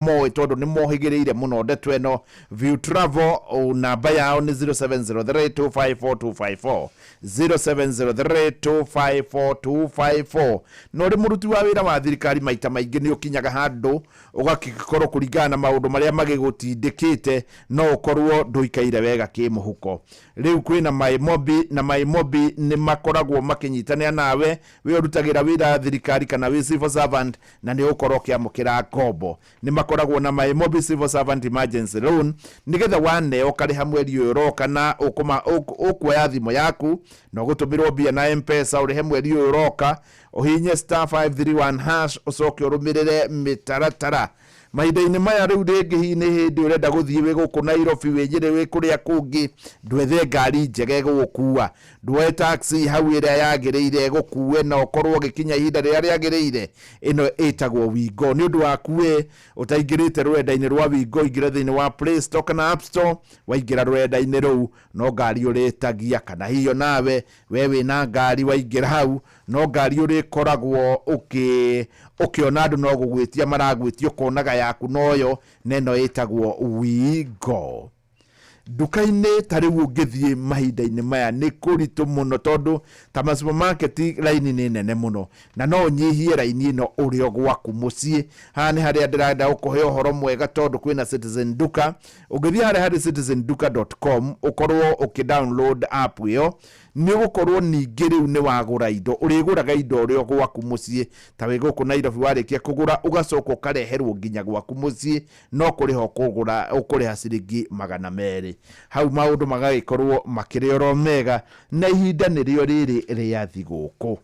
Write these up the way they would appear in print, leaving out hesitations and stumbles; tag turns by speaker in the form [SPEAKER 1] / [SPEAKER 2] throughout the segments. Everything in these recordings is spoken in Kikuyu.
[SPEAKER 1] Moĩ tondũ nĩ mohĩgĩrĩire mũno ndeto ĩno. View Travel namba yao nĩ 0703254254, 0703254254. Na ũrĩ mũruti wa wĩra wa thirikari, maita maingĩ nĩ ũkinyaga handũ ũgakĩkorwo kũringana na maũndũ marĩa magĩgũtindĩkĩte, no ũkorwo ndũikaire wega kĩmũhuko. Rĩu kwĩna Maĩmobi, na Maĩmobi nĩ makoragwo makĩnyitanĩra nawe wĩ ũrutagĩra wĩra thirikari kana wĩ civil servant, na nĩ ũgũkorwo ũkĩamũkĩra ngombo. Nĩ makoragwo na Maĩmobi Civil Servant Emergency Loan, nĩgetha waneo ũkarĩha mweri ũyũ ũroka, na ũkuoya thimũ yaku na ũgũtũmĩrwo mbia na M-Pesa, ũrĩhe mweri ũyũ ũroka, ũhinye *531#, ũcoke ũrũmĩrĩre mĩtaratara. Mahinda-inĩ maya rĩu rĩngĩ hihi nĩ hĩndĩ ũrenda gũthiĩ, wĩ gũkũ Nairobi, wĩ Nyĩrĩ, wĩ kũrĩa kũngĩ, ndwethe ngari njega ĩgũgũkua, ndwoe taxi hau ĩrĩa yagĩrĩire ĩgũkue na ũkorwo ũgĩkinya ihinda rĩrĩa rĩagĩrĩire. Ĩno ĩtagwo Wingo. Nĩ ũndũ waku we ũtaingĩrĩte rũrenda-inĩ rwa Wingo, ingĩra thĩinĩ wa Play Store kana App Store. Waingĩra rũrenda-inĩ rũu, no ngari ũrĩtagia, kana hihi onawe we wĩna ngari, waingĩra hau no ngari ũrĩkoragwo ũkĩona andũ no gũgwĩtia maragwĩtia, ũkonaga yaku noyo, na ĩno ĩtagwo Wingo. Nduka-inĩ ta rĩu ũngĩthiĩ mahinda-inĩ maya nĩ kũritũ mũno, tondũ ta ma supermarket raini nĩ nene mũno, na no ũnyihie raini ĩno ũrĩ o gwaku mũciĩ. Haha nĩ harĩa ndĩrenda gũkũhe ũhoro mwega, tondũ kwĩna Citizen Duka. Ũngĩthiĩ harĩa harĩ citizenduka.com, ũkorwo ũkĩ download app ĩyo, nĩ ũgũkorwo ningĩ rĩu nĩ wagũra indo, ũrĩgũraga indo ũrĩ o gwaku mũciĩ. Ta wĩ gũkũ Nairobi, warĩkia kũgũra ũgacoka ũkareherwo nginya gwaku mũciĩ, no kũrĩha ũkũgũra, ũkũrĩha ciringi 200. Hau maũndũ magagĩkorwo makĩrĩ oro mega. Na ihinda nĩrĩo rĩrĩ rĩa thigũkũ.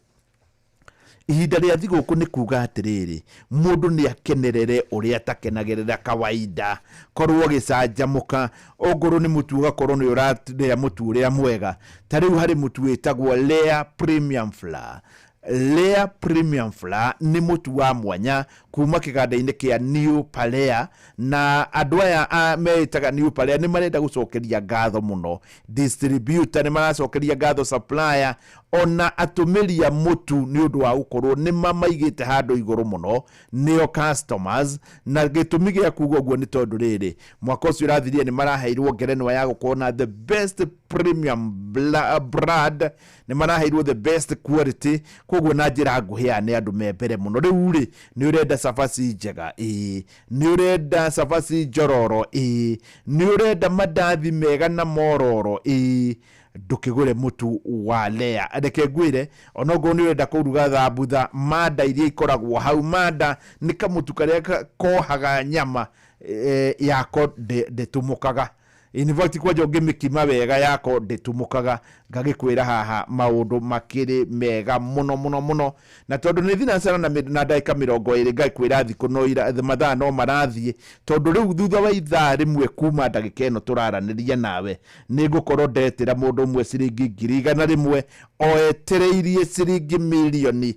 [SPEAKER 1] Ihinda rĩa thigũkũ nĩ kuga atĩrĩrĩ, mũndũ nĩ akenerere ũrĩa atakenagĩrĩra kawaida. Korwo ũgĩcanjamũka, ongorwo nĩ mũtu, ũgakorwo nĩ ũrarĩa mũtu ũrĩa mwega. Ta rĩu harĩ mũtu wĩtagwo Lea Premium Flour. Lea Premium Flour nĩ mũtu wa mwanya kuma kĩganda-inĩ kĩa New Palea, na andũ aya meĩtaga New Palea nĩ marenda gũcokeria ngatho mũno distributor, nĩ maracokeria ngatho supplier, ona atũmĩri a mũtu, nĩ ũndũ wa gũkorwo nĩ mamaigĩte handũ igũrũ mũno, nĩo customers. Na gĩtũmi gĩa kuga ũguo nĩ tondũ rĩrĩ, mwaka ũcio ũrathirire nĩ maraheirwo ngerenwa ya gũkorwo na the best premium brand, nĩ maraheirwo the best quality. Koguo na njĩra nguhĩ, aya nĩ andũ me mbere mũno. Rĩu rĩ, nĩ ũrenda cabaci njega? Ĩĩ. Nĩ ũrenda cabaci njororo? Ĩĩ. Nĩ ũrenda mandathi mega na mororo? Ĩĩ. Ndũkĩgũre mũtu wa Lea. Reke ngwĩre, onokorwo nĩ ũrenda kũruga thambutha, manda iria ikoragwo hau, manda nĩ kamũtu karĩa kohaga nyama yako ndĩtumũkaga. In fact, kwanja ũngĩmĩkima wega, yako ndĩtumũkaga. Ngagĩkwĩra haha maũndũ makĩrĩ mega mũno mũno mũno. Na tondũ nĩ thinacara na ndagĩka 20, ngagĩkwĩra thikũ no mathaa no marathiĩ, tondũ rĩu thutha wa ithaa 1 kuma ndagĩka ĩno tũraranĩria nawe, nĩ ngũkorwo ndetĩra mũndũ ũmwe ciringi 100,000, o etereirie ciringi mirioni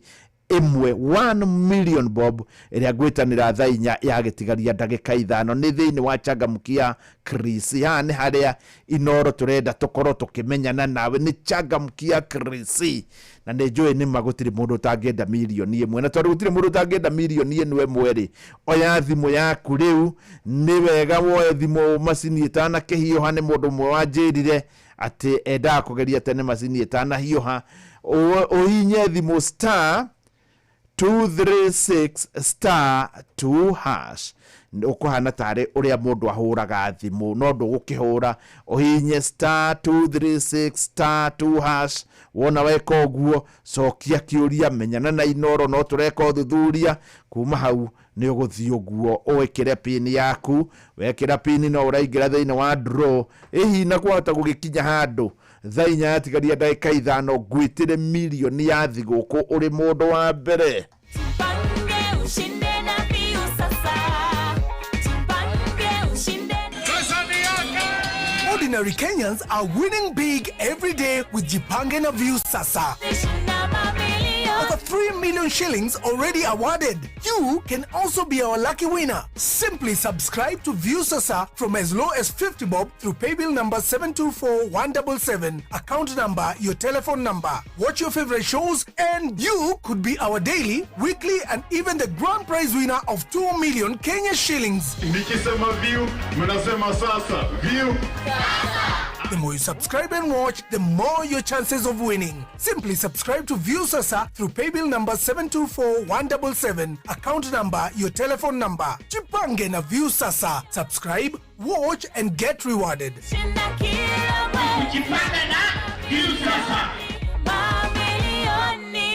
[SPEAKER 1] 1, 1 million bob, ĩrĩa ngwĩtanĩra thaa 4 ya gĩtigaria ndagĩka 5. Nĩ thĩinĩ wa Changamkia Chris. Haha nĩ harĩa Inoro tũrenda tũkorwo tũkĩmenyana nawe. Nĩ Changamkia Chris, na nĩ njũĩ nĩma gũtirĩ mũndũ ũtangĩenda mirioni 1. Na tondũ gũtirĩ mũndũ ũtangĩenda mirioni ĩno ĩmwe rĩ, oya thimũ yaku rĩu. Nĩ wega woe thimũ macini ĩtanakĩhiũha. Nĩ mũndũ ũmwe wanjĩrire atĩ endaga kũgeria tene macini ĩtanahiũha. Ũhinye thimũ *236*2#. Ũkũhana tarĩ ũrĩa mũndũ ahũraga thimũ, no ndũgũkĩhũra, ũhinye *236*2#. Wona weka ũguo, cokia kĩũria, menyana na Inoro, no tũreka ũthuthuria. Kuma hau nĩ ũgũthiĩ ũguo ũĩkĩre pin yaku. Wekĩra pin, no ũraingĩra thĩinĩ wa draw. Ĩhi na kwahota gũgĩkinya handũ thaa 4 yatigaria ndagĩka 5, ngwĩtĩre mirioni ya thigũkũ ũrĩ mũndũ wa mbere.
[SPEAKER 2] Jipange ushinde na Viusasa. Jipange ushinde.
[SPEAKER 3] Ordinary Kenyans are winning big every day with Jipange na Viusasa.
[SPEAKER 2] Shinda mamilioni.
[SPEAKER 3] Over 3 million shillings already awarded. You can also be our lucky winner. Simply subscribe to Viusasa from as low as 50 bob through paybill number 724177, account number, your telephone number. Watch your favorite shows and you could be our daily, weekly and even the grand prize winner of 2 million Kenya shillings.
[SPEAKER 4] Nikisema view, mnasema sasa. View.
[SPEAKER 3] The more you subscribe and watch, the more your chances of winning. Simply subscribe to Viusasa through paybill number 724177, account number, your telephone number. Jipange na Viusasa. Subscribe, watch and get rewarded.
[SPEAKER 2] Shinda kila mwezi.
[SPEAKER 4] Jipange na Viusasa.
[SPEAKER 2] Mamilioni.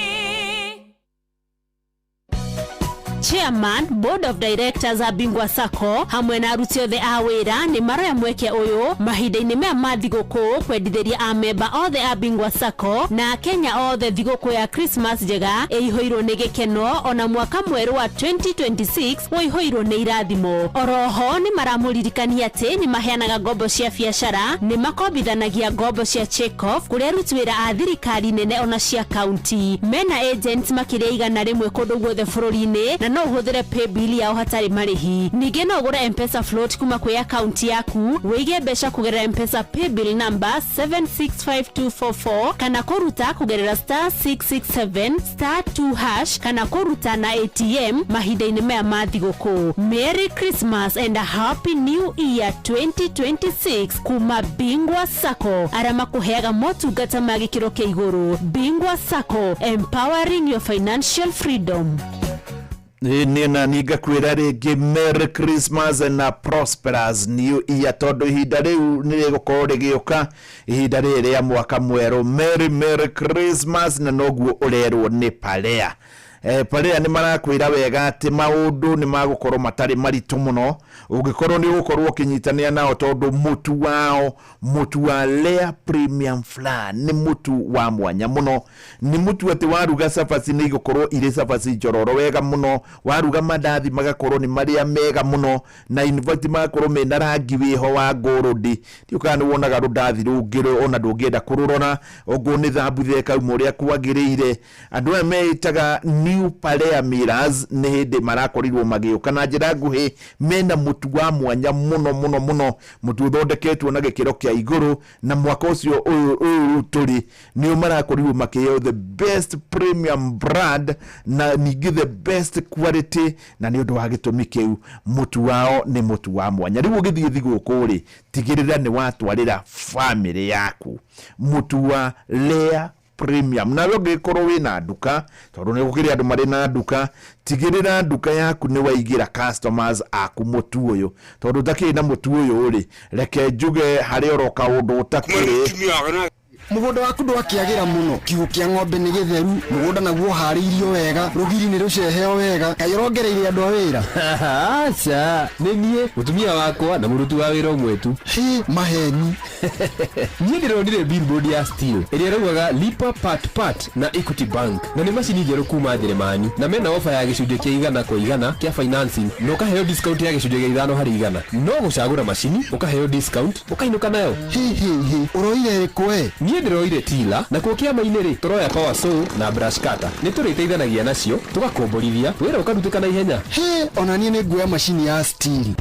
[SPEAKER 5] Chairman board of directors a Bingwa Sacco hamwe na aruti othe a wĩra nĩ maroya mweke ũyũ mahinda-inĩ maya ma thigũkũ kwendithĩria amemba othe a Bingwa Sacco na akenya othe thigũkũ ya Christmas njega ĩihũirwo nĩ gĩkeno ona mwaka mwerũ wa 2026 ũihũirwo nĩ irathimo. Oroho nĩ maramũririkania atĩ nĩ maheanaga ngombo cia biacara, nĩ makombithanagia ngombo cia check-off kũrĩ aruti wĩra a thirikari nene ona cia kaunti. Mena agents makĩria 100 kũndũ guothe bũrũri-inĩ na no ũhũthĩre paybill yao hatarĩ marĩhi. Ningĩ no ũgũre Mpesa float kuma kwĩ akaunti yaku, wĩige mbeca kũgerera Mpesa paybill number 765244 kana kũruta kũgerera star 667 star 2 hash kana kũruta na ATM mahinda-inĩ maya ma thigũkũ. Merry Christmas and a Happy New Year 2026 kuma Bingwa Sacco arĩa makũheaga motungata ma gĩkĩro kĩa igũrũ. Bingwa Sacco, empowering your financial freedom.
[SPEAKER 1] Niĩ na niĩ ngakwĩra rĩngĩ Merry Christmas and a prosperous new year tondũ ihinda rĩu nĩ rĩgũkorwo rĩgĩũka ihinda rĩrĩ rĩa mwaka mwerũ. Merry Merry Christmas na noguo ũrerwo nĩ Parea. Parea nĩ marakwĩra wega atĩ maũndũ nĩ magũkorwo matarĩ maritũ mũno ũngĩkorwo nĩ ũgũkorwo ũkĩnyitanĩra nao tondũ mũtu wao, mũtu wa Lea Premium Flour nĩ mũtu wa mwanya mũno. Nĩ mũtu atĩ waruga cabaci nĩ igũkorwo irĩ cabaci njororo wega mũno, waruga mandathi magakorwo nĩ marĩa mega mũno, na in fact magakorwo mena rangi wĩho wa ngũrũndi. Ndiũ kana nĩ wonaga rũndathi rũngĩ ona ndũngĩenda kũrũrora ũguo nĩ thambutha ĩkauma ũrĩa kwagĩrĩire. Andũ aya meĩtaga New Parea Millers nĩ hĩndĩ marakorirwo magĩũka na njĩra nguhĩ mena mũtu wa mwanya mũno mũno mũno, mũtu ũthondeketwo na gĩkĩro kĩa igũrũ, na mwaka ũcio ũyũ ũyũ tũrĩ nĩo marakorirwo makĩheo the best premium brand na ningĩ the best quality, na nĩ ũndũ wa gĩtũmi kĩu mũtu wao nĩ mũtu wa mwanya. Rĩu ũgĩthiĩ thigũkũ rĩ, tigĩrĩra nĩ watwarĩra bamĩrĩ yaku mũtu wa Lea Premium. Nawe ũngĩkorwo wĩna nduka, tondũ nĩ gũkĩrĩ andũ marĩ na nduka, tigĩrĩra nduka yaku nĩ waigĩra customers aku mũtu ũyũ, tondũ ũtakĩrĩ na mũtu ũyũ rĩ, reke njuge harĩ oro kaũndũ ũtakĩrĩ.
[SPEAKER 6] Mũgũnda waku ndwakĩagĩra mũno, kiugũ kĩa ng'ombe nĩ gĩtheru, mũgũnda naguo ũharĩirio wega, rũgiri nĩ rũceheo wega, kaĩ ũrongereire andũ a wĩra?
[SPEAKER 7] Aca, nĩ niĩ mũtumia wakwa na mũruti wa wĩra ũmwe tu.
[SPEAKER 6] Hĩ, maheni.
[SPEAKER 7] Niĩ ndĩronire billboard ya Stihl ĩrĩa ĩraugaga lipa part part na Equity Bank, na nĩ macini njerũ kuma Njĩrĩmani, na mena ofa ya gĩcunjĩ kĩa 100% kĩa financing na ũkaheo discount ya gĩcunjĩ kĩa 5%. No gũcagũra macini ũkaheo discount ũkainũka nayo.
[SPEAKER 6] Hĩ hĩ hĩ, ũroire ĩrĩkũ we?
[SPEAKER 7] Niĩ ndĩroire tila, na kuo kĩama-inĩ rĩ tũroya power saw na brush cutter. Nĩ tũrĩteithanagia nacio tũgakomborithia wĩra ũkarutĩka na ihenya.
[SPEAKER 6] Hĩ, ona niĩ nĩ nguoya macini ya Stihl.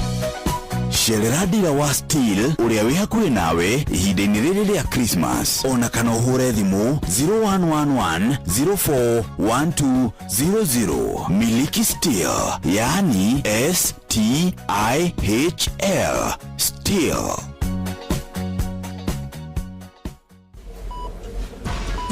[SPEAKER 8] Cerera ndira wa Stihl ũrĩa wĩ hakuhĩ nawe ihinda-inĩ rĩrĩ rĩa Christmas, ona kana ũhũre thimũ 0111 041200. Miliki Stihl, yaani S T I H L, Stihl.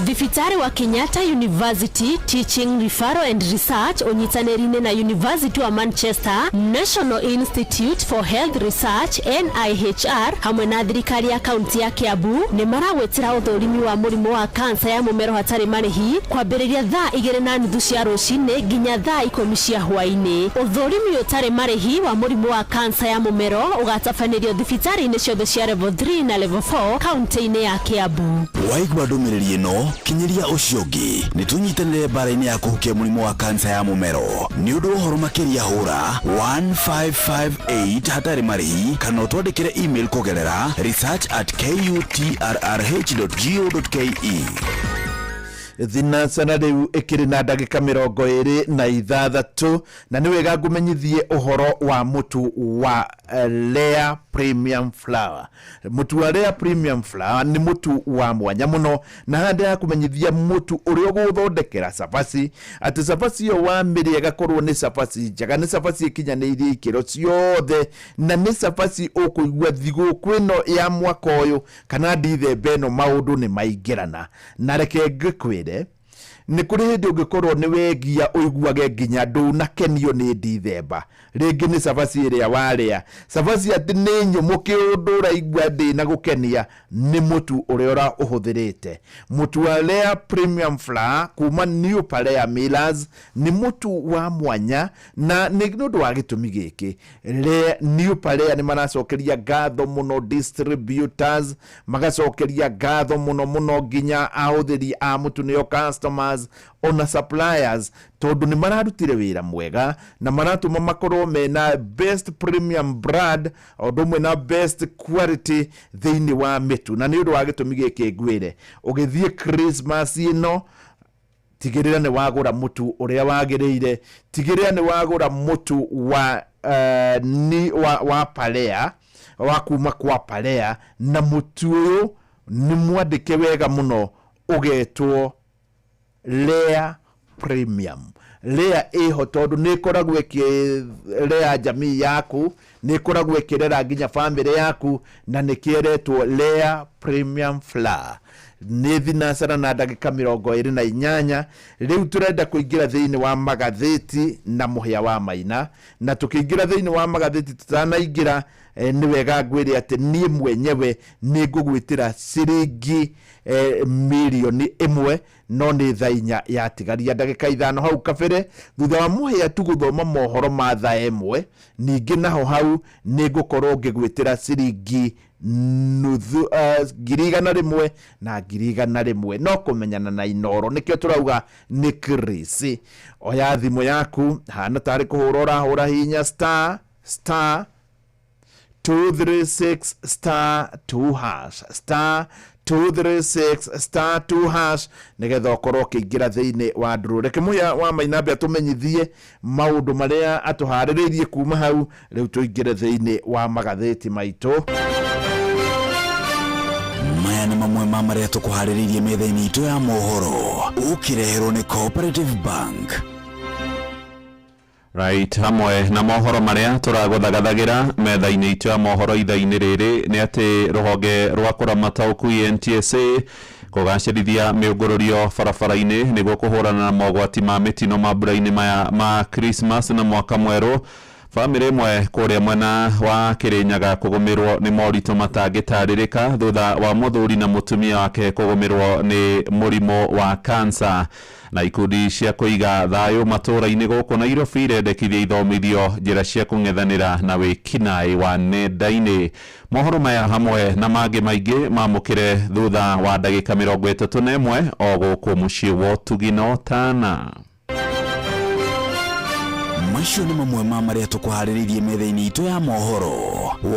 [SPEAKER 5] Thibitarĩ wa Kenyatta University Teaching Referral and Research ũnyitanĩri-inĩ na University wa Manchester, National Institute for Health Research NIHR hamwe na thirikari ya kaunti ya Kiambu nĩ maragwĩtĩra ũthũrimi wa mũrimũ wa kansa ya mũmero hatarĩ marĩhi kwambĩrĩria thaa 2:30 cia rũcinĩ nginya thaa 10 cia hwaĩ-inĩ. Ũthũrimi ũtarĩ marĩhi wa mũrimũ wa kansa ya mũmero ũgatabanĩrio thibitarĩ-inĩ ciothe cia level 3 na level 4 kaunti-inĩ ya Kiambu.
[SPEAKER 8] Waigua ndũmĩrĩri ĩno, kinyĩria ũcio ũngĩ. Nĩ tũnyitanĩre mbara-inĩ ya kũhukia mũrimũ wa kansa ya mũmero. Nĩ ũndũ wa ũhoro makĩria hũra 1558 hatarĩ marĩhi kana ũtwandĩkĩre email kũgerera research@kutrrh.go.ke.
[SPEAKER 1] Thinacara rĩu ĩkĩrĩ na ndagĩka 26, na nĩ wega ngũmenyithie ũhoro wa mũtu wa Lea Premium Flour. Mũtu wa Lea Premium Flour nĩ mũtu wa mwanya mũno, na haha ndĩrakũmenyithia mũtu ũrĩa ũgũthondekera cabaci, atĩ cabaci ĩyo wamĩrĩa ĩgakorwo nĩ cabaci njega, nĩ cabaci ĩkinyanĩirie ikĩro ciothe, na nĩ cabaci ũkũigua thigũkũ ĩno ya mwaka ũyũ kana ndithemba ĩno maũndũ nĩ maingĩrana. Na reke ngĩkwĩre, nĩ kũrĩ hĩndĩ ũngĩkorwo nĩ wegia ũiguage nginya ndũnakenio nĩ ndithemba, rĩngĩ nĩ cabaci ĩrĩa warĩa, cabaci atĩ nĩ nyũmũ kĩũndũ ũraigua ndĩna gũkenia, nĩ mũtu ũrĩa ũra ũhũthĩrĩte. Mũtu wa Lea Premium Flour kuma New Palea Millers nĩ mũtu wa mwanya, na nĩ ũndũ wa gĩtũmi gĩkĩ New Palea nĩ maracokeria ngatho mũno distributors, magacokeria ngatho mũno mũno nginya ahũthĩri a mũtu nĩo customers ona suppliers, tondũ nĩ mararutire wĩra mwega na maratũma makorwo mena best premium brand o ũndũ ũmwe na best quality thĩinĩ wa mĩtu. Na nĩ ũndũ wa gĩtũmi gĩkĩ ngwĩre, ũgĩthiĩ Christmas ĩno, tigĩrĩra nĩ wagũra mũtu ũrĩa wagĩrĩire, tigĩrĩra nĩ wagũra mũtu wa ni wa Palea, wa kuma kwa Palea, na mũtu ũyũ nĩ mwandĩke wega mũno, ũgetwo Lea Premium. Lea ĩho tondũ nĩ ĩkoragwo ĩkĩrera jamii yaku, nĩ ĩkoragwo ĩkĩrera nginya bamĩrĩ yaku, na nĩ kĩeretwo Lea Premium Flour. Nĩ thinacara na ndagĩka 28. Rĩu tũrenda kũingĩra thĩinĩ wa magathĩti na mũhĩa wa Maina, na tũkĩingĩra thĩinĩ wa magathĩti, tũtanaingĩra, nĩ wega ngwĩre atĩ niĩ mwenyewe nĩ ngũgwĩtĩra ciringi 1,000,000, no nĩ thaa 4 yatigaria ndagĩka 5 hau kabere, thutha wa mũhĩa tu gũthoma mohoro ma thaa 1. Ningĩ naho hau nĩ ngũkorwo ngĩgwĩtĩra ciringi nuthu, 100,000 na 100,000, no kũmenyana na Inoro nĩkĩo tũrauga nĩ Chris. Oya thimũ yaku, hana tarĩ kũhũra ũrahũra, hinya star star 236 star 2 hash, star 236 star 2 hash, nĩgetha ũkorwo ũkĩingĩra thĩinĩ wa ndũrũ. Reke mũhĩa wa Mainambe atũmenyithie maũndũ marĩa atũharĩrĩirie kuma hau. Rĩu tũingĩre thĩinĩ wa magathĩti maitũ.
[SPEAKER 8] Maya nĩ mamwe ma marĩa tũkũharĩrĩirie metha-inĩ itũ ya mohoro, ũkĩreherwo nĩ Cooperative Bank.
[SPEAKER 9] Right, hamwe na mohoro marĩa tũragũthagathagĩra metha-inĩ itũ ya mohoro ithaa-inĩ rĩrĩ nĩ atĩ rũhonge rwa kũramata ũkui NTSA kũgacĩrithia mĩũngũrũrio barabara-inĩ nĩguo kũhũrana na mogwati ma mĩtino mambura-inĩ maya ma Christmas na mwaka mwerũ. Bamĩrĩ ĩmwe kũrĩa mwena wa Kĩrĩnyaga kũgũmĩrwo nĩ moritũ matangĩtarĩrĩka thutha wa mũthuri na mũtumia wake kũgũmĩrwo nĩ mũrimũ wa kansa. Na ikundi cia kũiga thayũ matũũra-inĩ gũkũ Nairobi irendekithia ithomithio njĩra cia kũng'ethanĩra na wĩkinaĩ wa nenda-inĩ. Mohoro maya hamwe na mangĩ maingĩ mamũkĩre thutha wa ndagĩka 31 o gũkũ mũciĩ wa ũtugi na ũtana.
[SPEAKER 8] Macio nĩ mamwe ma marĩa tũkũharĩrĩirie metha-inĩ itũ ya mohoro,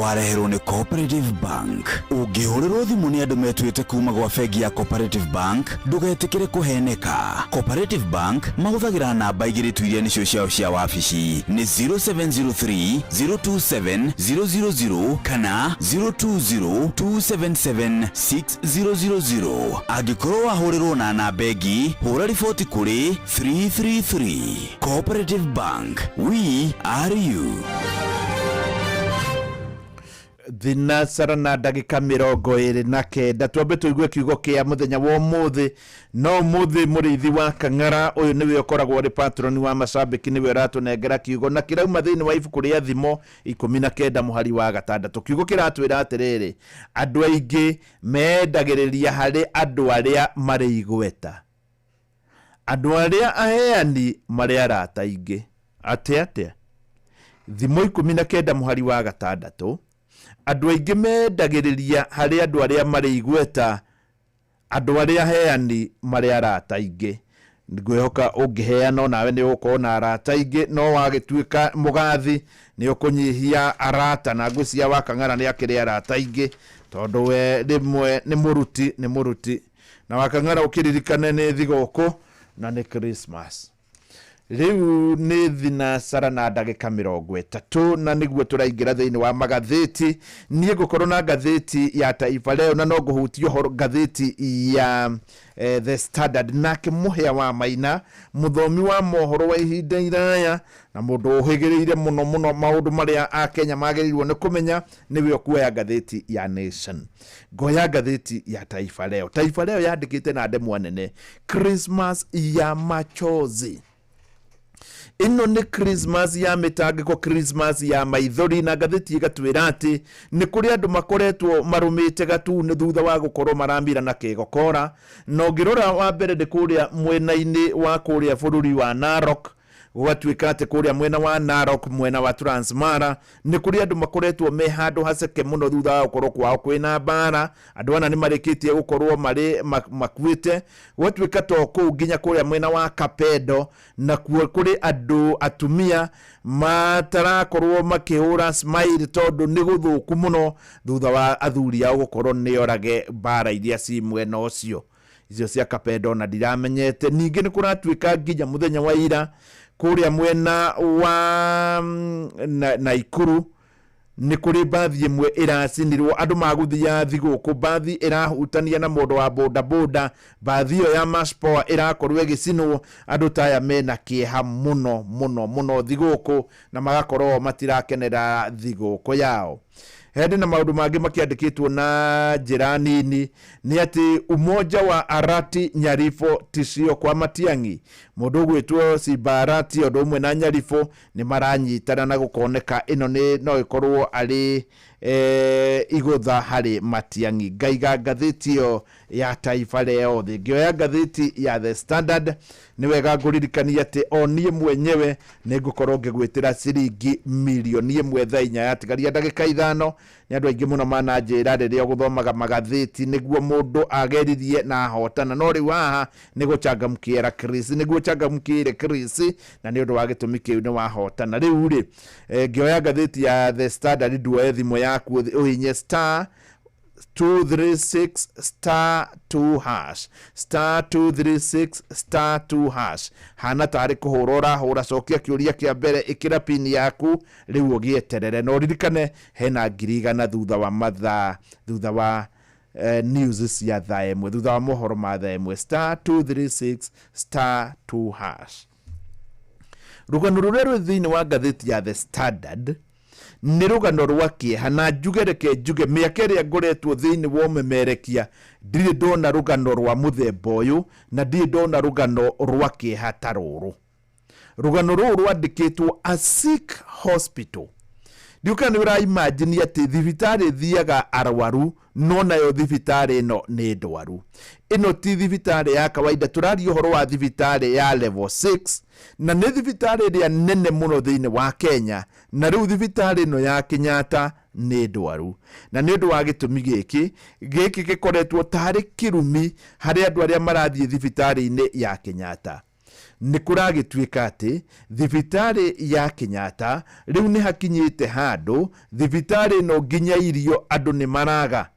[SPEAKER 8] wareherwo nĩ Cooperative Bank. Ũngĩhũrĩrwo thimũ nĩ andũ metuĩte kuma gwa bengi ya Cooperative Bank, ndũgetĩkĩre kũheneka. Cooperative Bank mahũthagĩra namba 2 tu iria nĩcio ciao cia wabici, nĩ 0703 027 000 kana 020 277 6000. Angĩkorwo wahũrĩrwo na namba ĩngĩ, hũra riboti kũrĩ 333. Cooperative Bank, we are you.
[SPEAKER 1] Thinacara na ndagĩka 29. Twambe tũigue kiugo kĩa mũthenya wa ũmũthĩ. No ũmũthĩ mũrĩithi wa Kang'ara ũyũ nĩwe ũkoragwo arĩ patroni wa macambĩki, nĩwe ũratũnengera kiugo, na kĩrauma thĩinĩ wa ibuku rĩa Thimo 19 mũhari wa 6. Kiugo kĩratwĩra atĩrĩrĩ, andũ aingĩ mendagĩrĩria harĩ andũ arĩa marĩ igweta, andũ arĩa aheani marĩ arata aingĩ. Atĩ atĩa? Thimo 19 mũhari wa 6, andũ aingĩ mendagĩrĩria harĩ andũ arĩa marĩ igweta, andũ arĩa aheani marĩ arata aingĩ. Ngwĩhoka ũngĩheana onawe nĩ ũgũkorwo na arata aingĩ, no wagĩtuĩka mũgathi nĩ ũkũnyihia arata, na ngwĩciria wa Kang'ara nĩ akĩrĩ arata aingĩ, tondũ we rĩmwe nĩ mũruti, nĩ mũruti. Na wakang'ara ũkĩririkane nĩ thigũkũ na nĩ Christmas. Rĩu nĩ thinacara na ndagĩka 30, na nĩguo tũraingĩra thĩinĩ wa magathĩti. Niĩ ngũkorwo na ngathĩti ya Taifa Leo, na no ngũhutia ũhoro ngathĩti ya The Standard. Nake Mũhĩa wa Maina, mũthomi wa mohoro wa ihinda iraya na mũndũ ũhĩgĩrĩire mũno mũno maũndũ marĩa akenya magĩrĩirwo nĩ kũmenya, nĩwe ũkuoya ngathĩti ya Nation. Ngoya ngathĩti ya Taifa Leo. Taifa Leo yandĩkĩte na ndemwa nene, Christmas ya machozi. Ĩno nĩ Christmas ya mĩtangĩko, Christmas ya maithori. Na ngathĩti ĩgatwĩra atĩ nĩ kũrĩ andũ makoretwo marũmĩte gatu-inĩ thutha wa gũkorwo maramira na kĩgokora. Na ũngĩrora, wa mbere nĩ kũrĩa mwena-inĩ wa kũrĩa bũrũri wa Narok. Gũgatuĩka atĩ kũrĩa mwena wa Narok, mwena wa Transmara, nĩ kũrĩ andũ makoretwo me handũ haceke mũno thutha wa gũkorwo kwao kwĩna mbara. Andũ ana nĩ marĩkĩtie gũkorwo marĩ makuĩte. Gũgatuĩka to kũu, nginya kũrĩa mwena wa Kapedo nakuo kũrĩ andũ atumia matarakorwo makĩhũra smile, tondũ nĩ gũthũku mũno thutha wa athuri ao gũkorwo nĩ orage mbara iria ci mwena ũcio. Icio cia Kapedo na ndiramenyete. Ningĩ nĩ kũratuĩka nginya mũthenya wa ira kũrĩa mwena wa Naikuru nĩ kũrĩ mbathi ĩmwe ĩracinirwo. Andũ magũthiaga thigũkũ, mbathi ĩrahutania na mũndũ wa bodaboda, mbathi ĩyo ya Maspoa ĩrakorwo ĩgĩcinwo. Andũ ta aya mena kĩeha mũno mũno mũno thigũkũ, na magakorwo matirakenera thigũkũ yao. Hĩndĩ na maũndũ mangĩ makĩandĩkĩtwo na njĩra nini nĩ atĩ umoja wa Arati Nyarifo tishio kwa Matiang'i. Mũndũ ũgwĩtwo Simba Arati ũndũ ũmwe na Nyarifo nĩ maranyitana, na gũkoneka ĩno nĩ no ĩkorwo arĩ igũtha harĩ Matiang'i. Ngaiga ngathĩti ĩyo ya Taifa Leo thĩ, ngĩoya ngathĩti ya The Standard. Nĩ wega ngũririkania atĩ o niĩ mwenyewe nĩ ngũkorwo ngĩgwĩtĩra ciringi 1 mirioni thaa 4 yatigaria ndagĩka 5. Nĩ andũ aingĩ mũno mananjĩra rĩrĩa ũgũthomaga magathĩti nĩguo mũndũ ageririe na ahotana, no rĩu haha nĩ gũchangamkĩra Chris, nĩguo changamkĩre Chris, na nĩ ũndũ wa gĩtũmi kĩu nĩ wahotana. Rĩu rĩ, ngĩoya ngathĩti ya The Standard, nduoye thimũ yaku, ũhinye star 236 star 2 hash, star 236 star 2 hash. Hana tarĩ kũhũra ũrahũra, cokia kĩũria kĩa mbere, ĩkĩra pini yaku, rĩu ũgĩeterere. Na ũririkane hena 100,000 thutha wa mathaa, thutha wa news cia thaa 1, thutha wa mohoro ma thaa 1. Star 236 star 2 hash. Rũgano rũrĩa rwĩ thĩinĩ wa ngathĩti ya The Standard nĩ rũgano rwa kĩeha, na njuge, reke njuge, mĩaka ĩrĩa ngoretwo thĩinĩ wa ũmemerekia, ndirĩ ndona rũgano rwa mũthemba ũyũ, na ndirĩ ndona rũgano rwa kĩeha ta rũrũ. Rũgano rũrũ rwandĩkĩtwo a sick hospital. Ndiũka nĩ ũraimagine atĩ thibitarĩ thiaga arwaru, no nayo thibitarĩ ĩno nĩ ndwaru. Ĩno ti thibitarĩ ya kawaida, tũraria ũhoro wa thibitarĩ ya level 6, na nĩ thibitarĩ ĩrĩa nene mũno thĩinĩ wa Kenya. Na rĩu thibitarĩ ĩno ya Kenyatta nĩ ndwaru, na nĩ ũndũ wa gĩtũmi gĩkĩ gĩkoretwo tarĩ kĩrumi harĩ andũ arĩa marathiĩ thibitarĩ-inĩ ya Kenyatta. Nĩ kũragĩtuĩka atĩ thibitarĩ ya Kenyatta rĩu nĩ hakinyĩte handũ thibitarĩ ĩno nginya irio andũ nĩ maraga.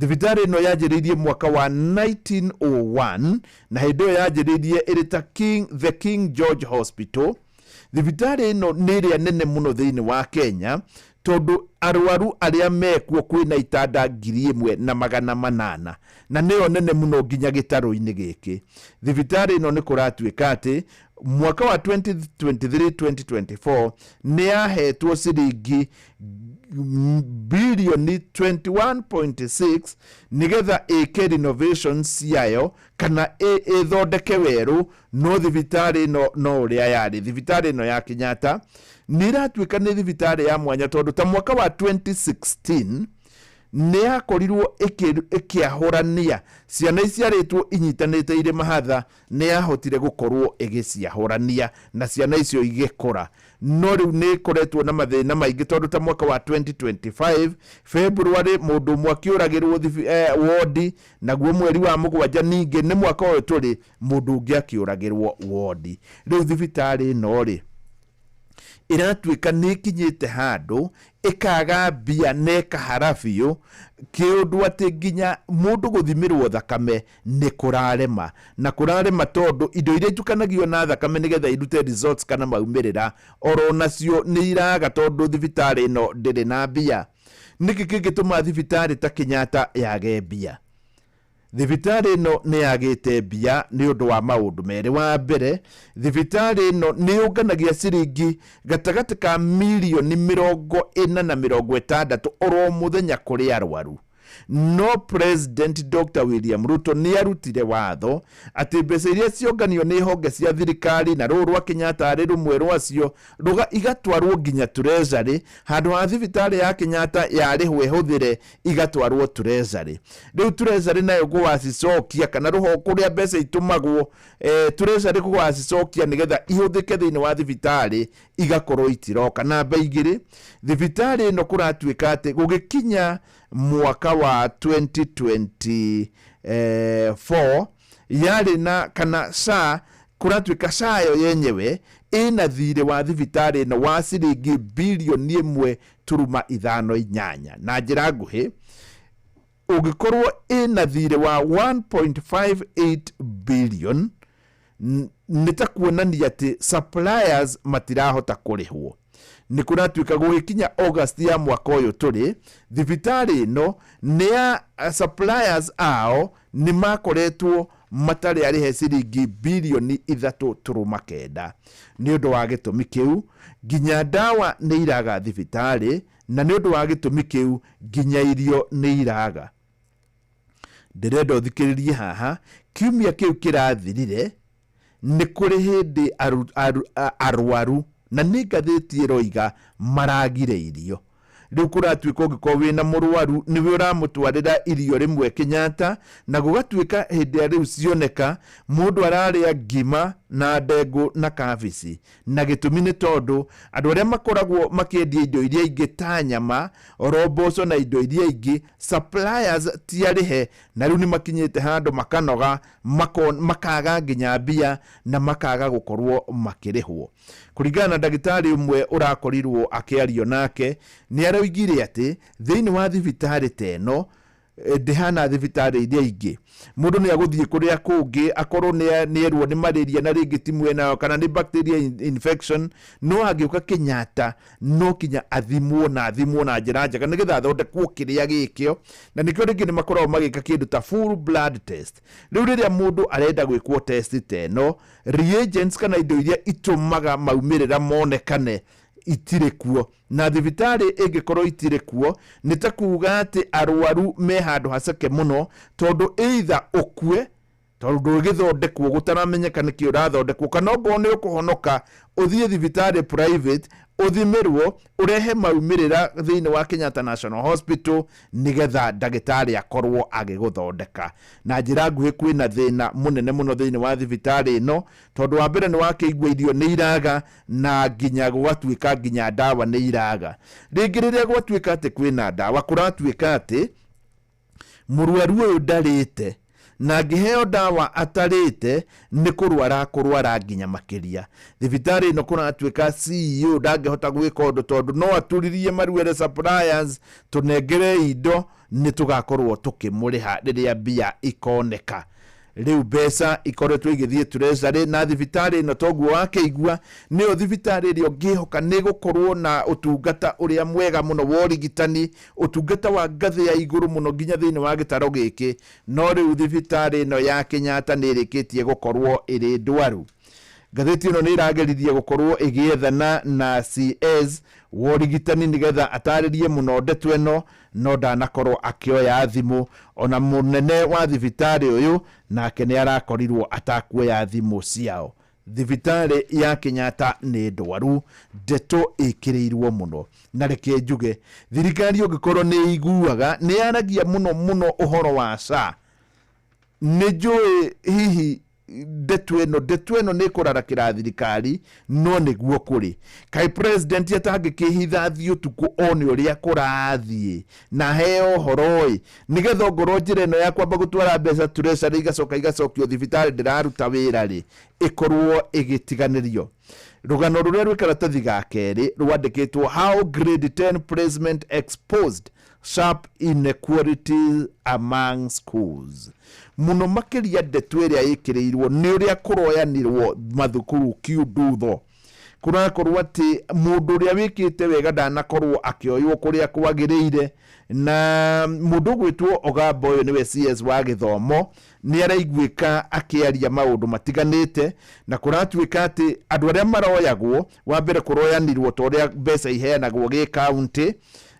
[SPEAKER 1] Thibitarĩ ĩno yanjĩrĩirie mwaka wa 1901, na hĩndĩ ĩyo yanjĩrĩirie ĩrĩ ta the King George Hospital. Thibitarĩ ĩno nĩ ĩrĩa nene mũno thĩinĩ wa Kenya, tondũ arwaru arĩa mekuo kwĩna itanda 1800, na nĩyo nene mũno nginya gĩtarũ-inĩ gĩkĩ. Thibitarĩ ĩno nĩ kũratuĩka atĩ mwaka wa 2023-2024 nĩ yahetwo ciringi bilioni 21.6 nĩgetha ĩke renovations ciayo kana ĩthondeke werũ, no thibitarĩ ĩno no ũrĩa yarĩ. Thibitarĩ ĩno ya Kenyatta nĩ ĩratuĩka nĩ thibitarĩ ya mwanya, tondũ ta mwaka wa 2016 nĩ yakorirwo ĩkĩahũrania ciana iciarĩtwo inyitanĩte irĩ mahatha. Nĩ yahotire gũkorwo ĩgĩciahũrania na ciana icio igĩkũra, no rĩu nĩ ĩkoretwo na mathĩna maingĩ, tondũ ta mwaka wa 2025 February mũndũ ũmwe akĩũragĩrwo wodi, naguo mweri wa mũgwanja ningĩ nĩ mwaka ũyũ tũrĩ mũndũ ũngĩ akĩũragĩrwo wodi. Rĩu thibitarĩ ĩno rĩ Ĩratuĩka nĩ ĩkinyĩte handũ ĩkaga mbia na ĩkahara biũ, kĩũndũ atĩ nginya mũndũ gũthimĩrwo thakame nĩ kũrarema, na kũrarema tondũ indo iria itukanagio na thakame nĩgetha irute results kana maumĩrĩra oro nacio nĩ iraga, tondũ thibitarĩ ĩno ndĩrĩ na mbia. Nĩkĩ kĩngĩtũma thibitarĩ ta Kenyatta yage mbia? Thibitarĩ ĩno nĩ yagĩte mbia nĩ ũndũ wa maũndũ merĩ. Wa mbere, thibitarĩ ĩno nĩ yũnganagia ciringi gatagatĩ ka mirioni 40 na 60 oro mũthenya kũrĩ arwaru, no President Dr William Ruto nĩ arutire watho atĩ mbeca iria cionganio nĩ honge cia thirikari, na rũrũ rwa Kenyatta arĩ rũmwe rwacio, rũga igatwarwo nginya treasury. Handũ ha thibitarĩ ya Kenyatta yarĩhwo ĩhũthĩre, igatwarwo treasury. Rĩu treasury nayo gũgacicokia, kana rũhonge kũrĩa mbeca itũmagwo treasury gũgacicokia nĩgetha ihũthĩke thĩinĩ wa thibitarĩ, igakorwo itiroka. Namba 2, thibitarĩ ĩno kũratuĩka atĩ gũgĩkinya mwaka wa 2024 yarĩ na kana SHA, kũratuĩka SHA yo yenyewe ĩna thirĩ wa thibitarĩ ĩno wa ciringi bilioni 1.58. Na njĩra nguhĩ, ũngĩkorwo ĩna thirĩ wa 1.58 billion, nĩ ta kuonania atĩ suppliers matirahota kũrĩhwo. Nĩ kũratuĩka gũgĩkinya August ya mwaka ũyũ tũrĩ, thibitarĩ ĩno nĩ ya suppliers ao nĩ makoretwo matarĩ arĩhe ciringi bilioni 3.9. Nĩ ũndũ wa gĩtũmi kĩu, nginya ndawa nĩ iraga thibitarĩ, na nĩ ũndũ wa gĩtũmi kĩu, nginya irio nĩ iraga. Ndĩrenda ũthikĩrĩrie haha. Kiumia kĩu kĩrathirire nĩ kũrĩ hĩndĩ arwaru, na nĩ ngathĩti ĩroiga, maragire irio. Rĩu kũratuĩka ũngĩkorwo wĩna mũrwaru, nĩwe ũramũtwarĩra irio rĩmwe Kenyatta, na gũgatuĩka hĩndĩ ĩrĩa rĩu cioneka, mũndũ ararĩa ngima na ndengũ na kabici. Na gĩtũmi nĩ tondũ andũ arĩa makoragwo makĩendia indo iria ingĩ ta nyama, oro mboco na indo iria ingĩ, suppliers ti arĩhe, na rĩu nĩ makinyĩte handũ makanoga, makaga nginya mbia na makaga gũkorwo makĩrĩhwo. Kũringana na ndagĩtarĩ ũmwe ũrakorirwo akĩario nake, nĩ aroigire atĩ thĩinĩ wa thibitarĩ ta ĩno ndĩhana thibitarĩ iria ingĩ. Mũndũ nĩ agũthiĩ kũrĩa kũngĩ akorwo nĩ erwo nĩ malaria na rĩngĩ ti mwenayo kana nĩ bacteria infection, no angĩũka Kenyatta no kinya athimwo, na athimwo na njĩra njega nĩgetha athondekwo kĩrĩa gĩkĩo, na nĩkĩo rĩngĩ nĩ makoragwo magĩka kĩndũ ta full blood test. Rĩu rĩrĩa mũndũ arenda gwĩkwo test ta ĩno, reagents kana indo iria itũmaga maumĩrĩra monekane itirĩ kuo, na thibitarĩ ĩngĩkorwo itirĩ kuo, nĩ ta kuga atĩ arwaru me handũ haceke mũno, tondũ either ũkue tondũ ndũgĩthondekwo gũtaramenyeka nĩkĩ ũrathondekwo, kana ongorwo nĩ ũkũhonoka ũthiĩ thibitarĩ private ũthimĩrwo, ũrehe maumĩrĩra thĩinĩ wa Kenyatta National Hospital nĩgetha ndagĩtarĩ akorwo agĩgũthondeka. Na njĩra nguhĩ, kwĩna thĩna mũnene mũno thĩinĩ wa thibitarĩ ĩno, tondũ wa mbere nĩ wakĩigua irio nĩ iraga, na nginya gũgatuĩka nginya ndawa nĩ iraga. Rĩngĩ rĩrĩa gwatuĩka atĩ kwĩna ndawa, kũratuĩka atĩ mũrwaru ũyũ ndarĩte, na angĩheo ndawa atarĩte nĩ kũrwara kũrwara nginya makĩria. Thibitarĩ ĩno kũratuĩka CEO ndangĩhota gwĩka ũndũ, tondũ no aturirie maruere suppliers, tũnengere indo nĩ tũgakorwo tũkĩmũrĩha rĩrĩa mbia ikoneka. Rĩu mbeca ikoretwo igĩthiĩ treasury, na thibitarĩ ĩno, toguo wakĩigua, nĩyo thibitarĩ ĩrĩa ũngĩhoka nĩ gũkorwo na ũtungata ũrĩa mwega mũno wa ũrigitani, ũtungata wa ngathĩ ya igũrũ mũno nginya thĩinĩ wa gĩtaro gĩkĩ. No rĩu thibitarĩ ĩno ya Kenyatta nĩ ĩrĩkĩtie gũkorwo ĩrĩ ndwaru. Ngathĩti ĩno nĩ ĩrageririe gũkorwo ĩgĩethana na CS wa ũrigitani nĩgetha atarĩrie mũno ndeto ĩno, no ndanakorwo akĩoya thimũ. Ona mũnene wa thibitarĩ ũyũ nake nĩ arakorirwo atakuoya thimũ ciao. Thibitarĩ ya Kenyatta nĩ ndwaru, ndeto ĩkĩrĩirwo mũno. Na reke njuge, thirikari ũngĩkorwo nĩ iguaga nĩ yaragia mũno mũno ũhoro wa SHA, nĩ njũĩ hihi ndeto ĩno nĩ ĩkũrarakĩra thirikari, no nĩguo kũrĩ. Kaĩ president atangĩkĩhitha thiĩ ũtukũ one ũrĩa kũrathiĩ na heo ũhoro ĩ, nĩgetha ongorwo njĩra ĩno ya kwamba gũtwara mbeca treasury igacoka igacokio thibitarĩ ndĩraruta wĩra rĩ, ĩkorwo ĩgĩtiganĩrio. Rũgano rũrĩa rwĩ karatathi ga kerĩ rwandĩkĩtwo "How Grade 10 Placement Exposed Sharp Inequality Among Schools". Mũno makĩria ndeto ĩrĩa ĩkĩrĩirwo nĩ ũrĩa kũroyanirwo mathukuru kiundutho, kũrakorwo atĩ mũndũ ũrĩa wĩkĩte wega ndanakorwo akĩoywo kũrĩa kwagĩrĩire. Na mũndũ ũgwĩtwo Ogamba, ũyũ nĩwe CS wa gĩthomo, nĩ araiguĩka akĩaria maũndũ matiganĩte, na kũratuĩka atĩ andũ arĩa maroyagwo wa mbere kũroyanirwo ta ũrĩa mbeca iheanagwo gĩ kaunti.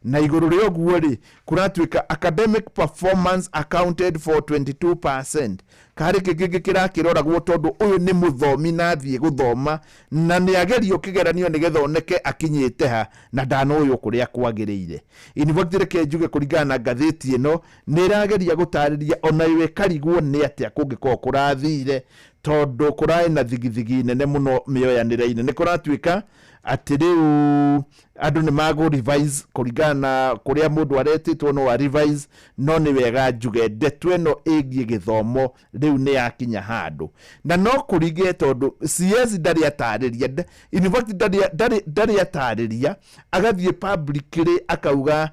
[SPEAKER 1] Na igũrũ rĩa ũguo rĩ, kũratuĩka academic performance accounted for 22%. Karĩ kĩngĩ kĩrakĩroragwo, tondũ ũyũ nĩ mũthomi na athiĩ gũthoma na nĩ agerio kĩgeranio nĩgetha oneke akinyĩte ha, na ndanoywo kũrĩa kwagĩrĩire. In fact, reke njuge, kũringana na ngathĩti ĩno, nĩ ĩrageria gũtarĩria onayo ĩkarigwo nĩ atĩa kũngĩkorwo kũrathire, tondũ kũraĩ na thigithigi nene mũno mĩoyanĩre-inĩ. Nĩ kũratuĩka atĩ rĩu andũ nĩ magũ revise kũringana na kũrĩa mũndũ aretĩtwo, no a revise. No nĩ wega njuge ndeto ĩno ĩgiĩ gĩthomo rĩu nĩ yakinya handũ na no kũrige, tondũ CS ndarĩ atarĩria. In fact, ndarĩ atarĩria, agathiĩ publicly akauga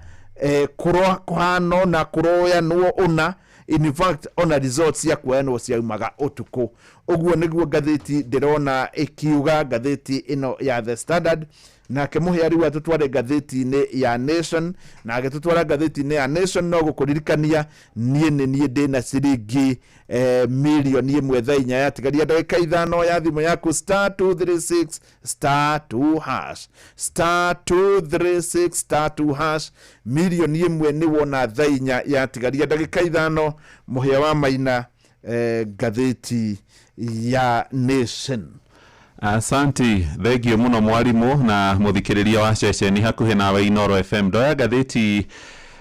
[SPEAKER 1] kũhana na kũroyanwo ũna. In fact, ona results cia kuoyanwo ciaumaga ũtukũ. Ũguo nĩguo ngathĩti ndĩrona ĩkiuga, ngathĩti ĩno ya The Standard. Nake mũhĩa rĩu atũtware ngathĩti-inĩ ya Nation, na agĩtũtwara ngathĩti-inĩ ya Nation, no gũkũririkania niĩ nĩ niĩ ndĩna ciringi 1,000,000 thaa 4 yatigaria ndagĩka 5 ya thimũ yaku, *236*2#, *236*2#. 1,000,000 nĩ wona thaa 4 yatigaria ndagĩka 5. Mũhĩa wa Maina, ngathĩti ya Nation.
[SPEAKER 9] Asanti, thengio muno mwarimu na muthikiriria wa ceceni hakuhi nawe Inoro FM. Ndoya ngathĩti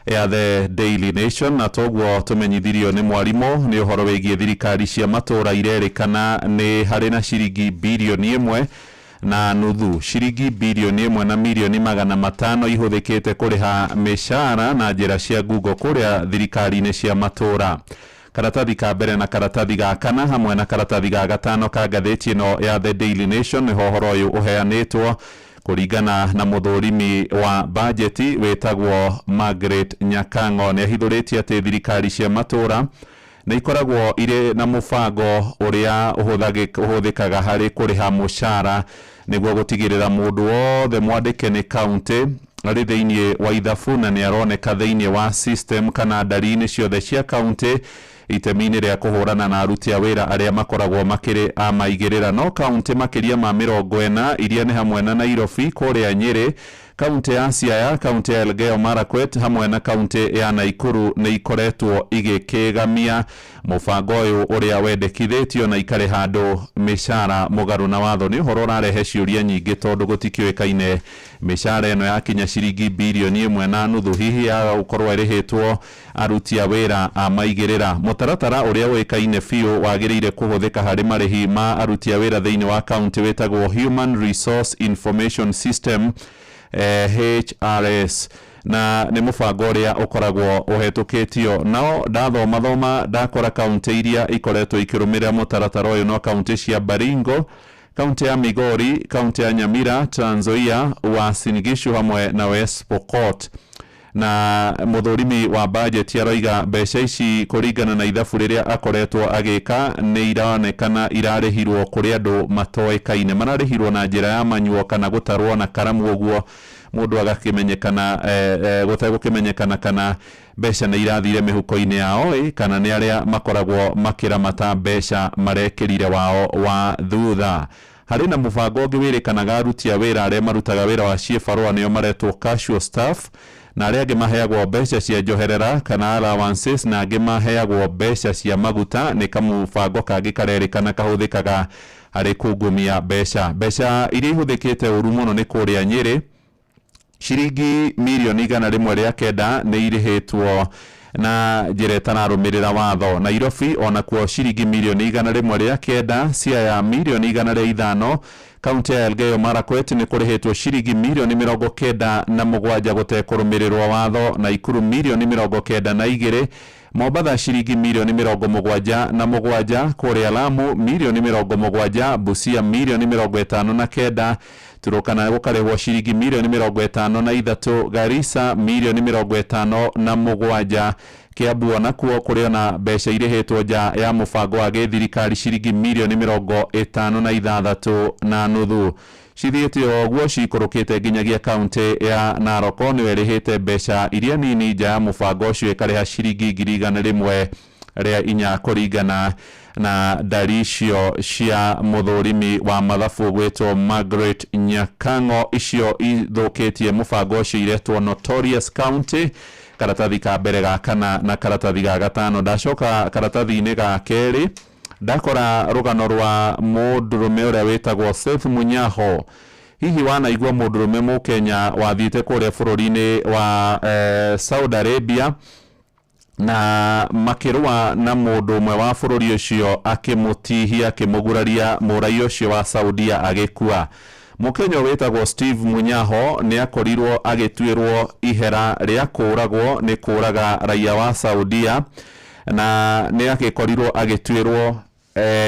[SPEAKER 9] ya The Daily Nation, na toguo tumenyithirio nĩ mwarimu nĩ ũhoro wĩgiĩ thirikari cia matũra irerĩkana nĩ harĩ na ciringi 1.5 birioni, ciringi 1.5 birioni ihũthĩkĩte kũrĩha mĩcara na njĩra cia ngungo kũrĩa thirikari-inĩ cia matũra. Karatathi ka mbere na karatathi ga kana hamwe na karatathi ga gatano ka ngathĩti ĩno ya The Daily Nation nĩho ũhoro ũyũ ũheanĩtwo, kũringana na mũthũrimi wa bajeti wĩtagwo Margaret Nyakang'o. Nĩ ahithũrĩtie atĩ thirikari cia matũra nĩ ikoragwo irĩ na mũbango ũrĩa ũhũthĩkaga harĩ kũrĩha mũcara nĩguo gũtigĩrĩra mũndũ wothe mwandĩke nĩ kaunti arĩ thĩinĩ wa ithabu na nĩ aroneka thĩinĩ wa system kana ndari-inĩ ciothe cia kaunti, itemi-inĩ rĩa kũhũrana na aruti a wĩra arĩa makoragwo makĩrĩ a maigĩrĩra. No kaunti makĩria ma 40, iria nĩ hamwe na Nairobi, kũrĩa Nyĩrĩ, kaunti ya Siaya, kaunti ya Elgeyo Marakwet hamwe na kaunti ya Naikuru, nĩ ikoretwo igĩkĩgamia mũbango ũyũ ũrĩa wendekithĩtio na ikarĩha andũ mĩcara mũgarũ na watho. Nĩ ũhoro ũrarehe ciũria nyingĩ, tondũ gũtikĩũĩkaine mĩcara ĩno yakinya ciringi 1.5 birioni hihi ya gũkorwo ĩrĩhĩtwo aruti a wĩra a maigĩrĩra. Mũtaratara ũrĩa ũĩkaine biũ wagĩrĩire kũhũthĩka harĩ marĩhi ma aruti a wĩra thĩinĩ wa kaunti wĩtagwo Human Resource Information System, HRS, na nĩ mũbango ũrĩa ũkoragwo ũhetũkĩtio. Nao ndathoma thoma ndakora kaunti iria ikoretwo ikĩrũmĩrĩra mũtaratara ũyũ no kaunti cia Baringo, kaunti ya Migori, kaunti ya Nyamira, Trans Nzoia, Uasin Gishu hamwe na West Pokot. Na mũthũrimi wa bajeti aroiga mbeca ici, kũringana na ithabu rĩrĩa akoretwo agĩka, nĩ ironekana irarĩhirwo kũrĩ andũ matoĩkaine, mararĩhirwo na njĩra ya manyuo kana gũtarwo na karamu, ũguo mũndũ agakĩmenyekana gũtegũkĩmenyekana kana mbeca nĩ irathire mĩhuko-inĩ yao kana nĩ arĩa makoragwo makĩramata mbeca marekĩrire wao wa thutha. Harĩ na mũbango ũngĩ wĩrĩkanaga aruti a wĩra arĩa marutaga wĩra wa ciĩbarũa nĩo maretwo casual staff, na arĩa angĩ maheagwo mbeca cia njoherera kana allowances, na angĩ maheagwo mbeca cia maguta. Nĩ kamũbango kangĩ karerĩkana kahũthĩkaga harĩ kungumia mbeca. Mbeca iria ihũthĩkĩte ũru mũno nĩ kũrĩa Nyĩrĩ, ciringi 109 million nĩ irĩhĩtwo na njĩra ĩtararũmĩrĩra watho. Nairobi onakuo ciringi 109 million, Siaya 105 million. Kaunti ya Elgeyo Marakwet nĩ kũrĩhĩtwo ciringi mirioni 97 gũtekũrũmĩrĩrwo watho, Naikuru mirioni 92, Mombatha ciringi mirioni 77, kũrĩa Lamu mirioni 70, Busia mirioni 59, Turukana gũkarĩhwo ciringi mirioni 53, Garissa mirioni 57, Kiambu onakuo kũrĩ ona mbeca irĩhĩtwo nja ya mũbango wa gĩthirikari ciringi mirioni 56.5. Cithiĩte o ũguo cikũrũkĩte nginyagia kaunti ya Narok nĩyo ĩrĩhĩte mbeca iria nini nja ya mũbango ũcio, ĩkarĩha ciringi 104,000 kũringana na ndari icio cia mũthũrimi wa mathabu gwĩtwo Margaret Nyakang'o. Icio ithũkĩtie mũbango ũcio iretwo Notorious County, karatathi ka mbere ga kana na karatathi ga gatano. Ndacoka karatathi-inĩ ga kerĩ ndakora rũgano rwa mũndũrũme ũrĩa wĩtagwo Seth Munyaho. Hihi wanaigua mũndũrũme mũkenya wathiĩte kũrĩa bũrũri-inĩ wa Saudi Arabia na makĩrũa na mũndũ ũmwe wa bũrũri ũcio, akĩmũtihia, akĩmũguraria, mũrai ũcio wa Saudia agĩkua. Mũkenya wĩtagwo Steve Munyaho nĩ akorirwo agĩtuĩrwo ihera rĩa kũũragwo nĩ kũũraga raia wa Saudia, na nĩ agĩkorirwo agĩtuĩrwo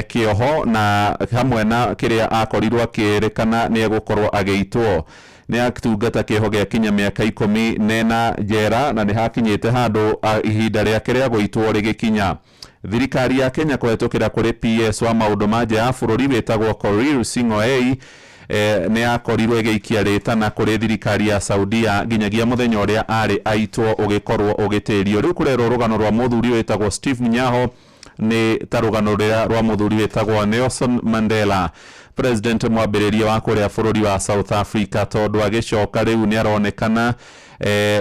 [SPEAKER 9] kĩoho, na hamwe na kĩrĩa akorirwo akĩrĩkana nĩ egũkorwo agĩitwo. Nĩ atungata kĩoho gĩa kinya mĩaka 14 njera, na nĩ hakinyĩte handũ ihinda rĩake rĩa gũitwo rĩgĩkinya. Thirikari ya Kenya kũhetũkĩra kũrĩ PS wa maũndũ ma nja ya bũrũri wĩtagwo Korir Sing'oei nĩ yakorirwo ĩgĩikia rĩtana kũrĩ thirikari ya Saudia nginyagia mũthenya ũrĩa arĩ aitwo ũgĩkorwo ũgĩtĩrio. Rĩu kũrerwo rũgano rwa mũthuri wĩtagwo Steve Munyaho nĩ ta rũgano rũrĩa rwa mũthuri wĩtagwo Nelson Mandela, president mwambĩrĩria wa kũrĩa bũrũri wa South Africa, tondũ agĩcoka rĩu nĩ aronekana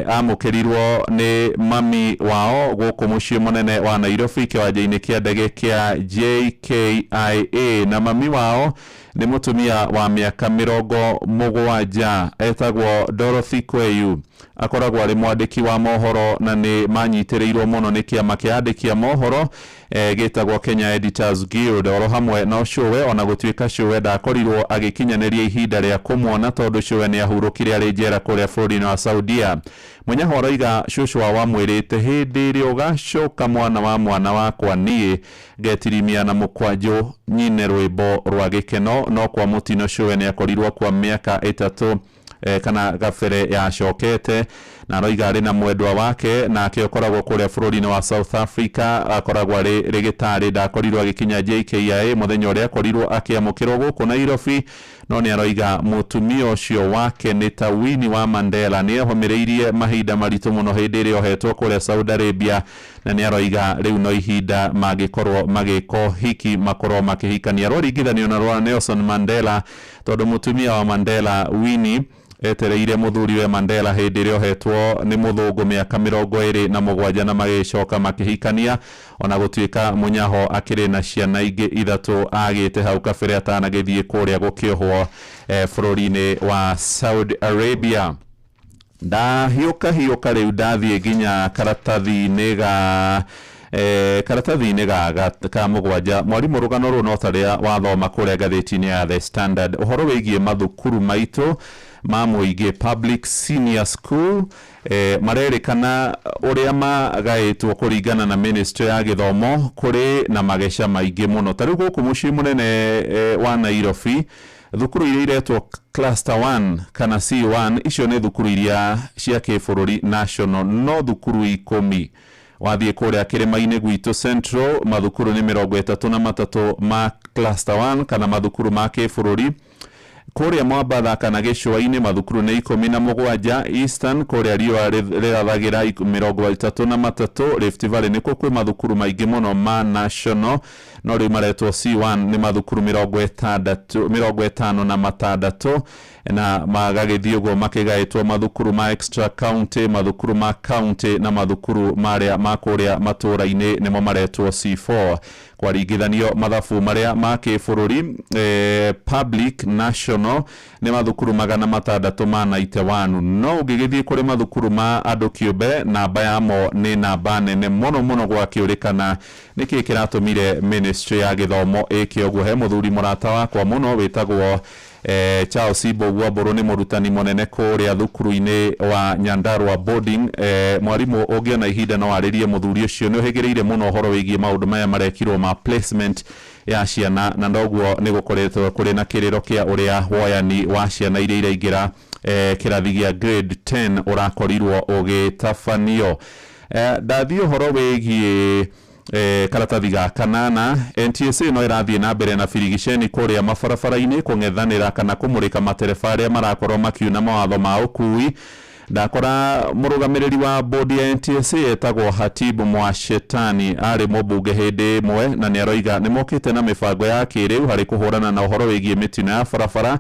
[SPEAKER 9] amũkĩrirwo nĩ mami wao gũkũ mũciĩ mũnene wa Nairobi kĩwanja-inĩ kĩa ndege kĩa JKIA, na mami wao nĩ mũtumia wa mĩaka 70 etagwo Dorothy Kweyu. Akoragwo arĩ mwandĩki wa mohoro na nĩ manyitĩrĩirwo mũno nĩ kĩama kĩa andĩki a mohoro gĩtagwo Kenya Editors Guild, oro hamwe na cũwe, ona gũtuĩka cũwe ndakorirwo agĩkinyanĩria ihinda rĩa kũmuona tondũ cũwe nĩ ahurũkire arĩ njera kũrĩa bũrũri-inĩ wa Saudia. Munyaho aroiga cũcũ wao amwĩrĩte hĩndĩ ĩrĩa ũgacoka mwana wa mwana wakwa niĩ ngetirimia na mũkwanjũ nyine rwĩmbo rwa gĩkeno. No kwa mũtino cũwe nĩ akorirwo kwa mĩaka 3 kana gabere yacokete, na aroiga arĩ na mwendwa wake nake ũkoragwo kũrĩa bũrũri-inĩ wa South Africa, akoragwo arĩ rĩgĩtarĩ. Ndakorirwo agĩkinya JKIA mũthenya ũrĩa akorirwo akĩamũkĩrwo gũkũ Nairobi, no nĩ aroiga mũtumia ũcio wake nĩ ta Winnie wa Mandela, nĩ ehũmĩrĩirie mahinda maritũ mũno hĩndĩ ĩrĩa ohetwo kũrĩa Saudi Arabia, na nĩ aroiga rĩu no ihinda mangĩkorwo magĩka ũhiki makorwo makĩhikania. Rwaringithanio na rwa Nelson Mandela, tondũ mũtumia wa Mandela Winnie etereire mũthuri we Mandela hĩndĩ ĩrĩa ohetwo nĩ mũthũngũ mĩaka 27 na magĩcoka makĩhikania, ona gũtuĩka Munyaho akĩrĩ na ciana ingĩ 3 agĩte hau kabere atanagĩthiĩ kũrĩa gũkĩohwo bũrũri-inĩ wa Saudi Arabia. Ndahiũka hiũka rĩu ndathiĩ nginya karatathi-inĩ ga karatathi-inĩ ka mũgwanja. Mwarimũ, rũgano rũu no ta rĩa wathoma kũrĩa ngathĩti-inĩ ya The Standard, ũhoro wĩgiĩ mathukuru maitũ ma mũingĩ public senior school marerĩkana ũrĩa magaĩtwo kũringana na ministry ya gĩthomo kũrĩ na mageca maingĩ mũno. Ta rĩu gũkũ mũciĩ mũnene wa Nairobi, thukuru iria iretwo cluster 1 kana C1, icio nĩ thukuru iria cia kĩbũrũri national, no thukuru 10. Wathiĩ kũrĩa kĩrĩma-inĩ gwitũ Central, mathukuru nĩ 33 ma cluster 1 kana mathukuru ma kĩbũrũri. Kũrĩa Mwambatha kana gĩcũa-inĩ mathukuru nĩ 17, Eastern kũrĩa riũa rĩrathagĩra 33, Rift Valley nĩkuo kwĩ mathukuru maingĩ mũno ma national, no rĩu maretwo C1 nĩ mathukuru 56, na magagĩthiĩ ũguo makĩgaĩtwo mathukuru ma extra county, mathukuru ma county na mathukuru marĩa ma kũrĩa matũũra-inĩ nĩmo maretwo C4. Kwaringithanio mathabu marĩa ma kĩbũrũri public national nĩ mathukuru 691, no ũngĩgĩthiĩ kũrĩ mathukuru ma andũ kĩũmbe namba yamo nĩ namba nene mũno mũno, gwakĩũrĩkana nĩkĩ kĩratũmire ministry ya gĩthomo ĩke ũguo. He mũthuri mũrata wakwa mũno wĩtagwo Charles Mbũgua Mbũrũ nĩ mũrutani mũnene kũrĩa thukuru-inĩ wa Nyandarua boarding. Mwarimũ ũngĩona ihinda no arĩrie mũthuri ũcio, nĩ ũhĩgĩrĩire mũno ũhoro wĩgiĩ maũndũ maya marekirwo ma placement ya ciana, na noguo nĩ gũkoretwo kũrĩ na kĩrĩro kĩa ũrĩa woyani wa ciana iria iraingĩra kĩrathi gĩa grade 10 ũrakorirwo ũgĩtabanio. Ndathiĩ ũhoro wĩgiĩ karatathi ga kanana, NTSA no ĩrathiĩ na mbere na birigiceni kũrĩa mabarabara-inĩ kũng'ethanĩra kana kũmũrĩka matereba arĩa marakorwo makiuna mawatho ma ũkui. Ndakora mũrũgamĩrĩri wa bodi ya NTSA etagwo Hatibu Mwashetani, arĩ mũmbunge hĩndĩ ĩmwe, na nĩ aroiga nĩ mokĩte na mĩbango ya kĩrĩu harĩ kũhũrana na ũhoro wĩgiĩ mĩtino ya barabara.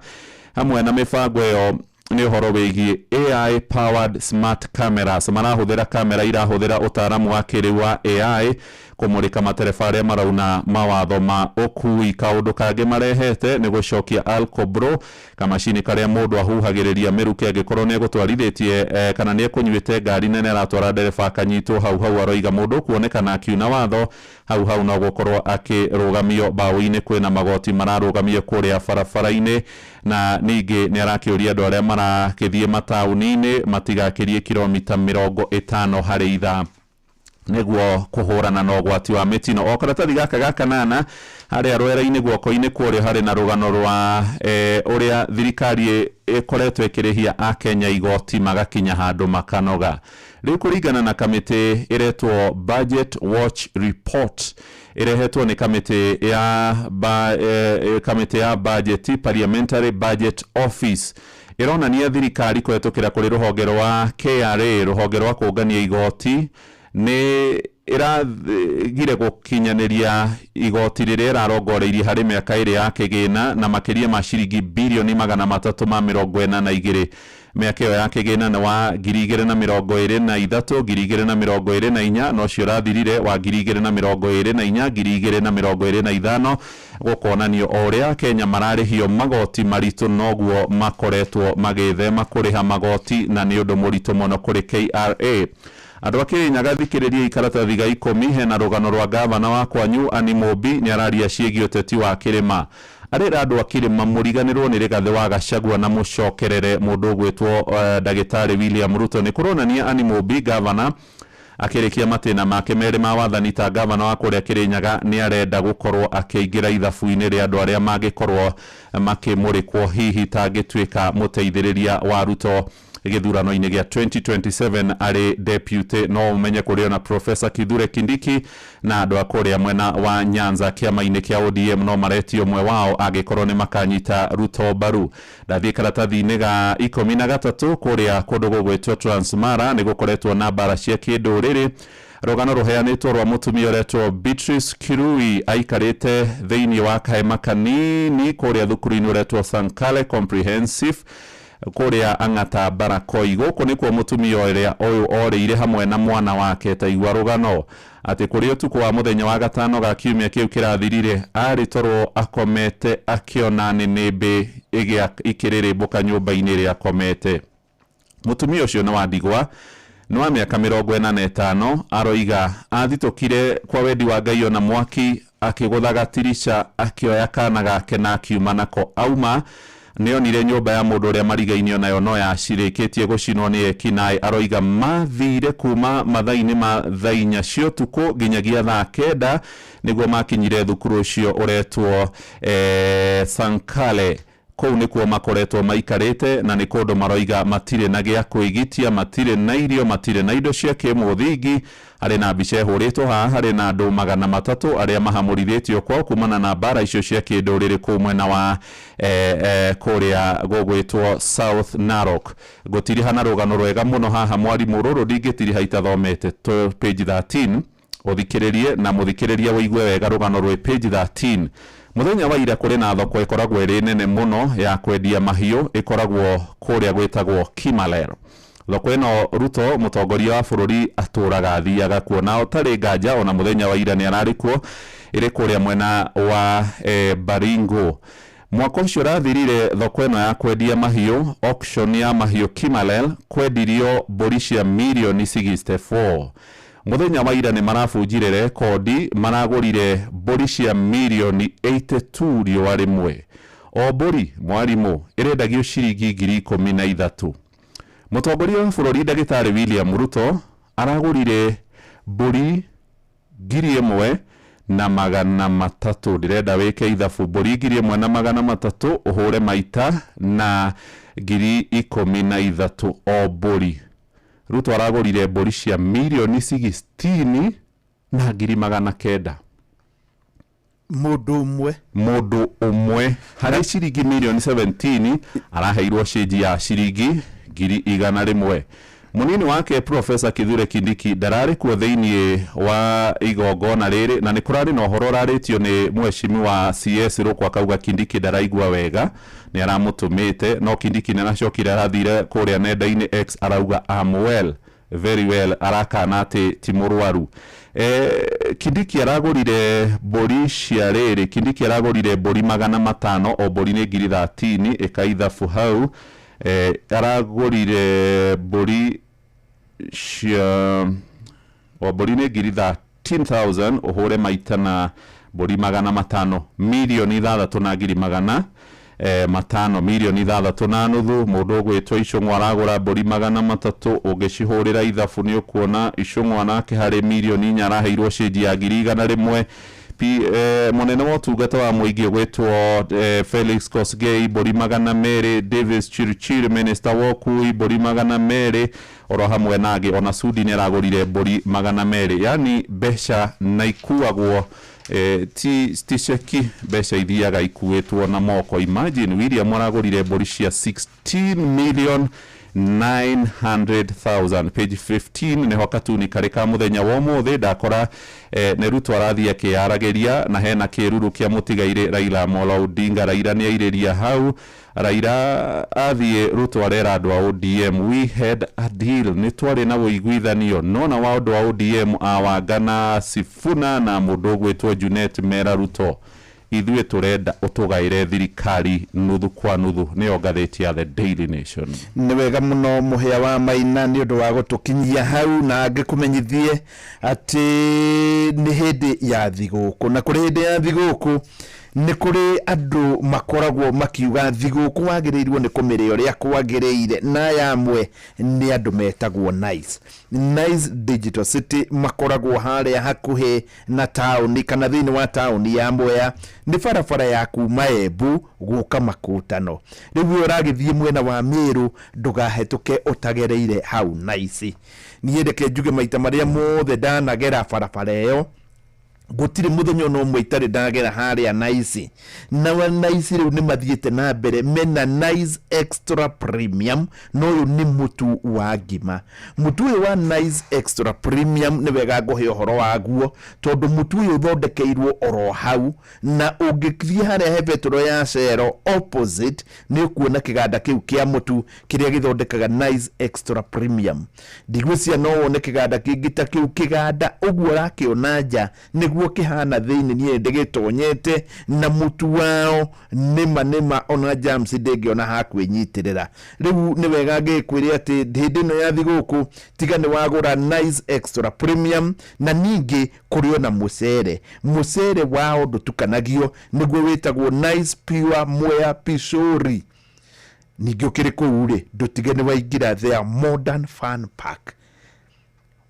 [SPEAKER 9] Hamwe na mĩbango ĩyo nĩ ũhoro wĩgiĩ AI powered smart cameras, marahũthĩra kamera irahũthĩra ũtaaramu wa kĩrĩu wa AI kũmũrĩka matereba arĩa marauna mawatho ma ũkui. Kaũndũ kangĩ marehete nĩ gũcokia alcobro, kamacini karĩa mũndũ ahuhagĩrĩria mĩruke angĩkorwo nĩ egũtwarithĩtie kana nĩ ekũnyuĩte ngari nene aratwara ndereba akanyitwo hau hau. Aroiga mũndũ kuonekana akiuna watho hau hau no gũkorwo akĩrũgamio mbaũ-inĩ, kwĩna magoti mararũgamio kũrĩa barabara-inĩ. Na ningĩ nĩ arakĩũria andũ arĩa marakĩthiĩ mataũni-inĩ matigakĩrie kilomita 50 harĩ ithaa nĩguo kũhũrana na ũgwati wa mĩtino. O karatathi gaka ga kanana harĩa rwera-inĩ guoko-inĩ kũrĩa harĩ na rũgano rwa ũrĩa thirikari ĩkoretwo ĩkĩrĩhia akenya igoti magakinya handũ makanoga. Rĩu kũringana na kamĩtĩ ĩretwo Budget Watch Report ĩrehetwo nĩ kamĩtĩ ya kamĩtĩ ya budget, Parliamentary Budget Office, ĩronania thirikari kũhetũkĩra kũrĩ rũhonge rwa KRA, rũhonge rwa kũngania igoti, nĩ ĩrathire gũkinyanĩria igoti rĩrĩa ĩrarongoreirie harĩ mĩaka ĩrĩ ya kĩgĩna na makĩria ma ciringi birioni 342. Mĩaka ĩyo ya kĩgĩna nĩ wa 2023 2024, na ũcio ũrathirire wa 2024 2025. Gũkonanio o ũrĩa Kenya mararĩhio magoti maritũ noguo makoretwo magĩthema kũrĩha magoti, na nĩ ũndũ mũritũ mũno kũrĩ KRA. Andũ a Kĩrĩnyaga thikĩrĩria ikaratathi ga 10, hena rũgano rwa gavana wa kwanyu Annie Mumbi nĩ araria ciĩgiĩ ũteti wa kĩrĩma. Arĩra andũ a kĩrĩma mũriganĩrwo nĩ Rigathĩ wa Gachagua na mũcokerere mũndũ ũgwĩtwo ndagĩtarĩ William Ruto. Nĩ kũronania Annie Mumbi gavana akĩrĩkia matĩna make merĩ ma wathani ta gavana wa kũrĩa Kĩrĩnyaga nĩ arenda gũkorwo akĩingĩra ithabu-inĩ rĩa andũ arĩa mangĩkorwo makĩmũrĩkwo hihi ta angĩtuĩka mũteithĩrĩria wa Ruto gĩthurano-inĩ gĩa 2027 arĩ deputy. No ũmenye kũrĩ ona Professor Kithure Kindiki na andũ a kũrĩa mwena wa Nyanza kĩama-inĩ kĩa ODM no maretio ũmwe wao angĩkorwo nĩ makanyita Ruto mbaru. Ndathiĩ karatathi-inĩ ga 13 kũrĩa kũndũ gũgwĩtwo Transmara nĩ gũkoretwo na mbara cia kĩndũrĩrĩ. Rũgano rũheanĩtwo rwa mũtumia ũretwo Beatrice Kirui aikarĩte thĩinĩ wa kahema kanini kũrĩa thukuru-inĩ ũretwo Sankale Comprehensive kũrĩa Ang'ata Barakoi. Gũkũ nĩkuo mũtumia ũrĩa ũyũ orĩire hamwe na mwana wake. Taigua rũgano atĩ kũrĩ ũtukũ wa mũthenya wa gatano ga kiumia kĩu kĩrathirire arĩ toro akomete akĩona nĩnĩmbĩ ikĩrĩrĩmbũka nyũmba-inĩ ĩrĩa akomete. Mũtumia ũcio nĩ wa ndigwa, nĩ wa mĩaka 45, aroiga athitũkire kwa wendi wa Ngai ona mwaki akĩgũtha gatirica akĩoya kana gake na akiuma nako. Auma nĩonire nyũmba ya mũndũ ũrĩa marigainio nayo no yacirĩkĩtie gũcinwo nĩ ekinaĩ. Aroiga mathire kuma mathaa-inĩ ma thaa 4 cia ũtukũ nginyagia thaa 9 nĩguo makinyire thukuru ũcio ũretwo Sankale. Kũu nĩkuo makoretwo maikarĩte na nĩ kũndũ maroiga matirĩ na gĩa kwĩgitia, matirĩ na irio, matirĩ na indo cia kĩmũthingi. Harĩ na mbica ĩhũrĩtwo haha harĩ na andũ 300 arĩa mahamũrithĩtio kwao kumana na mbara icio cia kĩndũrĩrĩ kũu mwena wa kũrĩa gũgwĩtwo South Narok. Ngũtiriha na rũgano rwega mũno haha mwarimũ rũrũ ndingĩtiriha itathomete. Page 13 ũthikĩrĩrie na mũthikĩrĩria ũigue wega rũgano rwĩ page 13. Mũthenya wa ira kũrĩ na thoko ĩkoragwo ĩrĩ nene mũno ya kwendia mahiũ ĩkoragwo kũrĩa gwĩtagwo Kimalel. Thoko ĩno Ruto mũtongoria wa bũrũri atũraga athiaga kuo, na ũtarĩ nganja ona mũthenya wa ira nĩ ararĩ kuo, ĩrĩ kũrĩa mwena wa Baringo. Mwaka ũcio ũrathirire thoko ĩno ya kwendia mahiũ, auction ya mahiũ Kimalel, kwendirio mbũri cia mirioni 64. Mũthenya wa ira nĩ marabunjire rekodi, maragũrire mbũri cia mirioni 82 riũa rĩmwe. O mbũri mwarimũ ĩrendagio ciringi 13,000. Mũtongoria wa bũrũri ndagĩtarĩ William Ruto aragũrire mbũri 1,300. Ndĩrenda wĩke ithabu, mbũri 1,300 ũhũre maita na 13,000 o mbũri. Ruto aragũrire mbũri cia mirioni 16 na 900,000.
[SPEAKER 1] Mũndũ ũmwe.
[SPEAKER 9] Mũndũ ũmwe harĩ ciringi mirioni 17 araheirwo cĩnji ya ciringi 100,000. Mũnini wake Profesa Kithure Kindiki ndararĩ kuo thĩiniĩ wa igongona rĩrĩ, na nĩ kũrarĩ na ũhoro ũrarĩtio nĩ mheshimiwa CS Rũkũ akauga Kindiki ndaraigua wega, nĩ aramũtũmĩte, no Kindiki nĩ aracokire arathire kũrĩa nenda-inĩ X arauga I'm well, very well, arakana atĩ ti mũrwaru. Kindiki aragũrire mbũri cia rĩrĩ, Kindiki aragũrire mbũri 500, o mbũri nĩ 13,000, ĩka ithabu hau. Aragũrire mbũri cia o mbũri nĩ 13,000, ũhũre maita na mbũri 500, 6,500,000, 6.5 mirioni. Mũndũ ũgwĩtwo Icũng'wa aragũra mbũri 300, ũngĩcihũrĩra ithabu nĩ ũkuona Icũng'wa nake harĩ 4 mirioni araheirwo cĩnji ya 100,000. Mũnene wa ũtungata wa mũingĩ ũgwĩtwo Felix Kosgei mbũri 200, Davis Chirchir minister wa ũkui mbũri 200, oro hamwe nangĩ, ona Sudi nĩ aragũrire mbũri 200. Yani mbeca na ikuagwo ti ceki, mbeca ithiaga ikuĩtwo na moko. Imagine William aragũrire mbũri cia 16 million 900,000. Page 15 nĩho katuni karĩ ka mũthenya wa ũmũthĩ. Ndakora nĩ Ruto arathiĩ akĩyaragĩria na hena kĩruru kĩa mũtigairĩ Raila Amolo Odinga. Raila nĩ airĩria hau, Raila athiĩ Ruto arera andũ a ODM, "We had a deal," nĩ twarĩ na ũiguithanio. Nona wa andũ a ODM Awanga na Sifuna na mũndũ ũgwĩtwo Junet mera Ruto, ithuĩ tũrenda ũtũgaĩre thirikari nuthu kwa nuthu. Nĩyo ngathĩti ya The Daily Nation.
[SPEAKER 1] Nĩ wega mũno Mũhĩa wa Maina nĩ ũndũ wa gũtũkinyia hau, na ngĩkũmenyithie atĩ nĩ hĩndĩ ya thigũkũ, na kũrĩ hĩndĩ ya thigũkũ nĩ kũrĩ andũ makoragwo makiuga thigũkũ wagĩrĩirwo nĩ kũmĩrĩa ũrĩa kwagĩrĩire, na aya amwe nĩ andũ metagwo Nice. Nice Digital City makoragwo harĩa hakuhĩ na taũni kana thĩinĩ wa taũni ya Mwea, nĩ barabara ya kuma Embu gũka Makutano. Rĩu we ũragĩthiĩ mwena wa Mĩrũ, ndũgahetũke ũtagereire hau Nice. Niĩ reke njuge maita marĩa mothe ndanagera barabara ĩyo, gũtirĩ mũthenya ona ũmwe itarĩ ndagera harĩa Nice. Na wa Nice rĩu nĩ mathiĩte na mbere, mena Nice Extra Premium, na ũyũ nĩ mũtu wa ngima. Mũtu ũyũ wa Nice Extra Premium nĩ wega ngũhe ũhoro waguo, tondũ mũtu ũyũ ũthondekeirwo oro hau, na ũngĩthiĩ harĩa he betũrũ ya Shell opposite nĩ ũkuona kĩganda kĩu kĩa mũtu kĩrĩa gĩthondekaga Nice Extra Premium. Ndigwĩciria no wone kĩganda kĩngĩ ta kĩu. Kĩganda ũguo ũrakĩona nja nĩguo kĩhana thĩinĩ. Niĩ ndĩgĩtonyete na mũtu wao nĩma nĩma, ona germs ndĩngĩona hakwĩnyitĩrĩra. Rĩu nĩ wega ngĩkwĩre atĩ hĩndĩ ĩno ya thigũkũ tiga nĩ wagũra Nice Extra Premium. Na ningĩ kũrĩ ona mũcere, mũcere wao ndũtukanagio, nĩguo wĩtagwo Nice Pure Mwea Pishori. Ningĩ ũkĩrĩ kũu rĩ, ndũtige nĩ waingĩra their Modern Fun Park.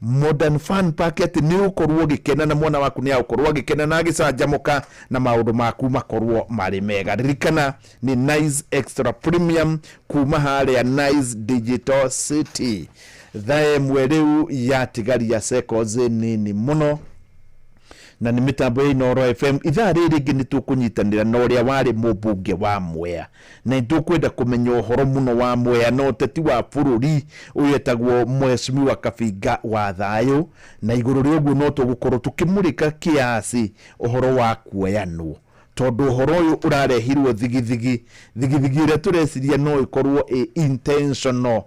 [SPEAKER 1] Modern Fun Park atĩ nĩ ũkorwo ũgĩkena na mwana waku nĩ agũkorwo agĩkena na agĩcanjamũka na maũndũ maku makorwo marĩ mega. Ririkana nĩ Nice Extra Premium kuma harĩa Nice Digital City. Thaa 1 rĩu yatigaria seconds nini mũno, na nĩ mĩtambo ya Inooro FM. Ithaa rĩrĩ rĩngĩ nĩ tũkũnyitanĩra na ũrĩa warĩ mũmbunge wa Mwea, na nĩ tũkwenda kũmenya ũhoro mũno wa Mwea na ũteti wa bũrũri ũyũ, etagwo Mheshimiwa Kabinga wa Thayũ. Na igũrũ rĩa ũguo no tũgũkorwo tũkĩmũrĩka kĩasi ũhoro wa kuoyanwo, tondũ ũhoro ũyũ ũrarehirwo thigithigi thigithigi ĩrĩa tũreciria no ĩkorwo ĩ intentional,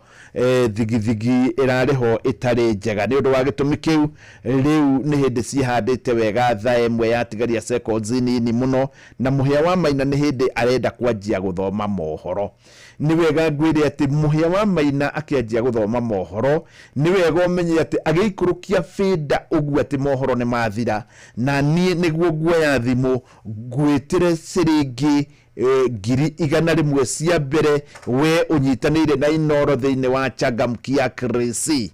[SPEAKER 1] thigithigi ĩrarĩ ho ĩtarĩ njega. Nĩ ũndũ wa gĩtũmi kĩu, rĩu nĩ hĩndĩ ciĩhandĩte wega. Thaa 1 yatigaria seconds nini mũno, na Mũhĩa wa Maina nĩ hĩndĩ arenda kwanjia gũthoma mohoro. Nĩ wega ngwĩre atĩ Mũhĩa wa Maina akĩanjia gũthoma mohoro, nĩ wega ũmenye atĩ agĩikũrũkia bĩnda ũguo atĩ mohoro nĩ mathira, na niĩ nĩguo nguoya thimũ ngwĩtĩre ciringi. 100,000 cia mbere we ũnyitanĩire na Inoro thĩinĩ wa Changamkia Krisi.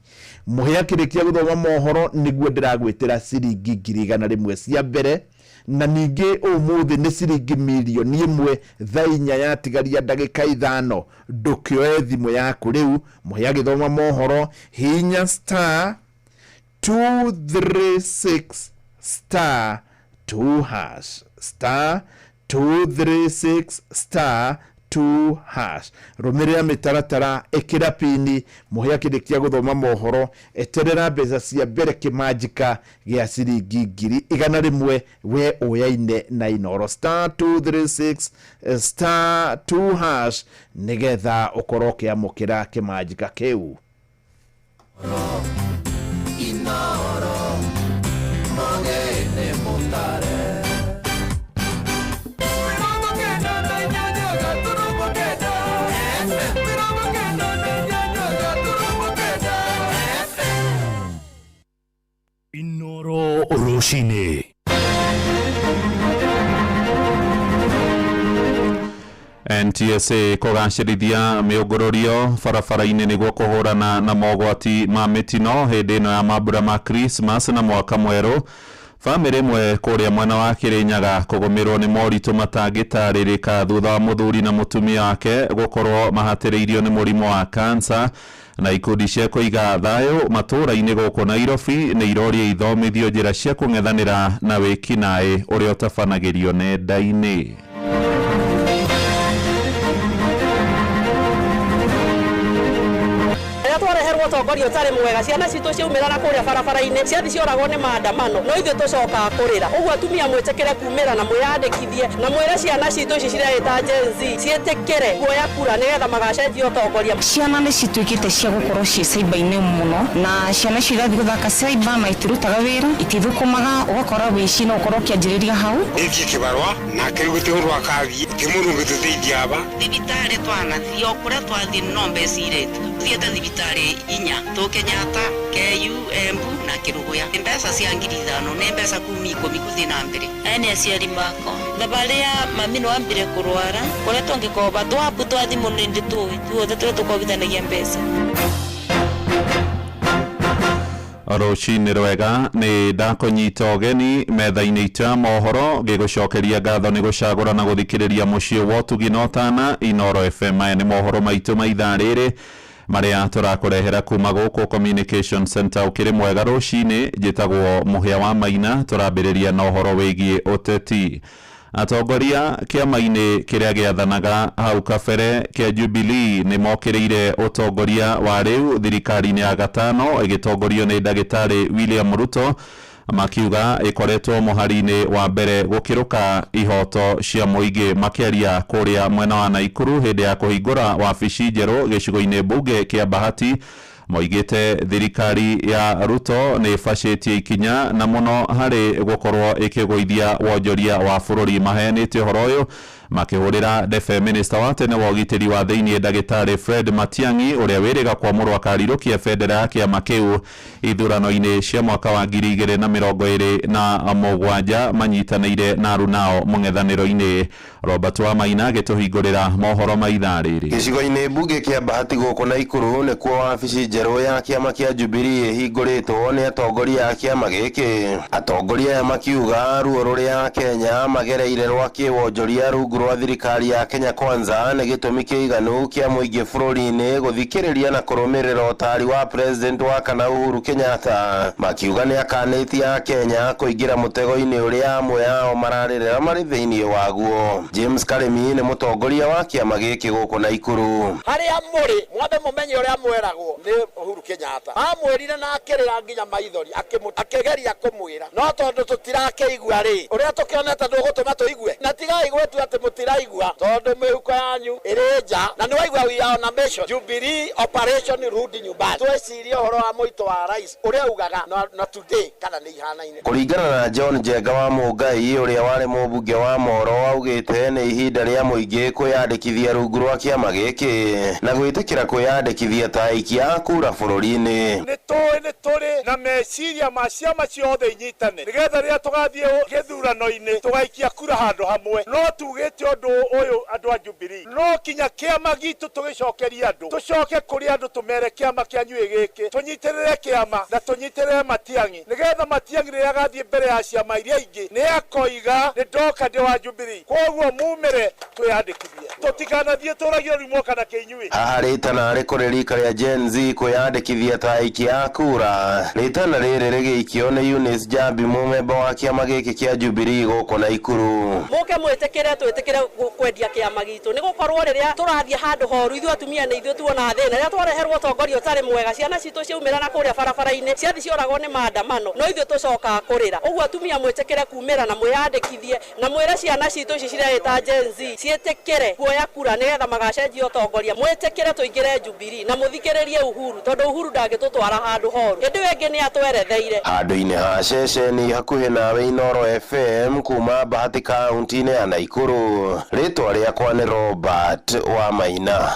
[SPEAKER 1] Mũhĩa akĩrĩkia gũthoma mohoro nĩguo ndĩragwĩtĩra ciringi 100,000 cia mbere, na ningĩ ũmũthĩ nĩ ciringi 1,000,000 thaa 4 yatigaria ndagĩka 5. Ndũkĩoe thimũ yaku rĩu, mũhĩa agĩthoma mohoro, hinya star 236 star 2 hash, star 236 star 2 hash. Rũmĩrĩra mĩtaratara, ĩkĩra pini. Mũhĩa akĩrĩkia gũthoma mohoro, eterera mbeca cia mbere kĩmanjika gĩa ciringi 100,000 we ũyaine na Inoro, star 236 star 2 hash, nĩgetha ũkorwo ũkĩamũkĩra kĩmanjika kĩu.
[SPEAKER 2] Inoro mogene mutare.
[SPEAKER 10] Inoro Rũcinĩ.
[SPEAKER 9] NTSA kũgacĩrithia mĩũngũrũrio barabara-inĩ nĩguo kũhũrana na mogwati ma mĩtino hĩndĩ ĩno ya mambura ma Christmas na mwaka mwerũ. Bamĩrĩ ĩmwe kũrĩa mwena wa Kĩrĩnyaga kũgũmĩrwo nĩ moritũ matangĩtarĩrĩka thutha wa mũthuri na mũtumia wake gũkorwo mahatĩrĩirio nĩ mũrimũ wa kansa. Na ikundi cia kũiga thayũ matũũra-inĩ gũkũ Nairobi nĩ iroria ithomithio njĩra cia kũng'ethanĩra na wĩkinaĩ ũrĩa ũtabanagĩrio nenda-inĩ.
[SPEAKER 11] Twareherwo ũtongoria ũtarĩ mwega, ciana citũ ciaumĩra kũrĩa barabara-inĩ, ciathi cioragwo nĩ maandamano, no ithuĩ tũcokaga kũrĩra. Ũguo atumia mwĩtĩkĩre kumĩra na mwĩyandĩkithie na mwĩre ciana citũ ici cireĩta Gen Z ciĩtĩkĩre kuoya kura nĩgetha magacenjia ũtongoria.
[SPEAKER 12] Ciana nĩ cituĩkĩte cia gũkorwo ciĩ cyber-inĩ mũno, na ciana icio irathiĩ gũthaka cyber na itirutaga wĩra, itithũkũmaga, ũgakora wĩici no ũkorwo ũkĩanjĩrĩria hau.
[SPEAKER 13] Nĩthiĩ kĩbarũa nake rĩu gũtirĩ ũndũ akathiĩ, ti mũndũ ũngĩtũteithia aba.
[SPEAKER 14] Thibitarĩ twanathiĩ o kũrĩa twathiĩ no mbeca iretio. Thiĩte thibitarĩ 4 tũ Kenyatta, KU, Embu na Kĩrũgũya. Mbeca cia 5,000 nĩ mbeca kuma 10 gũthiĩ na mbere.
[SPEAKER 15] Aya nĩ aciari makwa. Thabarĩ ya mami nĩ wambire kũrwara kũrĩa tũngĩkomba twabu twa thimũ nĩ ndĩ tũĩ tuothe tũrĩa tũkombithanagia mbeca.
[SPEAKER 9] Rũcinĩ rwega, nĩ ndakũnyita ũgeni metha-inĩ itũ ya mohoro ngĩgũcokeria ngatho nĩ gũcagũra na gũthikĩrĩria mũciĩ wa ũtugi na ũtana Inoro FM. Maya nĩ mohoro maitũ ma ithaa rĩrĩ marĩa tũrakũrehera kuma gũkũ Communication Center. Ũkĩrĩ mwega rũcinĩ, njĩtagwo Mũhĩa wa Maina. Tũrambĩrĩria na ũhoro wĩgiĩ ũteti. Atongoria kĩama-inĩ kĩrĩa gĩathanaga hau kabere kĩa Jubilee nĩ mokĩrĩire ũtongoria wa rĩu thirikari-inĩ ya gatano ĩgĩtongorio nĩ ndagĩtarĩ William Ruto, makiuga ĩkoretwo mũhari-inĩ wa mbere gũkĩrũka ihoto cia mũingĩ. Makĩaria kũrĩa mwena wa Naikuru hĩndĩ ya kũhingũra wabici njerũ gĩcigo-inĩ mbunge kĩa Bahati, moigĩte thirikari ya Ruto nĩ ĩbacĩtie ikinya na mũno harĩ gũkorwo ĩkĩgũithia wonjoria wa bũrũri. Maheanĩte ũhoro ũyũ makĩhũrĩra ndebe minista wa tene wa ũgitĩri wa thĩinĩ ndagĩtarĩ Fred Matiang'i ũrĩa wĩrĩga kwamũrwo akarirũkia bendera ya kĩama kĩu ithurano-inĩ cia mwaka wa 2027 manyitanĩire na arunao mũng'ethanĩro-inĩ. Robert Wamaina agĩtũhingũrĩra mohoro ma ithaa rĩrĩ.
[SPEAKER 16] Gĩcigo-inĩ mbunge kĩa Bahati gũkũ Naikuru nĩkuo wabici njerũ ya kĩama kĩa Jubilee ĩhingũrĩtwo nĩ atongoria a kĩama gĩkĩ. Atongoria aya makiuga ruo rũrĩa Kenya magereire rwa kĩwonjoria rungu rwa thirikari ya Kenya Kwanza nĩ gĩtũmi kĩiganu kĩa mũingĩ bũrũri-inĩ gũthikĩrĩria na kũrũmĩrĩra ũtaari wa president wa kana Uhuru Kenyatta. Makiuga nĩ akanĩtie a Kenya kũingĩra mũtego-inĩ ũrĩa amwe ao mararĩrĩra marĩ thĩinĩ waguo. James Karemi nĩ mũtongoria wa kĩama gĩkĩ gũkũ Naikuru.
[SPEAKER 17] Harĩa mũrĩ mwambe mũmenye ũrĩa mweragwo nĩ Uhuru Kenyatta. Amwĩrire na akĩrĩra nginya maithori, akĩgeria kũmwĩra, no tondũ tũtirakĩigua rĩ, ũrĩa tũkĩonete ndũgũtũma tũigue, na tigai gwĩtua atĩ mũtiraigua tondũ mĩhuko yanyu ĩrĩ nja. Na nĩ waigua we are on a mission, Jubilee operation rudi nyumbani. Twecirie ũhoro wa mũito wa rais ũrĩa ugaga na today kana nĩ ihanaine.
[SPEAKER 16] Kũringana na John Njenga wa Mũngai ũrĩa warĩ mũmbunge wa Moro, augĩte nĩ ihinda rĩa mũingĩ kwĩyandĩkithia rungu rwa kĩama gĩkĩ na gwĩtĩkĩra kwĩyandĩkithia ta aikia a kura bũrũri-inĩ.
[SPEAKER 18] Nĩ tũĩ nĩ tũrĩ na meciria ma ciama ciothe inyitane nĩgetha rĩrĩa tũgathiĩ gĩthurano-inĩ tũgaikia kura handũ hamwe, no tugĩte Twĩte ũndũ ũyũ andũ a Jubilee, no kinya kĩama gitũ tũgĩcokerie andũ, tũcoke kũrĩ andũ tũmere kĩama kĩanyu gĩkĩ, tũnyitĩrĩre kĩama na tũnyitĩrĩre Matiang'i, nĩgetha Matiang'i rĩrĩa agathiĩ mbere ya ciama iria ingĩ nĩ akoiga nĩ ndoka ndĩ wa Jubilee. Koguo mumĩre twĩyandĩkithie, tũtikanathiĩ tũragio rumo kana kĩinyuĩ.
[SPEAKER 16] Haha rĩtana rĩ kũrĩ rika rĩa Gen Z kwĩyandĩkithia ta aikia a kura. Rĩtana rĩrĩ rĩgĩikio nĩ Eunice Jambi, mũmemba wa kĩama gĩkĩ kĩa Jubilee gũkũ Naikuru.
[SPEAKER 11] Mũke mwĩtĩkĩre twĩtĩkĩre kwendia kĩama gitũ, nĩ gũkorwo rĩrĩa tũrathiĩ handũ horu ithuĩ atumia nĩ ithuĩ tuonaga thĩna. Rĩrĩa twareherwo ũtongoria ũtarĩ mwega, ciana citũ ciaumĩra na kũrĩa barabara-inĩ ciathi cioragwo nĩ maandamano, no ithuĩ tũcokaga kũrĩra. Ũguo atumia mwĩtĩkĩre kumĩra na mwĩyandĩkithie na mwĩre ciana citũ ici cireĩta Gen Z ciĩtĩkĩre kuoya kura nĩgetha magacenjia ũtongoria. Mwĩtĩkĩre tũingĩre Jubilee na mũthikĩrĩrie Uhuru, tondũ Uhuru ndangĩtũtwara handũ horu. Hĩndĩ ĩyo ĩngĩ nĩ atweretheire.
[SPEAKER 16] Handũ-inĩ ha ceceni hakuhĩ nawe Inooro FM kuma Bahati kaunti-inĩ ya Naikuru, rĩtwa rĩakwa nĩ Robert wa Maina.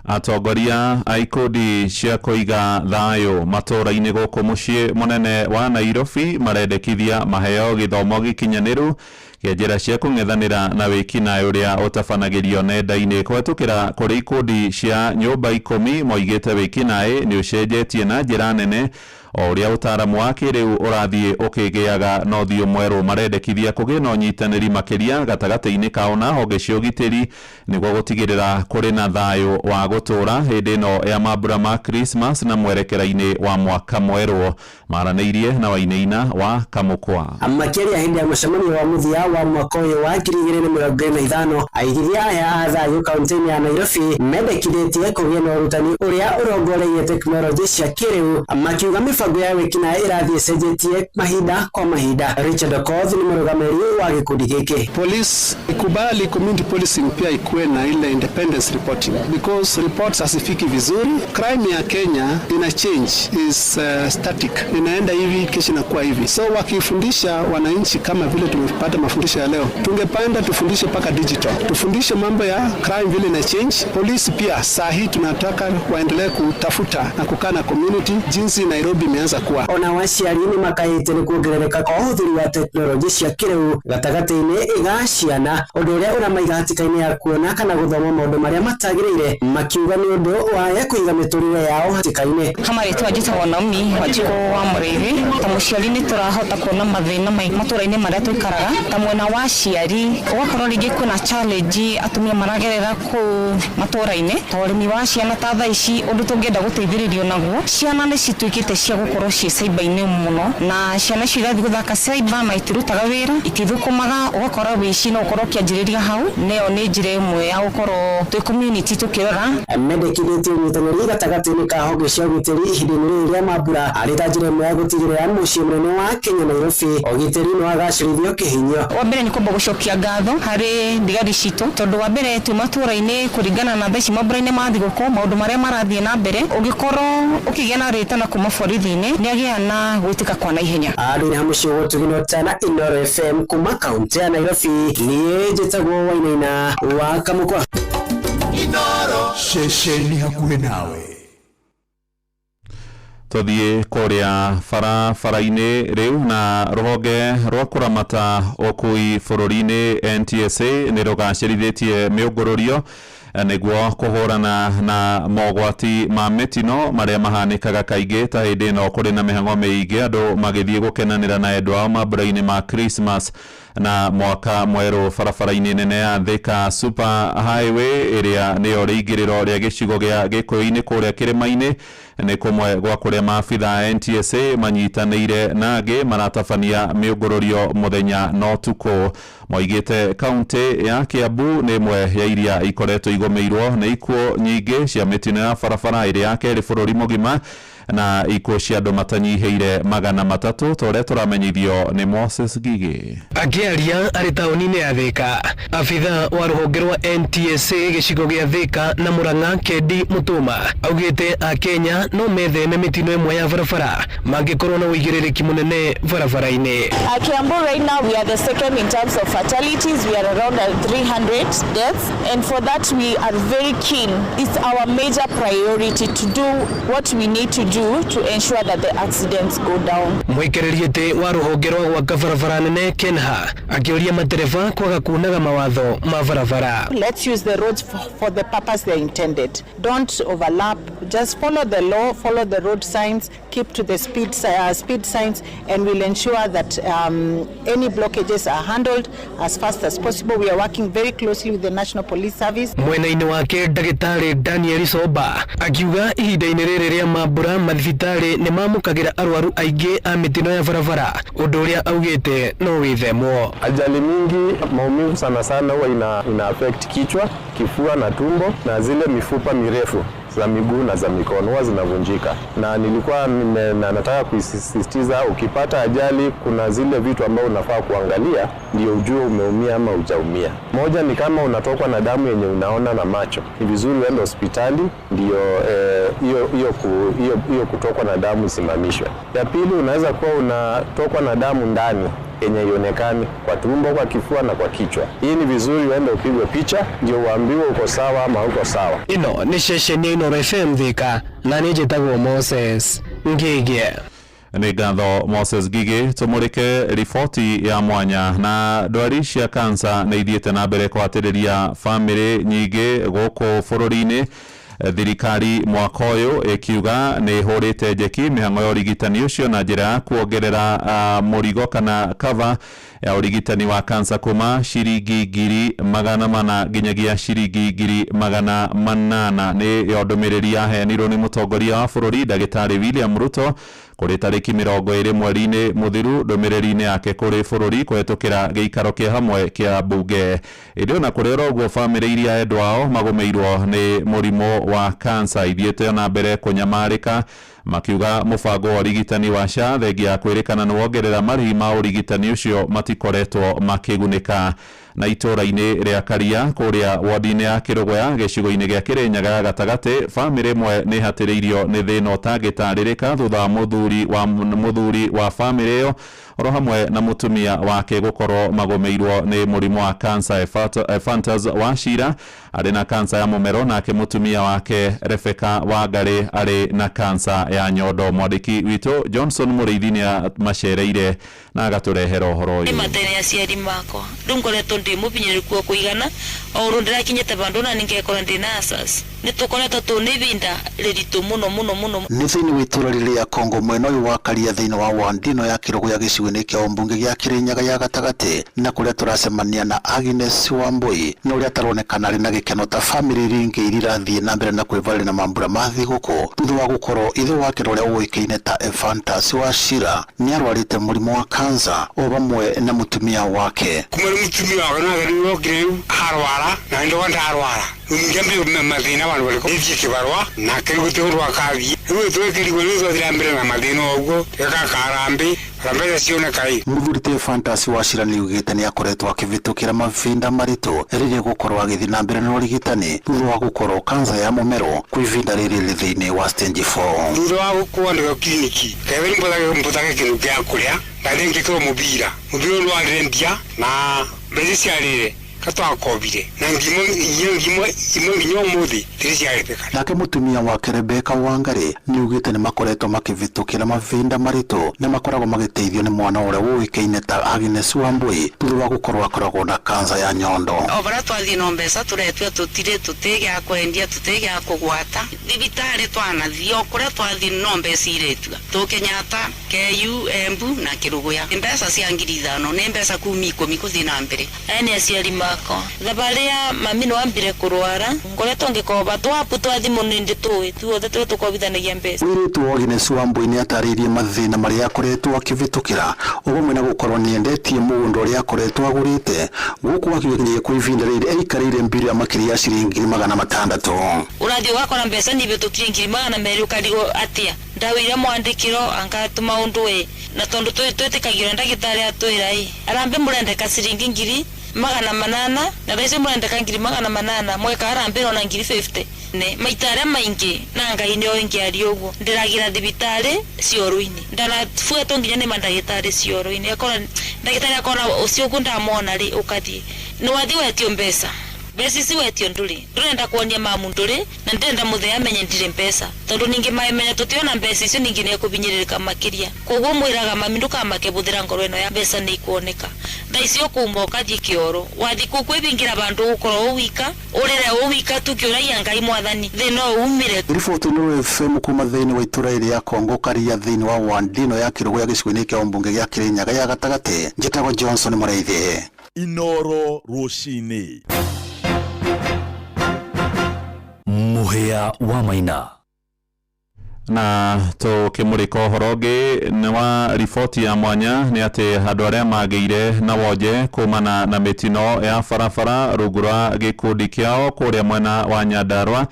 [SPEAKER 9] Atongoria a ikundi cia kũiga thayũ matũũra-inĩ gũkũ mũciĩ mũnene wa Nairobi marendekithia maheo gĩthomo gĩkinyanĩru kĩa njĩra cia kũng'ethanĩra na wĩkinaĩ ũrĩa ũtabanagĩrio nenda-inĩ kũhetũkĩra kũrĩ ikundi cia nyũmba 10. Moigĩte wĩkinaĩ nĩ ũcenjetie na njĩra nene o ũrĩa ũtaaramu wa kĩrĩu ũrathiĩ ũkĩgĩaga na ũthiũ mwerũ. Marendekithia kũgĩe na ũnyitanĩri makĩria gatagatĩ-inĩ kao na honge cia ũgitĩri nĩguo gũtigĩrĩra kũrĩ na thayũ wa gũtũũra hĩndĩ ĩno ya mambura ma Christmas na mwerekera-inĩ wa mwaka mwerũ. Maranĩirie na Wainaina wa Kamũkwa.
[SPEAKER 19] Makĩria hĩndĩ ya mũcemanio wa mũthia wa mwaka ũyũ wa 2025, aigithia aya a thayũ kaunti-inĩ ya Nairobi mendekithĩtie kũgĩe na ũrutani ũrĩa ũrongoreirie tekinoronjĩ cia kĩrĩu, makiuga mĩbango ya wĩkinaĩ ĩrathiĩ ĩcenjetie mahinda kwa mahinda. Richard Okoth nĩ mũrũgamĩrĩri wa gĩkundi gĩkĩ.
[SPEAKER 20] Police ikubali community policing pia ikuwe na ile independence reporting, because reports hazifiki vizuri. Crime ya Kenya ina change, is static, inaenda hivi kesho inakuwa hivi. So wakifundisha wananchi kama vile tumepata mafundisho ya leo, tungepanda tufundishe mpaka digital, tufundishe mambo ya crime vile ina change. Polisi pia saa hii tunataka waendelee kutafuta na kukaa na community jinsi Nairobi imeanza kuwa.
[SPEAKER 19] Ona aciari nĩ makaĩte nĩ kuongerereka kwa ũhũthĩri wa tekinoronjĩ cia kĩrĩu gatagatĩ-inĩ ga ciana, ũndũ ũrĩa ũramaiga hatĩka-inĩ ya kuona kana gũthoma maũndũ marĩa matagĩrĩire, makiuga nĩ ũndũ wa kũiga mĩtũrĩre yao hatĩka-inĩ.
[SPEAKER 12] Kama rĩtwa njĩtagwo Naomi Wanjikũ wa Mũrĩithi. Ta mũciari nĩ tũrahota kuona mathĩna matũra-inĩ marĩa tũikaraga, ta mwena wa aciari ũgakorwo rĩngĩ kwĩna challenge atumia maragerera kũu matũra-inĩ, ta ũrĩmi wa ciana. Ta thaa ici ũndũ tũngĩenda gũteithĩrĩrio naguo, ciana nĩ cituĩkĩte cia gũkorwo ciĩ cyber-inĩ mũno, na ciana icio irathiĩ gũthaka cyber na itirutaga wĩra, itithũkũmaga, ũgakora wĩici no ũkorwo ũkĩanjĩrĩria hau. Nĩyo nĩ njĩra ĩmwe ya gũkorwo twĩ community tũkĩrora.
[SPEAKER 19] Mendekithĩtie ũnyitanĩri gatagatĩ-inĩ ka honge cia ũgitĩri ihinda-inĩ rĩrĩ rĩa mambura arĩ ta njĩra ĩmwe ya gũtigĩrĩra mũciĩ mũnene wa Kenya Nairobi ũgitĩri nĩ wagacĩrithio kĩhinyio.
[SPEAKER 12] Wa mbere nĩ kwamba gũcokia ngatho harĩ thigari citũ, tondũ wa mbere twĩ matũra-inĩ kũringana na thaa ici mambura-inĩ ma thigũkũ maũndũ marĩa marathiĩ na mbere, ũngĩkorwo ũkĩgĩa na rĩtana kuma borithi-inĩ nĩ agĩa na gwĩtĩka kwa naihenya.
[SPEAKER 19] Handũ-inĩ ha mũciĩ gũtugino tana Inooro FM kuma kaunti ya Nairobi, niĩ njĩtagwo Wainaina wa Kamũkwa.
[SPEAKER 2] Inooro.
[SPEAKER 10] Ceceni hakuhĩ nawe.
[SPEAKER 9] Tũthiĩ kũrĩa barabara-inĩ rĩu na rũhonge rwa kũramata ũkui bũrũri-inĩ NTSA nĩ rũgacĩrithĩtie mĩũngũrũrio nĩguo kũhũrana na mogwati ma mĩtino marĩa mahanĩkaga kaingĩ ta hĩndĩ ĩno kũrĩ na mĩhang'o mĩingĩ andũ magĩthiĩ gũkenanĩra na endwa ao mambura-inĩ ma Christmas na mwaka mwerũ barabara-inĩ nene ya Thika Super Highway ĩrĩa nĩyo rĩingĩrĩro rĩa gĩcigo gĩa Gĩkũyũ-inĩ kũrĩa kĩrĩma-inĩ nĩ kũmwe gwa kũrĩa maabitha a NTSA manyitanĩire na angĩ maratabania mĩũngũrũrio mũthenya na ũtukũ. Moigĩte kaunti ya Kiambu nĩ ĩmwe ya iria ikoretwo igũmĩirwo nĩ ikuũ nyingĩ cia mĩtino ya barabara ĩrĩa ya kerĩ bũrũri mũgima na ikuũ cia andũ matanyihĩire 300 ta ũrĩa tũramenyithio nĩ Moses Gigi.
[SPEAKER 21] Akĩaria arĩ taũni-inĩ ya Thika, abitha wa rũhonge rwa NTSA gĩcigo gĩa Thika na Murang'a Kendi Mutuma augĩte akenya no metheme mĩtino ĩmwe ya barabara mangĩkorwo na ũigĩrĩrĩki mũnene barabara-inĩ.
[SPEAKER 22] Kiambu right now we are the second in terms of fatalities. We are around 300 deaths, and for that we are very keen. It's our major priority to do what we need to do do to ensure that the accidents go down.
[SPEAKER 21] Mũikarĩri gĩtĩ wa rũhonge rwa gwaka barabara nene KENHA akĩũria matereba kwaga kunaga mawatho ma barabara.
[SPEAKER 3] Let's use the roads for the purpose they're intended. Don't overlap. Just follow the law, follow the road signs, keep to the speed signs, and we'll ensure that any blockages are handled as fast as possible. We are working very closely with the National Police Service.
[SPEAKER 21] Mwena-inĩ wake ndagĩtarĩ Daniel Soba akiuga ihinda-inĩ rĩrĩ rĩa mambura mathibitarĩ nĩ mamũkagĩra arwaru aingĩ a mĩtino ya barabara, ũndũ ũrĩa augĩte no wĩthemwo.
[SPEAKER 4] Ajali mingi, maumivu sana sana huwa ina affect kichwa, kifua na tumbo na zile mifupa mirefu za miguu na za mikono huwa zinavunjika, na nilikuwa nataka kuisisitiza, ukipata ajali kuna zile vitu ambavyo unafaa kuangalia ndio ujue umeumia ama hujaumia. Moja ni kama unatokwa na damu yenye unaona na macho, ni vizuri uende hospitali ndio hiyo kutokwa na damu isimamishwe. Ya pili, unaweza kuwa unatokwa na damu ndani yenye ionekani kwa tumbo, kwa kifua na kwa kichwa. Hii ni vizuri uende upigwe picha ndio uambiwe uko sawa ama uko sawa.
[SPEAKER 21] Ĩno nĩ ceceni ya Inooro FM Thika na niĩ njĩtagwo Moses Ngĩgĩ.
[SPEAKER 9] Nĩ ngatho Moses Ngigĩ. Tũmũrĩke riboti ya mwanya. Na ndwari cia kansa nĩ ithiĩte na mbere kũhatĩrĩria bamĩrĩ nyingĩ gũkũ bũrũri-inĩ. Thirikari mwaka ũyũ ĩkiuga nĩ ĩhũrĩte njeki mĩhang'o ya ũrigitani ũcio na njĩra ya kuongerera mũrigo kana cover ya ũrigitani wa kansa kuma ciringi 400,000 nginyagia ciringi 800,000. Nĩ yo ndũmĩrĩri yaheanirwo nĩ mũtongoria wa bũrũri ndagĩtarĩ William Ruto kũrĩ tarĩki 20 mweri-inĩ mũthiru ndũmĩrĩri-inĩ yake kũrĩ bũrũri kũhetũkĩra gĩikaro kĩa hamwe kĩa mbunge. Ĩndĩ ona kũrĩ oro ũguo bamĩrĩ iria endwa ao magũmĩirwo nĩ mũrimũ wa kansa ithiĩte ona mbere kũnyamarĩka, makiuga mũbango wa ũrigitani wa SHA thengia ya kwĩrĩkana nĩ wongerera marĩhi ma ũrigitani ũcio matikoretwo makĩgunĩka. Na itũũra-inĩ rĩa Karia kũrĩa wodi-inĩ ya Kĩrũgũya gĩcigo-inĩ gĩa Kĩrĩnyaga gatagatĩ, bamĩrĩ ĩmwe nĩ ĩhatĩrĩirio nĩ thĩna ũtangĩtarĩrĩka thutha wa mũthuri wa bamĩrĩ ĩyo oro hamwe na mũtumia wake gũkorwo magũmĩirwo nĩ mũrimũ wa kansa. Ephantus Wachira arĩ na kansa ya mũmero, nake mũtumia wake Rebecca Wangari arĩ na kansa ya nyondo. Mwandĩki witũ Johnson Mũrĩithi nĩ macereire na agatũrehera ũhoro ũyũ.
[SPEAKER 15] Nĩ matene aciari makwa rĩu ngoretwo ndĩ mũbinyĩrĩku wa kũigana o ũndũ ndĩrakinyĩte vandũ na ningekora ndĩ na asas nĩ tũkoretwo tũna ivinda rĩritũ mũno mũno mũno.
[SPEAKER 23] Nĩ thĩinĩ wa itũũra rĩrĩ rĩa Kongo mwena ũyũ wa Karia thĩinĩ wa wandino ya Kĩrũgũya gĩcigo-inĩ kĩa ũmbunge gĩa Kĩrĩnyaga ya gatagatĩ, na kũrĩa tũracemania na Agnes Wambui na ũrĩa ataronekana arĩ na gĩkeno ta bamĩrĩ iria ingĩ iria irathiĩ na mbere na kwĩvarĩria na mambura ma thigũkũ thutha wa gũkorwo ithe wake ũrĩa ũĩkaine ta Ephantus Wachira nĩ arwarĩte mũrimũ wa kansa o vamwe na mũtumia wake.
[SPEAKER 13] Kuma rĩ mũtumia wakwa nake rĩu okire rĩu arwara na ndoka ndarwara rĩu mathĩna vandu varĩkũ nĩthiĩ kĩbarũa nake rĩu gũtirĩ ũndũ akathiĩ rĩu twekĩrigwo rĩu twathira mbere na mathĩna o ũguo tweka karambi mbeca cioneka ĩ.
[SPEAKER 23] Mũthuri ti Ephantus Wachira nĩ augĩte nĩ akoretwo akĩvĩtũkĩra mavinda maritũ rĩrĩa gũkorwo agĩthiĩ na mbere na ũrigitani thutha wa gũkorwo kansa ya mũmero kwa ivinda rĩrĩ rĩ thĩinĩ wa stage 4.
[SPEAKER 13] Thutha wa kwandĩkwo kiriniki ketheri mbũthage kĩndũ gĩa kũrĩa ngathiĩ ngĩkĩrwo mũbira ũyũ ndwarire mbia na mbeca ciarĩre katwakobire na ngimo ngimo imwe nginya ũmũthĩ tirĩ ciarĩpĩka.
[SPEAKER 23] Nake mũtumia wake Rebecca Wangari nĩ augĩte nĩ makoretwo makĩvĩtũkĩra mavinda maritũ na makoragwo magĩteithio nĩ mwana ũrĩa ũĩkaine ta Agnes Wambui thutha wa gũkorwo akoragwo na kansa ya nyondo.
[SPEAKER 14] O varia twathiĩ na mbeca tũretio tũtirĩ tũtĩ gĩa kwendia tũtĩ gĩa kũgwata thibitarĩ twanathiĩ o kũrĩa twathiĩ no mbeca iretua tũ Kenyatta, KU, Embu na Kĩrũgũya. Mbeca cia 5,000 nĩ mbeca kuma 10 gũthiĩ na mbere.
[SPEAKER 15] Aya nĩ aciari makwa thabarĩ ya mami nĩwambire kũrwara ngoretwo ngĩkoba twapu twa thimũ nĩ ndĩ tũĩ tuothe tũrĩa tũkobithanagia mbeca.
[SPEAKER 23] Mũirĩtu wa Agnes Wambui nĩ atarĩirie mathĩna marĩa akoretwo akĩvĩtũkĩra o vamwe na gũkorwo nĩendetie mũgũnda ũrĩa akoretwo agũrĩte gũkũ akiuga kwa ivinda rĩrĩ aikarĩire mbiru ya makĩria ya ciringi 600.
[SPEAKER 15] Ũrathiĩ ũgakora mbeca nĩivĩtũkire 200,000 ũkarigwo atĩa ndawĩire mwandĩkĩro anga tũmaũndũ ĩ na tondũ twĩtĩkagĩrwo ndagĩtarĩ atwĩra ĩ arambe mũrendeka ciringi 800 na thaa icio mũrendeka 800 mweka arambe ona 50,000 ne maita arĩa maingĩ na Ngai nĩoĩ ngĩaria ũguo ndĩragira thibitarĩ cioro-inĩ ndanabuatwo nginya nĩ mandagĩtarĩ cioro-inĩ akora ndagĩtarĩ akora ũcio ũguo ndamona rĩ ũkathiĩ nĩwathiĩ wetio mbeca. Mbeca ici wetio ndũrĩ, ndũrenda kuonia mamu ndũrĩ, na ndĩrenda mũthee amenye ndirĩ mbeca, tondũ ningĩ mamenya tũtiona mbeca icio ningĩ nĩekũbinyĩrĩrĩka makĩria. Koguo mwĩraga mami ndũkamake bũthĩra ngoro ĩno ya mbeca nĩ ikuoneka. Thaa ici ũkuma ũkathiĩ kĩoro, wathiĩ kũu kwĩbingira bandũ ũgũkorwo ũ wika, ũrĩre ũ wika tu ũkĩũragia Ngai Mwathani thĩna ũyũ umire.
[SPEAKER 23] Riboti Inooro FM kuma thĩinĩ wa itũra rĩa Kongo Karia thĩinĩ wa Wandino ya Kĩrũgũya gĩcigo-inĩ kĩa ũmbunge gĩa Kĩrĩnyaga ya gatagatĩ. Njĩtagwo Johnson Mũrĩithi.
[SPEAKER 8] Inooro rũcinĩ. Mũhĩa wa Maina.
[SPEAKER 9] Na tukimurika ũhoro ũngĩ nĩ wa riboti ya mwanya nĩ atĩ andũ arĩa magĩire na wonje kumana na mĩtino ya barabara rungu rwa gĩkundi kĩao kũrĩa mwena wa Nyandarua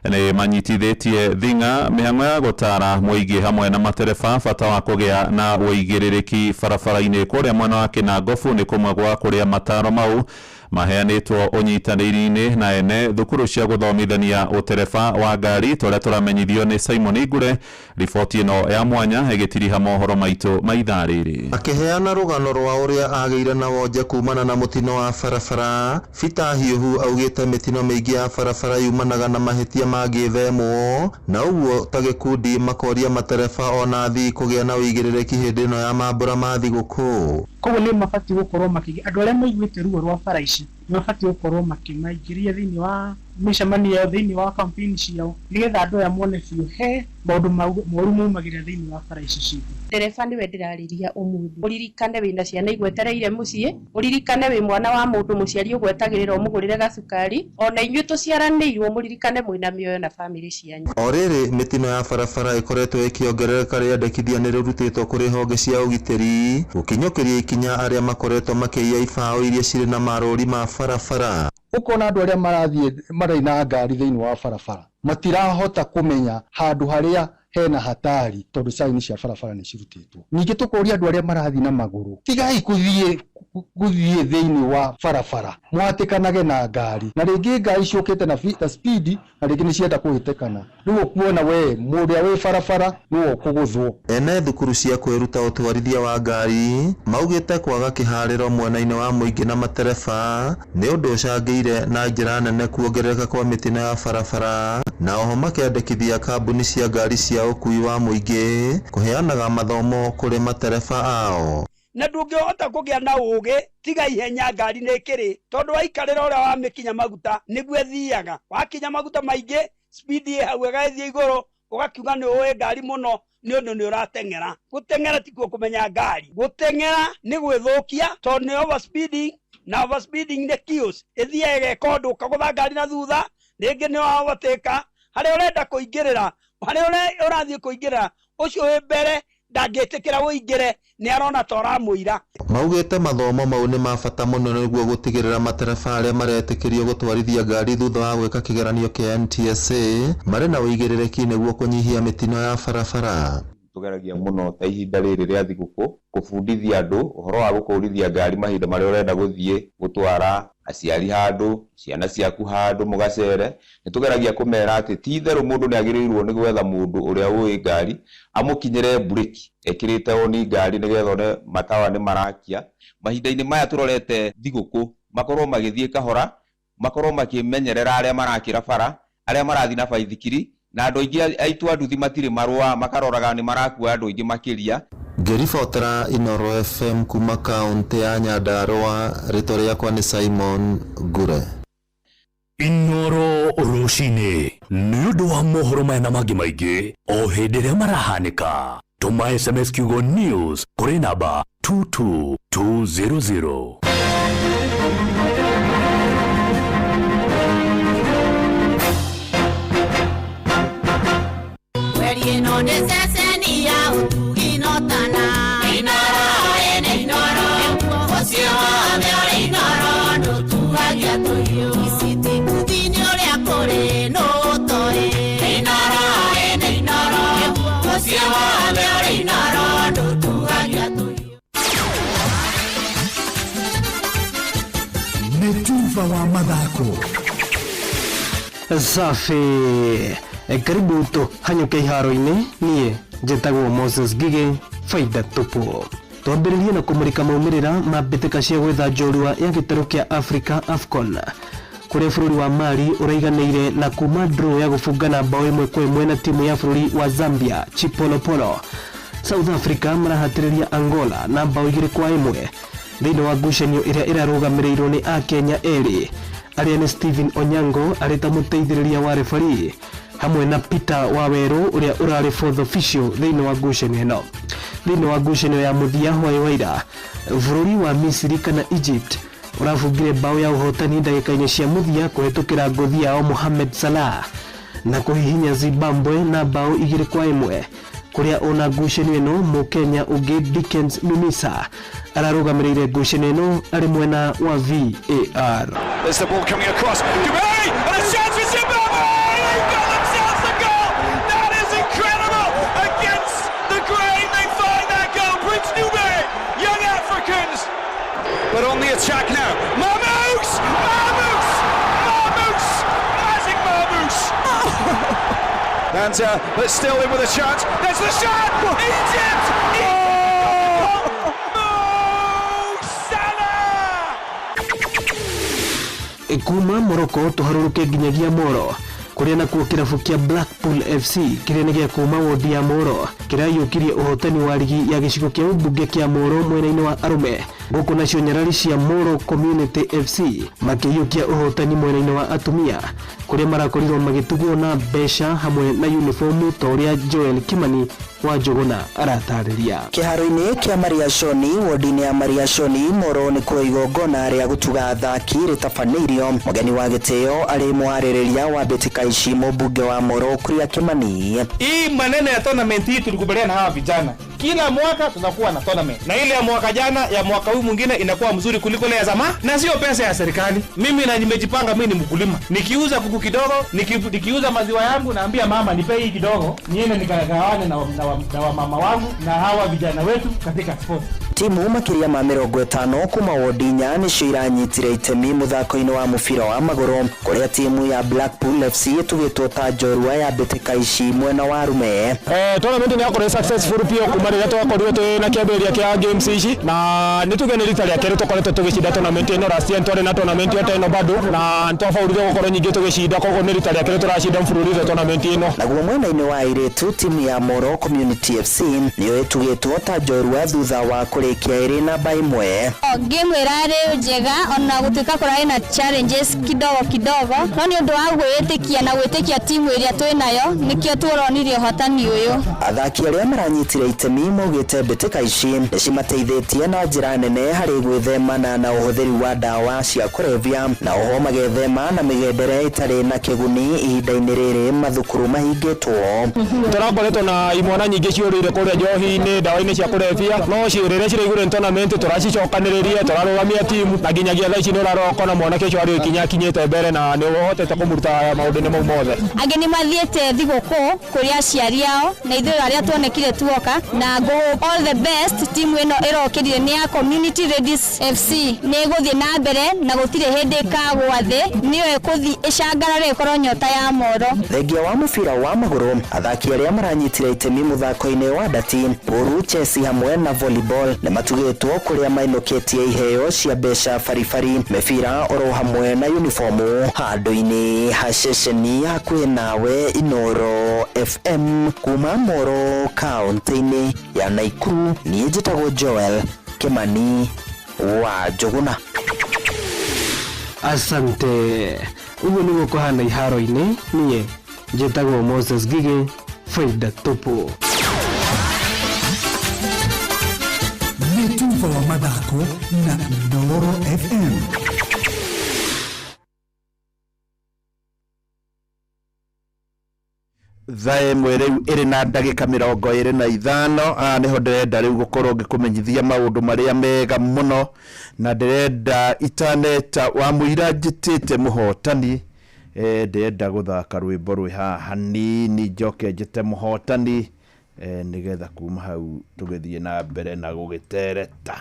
[SPEAKER 9] nĩ manyitithĩtie thing'a mĩhang'o ya gũtara mũingĩ hamwe na matereba bata wa kũgĩa na ũigĩrĩrĩki barabara-inĩ kũrĩa mwena wa Kĩnangobu nĩ kũmwe gwa kũrĩa mataro mau maheanĩtwo ũnyitanĩri-inĩ na ene thukuru cia gũthomithania ũtereba wa ngari tũrĩa tũramenyithio nĩ Simon Ngure. Riboti ĩno ya mwanya ĩgĩtiriha mohoro maitũ ma ithaa rĩrĩ.
[SPEAKER 5] Akĩheana rũgano rwa ũrĩa agĩire na wonje kumana na mũtino wa barabara, Peter Hiũhu augĩte mĩtino mĩingĩ ya barabara yumanaga na mahĩtia mangĩthemwo na ũguo ta gĩkundi makoria matereba ona athii kũgĩa na ũigĩrĩrĩki hĩndĩ ĩno ya mambũra ma thigũkũ.
[SPEAKER 6] Koguo nĩ mabatiĩ gũkorwo makĩgĩa andũ arĩa maiguĩte ruo rwa bara ici nĩ mabatiĩ gũkorwo makĩmaingĩria thĩinĩ wa mĩcemanio yao, thĩinĩ wa campaign ciao, nĩgetha andũ aya mone biũ he maũndũ moru maumagĩra thĩinĩ wa bara ici citũ.
[SPEAKER 7] Ndereba nĩwe ndĩrarĩria ũmũthĩ, ũririkane wĩna ciana igwetereire mũciĩ, ũririkane wĩ mwana wa mũndũ mũciari ũgwetagĩrĩra ũmũgũrĩre gacukari, ona inyuĩ tũciaranĩirwo mũririkane mwĩna mĩoyo na bamĩrĩ cianyu.
[SPEAKER 5] O rĩrĩ mĩtino ya barabara ĩkoretwo ĩkĩongerereka, rĩandĩkithia nĩ rĩrutĩtwo kũrĩ honge cia ũgitĩri gũkinyũkĩria ikinya arĩa makoretwo makĩiya ibaũ iria cirĩ na marũri ma barabara.
[SPEAKER 24] Ũkona andũ arĩa marathiĩ marĩ na ngari thĩinĩ wa barabara matirahota kũmenya handũ harĩa hena hatari tondũ sign cia barabara nĩ cirutĩtwo. Ningĩ tũkoria andũ arĩa marathiĩ na magũrũ, tigai gũthiĩ thĩinĩ wa barabara, mwatĩkanage na ngari, na rĩngĩ ngari ciũkĩte na speed, na rĩngĩ nĩ cienda kũhĩtĩkana, rĩu ũkuona we mũrĩa wĩ barabara nĩwe ũkũgũthwo.
[SPEAKER 5] Ene thukuru cia kwĩruta ũtwarithia wa ngari maugĩte kwaga kĩharĩro mwena-inĩ wa mũingĩ na matereba nĩ ũndũ ũcangĩire na njĩra nene kuongerereka kwa mĩtino ya barabara, na oho makendekithia kambuni cia ngari cia ũkui wa mũingĩ kũheanaga mathomo kũrĩ matereba ao.
[SPEAKER 25] Na ndũngĩhota kũgĩa na ũũgĩ tiga ihenya ngari nĩ ĩkĩrĩ, tondũ waikarĩra ũrĩa wamĩkinya maguta nĩguo ĩthiaga, wakinya maguta maingĩ speed ĩ hau ĩgagĩthiĩ igũrũ, ũgakiuga nĩ ũĩ ngari mũno nĩ ũndũ nĩ ũrateng'era. Gũteng'era tikuo kũmenya ngari, gũteng'era nĩ gwĩthũkia tondũ nĩ overspeeding, na overspeeding nĩ chaos, ĩthiaga ĩgeka ũndũ ũkagũtha ngari na thutha, rĩngĩ nĩ waovertake harĩa ũrenda kũingĩrĩra, harĩa ũrathiĩ kũingĩrĩra ũcio wĩ mbere ndangĩtĩkĩra ũingĩre, nĩ arona ta ũramũira.
[SPEAKER 5] Maugĩte mathomo mau nĩ ma bata mũno nĩguo gũtigĩrĩra matereba arĩa maretĩkĩrio gũtwarithia ngari thutha wa gwĩka kĩgeranio kĩa NTSA marĩ na ũigĩrĩrĩki nĩguo kũnyihia mĩtino ya barabara.
[SPEAKER 26] Tũgeragia mũno ta ihinda rĩrĩ rĩa thigũkũ kũbundithia andũ ũhoro wa gũkũrithia ngari mahinda marĩa ũrenda gũthiĩ gũtwara aciari handũ, ciana ciaku handũ mũgacere. Nĩ tũgeragia kũmera atĩ ti itherũ mũndũ nĩ agĩrĩirwo nĩ gwetha mũndũ ũrĩa ũĩ ngari amũkinyĩre mburĩki ekĩrĩte oni ngari nĩgetha one matawa nĩ marakia. Mahinda-inĩ maya tũrorete thigũkũ makorwo magĩthiĩ kahora, makorwo makĩmenyerera arĩa marakĩra bara, arĩa marathiĩ na baithikiri, na andũ aingĩ aitũ a nduthi matirĩ marũa, makaroraga nĩ marakua andũ aingĩ makĩria.
[SPEAKER 5] Ngĩribotera Inooro FM kuma kaũntĩ ya Nyandarua, rĩtwa rĩakwa nĩ Simon Ngure.
[SPEAKER 10] Inooro rũcinĩ nĩ ũndũ wa mohoro maya na mangĩ maingĩ o hĩndĩ ĩrĩa marahanĩka. Tũma SMS kiugo news kũrĩ namba 22200.
[SPEAKER 2] Mweri ĩno nĩ ceceni ya ũtugi notana. Inooro ene Inooro, mũciĩ wothe ũrĩ Inooro ndũtuagia tũhiũ. Ici ti nguthi nĩ ũrĩa kũrĩ nũ ũtoĩ. Inooro ene Inooro, mũciĩ wothe ũrĩ Inooro ndũtuagia tũhiũ.
[SPEAKER 10] Nĩ tuba wa mathako.
[SPEAKER 21] Safi. Karibu tũhanyũke iharo-inĩ. Niĩ njĩtagwo Moses Ngigĩ, faida tupu. Twambĩrĩrie na kũmũrĩka maumĩrĩra ma mbĩtĩka cia gwetha njorua ya gĩtarũ kĩa Africa AFCON. Kũrĩa bũrũri wa Mali ũraiganĩire na kuma draw ya gũbungana bao 1-1 na timu ya bũrũri wa Zambia Chipolopolo. South Africa marahatĩrĩria Angola na bao 2-1 thĩinĩ wa ngucanio ĩrĩa ĩrarũgamĩrĩirwo nĩ akenya erĩ arĩa nĩ Stephen Onyango arĩ ta mũteithĩrĩria wa referee hamwe na Peter Waweru ũrĩa ũrarĩ fourth official thĩinĩ wa ngucanio ĩno. Thĩinĩ wa ngucanio ya mũthia hwaĩ wa ira, bũrũri wa Misiri kana Egypt ũrabungire bao ya ũhotani ndagĩka-inĩ cia mũthia kũhetũkĩra ngũthi yao Mohamed Salah na kũhihinya Zimbabwe na bao 2-1 kũrĩa ona ngucanio ĩno mũkenya ũngĩ Dickens Mimisa ararũgamĩrĩire ngucanio ĩno arĩ mwena wa VAR.
[SPEAKER 1] There's the ball coming across. Dubé! And a chance for Zimbabwe! They've got themselves a goal! That is incredible! Against the grain, they find that goal. Prince Dubé, young Africans. But on the attack now. Marmoush! Marmoush! Marmoush! Magic Marmoush! And but still in with a chance. There's the shot! Egypt! Egypt! Mo Salah!
[SPEAKER 21] Kuma Morocco tũharũrũke nginyagia Moro kũrĩa nakuo kĩrabu kĩa Blackpool FC kĩrĩa nĩ gĩa kuma wodi ya Moro kĩraiyũkirie ũhotani wa rigi ya gĩcigo kĩa ũmbunge kĩa Moro mwena-inĩ wa arũme gũkũ nacio nyarari cia Moro Community FC makĩiyũkia ũhotani mwena-inĩ wa atumia kũrĩa marakorirwo magĩtugwo na mbeca hamwe na uniformu ta ũrĩa Joel Kimani wa Njũgũna aratarĩria.
[SPEAKER 11] Kĩharo-inĩ kĩa Mariashoni wodi-inĩ ya Mariashoni Moro nĩkuo igongona rĩa gũtuga athaki rĩtabanĩirio. Mũgeni wa gĩtĩo arĩ mwarĩrĩria wa mbĩtĩka ici mũmbunge wa Moro Kuria Kimani.
[SPEAKER 16] Hii maneno ya tournament hii tulikubaliana na hawa vijana, kila mwaka tunakuwa na tournament, na ile ya mwaka jana ya mwaka huu mwingine inakuwa mzuri kuliko ile ya zamani, na sio pesa ya serikali. Mimi na nimejipanga, mimi ni mkulima, nikiuza kuku kidogo, nikiuza maziwa yangu, naambia mama nipe hii kidogo, niende nikagawane na wamama wangu na hawa vijana wetu katika sport.
[SPEAKER 11] Timu makĩria ma 50 kuma wodi inya nĩcio iranyitire itemi mũthako-inĩ wa mũbira wa magũrũ kũrĩa timu ya Blackpool FC ĩtugĩtwo ta njorua ya mbĩtĩka ici mwena wa arume.
[SPEAKER 17] Tournament nĩ yakorwo successful biũ kuma rĩrĩa twakorirwo twĩ na kĩambĩrĩria kĩa games ici, na nĩ tuge nĩ rita rĩa kerĩ tũkoretwo tũgĩcinda tournament ĩno. Last year twarĩ na tournament ĩyo ta ĩno bado na nĩtwabaũrire gũkorwo nyingĩ tũgĩcinda, koguo nĩ rita rĩa kerĩ tũracinda mfululizo tournament ĩno.
[SPEAKER 11] Naguo mwena-inĩ wa airĩtu timu ya Moro Community FC nĩyo ĩtugĩtwo ta njorua thutha wa kũrĩkia ĩrĩ namba 1.
[SPEAKER 18] Game ĩrarĩ njega ona gũtuĩka kũrarĩ na challenges kidogo kidogo, no nĩ ũndũ wa gwĩtĩkia na gwĩtĩkia timu ĩrĩa twĩ nayo nĩkĩo tuoronire ũhotani ũyũ.
[SPEAKER 11] Athaki arĩa maranyitire itemi maugĩte mbĩtĩka ici nĩcimateithĩtie na njĩra nene harĩ gwĩthemana na ũhũthĩri wa ndawa cia kũrebia na oho magethema na mĩgendere ĩtarĩ na kĩguni ihinda-inĩ rĩrĩ mathukuru mahingĩtwo.
[SPEAKER 17] Tũrakoretwo na imwana nyingĩ ciũrĩire kũrĩa njohi-inĩ, ndawa-inĩ cia kũrebia, no rĩrĩa ciraigũre tournament tũracicokanĩrĩria, tũrarũgamia timu na nginyagia thaa ici nĩ ũrarora ũkona mwanake ũcio arĩ ikinya akinyĩte mbere na nĩ ũhotete kũmũruta maũndũ-inĩ mau mothe.
[SPEAKER 18] Angĩ nĩ mathiĩte thigũkũ kũrĩ aciari ao na ithuĩ arĩa tuonekire tuoka na ngũ all the best. Timu ĩno ĩrokĩrire nĩ ya Community Ladies FC, nĩ ĩgũthiĩ na mbere na gũtirĩ hĩndĩ ĩkagwa thĩ, nĩyo ĩkũthiĩ ĩcangarare ĩkorwo nyota ya Moro.
[SPEAKER 11] Thengia wa mũbira wa magũrũ, athaki arĩa maranyitire itemi mũthako-inĩ wa ndati, pool, chess hamwe na volleyball nĩ matugĩtwo kũrĩa mainũkĩtie iheo cia mbeca baribari, mĩbira oro hamwe na uniformu. Handũ-inĩ ha ceceni hakuhĩ nawe Inooro FM kuma Moro kaũntĩ-inĩ ya Naikuru, niĩ njĩtagwo Joel Kimani wa Njũgũna.
[SPEAKER 21] Asante. Ũguo nĩguo kũhana iharo-inĩ. Niĩ njĩtagwo Moses Gige, faida tupu.
[SPEAKER 20] Nĩ tuba wa mathako na Inooro FM.
[SPEAKER 27] Thaa ĩmwe rĩu ĩrĩ na ndagĩka 25. Nĩho ndĩrenda rĩu gũkorwo ngĩkũmenyithia maũndũ marĩa mega mũno, na ndĩrenda itaneta wa mũira njĩtĩte mũhotani. Ndĩrenda gũthaka rwĩmbo rwĩ haha hanini njoke njĩte mũhotani, nĩgetha kuma hau tũgĩthiĩ na mbere na gũgĩtereta.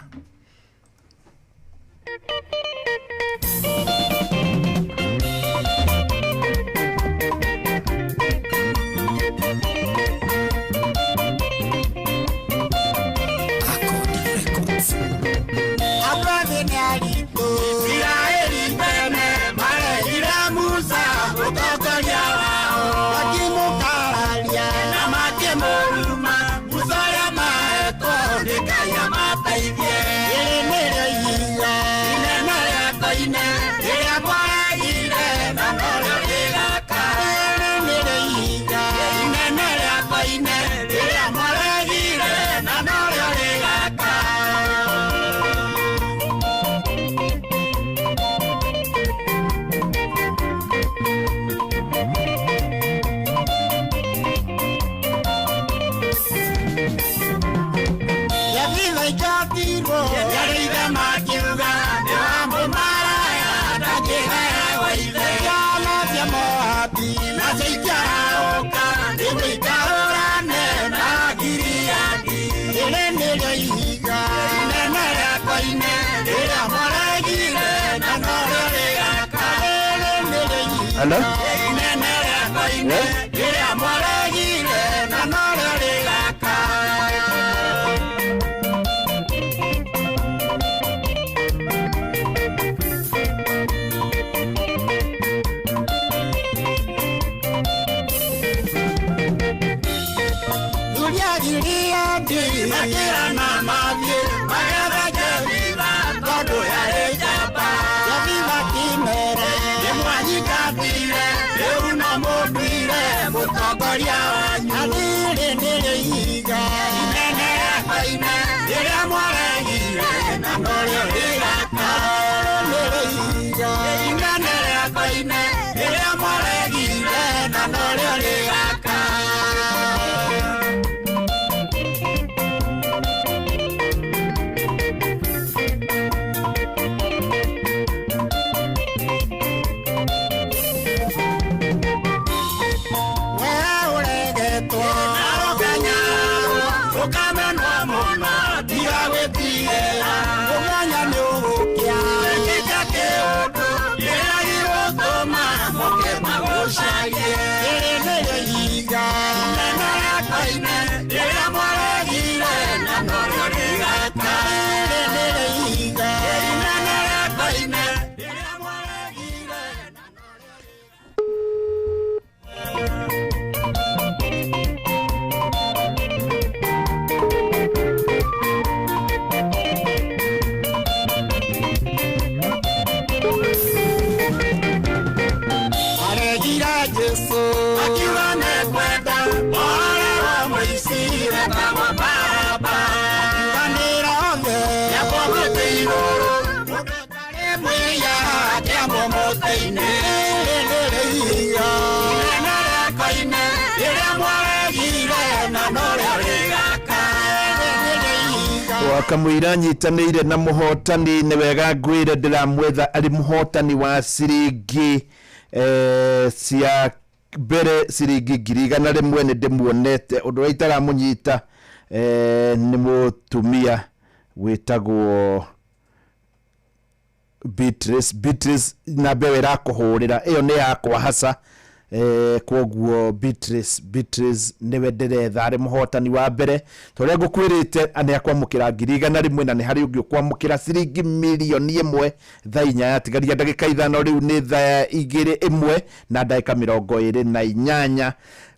[SPEAKER 2] Isiraeli mene maregire
[SPEAKER 3] nĩrĩo ihiga inene rĩa koine rĩrĩa mwaregire na norĩo rĩgaka. Rĩrĩ nĩrĩo ihiga
[SPEAKER 27] Hello?
[SPEAKER 3] inene rĩa koine rĩrĩa mwaregire na norĩo rĩgaka. Tũriagiriandi makĩrana mathiĩ magetha Jebitha tondũ yarĩ njamba. Jebitha akĩmera nĩmwanyitatire rĩu no mũnduire mũtongoria wanyu. Na rĩrĩ nĩrĩo ihiga inene rĩa koine rĩrĩa mwaregire na norĩo rĩgaka. Rĩrĩ nĩrĩo ihiga inene rĩa koine rĩrĩa mwaregire na norĩo rĩgaka. We ũregetwo na ũkanyararwo ũkamenwo mũno tiga gwĩtigĩra mũthenya nĩ ũgũkĩa wĩkĩte kĩũndũ kĩrĩa gĩgũtũma moke magũcarie. Rĩrĩ nĩrĩo ihiga inene rĩa koine rĩrĩa mwaregire na norĩo rĩgaka. Rĩrĩ nĩrĩo ihiga inene rĩa koine rĩrĩa mwaregire na aregire Jesu akiuga nĩngwenda orerwo mũici wetagwo Baraba. Akiuganĩra othe nĩakwo mũtĩ igũrũ mũndũ ũtarĩ mwĩhia akĩambwo mũtĩ-inĩ. Rĩrĩ nĩrĩo ihiga inene rĩa koine rĩrĩa mwaregire na norĩo rĩgaka. Rĩrĩ nĩrĩo ihiga
[SPEAKER 27] Wakamũira nyitanĩire na mũhotani nĩ wega ngwĩre ndĩramwetha arĩ mũhotani wa ciringi cia mbere ciringi 100,000 nĩ ndĩmuonete ũndũ ũrĩa itaramũnyita nĩ mũtumia wĩtagwo Beatrice. Beatrice namba ĩyo ĩrakũhũrĩra ĩyo nĩ yakwa haca kwoguo Beatrice nĩwe ndĩretha arĩ mũhotani wa mbere ta ũrĩa ngũkwĩrĩte nĩ akwamũkĩra 100,000 na nĩ harĩ ũngĩ ũkwamũkĩra ciringi 1,000,000 thaa 4 yatigaria ndagĩka 5 rĩu nĩ thaa 2 ĩmwe na ndagĩka 28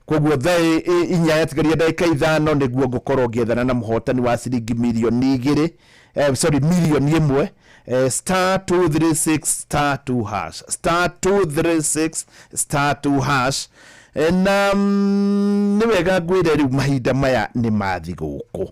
[SPEAKER 27] koguo thaa 4 yatigaria ndagĩka 5 nĩguo ngũkorwo ngĩethana na mũhotani wa ciringi 2,000,000 sorry 1,000,000 star 236 star 2 hash star 236 star 2 hash. Na nĩ wega ngwĩre rĩu mahinda maya nĩ ma thigũkũ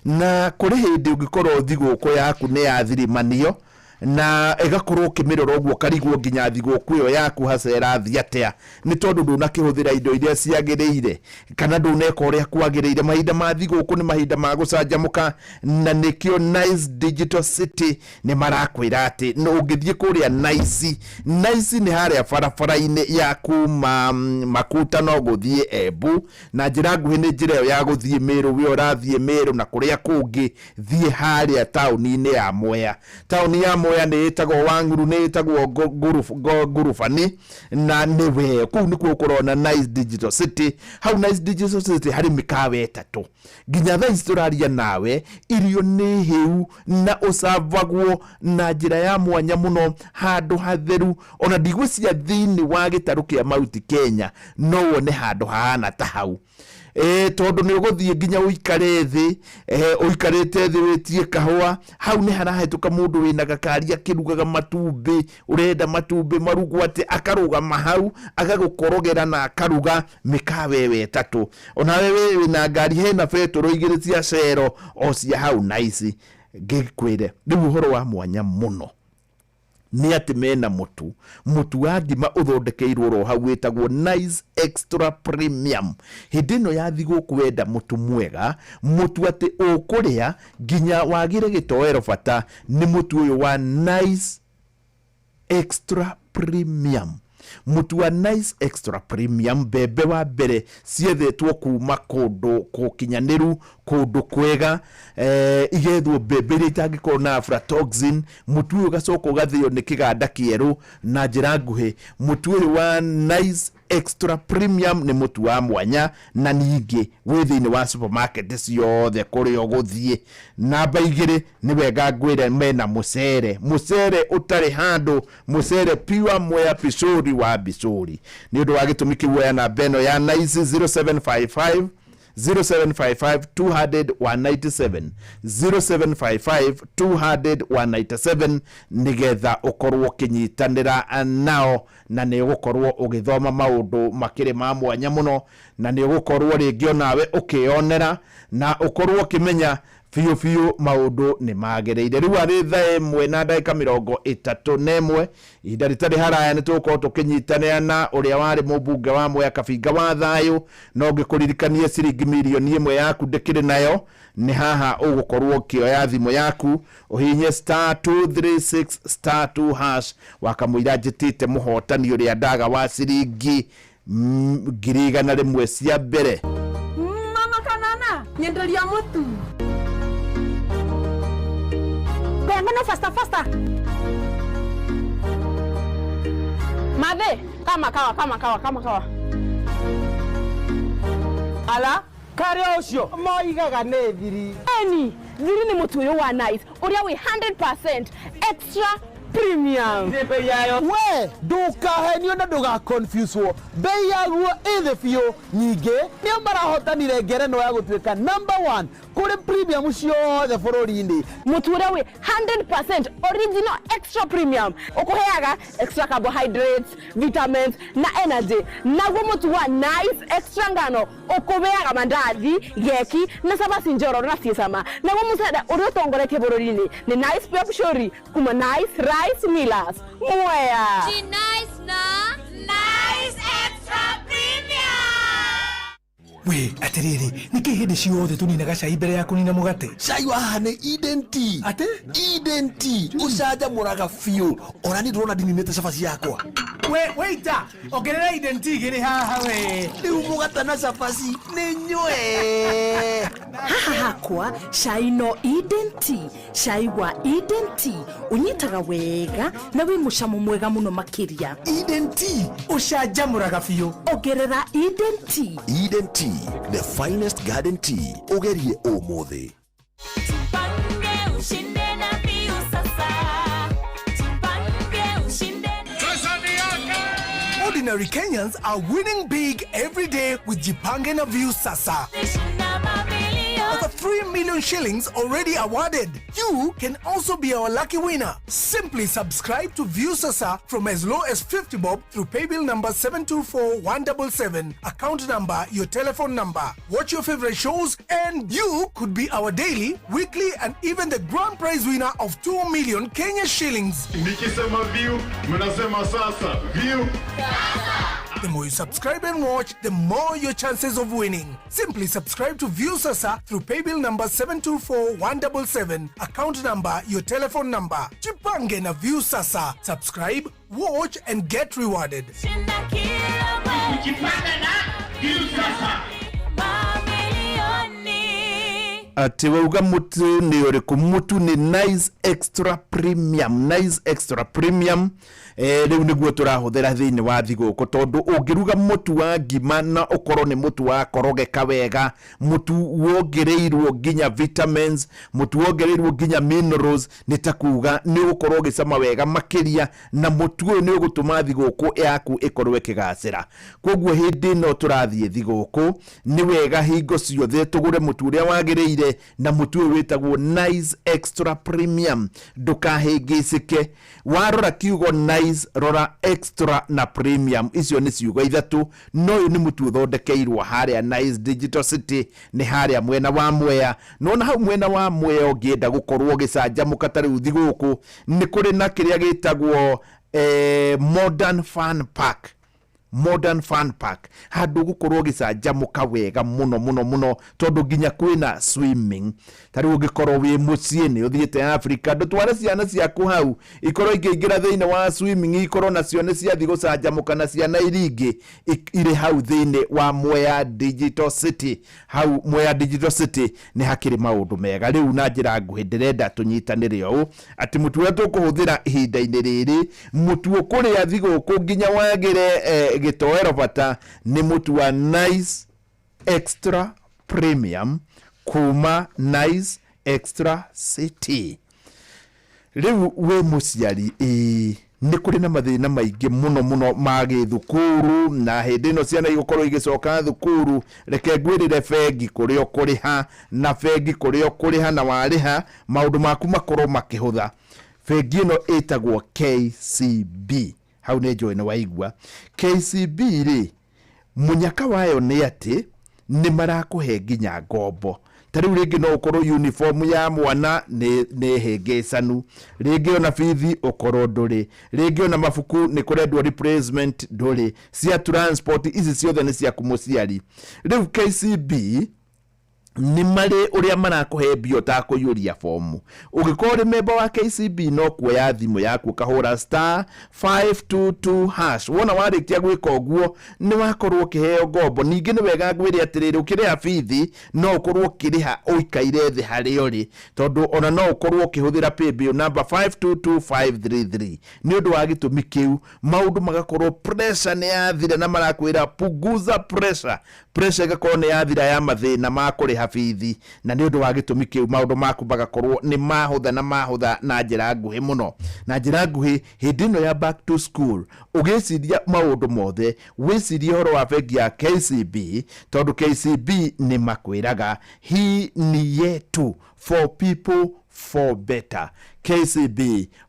[SPEAKER 27] na kũrĩ hĩndĩ ũngĩkorwo thigũkũ yaku nĩ yathirimanio na ĩgakorwo ũkĩmĩrora ũguo ũkarigwo nginya thigũkũ ĩyo yaku haca ĩrathiĩ atĩa nĩ tondũ ndũnakĩhũthĩra indo iria ciagĩrĩire kana ndũneka ũrĩa kwagĩrĩire. Mahinda ma thigũkũ nĩ mahinda ma gũcanjamũka na nĩkĩo Nice Digital City nĩ marakwĩra atĩ no ũngĩthiĩ kũrĩa Nice. Nice nĩ harĩa barabara-inĩ ya kuma Makuta no gũthiĩ Embu na njĩra nguhĩ nĩ njĩra ĩyo ya gũthiĩ Mĩrũ we ũrathiĩ Mĩrũ na kũrĩa kũngĩ thiĩ harĩa taũni-inĩ ya Mwea. Taũni ya Mwea nĩ ĩtagwo Wang'uru nĩ ĩtagwo Ngurubani na nĩwe kũu nĩkuo ũkũrona Nice Digital City. Hau Nice Digital City harĩ mĩkawa 3 nginya thaa ici tũraria nawe irio nĩ hĩu na ũcabagwo na njĩra ya mwanya mũno handũ hatheru ona ndigwĩciria thĩinĩ wa gĩtarũ kĩa Mount Kenya no wone handũ hahana ta hau. Tondũ nĩ ũgũthiĩ nginya ũikare thĩ ũikarĩte thĩ wĩtie kahũa hau nĩ harahĩtũka mũndũ wĩna gakari akĩrugaga matumbĩ ũrenda matumbĩ marugwo atĩ akarũgama hau agagũkorogera na akaruga mĩkawa ĩyo 3 onawe wĩna ngari hena betũrũ 2 cia cero o cia hau Nice. Ngĩkwĩre rĩu ũhoro wa mwanya mũno nĩ atĩ mena mũtu wa ngima ũthondekeirwo oro hau wĩtagwo Nice Extra Premium. Hĩndĩ ĩno ya thigũkũ wenda mũtu mwega mũtu atĩ ũkũrĩa nginya wagĩre gĩtoero bata nĩ mũtu ũyũ wa Nice Extra Premium. Mũtu wa Nice Extra Premium, mbembe wa mbere ciethetwo kuma kũndũ kũkinyanĩru, kũndũ kwega, igethwo mbembe iria itangĩkorwo na aflatoxin. Mũtu ũyũ ũgacoka ũgathĩo nĩ kĩganda kĩerũ. Na njĩra nguhĩ, mũtu ũyũ wa Nice Extra Premium nĩ mũtu wa mwanya, na ningĩ wĩ thĩinĩ wa supermarket ciothe kũrĩa ũgũthiĩ. Namba 2, nĩ wega ngwĩre mena mũcere, mũcere ũtarĩ handũ, mũcere pure Mwea Picũri wa Bicũri. Nĩ ũndũ wa gĩtũmi kĩu, oya namba ĩno ya Nice, 0755 0755 200 197, 0755 200 197, nĩgetha ũkorwo ũkĩnyitanĩra nao, na nĩ ũgũkorwo ũgĩthoma maũndũ makĩrĩ ma mwanya mũno, na nĩ ũgũkorwo rĩngĩ onawe ũkĩyonera na ũkorwo ũkĩmenya biũ biũ maũndũ nĩ magĩrĩire. Rĩu arĩ thaa 1 na ndagĩka 31, ihinda rĩtarĩ haraya nĩ tũgũkorwo tũkĩnyitanĩra na ũrĩa warĩ mũmbunge wa Mwea Kabinga wa Thayũ. No ngĩkũririkanie ciringi mirioni 1 yaku ndĩkĩrĩ nayo, nĩ haha ũgũkorwo ũkĩoya thimũ yaku ũhihinye *236*2#. Wakamũira njĩtĩte mũhotani ũrĩa ndaga wa ciringi 100,000 cia mbere.
[SPEAKER 4] Mama kanana nyenderia mutu
[SPEAKER 12] Mbembe no faster faster.
[SPEAKER 4] Mathe kama kawa kama kawa kama kawa ala
[SPEAKER 13] karia ucio moigaga nĩ thiri.
[SPEAKER 4] Eni thiri nĩ mũtu ũyũ wa Nice ũrĩa wĩ 100% extra premium.
[SPEAKER 13] Bei yayo we ndukahenio na ndugaconfuswo, bei yaguo ĩ thĩ biũ. Nyingĩ nĩo marahotanire ngerenwa ya gũtuĩka number 1 kũrĩ premium ciothe bũrũri-inĩ.
[SPEAKER 4] Mũtu ũrĩa wĩ 100% original extra premium ũkũheaga extra carbohydrates, vitamins na energy. Naguo mũtu wa Nice Extra ngano ũkũheaga mandathi, geki na cabaci njororo na ciĩ cama. Naguo mũcere ũrĩa ũtongoretie bũrũri-inĩ nĩ Nice Pure Pishori kuma Nice Rice Millers Mwea.
[SPEAKER 2] Nice na Nice Extra Premium.
[SPEAKER 20] We atiriri, niki hindi ciothe tuninaga cai mbere ya kunina mugate?
[SPEAKER 14] Cai wa haha nĩ Eden Tea.
[SPEAKER 20] Atĩ?
[SPEAKER 14] Eden Tea ũcanjamũraga biũ, ona niĩ ndĩrona ndininĩte cabaci yakwa.
[SPEAKER 20] We waiter, ongerera Eden Tea igĩrĩ haha we.
[SPEAKER 14] Rĩu mũgate na cabaci nĩ nyue.
[SPEAKER 12] Haha hakwa cai no Eden Tea. Cai wa Eden Tea ũnyitaga wega na wĩ mũcamo mwega mũno makĩria.
[SPEAKER 20] Eden Tea ũcanjamũraga biũ.
[SPEAKER 12] Ongerera Eden Tea.
[SPEAKER 14] Eden Tea, the finest garden tea. Ũgerie ũmũthĩ.
[SPEAKER 2] Tupange ushinde na Viu sasa. Tupange ushinde.
[SPEAKER 20] Ordinary Kenyans are winning big every day with Jipange na Viusasa. Over 3 million shillings already awarded. You can also be our lucky winner. Simply subscribe to Viusasa from as low as 50 bob through paybill number 724177, account number, your telephone number. Watch your favorite shows and you could be our daily, weekly and even the grand prize winner of 2 million Kenya shillings.
[SPEAKER 15] Nikisema view, mnasema sasa. View.
[SPEAKER 20] The more you subscribe and watch, the more your chances of winning. Simply subscribe to Viusasa through paybill number 724177, account number, your telephone number. Jipange na Viusasa. Subscribe, watch and get rewarded.
[SPEAKER 2] Jipange na Viusasa. Mamilioni.
[SPEAKER 27] Atĩ wauga mũtu nĩ ũrĩkũ? Mũtu nĩ Nice Extra Premium. Nice Extra Premium, rĩu nĩguo tũrahũthĩra thĩinĩ wa thigũkũ, tondũ ũngĩruga mũtu wa ngima na ũkorwo nĩ mũtu wa korogeka wega, mũtu wongereirwo nginya vitamins, mũtu wongereirwo nginya minerals, nĩ ta kuga nĩ ũgũkorwo ũgĩcama wega makĩria, na mũtu ũyũ nĩ ũgũtũma thigũkũ yaku ĩkorwo ĩkĩgacĩra. Koguo hĩndĩ ĩno tũrathiĩ thigũkũ, nĩ wega hingo ciothe tũgũre mũtu ũrĩa wagĩrĩire, na mũtu ũyũ wĩtagwo Nice Extra Premium. Ndũkahĩngĩcĩke, warora kiugo Nice, rora Extra na Premium, icio nĩ ciugo ithatũ. No ũyũ nĩ mũtu ũthondekeirwo harĩa Nice Digital City, nĩ harĩa mwena wa Mwea. Nona hau mwena wa Mwea ũngĩenda gũkorwo ũgĩcanjamũka ta rĩu thigũkũ, nĩ kũrĩ na kĩrĩa gĩtagwo Modern Fun Park. Modern Fun Park, handũ ũgũkorwo ũgĩcanjamũka wega mũno mũno mũno, tondũ nginya kwĩna swimming. Ta rĩu ũngĩkorwo wĩ mũciĩ nĩ ũthiĩte Africa, ndũtware ciana ciaku hau ikorwo ikĩingĩra thĩinĩ wa swimming, ikorwo nacio nĩ ciathiĩ gũcanjamũka na ciana iria ingĩ irĩ hau thĩinĩ wa Mwea Digital City. Hau Mwea Digital City nĩ hakĩrĩ maũndũ mega. Rĩu na njĩra nguhĩ ndĩrenda tũnyitanĩre ũũ atĩ mũtu ũrĩa tũkũhũthĩra ihinda-inĩ rĩrĩ, mũtu ũkũrĩa thigũkũ nginya wagĩre gĩtoero bata, nĩ mũtu wa Nice Extra Premium kuma Nice Extra City. Rĩu wĩ mũciari, ĩĩ nĩ kũrĩ na mathĩna maingĩ mũno mũno ma gĩthukuru, na hĩndĩ ĩno ciana igũkorwo igĩcoka thukuru, reke ngwĩrĩre bengi kũrĩa ũkũrĩha, na bengi kũrĩa ũkũrĩha, na warĩha maũndũ maku makorwo makĩhũtha. Bengi ĩno ĩtagwo KCB. Hau nĩ njũĩ nĩ waigua KCB rĩ, mũnyaka wayo nĩ atĩ nĩ marakũhe nginya ngombo. Ta rĩu rĩngĩ no ũkorwo uniform ya mwana nĩ hĩngĩcanu, rĩngĩ ona bithi ũkorwo ndũrĩ, rĩngĩ ona mabuku nĩ kũrendwo replacement ndũrĩ, cia transport, ici ciothe nĩ ciaku mũciari. Rĩu KCB nĩ marĩ ũrĩa marakũhe mbia ũtakũiyũria bomu. Ũngĩkorwo ũrĩ memba wa KCB, no kuoya thimũ yaku ũkahũra *522#. Wona warĩkia gwĩka ũguo, nĩ wakorwo ũkĩheo ngombo. Ningĩ nĩ wega ngwĩre atĩrĩrĩ, ũkĩrĩha bithi no ũkorwo ũkĩrĩha ũikaire thĩ harĩa ũrĩ, tondũ ona no ũkorwo ũkĩhũthĩra paybill number 522533. Nĩ ũndũ wa gĩtũmi kĩu maũndũ magakorwo pressure nĩ yathira, na marakwĩra punguza pressure. Pressure ĩgakorwo nĩ yathira ya mathĩna ma kũrĩha bithi, na nĩ ũndũ wa gĩtũmi kĩu maũndũ maku magakorwo nĩ mahũtha na mahũtha na njĩra nguhĩ mũno. Na njĩra nguhĩ, hĩndĩ ĩno ya back to school, ũgĩciria maũndũ mothe, wĩcirie ũhoro wa bengi ya KCB, tondũ KCB nĩ makwĩraga hii ni yetu, for people for better. KCB,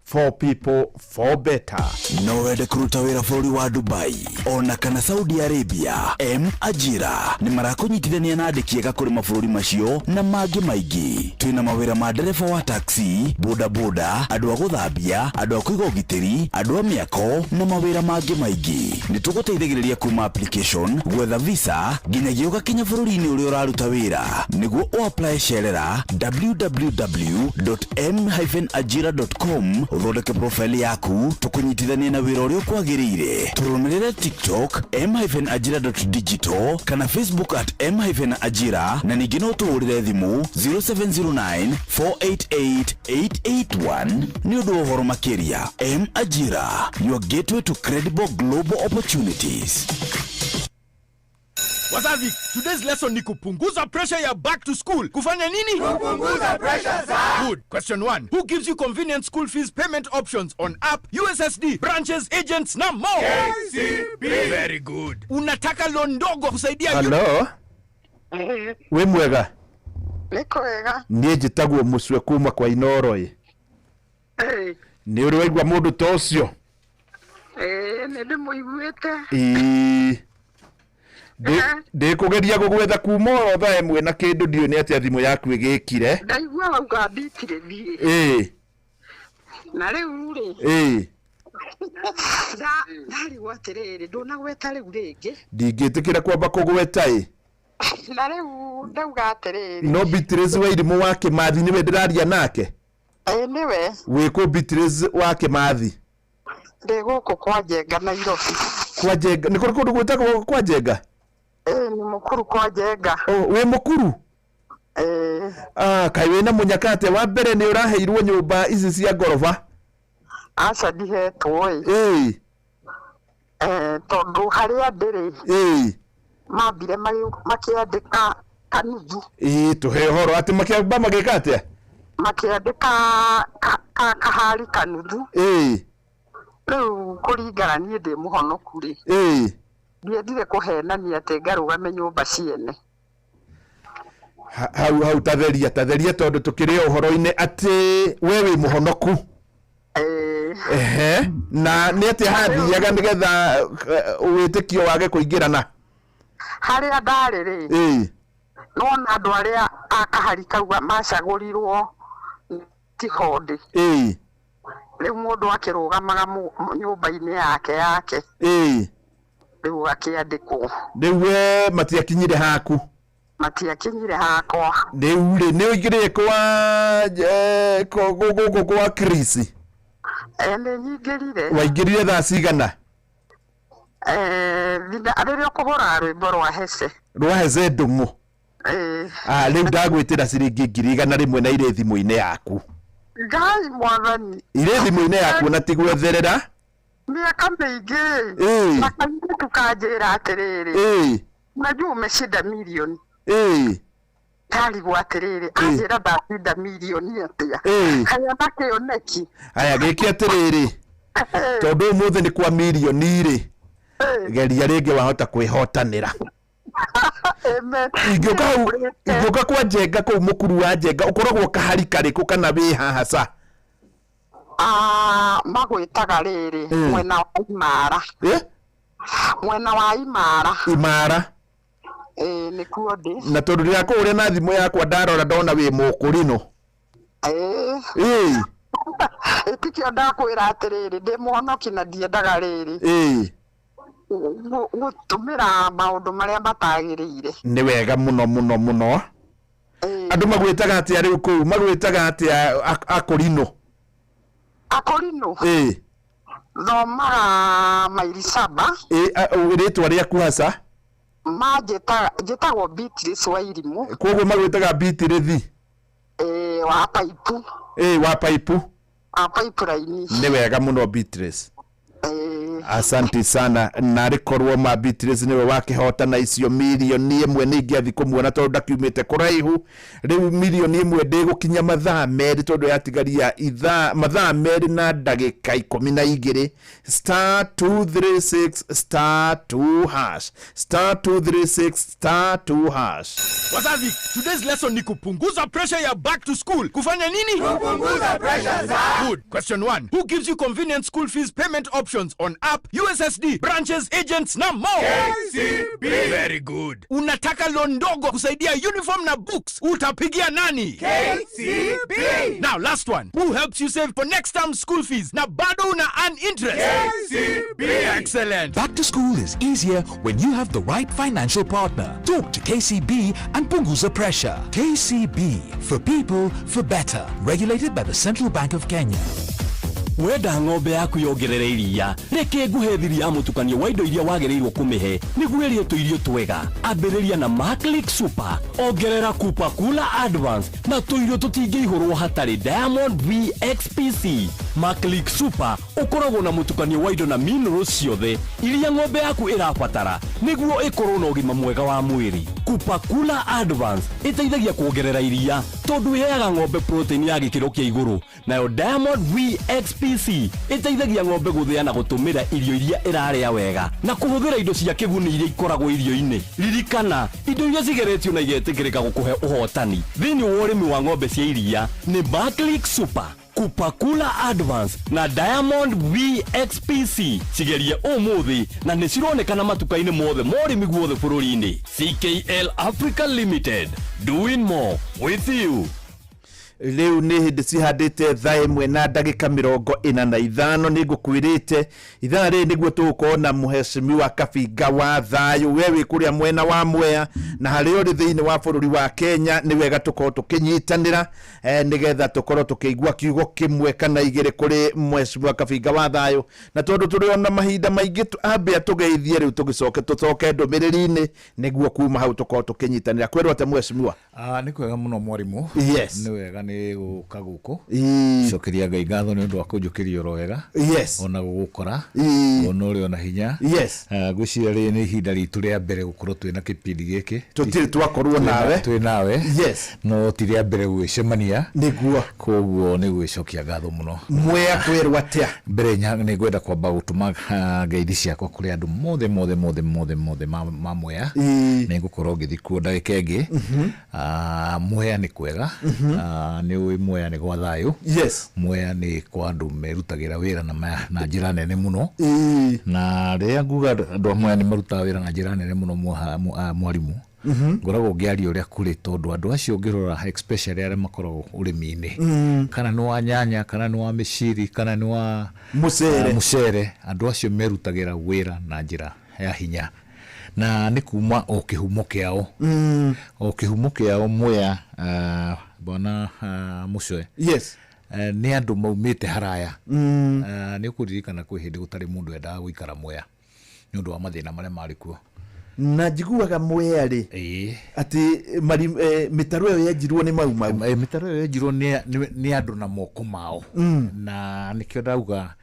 [SPEAKER 27] for people for better.
[SPEAKER 14] No wende kũruta wĩra bũrũri wa Dubai ona kana Saudi Arabia? M Ajira nĩ marakũnyitithania na andĩki ega kũrĩ mabũrũri macio na mangĩ maingĩ. Twĩna mawĩra ma ndereba wa taxi, bodaboda, andũ a gũthambia, andũ a kũiga ũgitĩri, andũ a mĩako na mawĩra mangĩ maingĩ. Nĩ tũgũteithagĩrĩria kuma application, gwetha visa, nginyagia ũgakinya bũrũri-inĩ ũrĩa ũraruta wĩra. Nĩguo ũapply, cerera www.m-ajira.com, ũthondeke profile yaku, tũkũnyitithanie na wĩra ũrĩa ũkwagĩrĩire. Tũrũmĩrĩre TikTok m-ajira.digital kana Facebook at m-ajira, na ningĩ no tũhũrĩre thimũ 0709 488 881 nĩ ũndũ wa ũhoro makĩria. M Ajira, your gateway to credible global opportunities.
[SPEAKER 1] Wazazi, today's lesson ni kupunguza pressure ya back to school. Kufanya nini?
[SPEAKER 3] Kupunguza pressure za.
[SPEAKER 1] Good. Question 1. Who gives you convenient school fees payment options on app, USSD, branches, agents na more?
[SPEAKER 15] KCB.
[SPEAKER 1] Very good. Unataka loan ndogo kusaidia
[SPEAKER 27] Hello, wĩ mwega?
[SPEAKER 6] Nĩ kwega.
[SPEAKER 27] Niĩ njĩtagwo Mũcwe kuma kwa Inoro ĩ. Nĩ ũrĩ waigua mũndũ ta ũcio?
[SPEAKER 6] Ĩĩ, nĩ ndĩmũiguĩte.
[SPEAKER 27] Ĩĩ, ndĩkũgeria gũgwetha kuma oro thaa 1 na kĩndũ, ndiũĩ nĩ atĩa thimũ yaku ĩgĩkire.
[SPEAKER 6] Ndaigua wauga mbitire thiĩ. Na rĩu rĩ, ndarigwo atĩrĩrĩ, ndũnagweta rĩu rĩngĩ.
[SPEAKER 27] Ndingĩtĩkĩra kwamba kũgweta ĩ.
[SPEAKER 6] Na rĩu ndauga atĩrĩrĩ,
[SPEAKER 27] No Beatrice wa Irimũ wa Kĩmathi nĩwe ndĩraria nake?
[SPEAKER 6] Ĩĩ, nĩwe.
[SPEAKER 27] Wĩkũ, Beatrice wa Kĩmathi?
[SPEAKER 6] Ndĩ gũkũ kwa Njenga, Nairobi.
[SPEAKER 27] Kwa Njenga? Nĩ kũrĩ kũndũ gwĩtagwo kwa Njenga?
[SPEAKER 6] Ĩĩ, nĩ mũkuru kwa Njenga.
[SPEAKER 27] Oh, wĩ mũkuru?
[SPEAKER 6] Ĩĩ.
[SPEAKER 27] Ah, kaĩ wĩna mũnyaka atĩa? Wa mbere, nĩ ũraheirwo nyũmba ici cia ngoroba?
[SPEAKER 6] Aca, ndihetwo ĩ. Tondũ harĩa ndĩrĩ, mambire makĩandĩka kanuthu.
[SPEAKER 27] Ĩĩ, tũhe ũhoro atĩ makĩamba magĩka atĩa?
[SPEAKER 6] Makĩandĩka kahari kanuthu. Rĩu kũringana niĩ ndĩ mũhonoku rĩ, ndiendire kũhenania atĩ ngarũgame nyũmba ciene.
[SPEAKER 27] Hau hau, tatheria tatheria, tondũ tũkĩrĩ o ũhoro-inĩ atĩ we wĩ mũhonoku. Ehe, na nĩ atĩa hathiaga nĩgetha wĩtĩkio wage kũingĩrana?
[SPEAKER 6] Harĩa ndarĩ rĩ, nona andũ arĩa a kahari kau macagũrirwo tihondĩ. Rĩu mũndũ akĩrũgamaga nyũmba-inĩ yake yake. Rĩu ũgakĩandĩkwo.
[SPEAKER 27] Rĩu we matiakinyire haku?
[SPEAKER 6] Matiakinyire hakwa.
[SPEAKER 27] Rĩu rĩ, nĩ ũingĩrire kwa gũkũ kwa Chris?
[SPEAKER 6] Nĩ nyingĩrire.
[SPEAKER 27] Waingĩrire thaa cigana?
[SPEAKER 6] Rĩrĩa ũkũhũraga rwĩmbo rwa Hece.
[SPEAKER 27] Rwa Hece Ndũng'ũ? Ah, rĩu ndagwĩtĩra ciringi 100,000 na irĩ thimũ-inĩ yaku.
[SPEAKER 6] Ngai mwathani.
[SPEAKER 27] Irĩ thimũ-inĩ yaku na ti gwetherera.
[SPEAKER 6] Mĩaka mĩingĩ rĩ, na kairĩtu kanjĩra atĩrĩrĩ, unajua umeshinda milioni. Ndarigwo atĩrĩrĩ, anjĩra ndacinda milioni atĩa? Kana na kĩoneki.
[SPEAKER 27] Aya, gĩke atĩrĩrĩ, tondũ ũmũthĩ nĩ kwa mirioni rĩ, geria rĩngĩ wahota kwĩhotanĩra.
[SPEAKER 6] Amen.
[SPEAKER 27] Ingĩũka hau, ingĩũka kwa Njenga kũu mũkuru wa Njenga, ũkoragwo kahari karĩkũ kana wĩ haha ca?
[SPEAKER 6] Ah, magwĩtaga rĩrĩ, mwena wa Imara. Mwena wa Imara.
[SPEAKER 27] Imara.
[SPEAKER 6] Ĩĩ, nĩkuo ndĩ.
[SPEAKER 27] Na tondũ ndĩrakũhũrĩra na thimũ yakwa ndarora ndona wĩ mũkũrinũ.
[SPEAKER 6] Ĩĩ. Ĩtikĩo ndakwĩra atĩrĩrĩ, ndĩ mũhonoki na ndiendaga rĩrĩ gũtũmĩra maũndũ marĩa matagĩrĩire.
[SPEAKER 27] Nĩ wega mũno mũno mũno. Andũ magwĩtaga atĩa rĩu kũu? Magwĩtaga atĩa akũrinũ?
[SPEAKER 6] Akũrinũ? Thomaga maili saba.
[SPEAKER 27] Rĩtwa rĩaku haca?
[SPEAKER 6] Manjĩtaga, njĩtagwo Beatrice Wairimũ.
[SPEAKER 27] Koguo magwĩtaga Beatrice?
[SPEAKER 6] Ĩĩ, wa paipu.
[SPEAKER 27] Ĩĩ, wa paipu.
[SPEAKER 6] Wa pipeline.
[SPEAKER 27] Nĩ wega mũno Beatrice. Asante sana. Narĩ korwo ma Beatrice nĩwe wakĩhotana icio 1,000,000 nĩ ingĩathi kũmuona tondũ ndakiumĩte kũraihu. Rĩu 1,000,000 ndĩgũkinya mathaa merĩ tondũ yatigaria ithaa mathaa merĩ na ndagĩka 12. Star 236 star 2 hash, star 236 star 2 hash.
[SPEAKER 1] Wazazi, today's lesson ni kupunguza pressure ya back to school. Kufanya nini?
[SPEAKER 3] Kupunguza pressure za.
[SPEAKER 1] Good. Question 1. Who gives you convenient school fees payment options on app, USSD, branches, agents na more?
[SPEAKER 3] KCB.
[SPEAKER 1] Very good. Unataka loan ndogo kusaidia uniform na books. Utapigia nani?
[SPEAKER 3] KCB.
[SPEAKER 1] Now last one. Who helps you save for next term school fees na bado una earn interest?
[SPEAKER 3] KCB.
[SPEAKER 1] Excellent.
[SPEAKER 7] Back to school is easier when you have the right financial partner. Talk to KCB and punguza pressure. KCB, for people, for better. Regulated by the Central Bank of Kenya.
[SPEAKER 10] Wenda ng'ombe yaku yongerere iria, reke nguhe thiri ya mũtukanio wa indo iria wagĩrĩirwo kũmĩhe nĩguo ĩrĩe tũirio twega. Ambĩrĩria na Maclick Super, ongerera Kupa Kula Advance na tũirio tũtingĩihũrwo hatarĩ Diamond VXPC. Maclick Super ũkoragwo na mũtukanio wa indo na minerals ciothe iria ng'ombe yaku ĩrabatara nĩguo ĩkorwo na ũgima mwega wa mwĩrĩ. Kupa Kula Advance ĩteithagia kuongerera iria tondũ ĩheaga ng'ombe protein ya gĩkĩro kĩa igũrũ. Nayo Diamond VXPC ĩteithagia ng'ombe gũthĩa na gũtũmĩra irio iria ĩrarĩa wega na kũhũthĩra indo cia kĩguni iria ikoragwo irio-inĩ. Ririkana, indo iria cigeretio na igetĩkĩrĩka gũkũhe ũhotani thĩinĩ wa ũrĩmi wa ng'ombe cia iria nĩ Maclick Super, Kupakula Advance na Diamond VXPC. Cigerie ũmũthĩ na nĩ cironekana matuka-inĩ mothe ma ũrĩmi guothe bũrũri-inĩ. CKL Africa Limited, doing more with you.
[SPEAKER 27] Rĩu nĩ hĩndĩ cihandĩte thaa ĩmwe na ndagĩka 45. Nĩ ngũkwĩrĩte ithaa rĩrĩ nĩguo tũgũkorwo na mũhecimiwa Kabinga wa thayũ. We wĩ kũrĩa mwena wa Mwea na harĩa ũrĩ thĩinĩ wa bũrũri wa Kenya, nĩ wega tũkorwo tũkĩnyitanĩra nĩgetha tũkorwo tũkĩigua kiugo kĩmwe kana igĩrĩ kũrĩ mũhecimiwa Kabinga wa thayũ. Na tondũ tũrĩ ona mahinda maingĩ, ambia tũgeithie rĩu tũgĩcoke tũcoke ndũmĩrĩri-inĩ nĩguo kuma hau tũkorwo tũkĩnyitanĩra. Kwĩrwo atĩa mũhecimiwa?
[SPEAKER 8] Nĩ kwega mũno mwarimũ.
[SPEAKER 27] Yes.
[SPEAKER 8] Nĩ wega nĩ gũka gũkũ. Cokeria Ngai ngatho nĩ ũndũ wa kũnjũkĩria oro wega.
[SPEAKER 27] Yes.
[SPEAKER 8] Ona gũgũkora. Ona ũrĩ ona hinya.
[SPEAKER 27] Yes.
[SPEAKER 8] Ngwĩciria rĩrĩ nĩ ihinda ritũ rĩa mbere gũkorwo twĩna kĩbindi gĩkĩ.
[SPEAKER 27] Tũtirĩ twakorwo nawe.
[SPEAKER 8] Twĩ nawe.
[SPEAKER 27] Yes.
[SPEAKER 8] No ti rĩa mbere gwĩcemania.
[SPEAKER 27] Nĩguo.
[SPEAKER 8] Koguo nĩ gwĩcokia ngatho mũno.
[SPEAKER 27] Mwea kwĩrwo atĩa?
[SPEAKER 8] Mbere nĩ ngwenda kwamba gũtũma ngeithi ciakwa kũrĩ andũ mothe mothe mothe mothe mothe ma Mwea. Nĩ ngũkorwo ngĩthiĩ kuo ndagĩka ĩngĩ. Mwea nĩ kwega. Nĩ ũĩ Mwea nĩ gwa thayũ.
[SPEAKER 27] Yes.
[SPEAKER 8] Mwea nĩ kwa andũ merutagĩra wĩra na njĩra nene mũno. Na rĩrĩa nguga andũ a Mwea nĩ marutaga wĩra na njĩra nene mũno mwarimũ. Ngoragwo ngĩaria ũrĩa kũrĩ tondũ andũ acio ũngĩrora especially arĩa makoragwo ũrĩmi-inĩ. Kana nĩ wa nyanya, kana nĩ wa mĩciri, kana nĩ wa
[SPEAKER 27] Mũcere.
[SPEAKER 8] Mũcere. Andũ acio merutagĩra wĩra na njĩra ya hinya na nĩ kuma o kĩhumo kĩao o kĩhumo kĩao Mwea, bwana Mũcoe.
[SPEAKER 27] Yes.
[SPEAKER 8] Nĩ andũ maumĩte haraya. Nĩ ũkũririkana kwĩ hĩndĩ gũtarĩ mũndũ endaga gũikara Mwea nĩ ũndũ wa mathĩna marĩa marĩ kuo.
[SPEAKER 27] Na njiguaga Mwea rĩ, atĩ mĩtaro ĩyo yenjirwo nĩ Mau Mau.
[SPEAKER 8] Mĩtaro ĩyo yenjirwo nĩ andũ na moko mao. Na nĩkĩo ndauga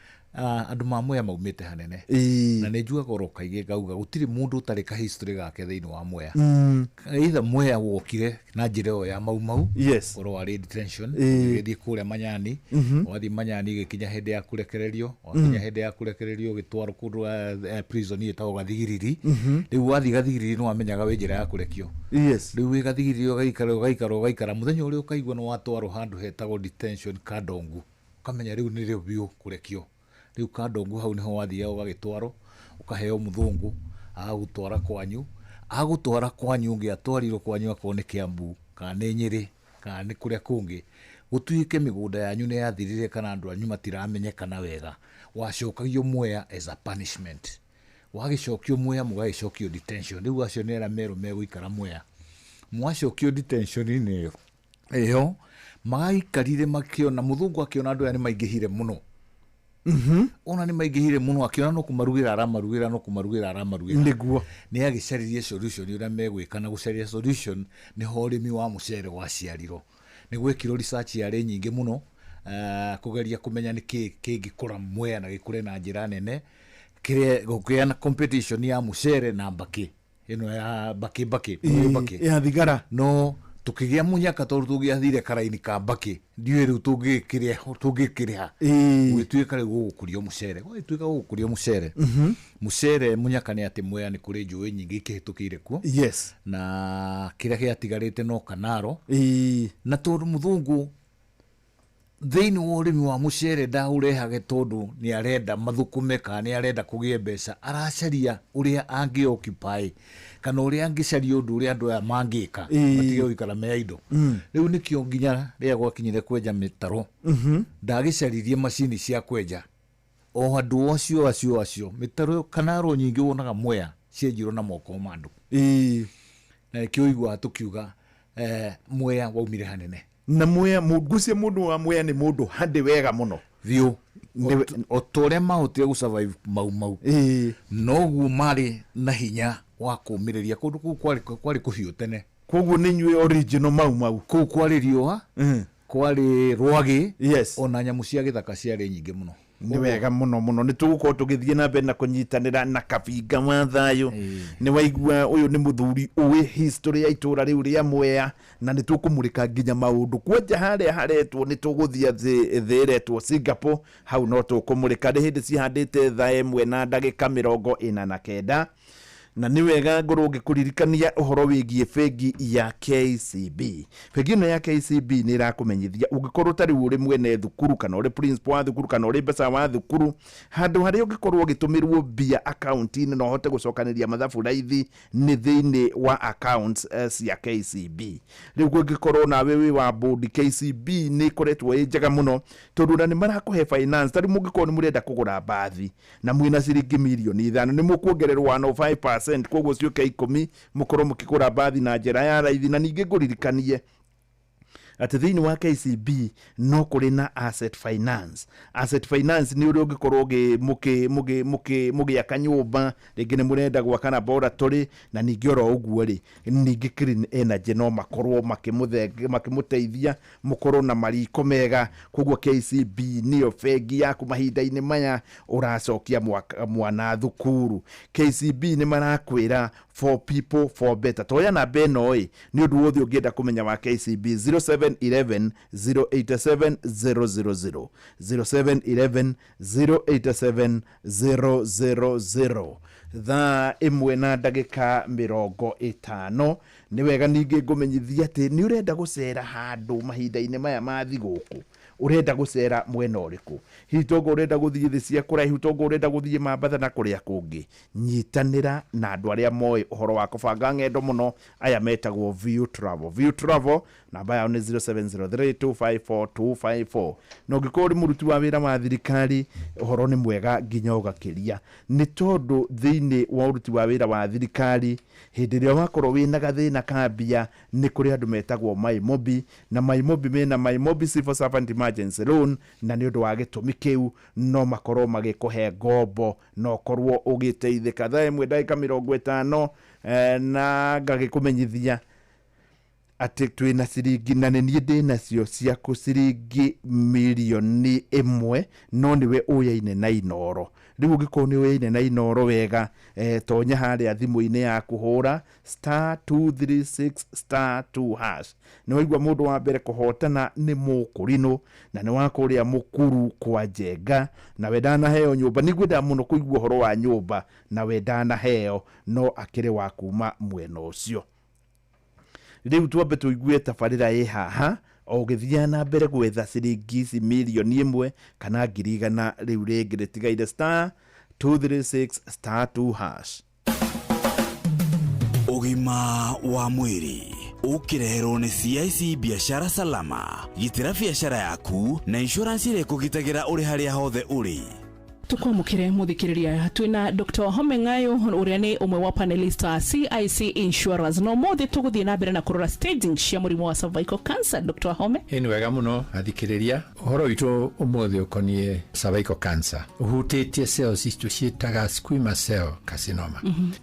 [SPEAKER 8] andũ ma Mwea maumĩte hanene. Na nĩ njugaga oro kaingĩ ngauga gũtirĩ mũndũ ũtarĩ ka history gake thĩinĩ wa Mwea. Either Mwea wokire na njĩra ĩyo ya Mau Mau, korwo warĩ detention, ũgĩthiĩ kũrĩa Manyani, wathiĩ Manyani ĩgĩkinya hĩndĩ ya kũrekererio, wakinya hĩndĩ ya kũrekererio ũgĩtwarwo kũndũ prison ĩtagwo Gathigiriri. Rĩu wathiĩ Gathigiriri nĩ wamenyaga wĩ njĩra ya kũrekio. Rĩu wĩ Gathigiriri ũgaikara ũgaikara ũgaikara, mũthenya ũrĩa ũkaigua nĩ watwarwo handũ hetagwo detention Kandongu, ũkamenya rĩu nĩrĩo biũ kũrekio. Rĩu Kandongu hau nĩho wathiaga ũgagĩtwarwo, ũkaheo mũthũngũ agagũtwara kwanyu, agũtwara kwanyu ũngĩatwarirwo kwanyu akorwo nĩ Kiambu kana nĩ Nyĩrĩ kana nĩ kũrĩa kũngĩ, gũtuĩke mĩgũnda yanyu nĩ yathirire kana andũ anyu matiramenyekana wega, wacokagio Mwea as a punishment. Wagĩcokio Mwea mũgagĩcokio detention. Rĩu acio nĩ arĩa merwo megũikara Mwea, mwacokio detention-inĩ ĩyo magaikarire makĩona mũthũngũ akĩona andũ aya nĩ maingĩhire mũno. Ona nĩ maingĩhire mũno, akĩona no kũmarugĩra aramarugĩra, no kũmarugĩra aramarugĩra.
[SPEAKER 27] Nĩguo.
[SPEAKER 8] Nĩ agĩcaririe solution ũrĩa megwĩka, na gũcaria solution nĩho ũrĩmi wa mũcere waciarirwo. Nĩ gwekirwo research yarĩ nyingĩ mũno, kũgeria kũmenya nĩkĩ kĩngĩkũra Mwea na gĩkũre na njĩra nene, kĩrĩa gũkĩgĩa na competition ya mũcere na mbakĩ ĩno ya mbakĩ, mbakĩ, mbakĩ.
[SPEAKER 27] Ya thigara.
[SPEAKER 8] No tukĩgĩa mũnyaka tondũ tũngĩathire karaini ka mbakĩ ndiũĩ rĩu tũngĩkĩrĩha. Gũgĩtuĩka rĩu gũgũkũrio mũcere, gũgĩtuĩka gũgũkũrio mũcere. Mũcere mũnyaka nĩ atĩ Mwea nĩ kũrĩ njũĩ nyingĩ ikĩhĩtũkĩire kuo. Na kĩrĩa gĩatigarĩte no Kanaro. Na tondũ mũthũngũ thĩinĩ wa ũrĩmi wa mũcere ndaũrehage tondũ nĩ arenda mathũkũme kana nĩ arenda kũgĩe mbeca, aracaria ũrĩa angĩ occupy kana ũrĩa angĩcaria ũndũ ũrĩa andũ aya mangĩka matige gũikara me indo. Rĩu nĩkĩo nginya rĩrĩa gwakinyire kwenja mĩtaro, ndagĩcaririe macini cia kwenja o andũ acio acio acio mĩtaro Kanaro nyingĩ wonaga Mwea cienjirwo na moko ma andũ. Na nĩkĩo ũiguaga tũkiuga Mwea waumire hanene.
[SPEAKER 27] Na Mwea, ngwĩciria mũndũ wa Mwea nĩ mũndũ handĩ wega mũno
[SPEAKER 8] biũ. O ta ũrĩa mahotire gũ survive Mau Mau, noguo marĩ na hinya wa kũũmĩrĩria kũndũ kũu kwarĩ kũhiũ tene.
[SPEAKER 27] Koguo nĩ inyuĩ original Mau Mau.
[SPEAKER 8] Kũu kwarĩ riũa, kwarĩ rwagĩ, ona nyamũ cia gĩthaka ciarĩ nyingĩ mũno.
[SPEAKER 27] Nĩ wega mũno mũno. Nĩ tũgũkorwo tũgĩthiĩ na mbere na kũnyitanĩra na Kabinga wa Thayũ. Nĩ waigua ũyũ nĩ mũthuri ũĩ history ya itũra rĩu rĩa Mwea, na nĩ tũkũmũrĩka nginya maũndũ kwanja harĩa haretwo nĩ tũgũthiĩ thĩ ĩretwo Singapore, hau no tũkũmũrĩka. Nĩ hĩndĩ cihandĩte thaa ĩmwe na ndagĩka mĩrongo ĩna na kenda. Na nĩ wega ngorwo ngĩkũririkania ũhoro wĩgiĩ bengi ya KCB. Bengi ĩno ya KCB nĩ ĩrakũmenyithia ũngĩkorwo ta rĩu ũrĩ mwene thukuru kana ũrĩ principal wa thukuru kana ũrĩ mbeca wa thukuru, handũ harĩa ũngĩkorwo ũgĩtũmĩrwo mbia akaunti-inĩ na ũhote gũcokanĩria mathabu raithi nĩ thĩinĩ wa accounts cia KCB. Rĩu kũngĩkorwo nawe wĩ wa board, KCB nĩ ĩkoretwo ĩ njega mũno tondũ ona nĩ marakũhe finance. Ta rĩu mũngĩkorwo nĩ mũrenda kũgũra mbathi na mwĩna ciringi mirioni ithano, nĩ mũkuongererwo one oh five percent, koguo ciũke ikũmi mũkorwo mũkĩgũra mbathi na njĩra ya raithi. Na ningĩ ngũririkanie atĩ thĩinĩ wa KCB no kũrĩ na asset finance. Asset finance nĩ ũrĩa ũngĩkorwo mũgĩaka nyũmba, rĩngĩ nĩ mũrenda gwaka laboratory, na ningĩ oro ũguo rĩ, ningĩ clean energy no makorwo makĩmũteithia mũkorwo na mariko mega. Koguo KCB nĩyo bengi yaku mahinda-inĩ maya ũracokia mwana thukuru. KCB nĩ marakwĩra for people for better. Toya namba ĩno ĩ, nĩ ũndũ wothe ũngĩenda kũmenya wa KCB, zero seven eleven zero eight seven zero zero zero, zero seven eleven zero eight seven zero zero zero. Thaa ĩmwe na ndagĩka mĩrongo ĩtano. Nĩ wega ningĩ ngũmenyithia atĩ nĩ ũrenda gũcera handũ mahinda-inĩ maya ma thigũkũ, ũrenda gũcera mwena ũrĩkũ, hihi tongo ũrenda gũthiĩ thĩ cia kũraihu, tongo ũrenda gũthiĩ Mambatha na kũrĩa kũngĩ, nyitanĩra na andũ arĩa moĩ ũhoro wa kũbanga ng'endo mũno, aya metagwo View Travel. View Travel namba yao nĩ zero seven zero three two five four two five four. Na ũngĩkorwo ũrĩ mũruti wa wĩra wa thirikari, ũhoro nĩ mwega nginya ũgakĩria, nĩ tondũ thĩinĩ Thĩinĩ wa ũruti wa wĩra wa thirikari, hĩndĩ ĩrĩa wakorwo wĩna gathĩna ka mbia, nĩ kũrĩ andũ metagwo Maimobi, na Maimobi mena Maimobi Civil Servant Emergency Loan, na nĩ ũndũ wa gĩtũmi kĩu no makorwo magĩkũhe ngombo na ũkorwo ũgĩteithĩka. 1:50 na ngagĩkũmenyithia atĩ twĩna ciringi, na nĩ niĩ ndĩ nacio ciaku, ciringi 1 mirioni, no nĩwe ũyaine na Inoro. Rĩu ũngĩkorwo nĩ ũyaine na Inoro wega, tonya harĩa thimũ-inĩ yaku, hũra *236*2#. Nĩ waigua mũndũ wa mbere kũhotana nĩ Mũkũrinũ, na nĩ wa kũrĩa Mũkuru kwa Njenga, nawe ndanaheo nyũmba. Nĩ ngwendaga mũno kũigua ũhoro wa nyũmba, nawe ndanaheo, no akĩrĩ wa kuma mwena ũcio. Rĩu twambe tũigue tabarĩra ĩ haha o ũgĩthiaga na mbere gwetha ciringi ici 1 mirioni kana 100,000 rĩu rĩngĩ rĩtigaire, *236*2#.
[SPEAKER 14] Ũgima wa mwĩrĩ ũkĩreherwo nĩ CIC Biashara Salama. Gitĩra biashara yaku na insurance ĩrĩa ĩkũgitagĩra ũrĩ harĩa hothe ũrĩ.
[SPEAKER 9] Tukwamukire muthikiriria. Twina Dr Home Ng'ayo, uria ni umwe wa panelist a CIC Insurance, no mothe tuguthie na mbere na kurora staging cia murimu wa cervical cancer. Dr Home.
[SPEAKER 19] Ĩ, nĩ wega mũno athikĩrĩria. Ũhoro witũ ũmũthĩ ũkoniĩ cervical cancer ũhutĩtie cells icio ciĩtaga squamous cell carcinoma.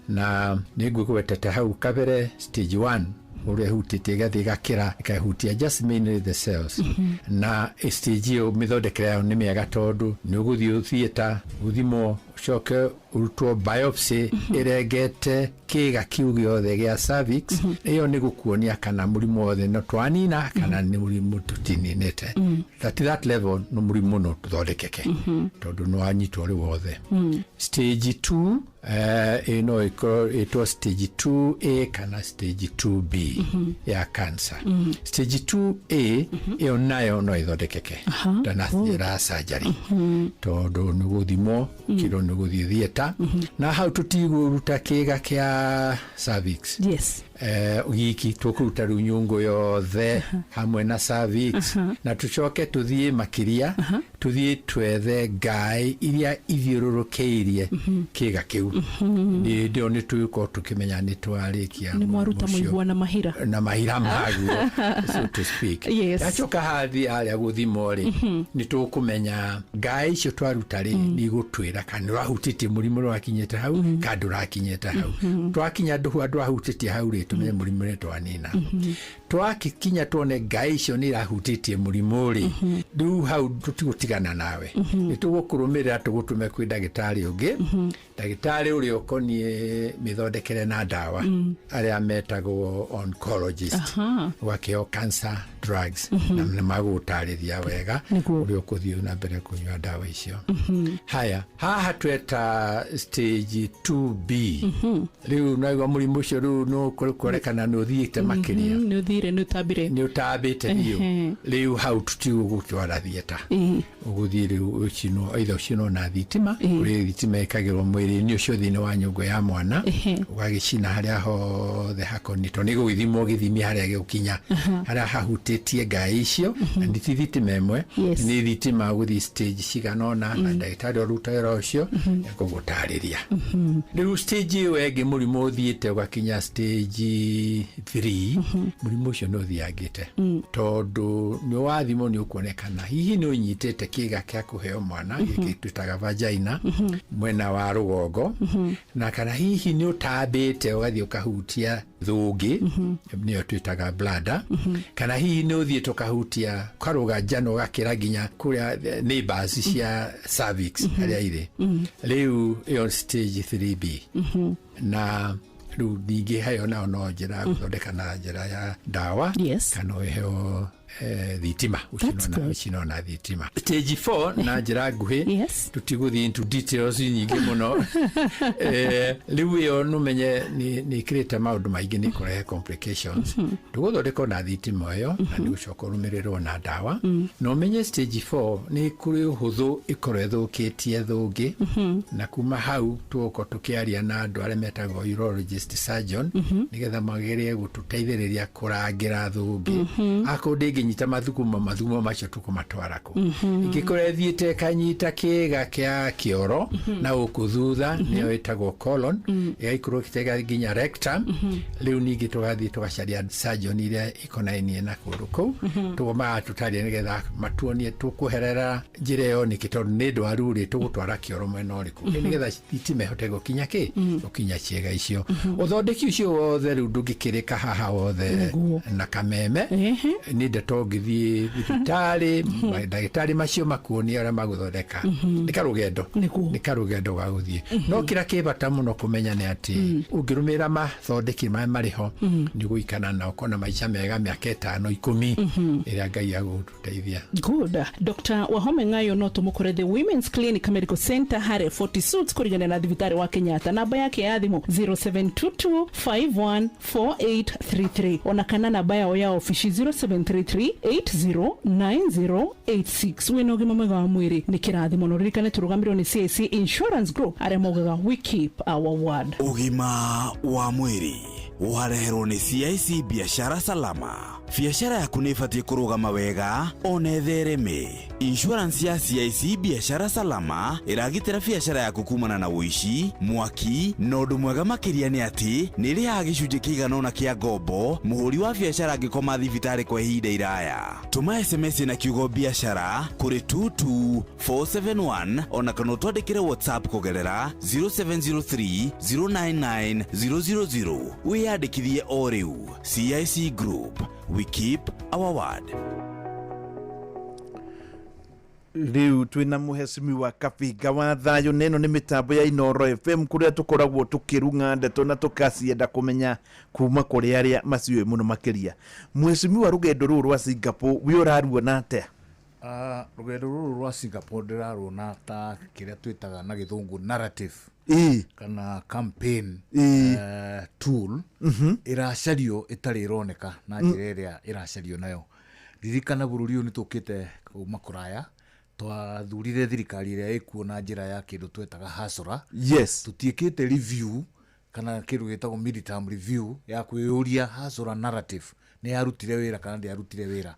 [SPEAKER 19] Na nĩ ngwĩgwetete hau kabere stage 1, ũrĩa ĩhutĩtie ĩgathiĩ ĩgakĩra ĩkahutia just mainly the cells. Na stage ĩyo mĩthondekere yayo nĩ mĩega, tondũ nĩ ũgũthiĩ theatre ũthimwo, ũcoke ũrutwo biopsy ĩrengete kĩga kĩu gĩothe gĩa cervix. Ĩyo nĩ gũkuonia kana mũrimũ wothe no twanina kana nĩ mũrimũ tũtininĩte. At that level no mũrimũ no tũthondekeke, tondũ nĩ wanyitwo ũrĩ wothe. Stage 2, ĩno ĩkorwo ĩtwo stage 2A kana stage 2B ya cancer. Stage 2A ĩyo nayo no ĩthondekeke na njĩra ya surgery, tondũ nĩ gũthimwo kĩro, nĩ gũthiĩ theatre, na hau tũtigũruta kĩga kĩa cervix giki, tũkũruta rĩu nyũngũ yothe hamwe na cervix, na tũcoke tũthiĩ makĩria, tũthiĩ twethe ngai iria ithiũrũrũkĩirie kĩga kĩu. Hĩndĩ ĩyo nĩ tũgũkorwo tũkĩmenya nĩ twarĩkia
[SPEAKER 9] nĩ mwaruta
[SPEAKER 19] mũrimũ ũcio.
[SPEAKER 9] Mũigua na mahira.
[SPEAKER 19] Na mahira maguo, so to speak. Yacoka hathi harĩa gũthimwo rĩ, nĩ tũkũmenya ngai icio twaruta rĩ, nĩ igũtwĩra kana nĩ ũrahutĩtie mũrimũ ũrĩa wakinyĩte hau kana ndũrakinyĩte hau. Twakinya ndũhua ndũrahutĩtie hau rĩ, tũmenye mũrimũ nĩ twanina. Twakinya tuone ngai icio nĩ irahutĩtie mũrimũ rĩ, rĩu hau tũtigũtigana nawe, nĩ tũgũkũrũmĩrĩra, tũgũtũme kwĩ ndagĩtarĩ ũngĩ, ndagĩtarĩ ũrĩa ũkoniĩ mĩthondekere na ndawa, arĩa metagwo oncologist. Ũgakĩheo cancer drugs, na nĩ magũgũtarĩria wega ũrĩa ũkũthiĩ na mbere kũnyua ndawa icio. Haya, haha tweta stage 2B. Rĩu naigua mũrimũ ũcio rĩu nĩ kũrekana nĩ ũthiĩte makĩria.
[SPEAKER 9] Nĩ ũthire, nĩ ũtambire.
[SPEAKER 19] Nĩ ũtambĩte biũ. Rĩu hau tũtigũgũtwara theatre, ũgũthiĩ rĩu ũcinwo, either ũcinwo na thitima, kũrĩ thitima ĩkagĩrwo mwĩrĩ-inĩ ũcio thĩinĩ wa nyũngũ ya mwana, ũgagĩcina harĩa hothe hakoniĩ, tondũ nĩ gũgĩthimwo gĩthimi harĩa gĩgũkinya, harĩa hahutĩtie ngai icio. Na nĩ ti thitima ĩmwe, nĩ thitima gũthiĩ stage cigana ũna, na ndagĩtarĩ ũruta wĩra ũcio ekũgũtarĩria. Rĩu stage ĩyo ĩngĩ, mũrimũ ũthiĩte ũgakinya stage 3, mũrimũ ũcio nĩ ũthiangĩte, tondũ nĩ wathimwo nĩ ũkuonekana hihi nĩ ũnyitĩte kĩga kĩa kũheo mwana, gĩkĩ twĩtaga vagina, mwena wa rũgongo, na kana hihi nĩ ũtambĩte ũgathiĩ ũkahutia thũngĩ, nĩyo twĩtaga bladder, kana hihi nĩ ũthiĩte ũkahutia ũkarũga njano ũgakĩra nginya kũrĩa neighbors cia cervix harĩa irĩ. Rĩu ĩyo stage 3B, na rĩu ningĩ hayo nayo no njĩra ya gũthondeka na njĩra ya ndawa, kana ũheo thitima, ũcinwo na thitima. Stage 4, na njĩra nguhĩ, tũtigũthiĩ into details nyingĩ mũno, rĩu ĩyo nũmenye nĩ ĩkĩrĩte maũndũ maingĩ, nĩ kũrehe complications. Ndũgũthondekwo na thitima ĩyo, na nĩ gũcoka ũrũmĩrĩrwo na ndawa. Na ũmenye stage 4 nĩ kũrĩ ũhũthũ ĩkorwo ĩthũkĩtie thũngĩ, na kuma hau tũgũkorwo tũkĩaria na andũ arĩa metagwo urologist surgeon, nĩgetha magerie gũtũteithĩrĩria kũrangĩra thũngĩ. Akorwo ndĩngĩ Ĩngĩnyita mathugumo, mathugumo macio tũkũmatwara kũ?
[SPEAKER 9] Mhm.
[SPEAKER 19] Ĩngĩkorwo ĩthiĩte ĩkanyita kĩĩga kĩa kĩoro na gũkũ thutha, nĩyo ĩtagwo colon, ĩgaikũrũkĩte ĩgathiĩ nginya rectum. Rĩu ningĩ tũgathiĩ tũgacaria surgeon iria ikonainie na kũndũ kũu. Tũmagatũtaria nĩgetha matuonie tũkũherera njĩra ĩyo nĩkĩ, tondũ nĩ ndwaru rĩ, tũgũtwara kĩoro mwena ũrĩkũ nĩgetha thitima ĩhote gũkinya kĩ gũkinya ciĩga icio. Ũthondeki ũcio wothe rĩu ndũngĩkĩrĩka haha wothe na kameme. Nĩ ndeto ũngĩthiĩ thibitarĩ, ndagĩtarĩ macio makuonia ũrĩa magũthondeka. Nĩ karũgendo, nĩ karũgendo ga gũthiĩ, no kĩrĩa kĩ bata mũno kũmenya nĩ atĩ ũngĩrũmĩrĩra mathondeki marĩa marĩ ho, nĩ ũgũikara na ũkona maica mega mĩaka 5, 10 ĩrĩa Ngai agũtũteithia.
[SPEAKER 9] Good. Dr. Wahome Ng'ayo no tũmũkore The Women's Clinic Medical Center harĩa 40 Suits kũringana na thibitarĩ wa Kenyatta. Namba yake ya thimũ 0722514833, ona kana namba yao ya ofici 0733809086. Wĩna ũgima mwega wa mwĩrĩ nĩ kĩrathimo, na ũririkane tũrũgamĩrĩrwo nĩ CIC Insurance Group, arĩa maugaga "We keep our word."
[SPEAKER 14] Ũgima wa mwĩrĩ wareherwo nĩ CIC Biashara Salama. Biashara yaku nĩ ĩbatiĩ kũrũgama wega ona ĩthereme. Insurance ya CIC Biashara Salama ĩragitĩra biashara yaku kumana na ũici, mwaki, na ũndũ mwega makĩria nĩ atĩ nĩ ĩrĩhaga gĩcunjĩ kĩigana ũna kĩa ngombo mũhũri wa biashara angĩkoma thibitarĩ kwa ihinda iraya. Tũma SMS na kiugo biashara kũrĩ 22471, ona kana ũtwandĩkĩre WhatsApp kũgerera 0703 099 000. Wĩyandĩkithie o rĩu. CIC Group, we keep our word.
[SPEAKER 27] Rĩu twĩna mũhecimiwa Kabinga wa Thayũ, na ĩno nĩ mĩtambo ya Inoro FM, kũrĩa tũkoragwo tũkĩrung'a ndeto na tũkacienda kũmenya kuma kũrĩ arĩa maciũĩ mũno makĩria. Mũhecimiwa, rũgendo rũrũ rwa Singapore wĩ ũraruona atĩa?
[SPEAKER 8] Rũgendo rũrũ rwa Singapore ndĩraruona ta kĩrĩa twĩtaga na gĩthũngũ narrative kana campaign tool ĩracario ĩtarĩ ĩroneka na njĩra ĩrĩa ĩracario nayo. Ririkana bũrũri ũyũ nĩ tũkĩte kuma kũraya, twathurire thirikari ĩrĩa ĩkuo na njĩra ya kĩndũ twetaga hasora. Tũtiĩkĩte review kana kĩndũ gĩtagwo midterm review ya kwĩyũria hustler narrative nĩ yarutire wĩra kana ndĩarutire wĩra.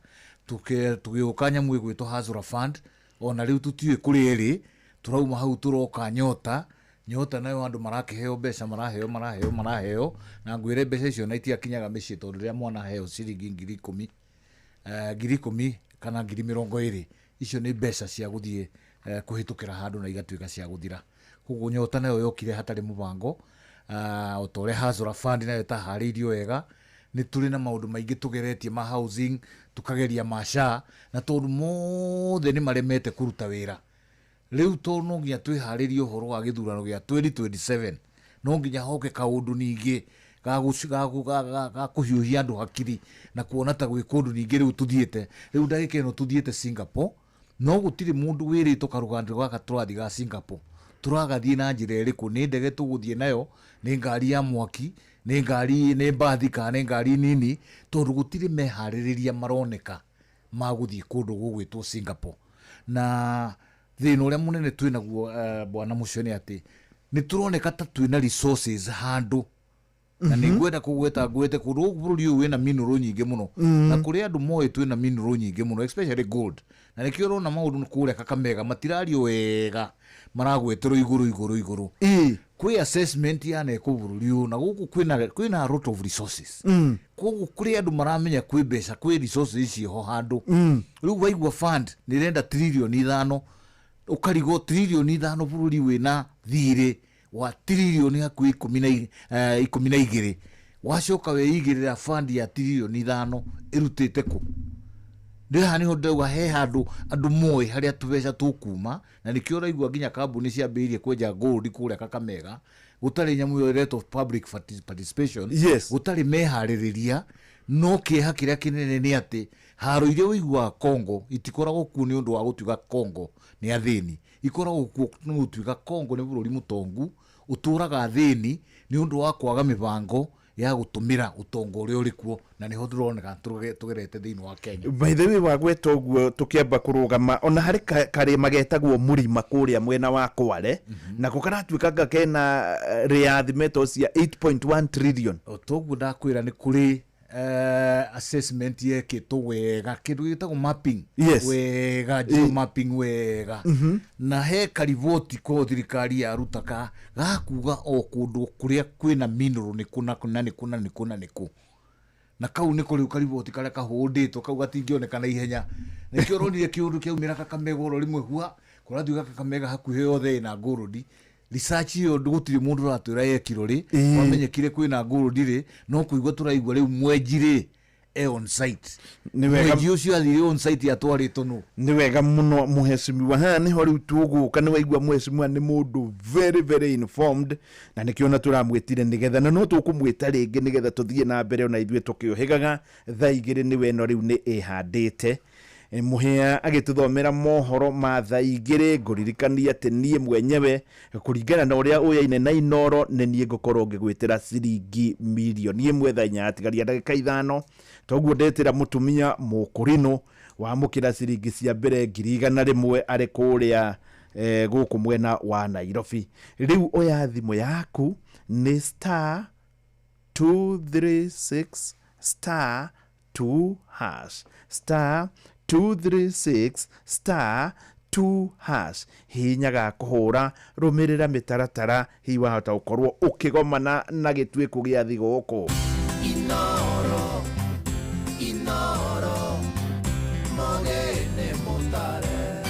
[SPEAKER 8] Tũgĩũka nyamũ ĩgwĩtwo Hustler Fund, ona rĩu tũtiũĩ kũrĩa ĩrĩ. Tũrauma hau, tũroka Nyota. Nyota nayo andũ marakĩheo mbeca, maraheo, maraheo, maraheo, na ngwĩre mbeca icio na itiakinyaga mĩciĩ, tondũ rĩrĩa mwana aheo ciringi 10,000, 10,000 kana 20,000, icio nĩ mbeca cia gũthiĩ kũhĩtũkĩra handũ na igatuĩka cia gũthira. Koguo Nyota nayo yokire hatarĩ mũbango, o ta ũrĩa Hustler Fund nayo ĩtaharĩirio wega. Nĩ tũrĩ na maũndũ maingĩ tũgeretie ma housing, tũkageria ma SHA, na tondũ mothe nĩ maremete kũruta wĩra, rĩu tondũ no nginya twĩharĩrie ũhoro wa gĩthurano gĩa 2027, no nginya hoke kaũndũ ningĩ ga kũhiũhia andũ hakiri na kuona ta gwĩ kũndũ ningĩ rĩu tũthiĩte. Rĩu ndagĩka ĩno tũthiĩte Singapore, no gũtirĩ mũndũ wĩrĩtwo karũgando gaka tũrathiĩ ga Singapore tũragathiĩ na njĩra ĩrĩkũ. Nĩ ndege tũgũthiĩ nayo, nĩ ngari ya mwaki, nĩ ngari, nĩ mbathi, kana nĩ ngari nini? Tondũ gũtirĩ meharĩrĩria maroneka ma gũthiĩ kũndũ gũgwĩtwo Singapore. Na thĩna ũrĩa mũnene twĩ naguo, bwana mũcio, nĩ atĩ nĩ tũroneka ta twĩna resources handũ, na nĩ ngwenda kũgweta, ngwete kũndũ gũkũ bũrũri ũyũ wĩna mineral nyingĩ mũno. Na kũrĩ andũ moĩ twĩna mineral nyingĩ mũno, especially gold, na nĩkĩo ũrona maũndũ kũrĩa Kakamega matirario wega, maragweterwo igũrũ igũrũ igũrũ. Kwĩ assessment yanekwo bũrũri ũyũ, na gũkũ kwĩna a lot of resources. Koguo kũrĩ andũ maramenya kwĩ mbeca, kwĩ resources ciĩho handũ. Rĩu waigua fund nĩ ĩrenda 5 trillion, ũkarigwo 5 trillion bũrũri wĩna thirĩ wa tiririoni hakuhĩ 12, wacoka weigĩrĩra fund ya 5 trillion ĩrutĩte kũ? Ndĩ haha nĩho ndĩrauga he handũ andũ moĩ harĩa tũbeca tũkuma, na nĩkĩo ũraigua nginya kambuni ciambĩrĩirie kwenja gold kũrĩa Kakamega gũtarĩ nyamũ ĩyo rate of public participation. Gũtarĩ meharĩrĩria. No kĩeha kĩrĩa kĩnene nĩ atĩ haro iria ũiguaga Congo itikoragwo kuo nĩ ũndũ wa gũtuĩka Congo nĩ athĩni, ikoragwo kuo nĩ gũtuĩka Congo nĩ bũrũri mũtongu ũtũraga athĩni nĩ ũndũ wa kwaga mĩbango ya gũtũmĩra ũtonga ũrĩa ũrĩ kuo, na nĩho tũroneka tũgerete thĩinĩ wa Kenya.
[SPEAKER 27] By the way, wagweta ũguo, tũkĩamba kũrũgama ona harĩ karĩma getagwo Mũrima kũrĩa mwena wa Kware, nako karatuĩka nga kena rĩathi meto cia 8.1 trillion.
[SPEAKER 8] O toguo ndakwĩra, nĩ kũrĩ Assessment yekĩtwo wega, kĩndũ gĩtagwo mapping.
[SPEAKER 27] Yes.
[SPEAKER 8] Wega, geomapping wega. Na he kariboti ko thirikari yaruta ka gakuga o kũndũ kũrĩa kwĩna mineral nĩ kũ na kũ na nĩ kũ na nĩ kũ na nĩ kũ, na kau nĩko rĩu kariboti karĩa kahũndĩtwo kau gatingĩoneka na ihenya. Nĩkĩo ũronire kĩũndũ kĩaumĩra Kakamega oro rĩmwe hua kũratuĩka Kakamega hakuhĩ yothe ĩna gold. Research ĩyo gũtirĩ mũndũ ũratwĩra yekirwo rĩ. Kwamenyekire kwĩna gold rĩ, no kũigua tũraigua rĩu mwenji rĩ e on site.
[SPEAKER 27] Nĩ wega.
[SPEAKER 8] Mwenji ũcio athire on site atwarĩtwo nũ?
[SPEAKER 27] Nĩ wega mũno, mũhecimiwa. Haha nĩho rĩu tũgũka. Nĩ waigua mũhecimiwa nĩ mũndũ very very informed, na nĩkĩo na tũramwĩtire nĩgetha na no tũkũmwĩta rĩngĩ nĩgetha tũthiĩ na mbere ona ithuĩ tũkĩũhĩgaga. Thaa 2 nĩwe ĩno rĩu nĩ ĩhandĩte. Mũhĩa agĩtũthomera mohoro ma thaa 2. Ngũririkania atĩ niĩ mwenyewe, kũringana na ũrĩa ũyaine na Inoro, nĩ niĩ ngũkorwo ngĩgwĩtĩra ciringi mirioni 1 thaa 4 atigaria ndagĩka 5. Toguo ndetĩra mũtumia mũkũrinũ wamũkĩra ciringi cia mbere 100,000 arĩ kũrĩa gũkũ mwena wa Nairobi. Rĩu oya thimũ yaku, nĩ *236 *2 hash, *236 *2 hash. Hihinya ga kũhũra, rũmĩrĩra mĩtaratara, hihi wahota gũkorwo ũkĩgomana na gĩtuĩko gĩa thigũkũ.
[SPEAKER 3] Inoro, Inoro, mogene mutare.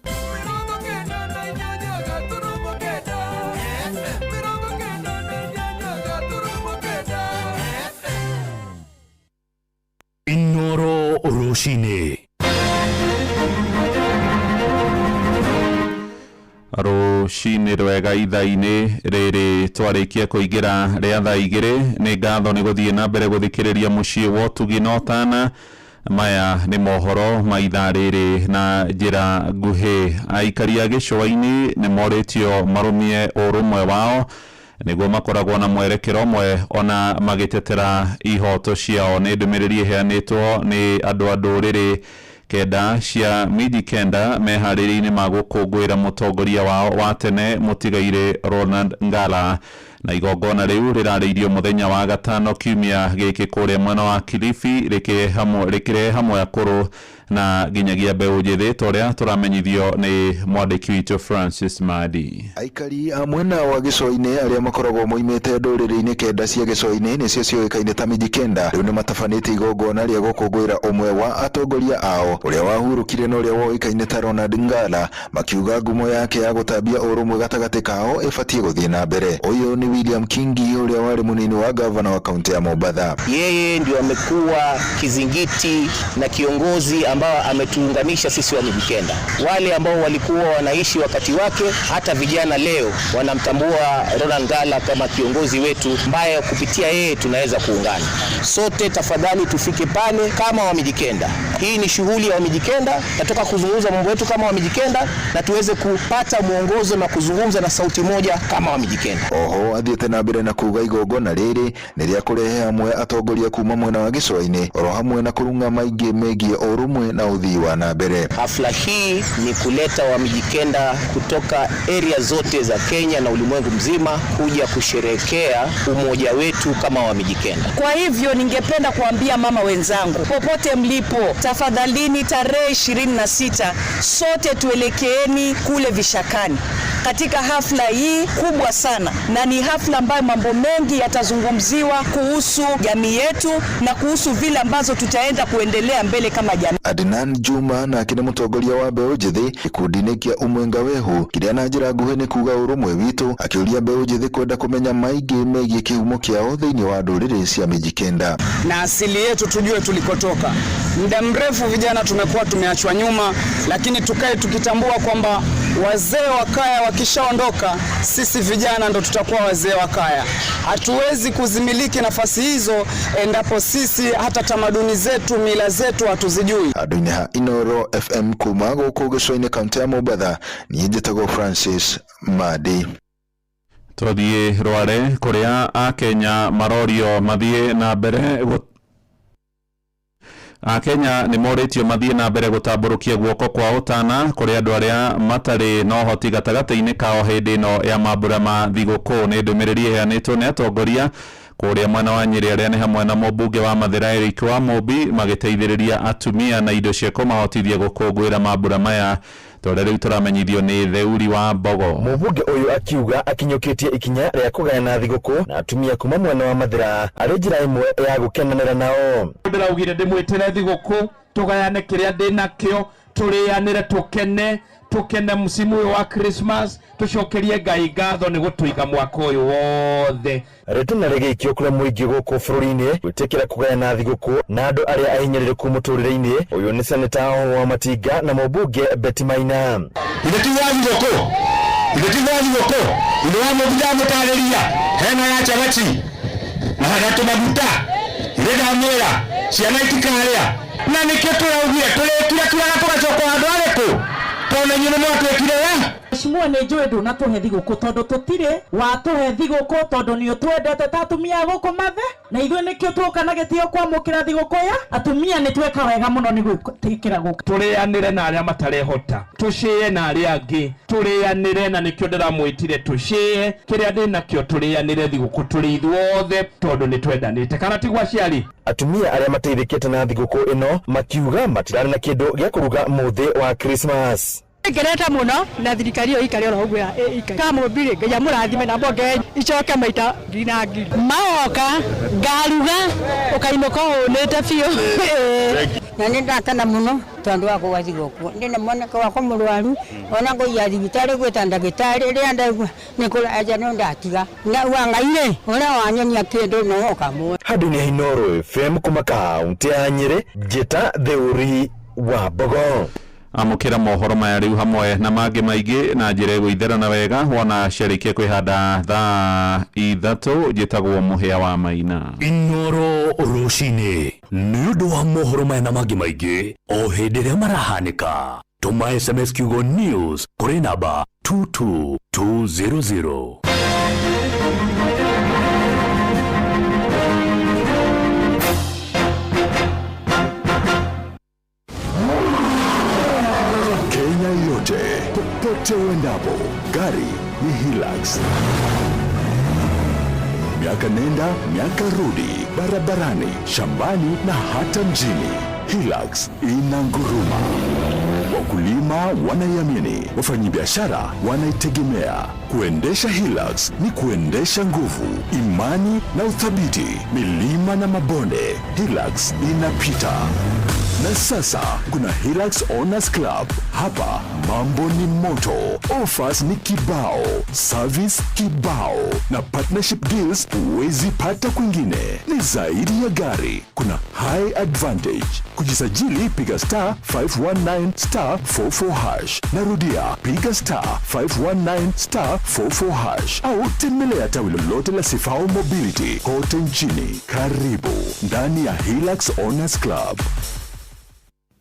[SPEAKER 3] 98.9 FM. 98.9 FM.
[SPEAKER 10] Inoro Rũcinĩ.
[SPEAKER 5] Rũcinĩ rwega. Ithaa-inĩ rĩrĩ twarĩkia kũingĩra rĩa thaa 2, nĩ ngatho nĩ gũthiĩ na mbere gũthikĩrĩria mũciĩ wa ũtugi na ũtana. Maya nĩ mohoro ma ithaa rĩrĩ na njĩra nguhĩ. Aikari a gĩcũa-inĩ nĩ morĩtio marũmie ũrũmwe wao nĩguo makoragwo na mwerekero ũmwe ona magĩtetera ihoto ciao. Nĩ ndũmĩrĩri ĩheanĩtwo nĩ andũ a ndũrĩrĩ kenda cia miji kenda meharĩria-inĩ ma gũkũngũĩra mũtongoria wao wa tene mũtigairĩ Ronald Ngala, na igongona rĩu rĩrarĩirio mũthenya wa gatano kiumia gĩkĩ kũrĩa mwena wa Kilifi, rĩkĩrehe hamwe akũrũ na nginyagia mbeũ njĩthĩ, ta ũrĩa tũramenyithio nĩ mwandĩki witũ Francis Madi.
[SPEAKER 16] Aikari a mwena wa gĩcũa-inĩ arĩa makoragwo moimĩte ndũrĩrĩ-inĩ kenda cia gĩcũa-inĩ, nĩcio ciũĩkaine ta miji kenda, rĩu nĩmatabanĩtie igongona rĩa gũkũngũĩra ũmwe wa atongoria ao ũrĩa wahurũkire na ũrĩa woĩkaine ta Ronald Ngala, makiuga ngumo yake ya gũtambia ũrũmwe gatagatĩ kao ĩbatiĩ gũthiĩ na mbere. Ũyũ nĩ William Kingi ũrĩa warĩ mũnini wa gavana wa kaunti ya Mombatha.
[SPEAKER 22] Yeye ndio amekuwa kizingiti na kiongozi ambao ametuunganisha sisi wa Mijikenda, wale ambao walikuwa wanaishi wakati wake, hata vijana leo wanamtambua Ronald Ngala kama kiongozi wetu ambaye kupitia yeye tunaweza kuungana sote. Tafadhali tufike pale kama Wamijikenda. Hii ni shughuli ya Wamijikenda, natoka kuzungumza mambo yetu kama Wamijikenda na tuweze kupata mwongozo na kuzungumza na sauti moja kama Wamijikenda.
[SPEAKER 16] Oho athiĩte na mbere na kuga igongona rĩrĩ nĩ rĩa kũrehe hamwe atongoria kuma mwena wa gĩcũa-inĩ, oro hamwe na kũrung'a maingĩ megiĩ ũrũmwe na ũthii wa na mbere.
[SPEAKER 22] Hafla hii ni kuleta Wamijikenda kutoka area zote za Kenya na ulimwengu mzima kuja kusherehekea umoja wetu kama Wamijikenda.
[SPEAKER 23] Kwa hivyo ningependa kuambia mama wenzangu popote mlipo, tafadhalini tarehe 26 sote tuelekeeni kule Vishakani katika hafla hii kubwa sana, na ni hafla ambayo mambo mengi yatazungumziwa kuhusu jamii yetu na kuhusu vile ambazo tutaenda kuendelea mbele kama jamii.
[SPEAKER 16] Adnan Juma nake nĩ mũtongoria wa mbeũ njĩthĩ gĩkundi-inĩ kĩa Umwenga Wehu, kĩrĩa na njĩra nguhĩ nĩ kuga ũrũmwe witũ, akĩũria mbeũ njĩthĩ kwenda kũmenya maingĩ megiĩ kĩhumo kĩao thĩinĩ wa ndũrĩrĩ cia Mijikenda.
[SPEAKER 24] Na asili yetu tujue tulikotoka. Muda mrefu vijana tumekuwa tumeachwa nyuma, lakini tukae tukitambua kwamba wazee wa kaya wakishaondoka, sisi vijana ndo tutakuwa wazee wa kaya. Hatuwezi kuzimiliki nafasi hizo endapo sisi hata tamaduni zetu, mila zetu hatuzijui.
[SPEAKER 16] Handũ-inĩ ha Inoro FM kuma gũkũ gĩcũa-inĩ kaunti ya Mombatha, niĩ njĩtagwo Francis Madi.
[SPEAKER 5] Tũthiĩ Rware kũrĩa akenya marorio mathiĩ na mbere Akenya nĩ morĩtio mathiĩ na mbere gũtambũrũkia guoko kwa ũtana kũrĩ andũ arĩa matarĩ na ũhoti gatagatĩ-inĩ kao hĩndĩ ĩno ya mambura ma thigũkũ. Nĩ ndũmĩrĩri ĩheanĩtwo nĩ atongoria Kũrĩa mwena wa Nyĩrĩ arĩa nĩ hamwe na mũmbunge wa Mathĩra Eric wa Mũmbi magĩteithĩrĩria atumia na indo cia kũmahotithia gũkũngũĩra mambura maya tondũ rĩu tũramenyithio nĩ Theuri wa Mbogo.
[SPEAKER 11] Mũmbunge ũyũ akiuga akinyũkĩtie ikinya rĩa kũgayana thigũkũ na atumia kuma mwena wa Mathĩra arĩ njĩra ĩmwe ya gũkenanĩra nao.
[SPEAKER 13] Ndĩraugire ndĩmwĩtĩre thigũkũ tũgayane kĩrĩa ndĩnakĩo, tũrĩanĩre, tũkene tũkene msimu ũyũ wa Christmas, tũcokerie Ngai ngatho nĩ gũtũiga mwaka ũyũ wothe.
[SPEAKER 11] Rĩtana rĩgĩikio kũrĩ mũingĩ gũkũ bũrũri-inĩ gwĩtĩkĩra kũgayana thigũkũ na andũ arĩa ahinyĩrĩrĩku mũtũrĩre-inĩ. Ũyũ nĩ seneta wa Matinga na mũmbunge Betty Maina.
[SPEAKER 17] Ithe ti wa thigũkũ, ithe ti wa thigũkũ, ithe wa mũmbi ndamũtarĩria hena ya cabaci na hena tũmaguta, ithe ndamwĩra ciana itikarĩa na nĩkĩo tũraugire tũrĩkirakiraga tũgacoka handũ harĩkũ tondũ inyuĩ nĩ mwatwĩkire we.
[SPEAKER 18] Mheshimiwa nĩ njũĩ ndũnatũhe thigũkũ tondũ tũtirĩ watũhe thigũkũ tondũ nĩ ũtwendete ta atumia a gũkũ Mathe, na ithuĩ nĩkĩo tuoka na gĩtĩo kwamũkĩra thigũkũ ya atumia. Nĩ tweka wega mũno nĩ gwĩtĩkĩra gũka.
[SPEAKER 13] Tũrĩanĩre na arĩa matarehota, tũcĩe na arĩa angĩ, tũrĩanĩre, na nĩkĩo ndĩramwĩtire tũcĩe kĩrĩa ndĩnakĩo, tũrĩanĩre thigũkũ tũrĩ ithuothe tondũ nĩ twendanĩte, kana tiguo aciari?
[SPEAKER 11] Atumia arĩa mateithĩkĩte na thigũkũ ĩno makiuga matirarĩ na kĩndũ gĩa kũruga mũthĩ wa Christmas.
[SPEAKER 21] Ngerete mũno na thirikari ĩyo ikare oro ũguo ĩikare. Kamũmbirĩ Ngai amũrathime na mbonge icoke maita ngiri na ngiri.
[SPEAKER 25] Maoka ngaruga ũkainũka ũhũnĩte biũ.
[SPEAKER 26] Na nĩ ndakena mũno tondũ wa kũgwa thigũkũ. Ndĩna mwanake wakwa mũrwaru ona ngũiya thibitarĩ gwĩta ndagĩtarĩ rĩrĩa ndaigua nĩ kũraja no ndatiga. Ndauga Ngai rĩ ũrĩa wanyonia kĩndũ no ũkamũhe.
[SPEAKER 11] Handũ-inĩ ha Inooro FM kuma kaũntĩ ya Nyĩrĩ, njĩta Theuri wa Mbogo.
[SPEAKER 5] Amũkĩra mohoro maya rĩu hamwe na mangĩ maingĩ na njĩra ĩgũitherana wega wona ciarĩkia kwĩhanda thaa 3. Njĩtagwo Mũhĩa wa Maina.
[SPEAKER 10] Inooro rũcinĩ nĩ ũndũ wa mohoro maya na mangĩ maingĩ o hĩndĩ ĩrĩa marahanĩka. Tũma SMS kiugo news kũrĩ namba 22200.
[SPEAKER 28] Kenya yote, popote uendapo, gari ni Hilux. Miaka nenda, miaka rudi, barabarani, shambani na hata mjini. Hilux inanguruma. Wakulima wanaiamini, wafanyabiashara wanaitegemea. Kuendesha Hilux ni kuendesha nguvu, imani na uthabiti. Milima na mabonde, Hilux inapita. Na sasa kuna Hilux Owners Club. Hapa mambo ni moto, offers ni kibao, service kibao na partnership deals huwezi pata kwingine. Ni zaidi ya gari, kuna high advantage. Kujisajili piga star 519 star 44 hash. Narudia, piga star 519 star 44 hash au tembelea tawi lolote la Sifao Mobility kote nchini. Karibu ndani ya Hilux Owners Club.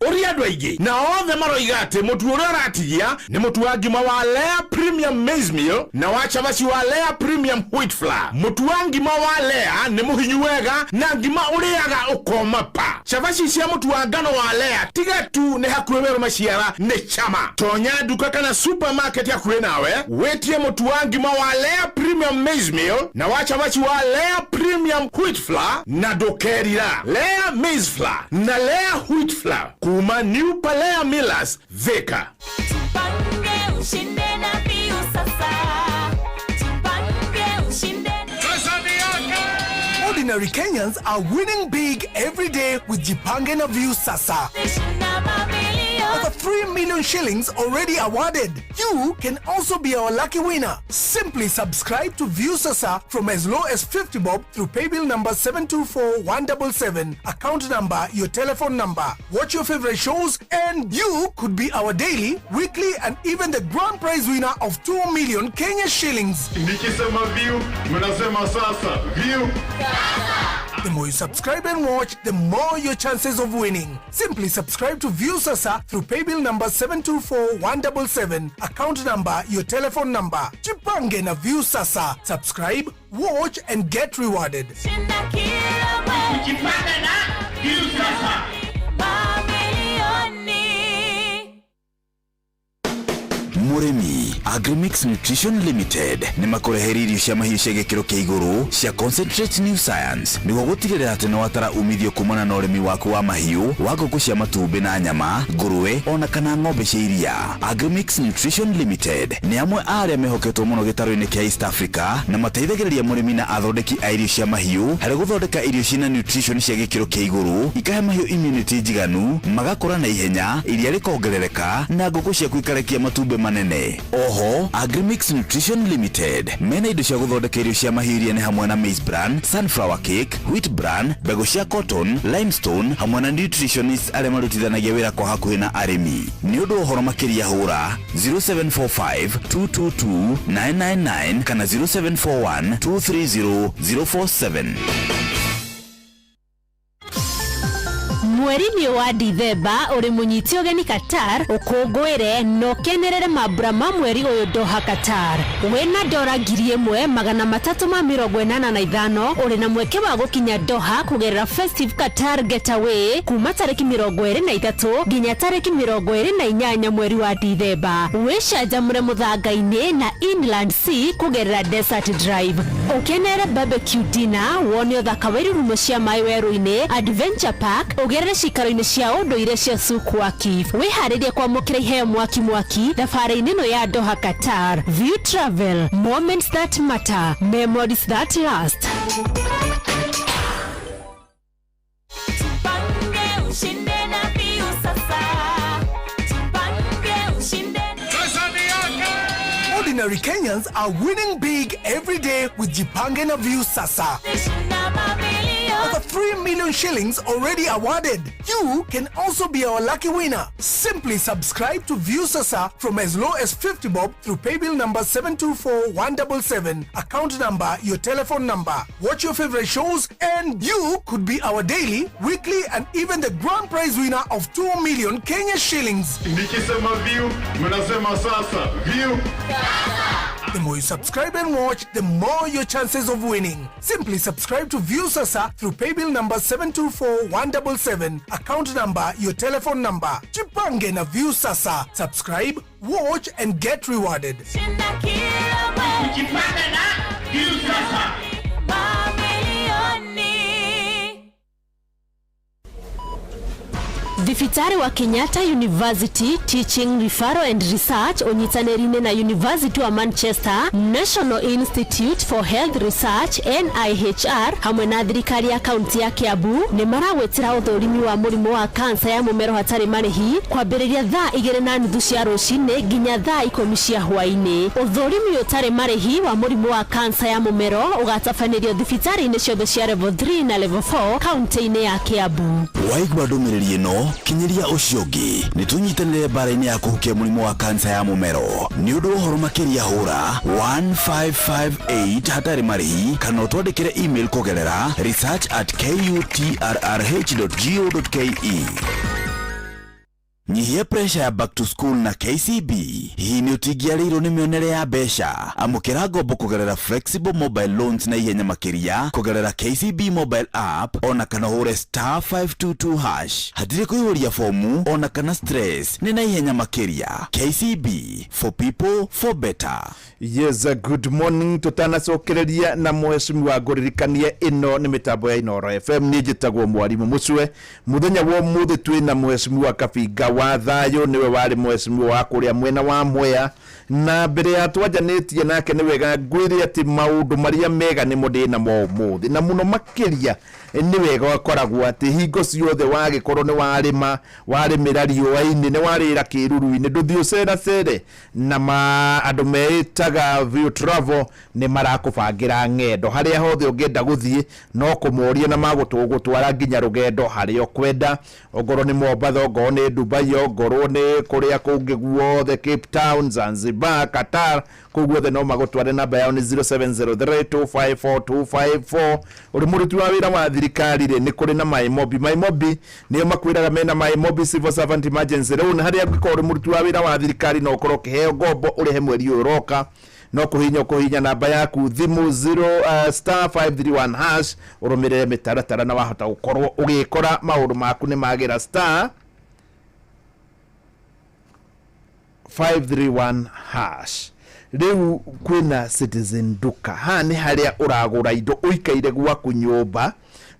[SPEAKER 29] Ũria andũ aingĩ na othe maroiga atĩ mũtu ũrĩa ũratigia nĩ mũtu wa ngima wa Lea Premium Maize Meal na wa cabaci wa Lea Premium Wheat Flour. Mũtu wa ngima wa Lea nĩ mũhinyu wega na ngima ũrĩaga ũkoma pa. Cabaci cia mũtu wa ngano wa Lea tiga tu nĩ hakuhĩ werũ maciara nĩ chama. Tonya nduka kana supermarket hakuhĩ nawe wĩtie mũtu wa ngima wa Lea Premium Maize Meal na wa cabaci wa Lea Premium Wheat Flour na ndũkerira. Lea Maize Flour na Lea Wheat Flour kuma New Palea Millers Thika.
[SPEAKER 2] Tupange ushinde na Viu sasa. Tupange ushinde.
[SPEAKER 20] Ordinary Kenyans are winning big every day with Jipange na Viu Sasa. Over 3 million shillings already awarded. You can also be our lucky winner. Simply subscribe to Viu Sasa from as low as 50 bob through paybill number 724177, account number, your telephone number. Watch your favorite shows and you could be our daily, weekly and even the grand prize winner of 2 million Kenya shillings.
[SPEAKER 15] Nikisema Viu, mnasema sasa. Viu.
[SPEAKER 20] The more you subscribe and watch, the more your chances of winning. Simply subscribe to Viu Sasa through paybill number 724177, account number, your telephone number. Jipange na Viu Sasa. Subscribe, watch and get rewarded.
[SPEAKER 2] Jipange na Viu Sasa. Mamilioni.
[SPEAKER 1] Mũrĩmi, Agrimix Nutrition Limited nĩ makũreheire irio cia mahiũ cia gĩkĩro kĩa igũrũ cia Concentrate New Science nĩguo gũtigĩrĩra atĩ nĩ watara umithio kumana na ũrĩmi waku wa mahiũ wa ngũkũ cia matumbĩ na nyama, ngũrwe ona kana ng'ombe cia iria. Agrimix Nutrition Limited nĩ amwe a arĩa mehoketwo mũno gĩtarũ-inĩ kĩa East Africa na mateithagĩrĩria mũrĩmi na athondeki a irio cia mahiũ harĩ gũthondeka irio ciĩna nutrition cia gĩkĩro kĩa igũrũ, ikahe mahiũ immunity njiganu, magakũra na ihenya, iria rĩkongerereka na ngũkũ ciaku ikarekia matumbĩ manene. Oho, Agrimix Nutrition Limited mena indo cia gũthondeka irio cia mahiũ iria nĩ hamwe na maize bran, sunflower cake, wheat bran, mbegũ cia cotton, limestone hamwe na nutritionists arĩa marutithanagia wĩra kwa hakuhĩ na arĩmi. Nĩ ũndũ wa ũhoro makĩria hũra 0745 222 999 kana 0741 230 047.
[SPEAKER 25] Mweri-inĩ wa Dithemba ũrĩ mũnyite ũgeni Qatar ũkũngũĩre na ũkenerere mambura ma mweri ũyũ Doha Qatar. Wĩna dora 1385 ũrĩ na mweke wa gũkinya Doha kũgerera Festive Qatar Getaway kuma tarĩki 23 nginya tarĩki 28 mweri wa Dithemba. Wĩcanjamũre mũthanga-inĩ na Inland Sea kũgerera Desert Drive. Ũkenere barbecue dinner, wone ũthaka wa irurumo cia maĩ werũ-inĩ, Adventure Park, ũgerere cikaro-inĩ cia ũndũire cia Souk Waqif. Wĩharĩrie kwamũkĩra iheo mwaki mwaki thabarĩ-inĩ ĩno ya Doha Qatar. View Travel, moments that matter, memories that last.
[SPEAKER 2] Tupange ushinde na Viu sasa. Tupange ushinde.
[SPEAKER 20] Ordinary Kenyans are winning big every day with Jipange na View Sasa. Over 3 million shillings already awarded. You can also be our lucky winner. Simply subscribe to View Sasa from as low as 50 bob through paybill number 724177, account number, your telephone number. Watch your favorite shows and you could be our daily, weekly and even the grand prize winner of 2 million Kenya shillings.
[SPEAKER 15] Nikisema view, mnasema sasa. View.
[SPEAKER 20] The more you subscribe and watch, the more your chances of winning. Simply subscribe to View Sasa through paybill number 724177, account number, your telephone number. Jipange na View Sasa. Subscribe, watch and get rewarded.
[SPEAKER 2] Shinda kila mwezi.
[SPEAKER 13] Jipange na View Sasa.
[SPEAKER 2] Mamilioni.
[SPEAKER 25] Thibitarĩ wa Kenyatta University Teaching Referral and Research ũnyitanĩri-inĩ na University wa Manchester, National Institute for Health Research NIHR hamwe na thirikari ya kaunti ya Kiambu nĩ maragwĩtĩra ũthũrimi wa mũrimũ wa kansa ya mũmero hatarĩ marĩhi kwambĩrĩria thaa 2:30 cia rũcinĩ nginya thaa 10 cia hwaĩ-inĩ. Ũthũrimi ũtarĩ marĩhi wa mũrimũ wa kansa ya mũmero ũgatabanĩrio thibitarĩ-inĩ ciothe cia level 3 na level 4 kaunti-inĩ ya Kiambu.
[SPEAKER 1] Waigua ndũmĩrĩri ĩno, kinyĩria ũcio ũngĩ. Nĩ tũnyitanĩre mbara-inĩ ya kũhukia mũrimũ wa kansa ya mũmero. Nĩ ũndũ wa ũhoro makĩria hũra 1558 hatarĩ marĩhi kana ũtwandĩkĩre email kũgerera research@kutrrh.go.ke. Nyihia pressure ya back to school na KCB. Hihi nĩ ũtingĩarĩirwo nĩ mĩonere ya mbeca? Amũkĩra ngombo kũgerera flexible mobile loans na ihenya makĩria kũgerera KCB mobile app ona kana ũhũre star 522 hash. Hatirĩ kũihũria fomu ona kana stress, nĩ na ihenya makĩria. KCB, for people for better.
[SPEAKER 27] Yes, good morning. Tutanacokereria na mheshimiwa ngũririkanie ĩno nĩ mĩtambo ya Inooro FM. Niĩ njĩtagwo Mwarimũ Mũcwe. Mũthenya wa ũmũthĩ twĩna mheshimiwa Kabinga wa Thayũ, nĩwe warĩ mheshimiwa wa kũrĩa mwena wa Mwea, na mbere ya twanjanĩtie nake nĩ wega ngwĩre atĩ maũndũ marĩa mega nĩmo ndĩ namo ũmũthĩ, na mũno makĩria nĩ wega ũkoragwo atĩ hingo ciothe wagĩkorwo nĩ warĩma, warĩmĩra riũa-inĩ, nĩ warĩra kĩruru-inĩ, ndũthiĩ ũceracere na andũ meĩtaga View Travel nĩ marakũbangĩra ng'endo harĩa hothe ũngĩenda gũthiĩ, no kũmoria na magũtwara nginya rũgendo harĩa ũkwenda, ongorwo nĩ Mombatha, ongorwo nĩ Dubai, ongorwo nĩ kũrĩa kũngĩ guothe, Cape Town, Zanzibar, Qatar, kũu guothe no magũtware. Namba yao nĩ 0703254254. Ũrĩ mũruti wa wĩra wa thirikari rĩ, nĩ kũrĩ na Maimobi. Maimobi nĩo makwĩraga mena Maimobi Civil Servant Emergency Loan, harĩa ũngĩkorwo ũrĩ mũruti wa wĩra wa thirikari no ũkorwo ũkĩheo ngombo ũrĩhe mweri ũyũ ũroka. No kũhihinya ũkũhihinya namba yaku thimũ 0 star 531 hash, ũrũmĩrĩre mĩtaratara na wahota gũkorwo ũgĩkora maũndũ maku nĩ magĩra. Star 531 hash. Rĩu kwĩna Citizen Duka. Haha nĩ harĩa ũragũra indo ũikaire gwaku nyũmba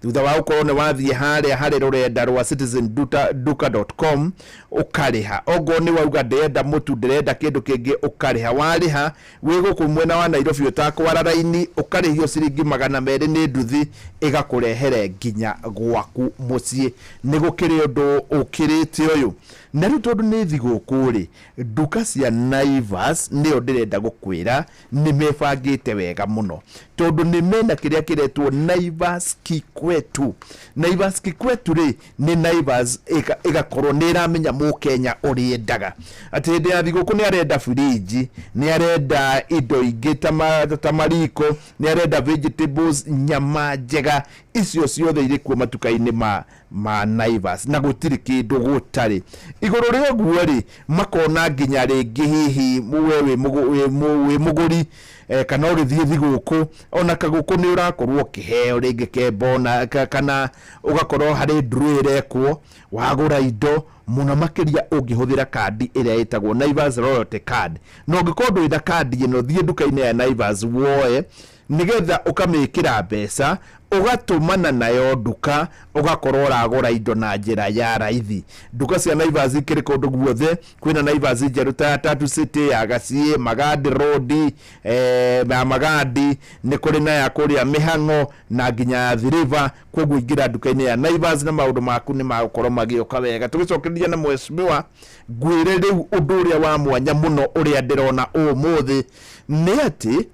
[SPEAKER 27] thutha wa gũkorwo nĩ wathiĩ harĩa harĩ rũrenda rwa citizenduka.com ũkarĩha. Ongorwo nĩ wauga ndĩrenda mũtu, ndĩrenda kĩndũ kĩngĩ, ũkarĩha. Warĩha wĩ gũkũ mwena wa Nairobi ũtakwara raini, ũkarĩhio ciringi 200 nĩ nduthi ĩgakũrehere nginya gwaku mũciĩ. Nĩ gũkĩrĩ ũndũ ũkĩrĩte ũyũ? Na rĩu tondũ nĩ thigũkũ rĩ, nduka cia Naivas nĩyo ndĩrenda gũkwĩra nĩ mebangĩte wega mũno, tondũ nĩ mena kĩrĩa kĩretwo Naivas Kikwetu. Naivas Kikwetu rĩ, nĩ Naivas ĩgakorwo nĩ ĩramenya mũkenya ũrĩa endaga, atĩ hĩndĩ ya thigũkũ nĩ arenda firinji, nĩ arenda indo ingĩ ta mariko, nĩ arenda vegetables, nyama njega. Icio ciothe irĩ kuo matuka-inĩ ma Naivas, na gũtirĩ kĩndũ gũtarĩ. Igũrũ rĩa ũguo rĩ, makona nginya rĩngĩ hihi we wĩ mũgũri kana ũgĩthiĩ thigũkũ, ona kagũkũ nĩ ũrakorwo ũkĩheo rĩngĩ kembona kana ũgakorwo harĩ draw ĩrekwo wagũra indo, mũno makĩria ũngĩhũthĩra kandi ĩrĩa ĩtagwo Naivas Loyalty Card. Na ũngĩkorwo ndũrĩ na kandi ĩno, thiĩ nduka-inĩ ya Naivas woe, nĩgetha ũkamĩkĩra mbeca, ũgatũmana nayo nduka, ũgakorwo ũragũra indo na njĩra ya raithi. Nduka cia Naivas ikĩrĩ kũndũ guothe. Kwĩna Naivas njerũ ta ya Tatu City, ya Gaciĩ, Magadi Road, ya Magadi, nĩ kũrĩ na ya kũrĩa Mĩhang'o na nginya ya Athi River. Koguo ingĩra nduka-inĩ ya Naivas na maũndũ maku nĩ magũkorwo magĩũka wega. Tũgĩcokereria na mheshimiwa, ngwĩre rĩu ũndũ ũrĩa wa mwanya mũno ũrĩa ndĩrona ũmũthĩ nĩ atĩ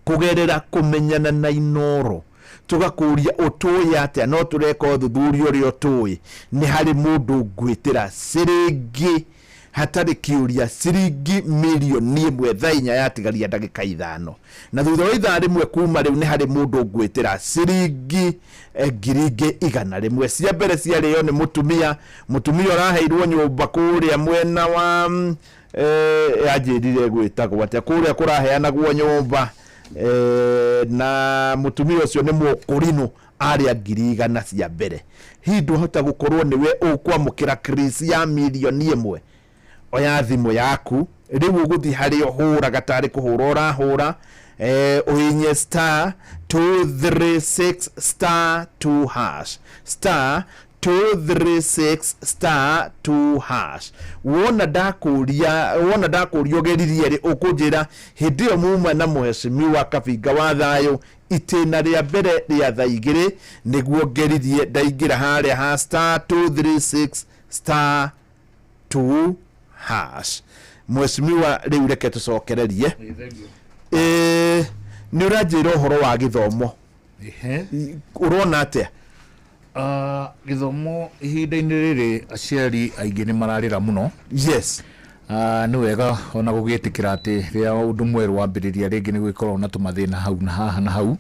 [SPEAKER 27] kũgerera kũmenyana na Inoro, tũgakũria ũtũĩ atĩa, no tũreka ũthuthuria ũrĩa ũtũĩ, nĩ harĩ mũndũ ngwĩtĩra ciringi hatarĩ kĩũria, ciringi 1,000,000 thaa 4 yatigaria ndagĩka 5. Na thutha wa ithaa rĩmwe kuma rĩu nĩ harĩ mũndũ ngwĩtĩra ciringi 100,000. Cia mbere ciarĩo nĩ mũtumia ũraheirwo nyũmba kũrĩa mwena wa yanjĩrire gwĩtagwo atĩa, kũrĩa kũraheanagwo nyũmba, na mũtumia ũcio nĩ mũkũrinũ, arĩa 100,000 cia mbere. Hihi ndwahota gũkorwo nĩwe ũkwamũkĩra Chris ya 1,000,000? Oya thimũ yaku rĩu, ũgũthiĩ harĩa ũhũraga tarĩ kũhũra ũrahũra, ũhinye star 236 star 2 hash, star 236 star 2 hash. Wona ndakũria, wona ndakũria ũgeririe rĩ, ũkũnjĩra hĩndĩ ĩyo muma na mheshimiwa Kabinga wa Thayũ itĩna rĩa mbere rĩa thaa 2 nĩguo ngeririe ndaingĩra harĩa ha star 236 star 2 hash. Mheshimiwa, rĩu reke tũcokererie. Nĩ ũranjĩra ũhoro wa gĩthomo, ũrona atĩa?
[SPEAKER 3] Gĩthomo ihinda-inĩ rĩrĩ aciari aingĩ nĩ mararĩra mũno.
[SPEAKER 27] Yes.
[SPEAKER 3] Nĩ wega ona gũgĩtĩkĩra atĩ rĩrĩa ũndũ mwerũ wambĩrĩria rĩngĩ nĩ gwĩkoragwo na tũmathĩna hau na haha na hau.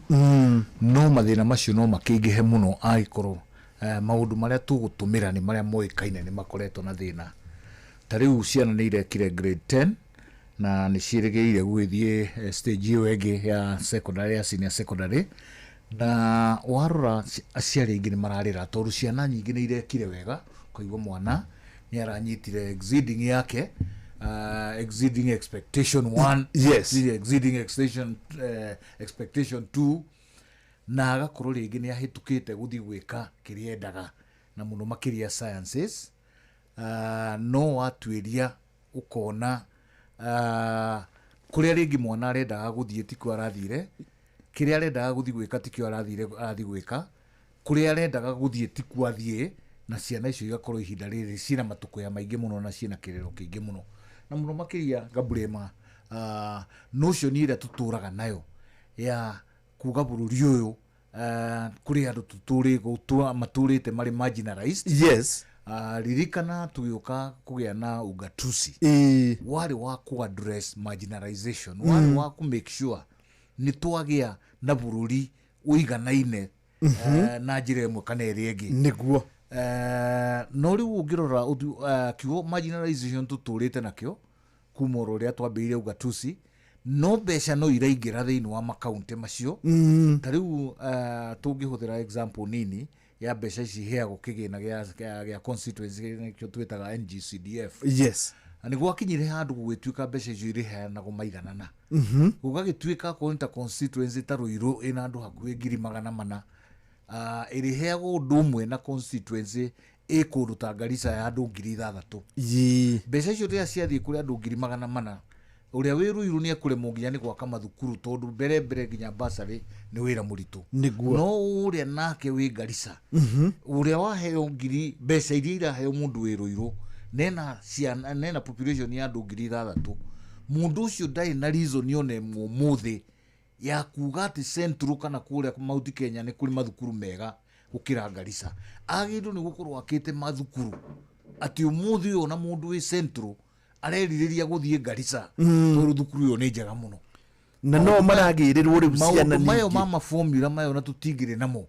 [SPEAKER 3] No mathĩna macio no makĩingĩhe mũno angĩkorwo maũndũ marĩa tũgũtũmĩra nĩ marĩa moĩkaine nĩ makoretwo na thĩna. Ta rĩu ciana nĩ irekire grade 10 na nĩ ciĩrĩgĩrĩire gũgĩthiĩ stage ĩyo ĩngĩ ya secondary, ya senior secondary. Na warora aciari aingĩ nĩ mararĩra tondũ ciana nyingĩ nĩ irekire wega, ũkaigua mwana nĩ aranyitire exceeding yake, exceeding expectation 1,
[SPEAKER 27] yes,
[SPEAKER 3] exceeding expectation 2, na agakorwo rĩngĩ nĩ ahĩtũkĩte gũthiĩ gwĩka kĩrĩa endaga, na mũno makĩria sciences. No watuĩria ũkona kũrĩa rĩngĩ mwana arendaga gũthiĩ tikuo arathire, kĩrĩa arendaga gũthiĩ gwĩka tikĩo arathiĩ gwĩka, kũrĩa arendaga gũthiĩ tikuo athiĩ, na ciana icio igakorwo ihinda rĩrĩ ciĩna matũkũya maingĩ mũno na ciĩna kĩrĩro kĩingĩ mũno. Na mũno makĩria Gaburema, notion ĩrĩa tũtũraga nayo ya kuga bũrũri ũyũ, kũrĩ andũ matũrĩte marĩ marginalized.
[SPEAKER 27] Yes.
[SPEAKER 3] Ririkana tũgĩũka kũgĩa na ugatuzi, warĩ wa ku address marginalization, warĩ wa ku make sure nĩ twagĩa na bũrũri ũiganaine na njĩra ĩmwe kana ĩrĩa ĩngĩ.
[SPEAKER 27] Nĩguo.
[SPEAKER 3] No rĩu ũngĩrora kiugo marginalization tũtũrĩte nakĩo kuma oro ũrĩa twambĩrĩirie ugatuzi, no mbeca no iraingĩra thĩinĩ wa makaunti macio. Ta rĩu tũngĩhũthĩra example nini ya mbeca ici iheagwo kĩgĩna gĩa constituency, nĩkĩo twĩtaga NGCDF.
[SPEAKER 27] Yes.
[SPEAKER 3] Na nĩ gwakinyire handũ gũgĩtuĩka mbeca icio irĩheanagwo maiganana. Gũgagĩtuĩka akorwo nĩ ta constituency ta Ruiru ĩna andũ hakuhĩ 400,000, ĩrĩheagwo ũndũ ũmwe na constituency ĩ kũndũ ta Garissa ya andũ 6,000. Mbeca icio rĩrĩa ciathiĩ kũrĩ andũ 400,000, ũrĩa wĩ Ruiru nĩ ekũremwo nginya nĩ gwaka mathukuru, tondũ mbere mbere nginya basarĩ nĩ wĩra mũritũ. No ũrĩa nake wĩ Garissa, ũrĩa waheo ngiri, mbeca iria iraheo mũndũ wĩ Ruiru nena ciana nena population ya andũ 6,000, mũndũ ũcio ndarĩ na reason ona ĩmwe ũmũthĩ ya kuga atĩ Central kana kũrĩa Mount Kenya nĩ kũrĩ mathukuru mega gũkĩra Garissa. Agĩrĩirwo nĩ gũkorwo akĩte mathukuru atĩ ũmũthĩ ũyũ ona mũndũ wĩ Central arerirĩria gũthiĩ Garissa, tondũ thukuru ĩyo nĩ njega mũno.
[SPEAKER 27] Na no maragĩrĩrwo rĩu ciana
[SPEAKER 3] maũndũ mayo
[SPEAKER 27] ningĩ.
[SPEAKER 3] Ma mafomula mayo na tũtingĩrĩ namo.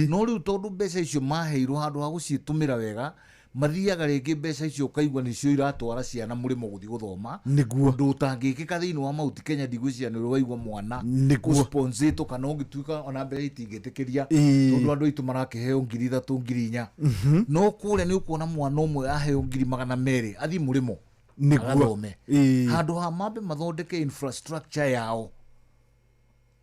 [SPEAKER 3] No rĩu tondũ mbeca icio maheirwo, handũ ha gũciĩtũmĩra wega, mathiaga rĩngĩ mbeca icio ũkaigua nĩcio iratwara ciana mũrĩmo gũthiĩ gũthoma. Ũndũ ũtangĩkĩka thĩinĩ wa Mount Kenya. Ndigwĩciria nĩ ũrĩ waigua mwana ũsponsĩtwo kana ũngĩtuĩka ona mbeca itingĩtĩkĩria, tondũ andũ aitũ marakĩheo 3,000, 4,000. No kũrĩa nĩ ũkuona mwana ũmwe aheo 200,000 athiĩ mũrĩmo agathome, handũ ha mambe mathondeke infrastructure yao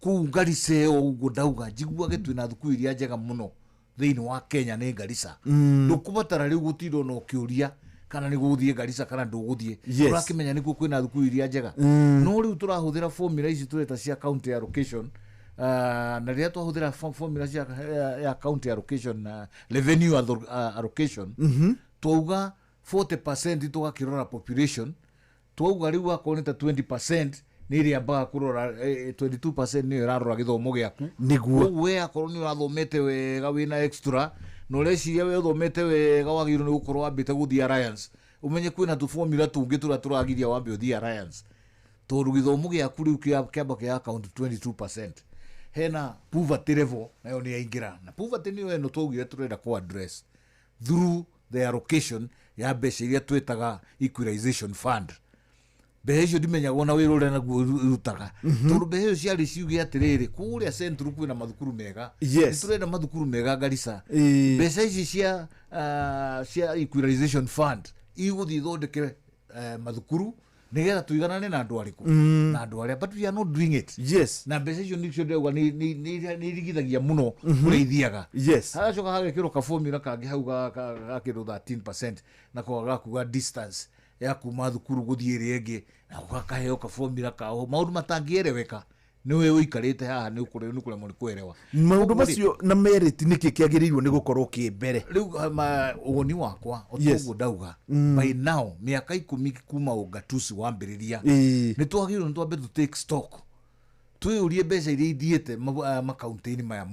[SPEAKER 3] kũu Garissa ĩyo. Ũguo ndauga njiguage twĩna thukuru iria njega mũno thĩinĩ wa Kenya nĩ Garissa. Ndũkũbatara rĩu gũtinda ona ũkĩũria kana nĩ gũthiĩ Garissa kana ndũgũthiĩ. Ũrakĩmenya nĩkuo kwĩna thukuru iria njega. No rĩu tũrahũthĩra formula ici tũreta cia county allocation, na rĩrĩa twahũthĩra formula cia ya county allocation, revenue allocation, twauga 40% tũgakĩrora population, twauga rĩu akorwo nĩ ta 20% nĩ ĩrĩambaga kũrora, 22% nĩyo ĩrarora gĩthomo gĩaku. Koguo we akorwo nĩ ũrathomete wega, wĩna extra, na ũreciria we ũthomete wega wagĩrĩirwo nĩ gũkorwo wambĩte gũthiĩ Alliance, ũmenye kwĩna tũbomula tũngĩ tũrĩa tũragiria wambe ũthiĩ Alliance, tondũ gĩthomo gĩaku rĩu kĩamba kĩa account 22%. Hena poverty level, nayo nĩ yaingĩra, na poverty nĩyo ĩno twaugire tũrenda kũ address through the allocation ya mbeca iria twĩtaga equalization fund. Mbeca icio ndimenyagwo na wĩra ũrĩa naguo irutaga, tondũ mbeca icio ciarĩ ciuge atĩrĩrĩ, kũrĩa Central kwĩna mathukuru mega, nĩ tũrenda mathukuru mega Garissa. Mbeca ici cia equalization fund igũthiĩ ithondeke mathukuru nĩgetha tũiganane na andũ arĩkũ, na andũ arĩa, but we are not doing it. Na mbeca icio nĩcio ndĩrauga nĩ irigithagia mũno kũrĩa ithiaga. Hagacoka hagekĩrwo kabomula kangĩ hau ga kĩndũ 13%, nako gakuga distance ya kuma thukuru gũthiĩ ĩrĩa ĩngĩ, na gakaheo kabomula kao, maũndũ matangĩereweka nĩwe ũikarĩte haha nĩ ũkũremwo nĩ kũerewa.
[SPEAKER 27] Maũndũ
[SPEAKER 3] Koguo rĩ,
[SPEAKER 27] macio na merit nĩkĩ kĩagĩrĩirwo nĩ gũkorwo kĩ mbere?
[SPEAKER 3] Rĩu woni wakwa otoguo ndauga, by now mĩaka 10 kuma ũgatuci wambĩrĩria, nĩ twagĩrĩirwo nĩ twambe to take stock, twĩyũrie mbeca iria ithiĩte makaunti-inĩ maya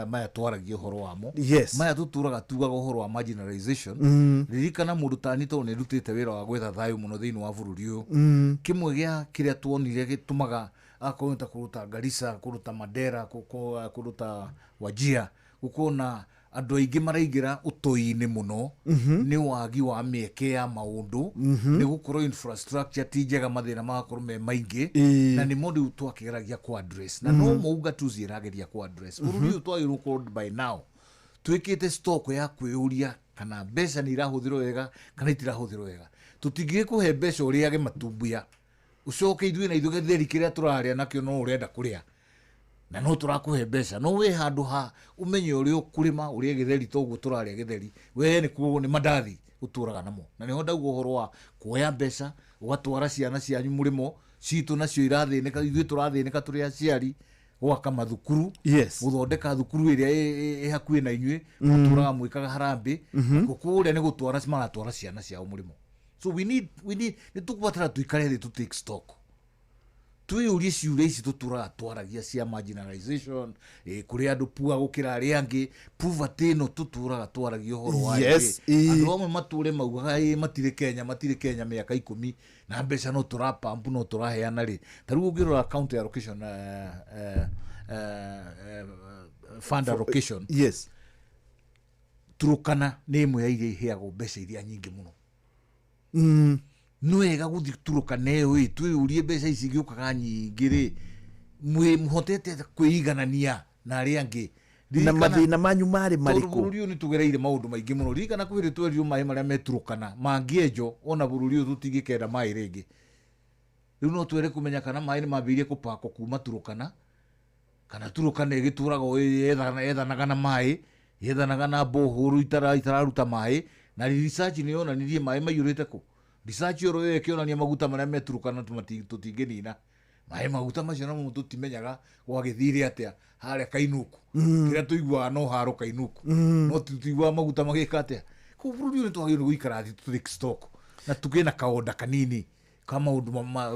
[SPEAKER 3] maya twaragia ũhoro wamo, maya tũtũraga tugaga ũhoro wa marginalization. Ririkana mũndũ tani, tondũ nĩ ndutĩte wĩra wa gwetha thayũ mũno thĩinĩ wa bũrũri ũyũ, kĩmwe gĩa kĩrĩa tuonire gĩtũmaga akorwo nĩ ta kũndũ ta Garissa, kũndũ ta Mandera, kũndũ ta Wajir gũkorwo na andũ aingĩ maraingĩra ũtoi-inĩ mũno, nĩ wagi wa mĩeke ya maũndũ, nĩ gũkorwo infrastructure ti njega, mathĩna magakorwo me maingĩ. Na nĩmo rĩu twakĩgeragia ku address, na no mo ugatuzi ĩrageria ku address. Bũrũri ũyũ twagĩrĩirwo gũkorwo by now twĩkĩte stock ya kwĩyũria kana mbeca nĩ irahũthĩrwo wega kana itirahũthĩrwo wega. Tũtingĩkũhe mbeca ũrĩage matumbuya, ũcoke ithuĩ na ithuĩ gĩtheri kĩrĩa tũrarĩa nakĩo no ũrenda kũrĩa, na no tũrakũhe mbeca, no wĩ handũ ha ũmenye ũrĩa ũkũrĩma ũrĩe gĩtheri toguo tũrarĩa gĩtheri, we nĩ kuo nĩ mandathi ũtũraga namo. Na nĩho ndauga ũhoro wa kuoya mbeca ũgatwara ciana cianyu mũrĩmo citũ, nacio irathĩnĩka, ithuĩ tũrathĩnĩka tũrĩ aciari gwaka mathukuru, gũthondeka thukuru ĩrĩa ĩ hakuhĩ na inyuĩ, mũtũraga mwĩkaga harambĩ. Kũrĩa nĩ gũtwara maratwara ciana ciao mũrĩmo. So we need nĩ tũkũbatara tũikare thĩ, to take stock, twĩyũrie ciũria ici tũtũraga twaragia cia marginalization, kũrĩ andũ pua gũkĩra arĩa angĩ, poverty ĩno tũtũraga twaragia ũhoro wayo. Andũ amwe matũre maugaga ĩ matirĩ Kenya, matirĩ Kenya mĩaka 10, na mbeca no tũrapampu, no tũraheana rĩ. Ta rĩu ũngĩrora county allocation, fund allocation, Turukana nĩ ĩmwe ya iria iheagwo mbeca iria nyingĩ mũno. Nĩ wega gũthiĩ Turukana ĩyo ĩ, twĩyũrie mbeca ici igĩũkaga nyingĩ rĩ, mwĩ mũhotete kwĩiganania na arĩa angĩ?
[SPEAKER 27] Na mathĩna manyu marĩ
[SPEAKER 3] Tondũ
[SPEAKER 27] marĩkũ?
[SPEAKER 3] bũrũri ũyũ nĩ tũgereire maũndũ maingĩ mũno. Ririkana kwĩ hĩndĩ twerirwo maĩ marĩa meturũkana mangĩenjwo ona bũrũri ũyũ tũtingĩkenda maĩ rĩngĩ. Rĩu no twere kũmenya kana maĩ nĩ mambĩrĩirie kũpakwo kuma Turũkana, kana Turũkana ĩgĩtũraga o yethanaga na maĩ, yethanaga na bohoro itararuta maĩ, na research nĩ yonanirie maĩ maiyũrĩte kũ. Research oro ĩyo ĩkĩonania maguta marĩa me Turũkana tũtingĩnina maĩ, maguta macio namo tũtimenyaga gwagĩthire atĩa harĩa Kainuku. Kĩrĩa tũiguaga no haro Kainuku, no tũtiguaga maguta magĩka atĩa. Koguo bũrũri ũyũ nĩ twagĩrĩirwo nĩ gũikara thĩ tũ take stock na tũgĩe na kaonda kanini ka maũndũ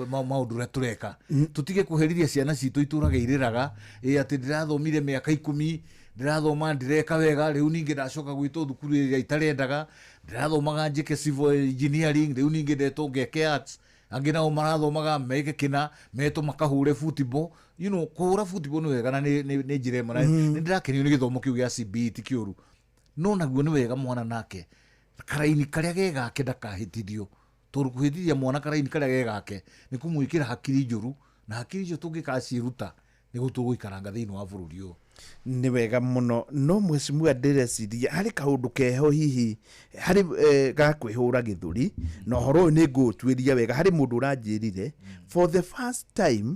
[SPEAKER 3] maũndũ ũrĩa tũreka, tũtige kũherithia ciana citũ itũraga irĩraga ĩ atĩ ndĩrathomire mĩaka 10 ndĩrathoma ndĩreka wega, rĩu ningĩ ndacoka gwĩtwo thukuru ĩrĩa itarendaga, ndĩrathomaga njĩke civil engineering, rĩu ningĩ ndetwo ngeke arts. Angĩ nao marathomaga meke kĩna, metwo makahũre football. Kũhũra football nĩ wega na nĩ njĩra ĩmwe na nĩ ndĩrakenio nĩ gĩthomo kĩu gĩa CBE, ti kĩũru, no naguo nĩ wega mwana nake karaini karĩa ge gake ndakahĩtithio, tondũ kũhĩtithia mwana karaini karĩa ge gake nĩ kũmwĩkĩra hakiri njũru, na hakiri icio tũngĩkaciruta nĩguo tũgũikaranga thĩinĩ wa bũrũri ũyũ.
[SPEAKER 27] Nĩ wega mũno, no mheshimiwa, ndĩreciria harĩ kaũndũ keho hihi harĩ ga kwĩhũra gĩthũri, na ũhoro ũyũ nĩ ngũũtuĩria wega. Harĩ mũndũ ũranjĩrire for the first time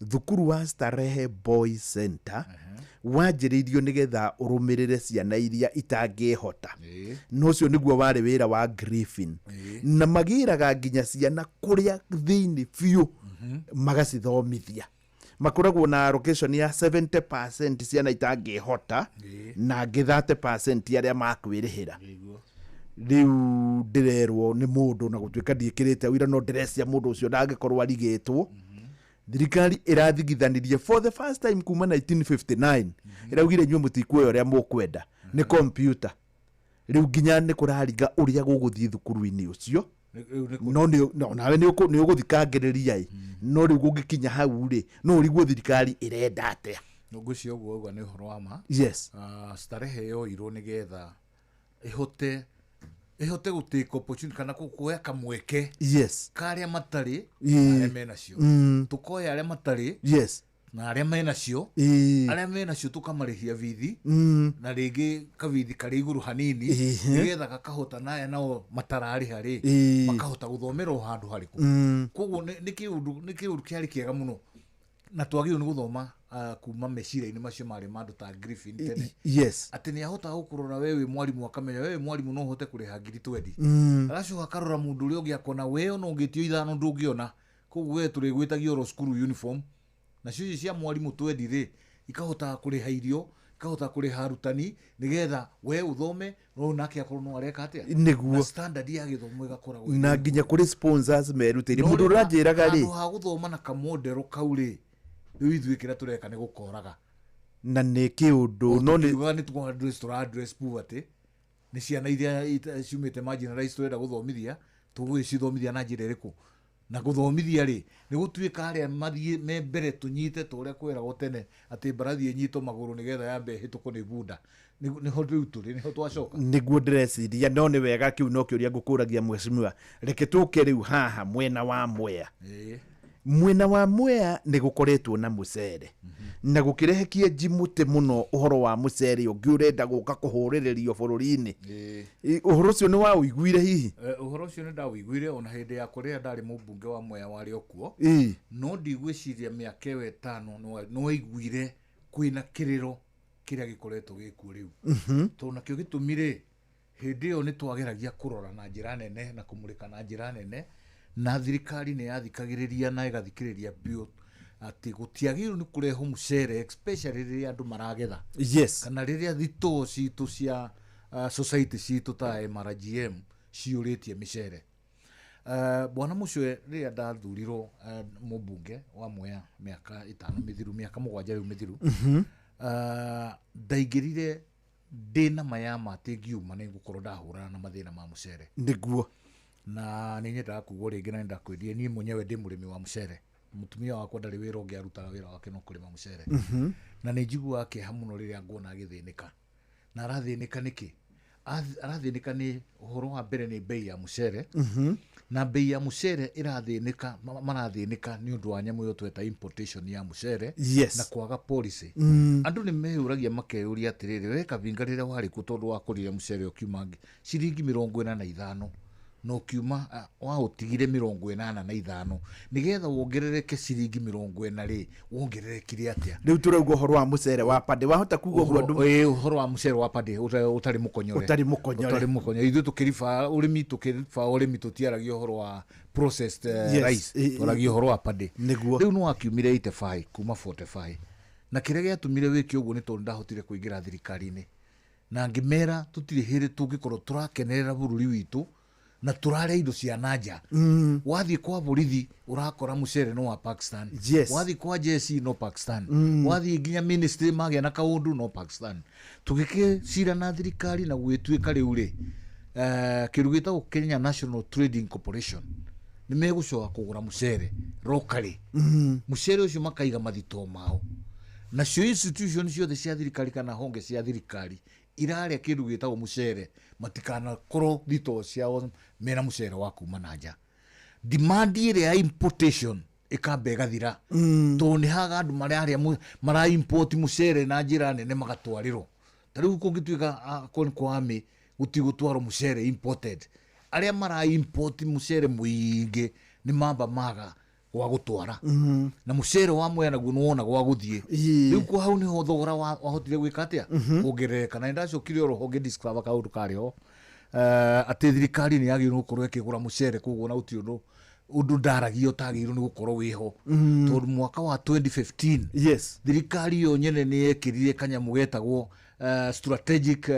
[SPEAKER 27] thukuru wa Starehe Boys Center wanjĩrĩirio nĩgetha ũrũmĩrĩre ciana iria itangĩhota, na ũcio nĩguo warĩ wĩra wa Griffin, na magĩraga nginya ciana kũrĩa thĩinĩ biũ magacithomithia. Makoragwo na allocation ya 70% ciana itangĩhota na angĩ 30% arĩa makwĩrĩhĩra. Rĩu ndĩrerwo nĩ mũndũ, na gũtuĩka ndiĩkĩrĩte ũira, no ndĩrecia mũndũ ũcio ndangĩkorwo arigĩtwo, thirikari ĩrathigithanirie for the first time kuma 1959, ĩraugire inyuĩ mũtikuoya ũrĩa mũkwenda nĩ computer. Rĩu nginya nĩ kũraringa ũrĩa gũgũthiĩ thukuru-inĩ ũcio, no nawe nĩ ũgũthikangĩrĩria ĩ, no rĩu gũgĩkinya hau rĩ, no ũrigwo thirikari ĩrenda atĩa.
[SPEAKER 3] Ngwĩciria ũguo auga nĩ ũhoro wa ma. Starehe yoirwo nĩgetha ĩhote gũ take opportunity kana kuoya kamweke karĩa matarĩ na arĩa menacio. Tũkoya arĩa matarĩ na arĩa menacio, arĩa menacio tũkamarĩhia bithi, na rĩngĩ kabithi karĩ igũrũ hanini, nĩgetha gakahota naya nao matararĩha rĩ, makahota gũthomera o handũ harĩkũ. Koguo nĩ kĩũndũ kĩarĩ kĩega mũno, na twagĩrĩirwo nĩ gũthoma kuma meciria-inĩ macio marĩ ma andũ ta Griffin tene. Atĩ nĩ ahotaga gũkũrora we wĩ mwarimũ, akamenya we wĩ mwarimũ no ũhote kũrĩha ngiri twendi. Agacoka akarora mũndũ ũrĩa ũngĩ akona we ona ũngĩtio 5 ndũngĩona, koguo we tũrĩgwĩtagia oro cukuru uniform, nacio ici cia mwarimũ twendi rĩ ikahota kũrĩha irio, ikahota kũrĩha arutani, nĩgetha we ũthome no nake akorwo no areka atĩa.
[SPEAKER 27] Nĩguo.
[SPEAKER 3] Na standard ya gĩthomo ĩgakoragwo
[SPEAKER 27] na nginya kũrĩ sponsors merutĩire. Mũndũ ũranjĩraga rĩ,
[SPEAKER 3] handũ ha gũthoma na kamodero kau rĩ, rĩu ithuĩ kĩrĩa tũreka nĩ gũkoraga,
[SPEAKER 27] na nĩ kĩũndũ no nĩ
[SPEAKER 3] tuga nĩ tũ address, tũra address poverty, nĩ ciana iria ciumĩte marginalized tũrenda gũthomithia, tũgũgĩcithomithia na njĩra ĩrĩkũ? Na gũthomithia rĩ, nĩ gũtuĩka arĩa mathiĩ me mbere tũnyite ta ũrĩa kwĩragwo tene atĩ mbarathi ĩnyitwo magũrũ nĩgetha yambe ĩhĩtũkwo nĩ bunda. Nĩho rĩu tũrĩ, nĩho twacoka.
[SPEAKER 27] Nĩguo ndĩreciria, no nĩ wega kĩu no kĩũria ngũkũragia mheshimiwa. Reke tũke rĩu haha mwena wa Mwea. Mwena wa Mwea nĩ gũkoretwo na mũcere, na gũkĩrehe kĩenji mũtĩ mũno ũhoro wa mũcere ũngĩ ũrenda gũka kũhũrĩrĩrio bũrũri-inĩ. Ũhoro ũcio nĩ waũiguire hihi?
[SPEAKER 3] Ũhoro ũcio nĩ ndaũiguire ona hĩndĩ ya kũrĩa ndarĩ mũmbunge wa Mwea warĩ o kuo. No ndigwĩciria mĩaka ĩyo 5 nĩ waiguire kwĩna kĩrĩro kĩrĩa gĩkoretwo gĩkuo rĩu. Tondũ nakĩo gĩtũmi rĩ, hĩndĩ ĩyo nĩ twageragia kũrora na njĩra nene na kũmũrĩka na njĩra nene, na thirikari nĩ yathikagĩrĩria na ĩgathikĩrĩria biũ atĩ gũtiagĩrĩirwo nĩ kũrehwo mũcere especially rĩrĩa andũ maragetha. Kana rĩrĩa thitoo citũ cia society citũ ta MRGM ciyũrĩtie mĩcere. Bwana Mũcwe, rĩrĩa ndathurirwo mũmbunge wa Mwea mĩaka 5 mĩthiru, mĩaka 7 rĩu mĩthiru, ndaingĩrire ndĩna maya ma atĩ ngiuma nĩ ngũkorwo ndahũrana na mathĩna ma mũcere.
[SPEAKER 27] Nĩguo.
[SPEAKER 3] Na nĩ nyendaga kuga rĩngĩ na nĩndakwĩrire niĩ mwenyewe ndĩ mũrĩmi wa mũcere. Mũtumia wakwa ndarĩ wĩra ũngĩ arutaga, wĩra wake no kũrĩma mũcere. Na nĩ njiguaga kĩeha mũno rĩrĩa nguona agĩthĩnĩka. Na arathĩnĩka nĩkĩ? Arathĩnĩka nĩ ũhoro wa mbere nĩ bei ya mũcere. Na bei ya mũcere ĩrathĩnĩka, marathĩnĩka nĩ ũndũ wa nyamũ ĩyo tweta importation ya mũcere na kwaga policy. Andũ nĩ meyũragia, makeyũria atĩrĩrĩ, we Kabinga, rĩrĩa warĩ kuo, tondũ wakũrire mũcere ũkiuma ciringi 45 na ũkiuma waũtigire 85, nĩgetha wongerereke ciringi 40 rĩ, wongererekire atĩa?
[SPEAKER 27] Rĩu tũrauga ũhoro wa mũcere wa paddy, wahota kuga ũguo andũ.
[SPEAKER 3] Ĩĩ, ũhoro wa mũcere wa paddy ũtarĩ mũkonyore.
[SPEAKER 27] Ũtarĩ mũkonyore.
[SPEAKER 3] Ũtarĩ mũkonyore. Ithuĩ tũkĩriba ũrĩmi, tũkĩriba ũrĩmi, tũtiaragia ũhoro wa processed rice, twaragia ũhoro wa paddy.
[SPEAKER 27] Nĩguo.
[SPEAKER 3] Rĩu nĩ wakiumire 85 kuma 45, na kĩrĩa gĩatũmire wĩke ũguo nĩ tondũ ndahotire kũingĩra thirikari-inĩ na ngĩmera tũtirĩ hĩndĩ tũngĩkorwo tũrakenerera bũrũri witũ na tũrarĩa indo cia nanja. Wathiĩ kwa borithi ũrakora mũcere no wa Pakistan. Wathiĩ kwa jesi no Pakistan. Wathiĩ nginya ministry magĩa na kaũndũ no Pakistan. Tũgĩkĩcira na thirikari na gũgĩtuĩka rĩu rĩ, kĩndũ gĩtagwo Kenya National Trading Corporation nĩ megũcoka kũgũra mũcere locally. Mũcere ũcio makaiga mathitoo mao, nacio institution ciothe cia thirikari kana honge cia thirikari irarĩa kĩndũ gĩtagwo mũcere matikanakorwo thitoo ciao mena mũcere wa kuma na nja. Demand ĩrĩa ya importation ĩkamba ĩgathira, tondũ nĩ haga andũ mararĩa mara import mũcere na njĩra nene magatwarĩrwo. Ta rĩu kũngĩtuĩka akorwo nĩ kwa army gũtigũtwarwo mũcere imported, arĩa mara import mũcere mũingĩ nĩ mamba maga gwa gũtwara, na mũcere wa Mwea naguo nĩ wona gwa gũthiĩ. Rĩu kwa hau nĩho thogora wahotire gwĩka atĩa? Kuongerereka. Na nĩndacokire oro ho ngĩdiscover kaũndũ karĩ ho, atĩ thirikari nĩ yagĩrĩirwo gũkorwo ĩkĩgũra mũcere, koguo na gũtirĩ ũndũ ndaragia ũtagĩrĩirwo nĩ gũkorwo wĩho, tondũ mwaka wa 2015 thirikari yo nyene nĩ yekĩrire kanyamũ getagwo strategic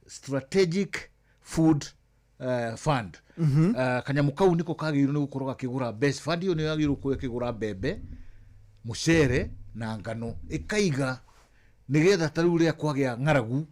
[SPEAKER 3] strategic food fund. Kanyamũ kau nĩko kagĩrĩirwo nĩ gũkorwo gakĩgũra mbeca. Fund ĩyo nĩyo yagĩrĩirwo gũkorwo ĩkĩgũra mbembe, mũcere na ngano, ĩkaiga nĩgetha ta rĩu rĩrĩa kwagĩa ng'aragu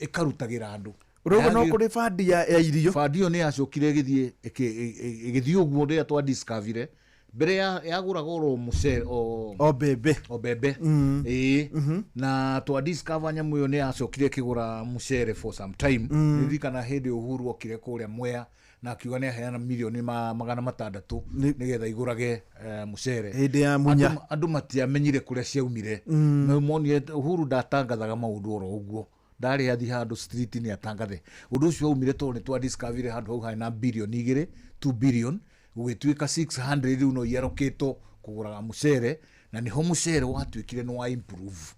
[SPEAKER 3] ĩkarutagĩra andũ.
[SPEAKER 27] Ũrauga no kũrĩ fund ya irio?
[SPEAKER 3] Fund ĩyo nĩ yacokire ĩgĩthiĩ ĩgĩthiĩ ũguo rĩrĩa twa discoverire mbere ya yagũraga oro mũcere o
[SPEAKER 27] o mbembe.
[SPEAKER 3] O mbembe. Ĩĩ, na twa discover nyamũ ĩyo nĩ yacokire ĩkĩgũra mũcere for some time. Nĩririkana hĩndĩ Uhuru okire kũrĩa Mwea na akiuga nĩ aheana mirioni 600 nĩgetha igũrage mũcere.
[SPEAKER 27] Hĩndĩ ya Munya.
[SPEAKER 3] Andũ matiamenyire kũrĩa ciaumire. Na monire Uhuru ndatangathaga maũndũ oro ũguo, ndarĩ athi handũ street nĩ atangathe ũndũ ũcio waumire, tondũ nĩ twa discoverire handũ hau harĩ na birioni 2, 2 billion gũgĩtuĩka 600 rĩu no iarokĩtwo kũgũraga mũcere, na nĩho mũcere watuĩkire nĩ wa improve.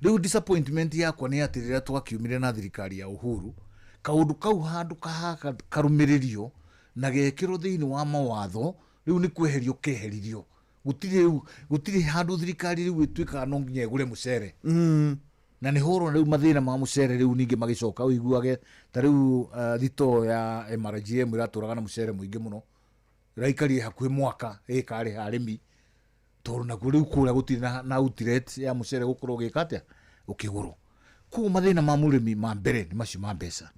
[SPEAKER 3] Rĩu disappointment yakwa nĩ atĩ rĩrĩa twakiumire na thirikari ya Uhuru, kaũndũ kau handũ kahaka karũmĩrĩrio na gekĩrwo thĩinĩ wa mawatho, rĩu nĩ kweherio keheririo. Gũtirĩ rĩu, gũtirĩ handũ thirikari rĩu ĩtuĩkaga no nginya ĩgũre mũcere. Na nĩ horo rĩu mathĩna ma mũcere rĩu ningĩ magĩcoka ũiguage ta rĩu thitoo ya MRGM ĩratũraga na mũcere mũingĩ mũno, ĩraikarire hakuhĩ mwaka ĩkarĩha arĩmi, tondũ naguo rĩu kũrĩa gũtirĩ na outlet ya mũcere gũkorwo ũgĩka atĩa, ũkĩgũrwo. Koguo mathĩna ma mũrĩmi ma mbere nĩ macio ma mbeca.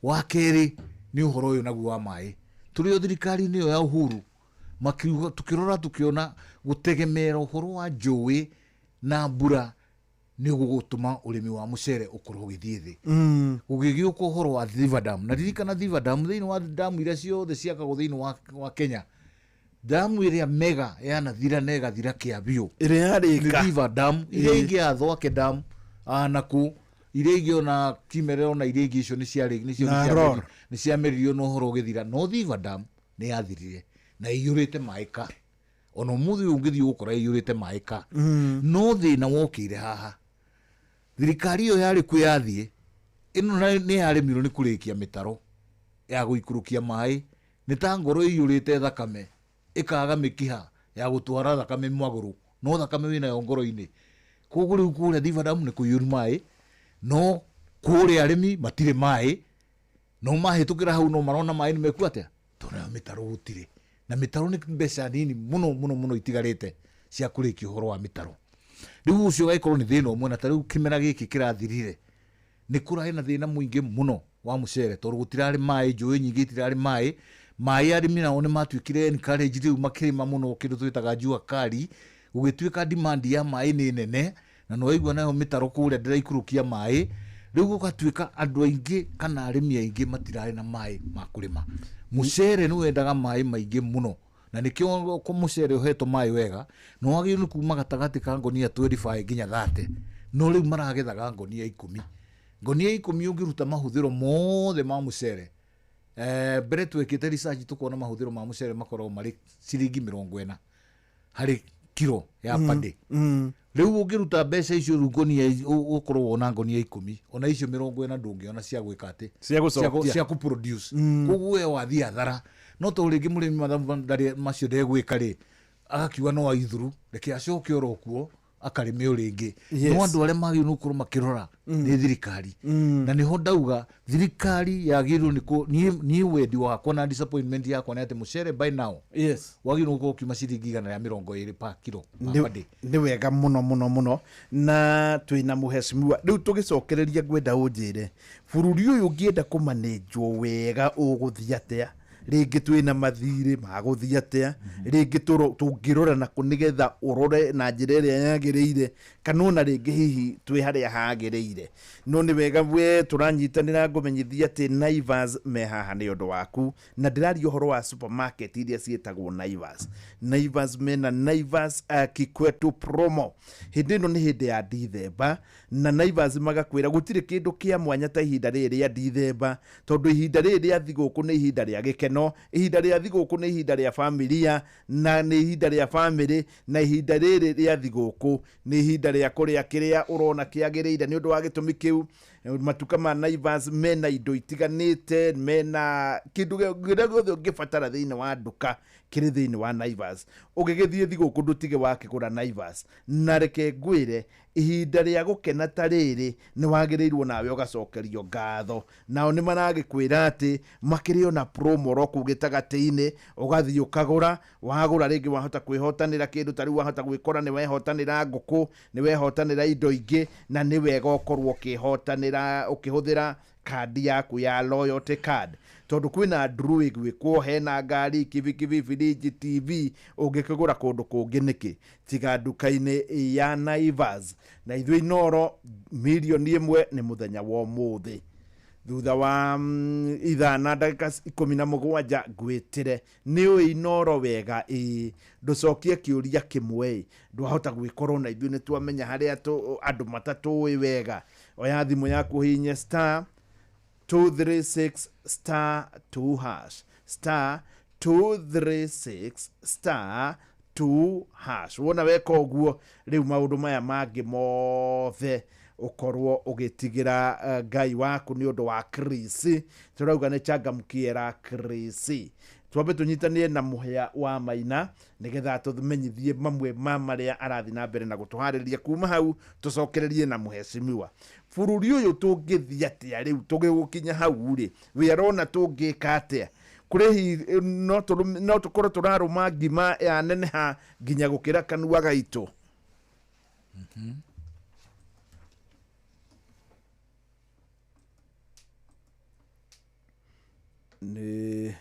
[SPEAKER 3] Wa kerĩ nĩ ũhoro ũyũ naguo wa maĩ. Tũrĩ o thirikari-inĩ ĩyo ya Uhuru makiuga, tukĩrora tukiona gũtegemera ũhoro wa njũĩ na mbura nĩ gũgũtũma ũrĩmi wa mũcere ũkorwo ũgĩthiĩ thĩ. Gũgĩgĩũka ũhoro wa Thiva Dam, na ririkana Thiva Dam, thĩinĩ wa damu iria ciothe ciakagwo thĩinĩ wa Kenya, damu ĩrĩa mega yanathira na ĩgathira kĩa biũ
[SPEAKER 27] ĩrĩa yarĩka
[SPEAKER 3] nĩ Thiva Dam. Iria ingĩ ya Thwake Dam anaku iria ingĩ ona Kimerero na iria ingĩ icio nĩ ciarĩ nĩcio
[SPEAKER 27] Na Ror.
[SPEAKER 3] nĩ ciameririo na ũhoro ũgĩthira, no Thiva Dam nĩ yathirire na ĩiyũrĩte maĩ ka ona ũmũthĩ ũyũ ũngĩthiĩ ũgũkora ĩiyũrĩte maĩ ka. No thĩna wokĩire haha, thirikari ĩyo yarĩ kuo yathiĩ ĩno nĩ yaremirwo nĩ kũrĩkia mĩtaro ya gũikũrũkia maĩ, nĩ ta ngoro ĩiyũrĩte thakame ĩkaga mĩkiha ya gũtwara thakame magũrũ, no thakame wĩnayo ngoro-inĩ. Koguo rĩu kũrĩa Thiva Dam nĩ kũiyũru maĩ, no kũrĩa arĩmi matirĩ maĩ, no mahĩtũkĩra hau no marona maĩ nĩ mekuo atĩa, tondũ nayo mĩtaro gũtirĩ, na mĩtaro nĩ mbeca nini mũno mũno mũno itigarĩte cia kũrĩkia ũhoro wa mĩtaro. Rĩu ũcio ũgagĩkorwo nĩ thĩna ũmwe. Na ta rĩu kĩmera gĩkĩ kĩrathirire nĩ kũrarĩ na thĩna mũingĩ mũno wa mũcere, tondũ gũtirarĩ maĩ, njũĩ nyingĩ itirarĩ maĩ. Maĩ arĩmi nao nĩ matuĩkire encourage rĩu makĩrĩma mũno kĩndũ twĩtaga jua kali, gũgĩtuĩka demand ya maĩ nĩ nene, Na nĩwaigua nayo mĩtaro kũrĩa ndĩraikũrũkia maĩ, rĩu gũgatuĩka andũ aingĩ kana arĩmi aingĩ matirarĩ na maĩ ma kũrĩma. Mũcere nĩ wendaga maĩ maingĩ mũno, na nĩkĩo ko mũcere ũhetwo maĩ wega nĩ wagĩrĩirwo nĩ kuma gatagatĩ ka ngonia 25 nginya 30, no rĩu maragethaga ngonia 10. Ngonia 10 ũngĩruta mahũthĩro mothe ma mũcere, mbere twekĩte research tũkona mahũthĩro ma mũcere makoragwo marĩ ciringi 40 harĩ kiro ya pande. Rĩu ũngĩruta mbeca icio rĩu ngonia ũkorwo wona ngonia 10, ona icio 40 ndũngĩona cia gwĩka atĩ
[SPEAKER 27] Cia gũcokia.
[SPEAKER 3] Cia kũproduce. Koguo we wathiĩ hathara. No tondũ rĩngĩ mũrĩmi mathabu ndarĩ macio ndegwĩka rĩ, agakiuga no aithuru, reke acoke oro kuo akarĩme o rĩngĩ. No andũ arĩa magĩrĩirwo nĩ gũkorwo makĩrora nĩ thirikari. Na nĩho ndauga thirikari yagĩrĩirwo nĩ niĩ wendi wakwa na disappointment yakwa nĩ atĩ mũcere by now wagĩrĩirwo gũkorwo ũkiuma ciringi 120 per kilo per per day.
[SPEAKER 27] Nĩ wega mũno mũno mũno, na twĩna mũheshimiwa rĩu tũgĩcokereria. Ngwenda ũnjĩre bũrũri ũyũ ũngĩenda kũmanĩnjwo wega ũgũthiĩ atĩa? Rĩngĩ twĩna mathirĩ magũthiĩ atĩa? Rĩngĩ tũngĩrora nakũ nĩgetha ũrore na njĩra ĩrĩa yagĩrĩire, kana ona rĩngĩ hihi twĩ harĩa hagĩrĩire? No nĩ wega we tũranyitanĩra, ngũmenyithia atĩ Naivas me haha nĩ ũndũ waku, na ndĩraria ũhoro wa supermarket iria ciĩtagwo Naivas. Naivas mena Naivas Kikwetu promo. Hĩndĩ ĩno nĩ hĩndĩ ya Dithemba, na Naivas magakwĩra gũtirĩ kĩndũ kĩa mwanya ta ihinda rĩrĩ rĩa Dithemba, tondũ ihinda rĩrĩ rĩa thigũkũ nĩ ihinda rĩa gĩkeno, ihinda rĩa thigũkũ nĩ ihinda rĩa familia, na nĩ ihinda rĩa famĩlĩ, na ihinda rĩrĩ rĩa thigũkũ nĩ ihinda rĩa kũrĩa kĩrĩa ũrona kĩagĩrĩire. Nĩ ũndũ wa gĩtũmi kĩu, matuka ma Naivas mena indo itiganĩte, mena kĩndũ kĩrĩa gĩothe ũngĩbatara thĩinĩ wa nduka kĩrĩ thĩinĩ wa Naivas. Ũgĩgĩthiĩ thigũkũ ndũtige wakĩgũra Naivas. Na reke ngwĩre, ihinda rĩa gũkena ta rĩrĩ nĩ wagĩrĩirwo nawe ũgacokerio ngatho. Nao nĩ maragĩkwĩra atĩ makĩrĩ ona promo ro kũu gĩtagatĩ-inĩ, ũgathiĩ ũkagũra, wagũra rĩngĩ wahota kwĩhotanĩra kĩndũ ta rĩu, wahota gwĩkora nĩ wehotanĩra ngũkũ, nĩ wehotanĩra indo ingĩ, na nĩ wega ũkorwo ũkĩhotanĩra ũkĩhũthĩra kandi yaku ya loyalty card, tondũ kwĩna draw ĩgwĩkwo, hena ngari, kibikibi, firiji, TV. Ũngĩkĩgũra kũndũ kũngĩ nĩkĩ tiga nduka-inĩ ya Naivas? Na ithuĩ Inoro 1 million nĩ mũthenya wa ũmũthĩ thutha wa ithaa na ndagĩka 17. Ngwĩtĩre nĩ ũĩ Inoro wega, ĩĩ, ndũcokie kĩũria kĩmwe ĩ, ndwahota gwĩkorwo na ithuĩ nĩ twamenya harĩa andũ matatũĩ wega. Oya thimũ yaku, hihinye star 236 star 2 hash, star 236 star 2 hash. Wona weka ũguo, rĩu maũndũ maya mangĩ mothe ũkorwo ũgĩtigĩra Ngai waku nĩ ũndũ wa Krisi. Tũrauga nĩ changamkiera Krisi. Twambe tũnyitanĩre na Mũhĩa wa Maina nĩgetha tũmenyithie mamwe ma marĩa arathiĩ na mbere na gũtũharĩria. Kuma hau tũcokererie na mũhecimiwa. Bũrũri ũyũ tũngĩthiĩ atĩa rĩu tũgĩgũkinya hau rĩ, we arona tũngĩka atĩa? Kũrĩ hihi no tũkorwo tũrarũma ngima ya neneha nginya gũkĩra kanua gaitũ. Nĩ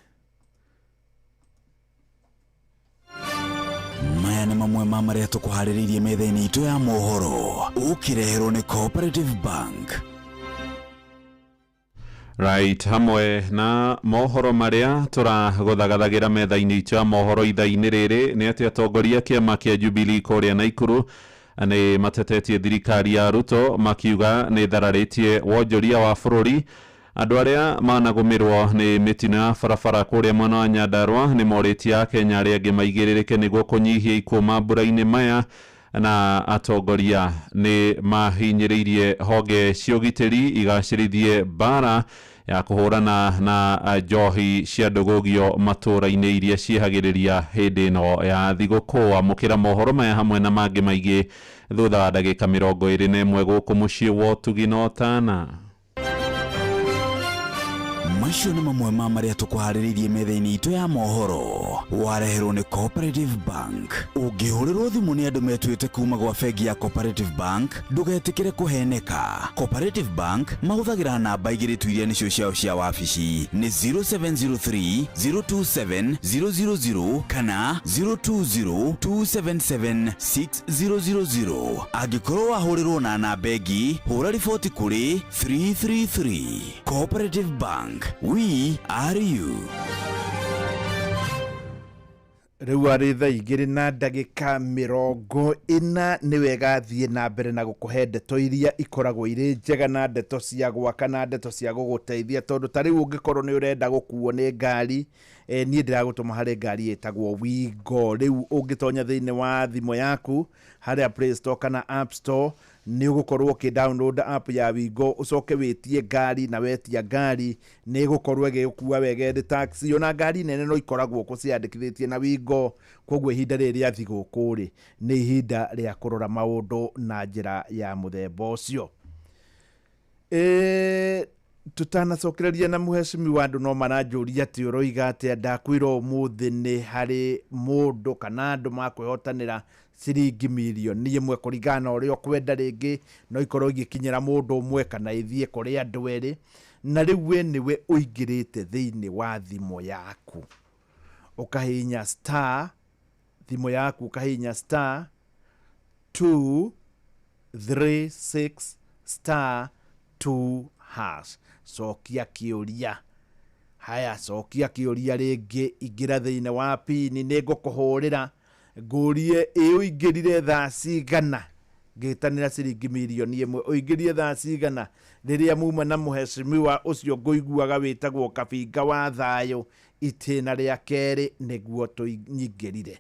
[SPEAKER 1] Maya nĩ mamwe ma marĩa tũkũharĩrĩirie metha-inĩ itũ ya mohoro, ũkĩreherwo nĩ Cooperative Bank.
[SPEAKER 5] Right, hamwe na mohoro marĩa tũragũthagathagira metha-inĩ itũ ya mohoro ithaa-inĩ rĩrĩ nĩ atĩ atongoria kĩama kĩa Jubilee kũrĩa Naikuru nĩ matetetie thirikari ya Ruto, makiuga nĩ thararĩtie wonjoria wa bũrũri. Andũ arĩa managũmĩrwo nĩ mĩtino ya barabara kũrĩa mwena wa Nyandarua nĩ morĩtie Akenya arĩa angĩ maigĩrĩrĩke nĩguo kũnyihia ikuũ mambura-inĩ maya. Na atongoria nĩ mahinyĩrĩirie honge cia ũgitĩri igacĩrithie mbara ya kũhũrana na njohi cia ndũgũgio matũũra-inĩ iria ciehagĩrĩria hĩndĩ ĩno ya thigũkũ. Amũkĩra mohoro maya hamwe na mangĩ maingĩ thutha wa ndagĩka 21 gũkũ mũciĩ wa ũtugi na ũtana.
[SPEAKER 1] Macio. Macio nĩ mamwe ma marĩa tũkũharĩrĩirie metha-inĩ itũ ya mohoro. Wareherwo nĩ Cooperative Bank. Ũngĩhũrĩrwo thimũ nĩ andũ metuĩte kuma gwa bengi ya Cooperative Bank, ndũgetĩkĩre kũheneka. Cooperative Bank mahũthagĩra namba igĩrĩ tu iria nĩcio ciao cia wabici, nĩ 0703 027 000 kana 020 277 6000. Angĩkorwo wahũrĩrwo na namba ĩngĩ, hũra riboti kũrĩ 333. Cooperative Bank, we are you.
[SPEAKER 27] Rĩu arĩ thaa 2:40. Nĩ wega thiĩ na mbere na gũkũhe ndeto iria ikoragwo irĩ njega na ndeto cia gwaka na ndeto cia gũgũteithia, tondũ ta rĩu ũngĩkorwo nĩ ũrenda gũkuo nĩ ngari, niĩ ndĩragũtũma harĩ ngari ĩtagwo Wigo. Rĩu ũngĩtonya thĩinĩ wa thimũ yaku harĩa Play Store kana App Store, nĩ ũgũkorwo ũkĩ download app ya Wigo, ũcoke wĩtie ngari, na wetia ngari nĩ ĩgũkorwo ĩgĩgũkua wega ĩrĩ taxi. Ona ngari nene no ikoragwo kũ ciandĩkithĩtie na Wigo. Koguo ihinda rĩrĩ rĩa thigũkũ rĩ, nĩ ihinda rĩa kũrora maũndũ na njĩra ya mũthemba ũcio. Tutanacokereria na mũhecimiwa, andũ no maranjũria atĩ ũroiga atĩa. Ndakwĩra ũmũthĩ nĩ harĩ mũndũ kana andũ makwĩhotanĩra ciringi mirioni 1, kũringana na ũrĩa ũkwenda. Rĩngĩ no ikorwo igĩkinyĩra mũndũ ũmwe kana ithiĩ kũrĩ andũ erĩ. Na rĩu we nĩwe ũingĩrĩte thĩinĩ wa thimũ yaku, ũkahihinya star, thimũ yaku ũkahihinya *236*2#. Cokia kĩũria. Haya, cokia kĩũria rĩngĩ, ingĩra thĩinĩ wa pini. Nĩ ngũkũhũrĩra ngũrie, ĩ ũingĩrire thaa cigana ngĩtanĩra ciringi mirioni 1? Ũingĩrire thaa cigana rĩrĩa muma na mũhecimiwa ũcio ngũiguaga wĩtagwo Kabinga wa Thayũ itĩna rĩa kerĩ nĩguo tũnyingĩrire?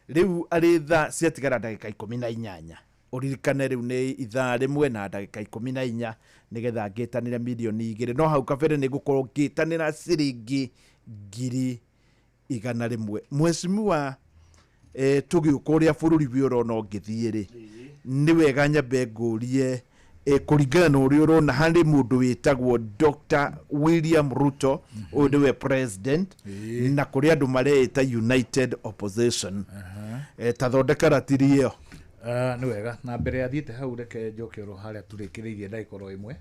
[SPEAKER 27] Rĩu arĩ thaa ciatigara ndagĩka 18. Ũririkane rĩu nĩ ithaa 1:14 nĩgetha ngĩtanĩre mirioni 2, no hau kabere nĩ ngũkorwo ngĩtanĩra ciringi 100,000. Mheshimiwa, tũgĩũka ũrĩa bũrũri wĩ ũrona ũngĩthiĩ rĩ, nĩ wega nyambe ngũrie, kũringana na ũrĩa ũrona harĩ mũndũ wĩtagwo Dr. William Ruto, ũyũ nĩwe president, na kũrĩ andũ mareĩta United Opposition, ta thondeka ratiri ĩyo.
[SPEAKER 3] Nĩ wega, na mbere athiĩte hau, reke njoke oro harĩa tũrĩkĩrĩirie ndagĩka oro ĩmwe,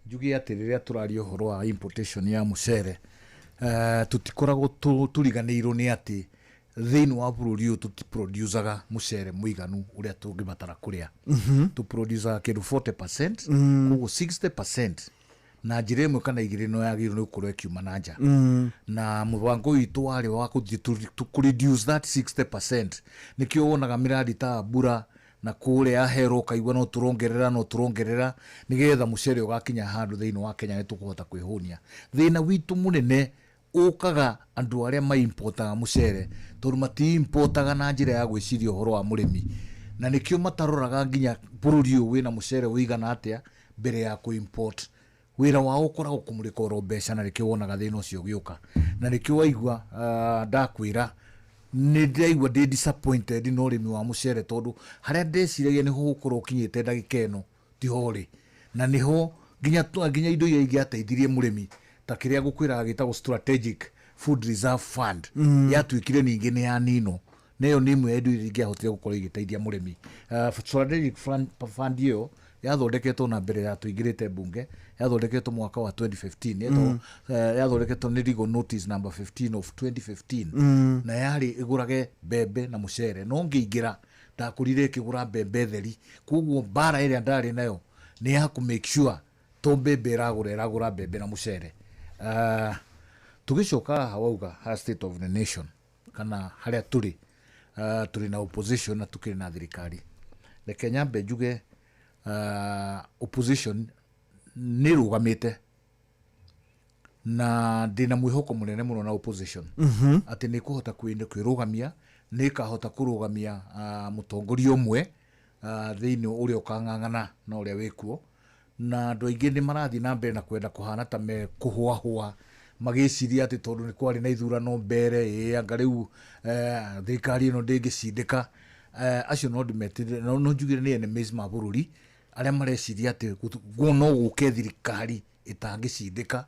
[SPEAKER 3] njuge atĩ rĩrĩa tũraria ũhoro wa importation ya mũcere, tũtikoragwo tũriganĩirwo nĩ atĩ thĩinĩ wa bũrũri ũyũ tũtiproducaga mũcere mũiganu ũrĩa tũngĩbatara kũrĩa. Tũproducaga kĩndũ 40%. Koguo 60% na njĩra ĩmwe kana igĩrĩ no yagĩrĩirwo nĩ gũkorwo ĩkiuma na nja. Na mũbango witũ warĩ wa gũthiĩ kũ reduce that 60%. Nĩkĩo wonaga mĩradi ta mbura na kũrĩa hero ũkaigua no tũrongerera, no tũrongerera, nĩgetha mũcere ũgakinya handũ thĩinĩ wa Kenya nĩ tũkũhota kwĩhũnia. Thĩna witũ mũnene ũkaga andũ arĩa maimportaga mũcere, tondũ matiimportaga na njĩra ya gwĩciria ũhoro wa mũrĩmi, na nĩkĩo mataroraga nginya bũrũri ũyũ wĩna mũcere ũigana atĩa mbere ya kũ-import. Wĩra wao ũkoragwo kũmũrĩka oro mbeca, na nĩkĩo wonaga thĩna ũcio ũgĩũka. Na nĩkĩo waigua, ndakwĩra nĩ ndĩraigua ndĩ disappointed na ũrĩmi wa mũcere, tondũ harĩa ndeciragia nĩho ũgũkorwo ũkinyĩte ndagĩka ĩno tiho ũrĩ, na nĩho nginya indo iria ingĩateithirie mũrĩmi, ta kĩrĩa ngũkwĩraga gĩtagwo Strategic Food Reserve Fund, yatuĩkire ningĩ nĩ yaninwo, na ĩyo nĩ ĩmwe ya indo iria ingĩahotire gũkorwo igĩteithia mũrĩmi. Strategic Fund ĩyo yathondeketwo na mbere ya tũingĩrĩte mbunge, yathondeketwo mwaka wa 2015. Yathondeketwo nĩ legal notice number 15 of 2015. Na yarĩ ĩgũrage mbembe na mũcere, no ngĩingĩra ndakũrire ĩkĩgũra mbembe theri. Koguo mbara ĩrĩa ndarĩ nayo nĩ ya kũ make sure to mbembe ĩragũra, ĩragũra mbembe na mũcere. Tũgĩcoka haha wauga ha state of the nation kana harĩa tũrĩ, tũrĩ na opposition na tũkĩrĩ na thirikari. Reke nyambe njuge, opposition nĩ ĩrũgamĩte, na ndĩna mwĩhoko mũnene mũno na opposition atĩ nĩ ĩkũhota kwĩrũgamia, nĩ ĩkahota kũrũgamia mũtongoria ũmwe thĩinĩ ũrĩa ũkang'ang'ana na ũrĩa wĩkuo. Na andũ aingĩ nĩ marathiĩ na mbere na kwenda kũhana ta mekũhũahũa, magĩciria atĩ tondũ nĩ kwarĩ na ithurano mbere, ĩ anga rĩu thirikari ĩno ndĩngĩcindĩka. Acio no ndĩmetĩre, no njugire nĩ enemies ma bũrũri, arĩa mareciria atĩ no gũke thirikari ĩtangĩcindĩka,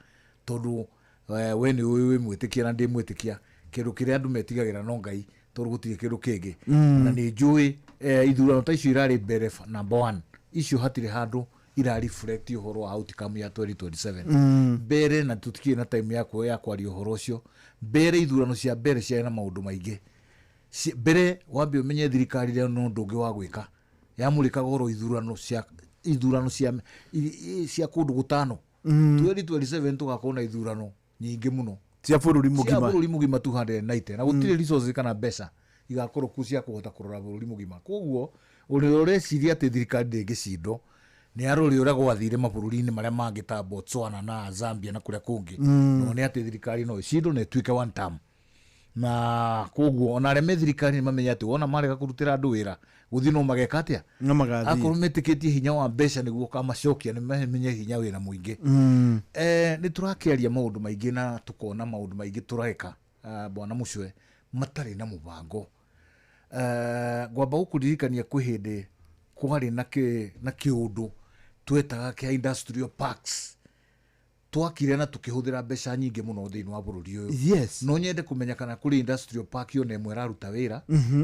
[SPEAKER 3] tondũ We nĩ ũĩ wĩ mwĩtĩkia na ndĩ mwĩtĩkia, kĩndũ kĩrĩa andũ metigagĩra no Ngai, tondũ gũtirĩ kĩndũ kĩngĩ. Na nĩ njũĩ ithurano ta icio irarĩ mbere, number one icio hatirĩ handũ ira reflect ũhoro wa outcome ya 2027. Mbere na tũtikĩrĩ na time ya kwaria ũhoro ũcio. Mbere ithurano cia mbere ciarĩ na maũndũ maingĩ. Mbere wambe ũmenye thirikari rĩo no ũndũ ũngĩ wa gwĩka yamũrĩkaga oro ithurano cia kũndũ gũtano. 2027 tũgakorwo na ithurano nyingĩ mũno.
[SPEAKER 27] Cia bũrũri
[SPEAKER 3] Cia
[SPEAKER 27] mũgima.
[SPEAKER 3] Bũrũri mũgima 290, na gũtirĩ resources kana mbeca igakorwo kuo cia kũhota kũrora bũrũri mũgima. Koguo ũrĩa ũreciria atĩ thirikari ndĩngĩcindwo nĩ arore ũrĩa gwathire mabũrũri-inĩ marĩa mangĩ ta Botswana na Zambia na kũrĩa kũngĩ. No nĩ atĩ thirikari no ĩcindwo na ĩtuĩke one term, na koguo ona arĩa me thirikari nĩ mamenya atĩ wona marega kũrutĩra andũ wĩra gũthiĩ no mageka atĩa?
[SPEAKER 27] No magathiĩ.
[SPEAKER 3] Akorwo metĩkĩtie hinya wa mbeca nĩguo ũkamacokia, nĩ mamenye hinya wĩna mũingĩ. Nĩ tũrakĩaria maũndũ maingĩ na tũkona maũndũ maingĩ tũreka, bwana Mũcwe, matarĩ na mũbango. Ngwamba gũkũririkania kwĩ hĩndĩ kwarĩ na kĩũndũ twetaga kĩa industrial parks twakire na tukĩhũthĩra mbeca nyingĩ mũno thĩinĩ wa bũrũri ũyũ. No nyende kũmenya kana kũrĩ industrial park yona ĩmwe ĩraruta wĩra,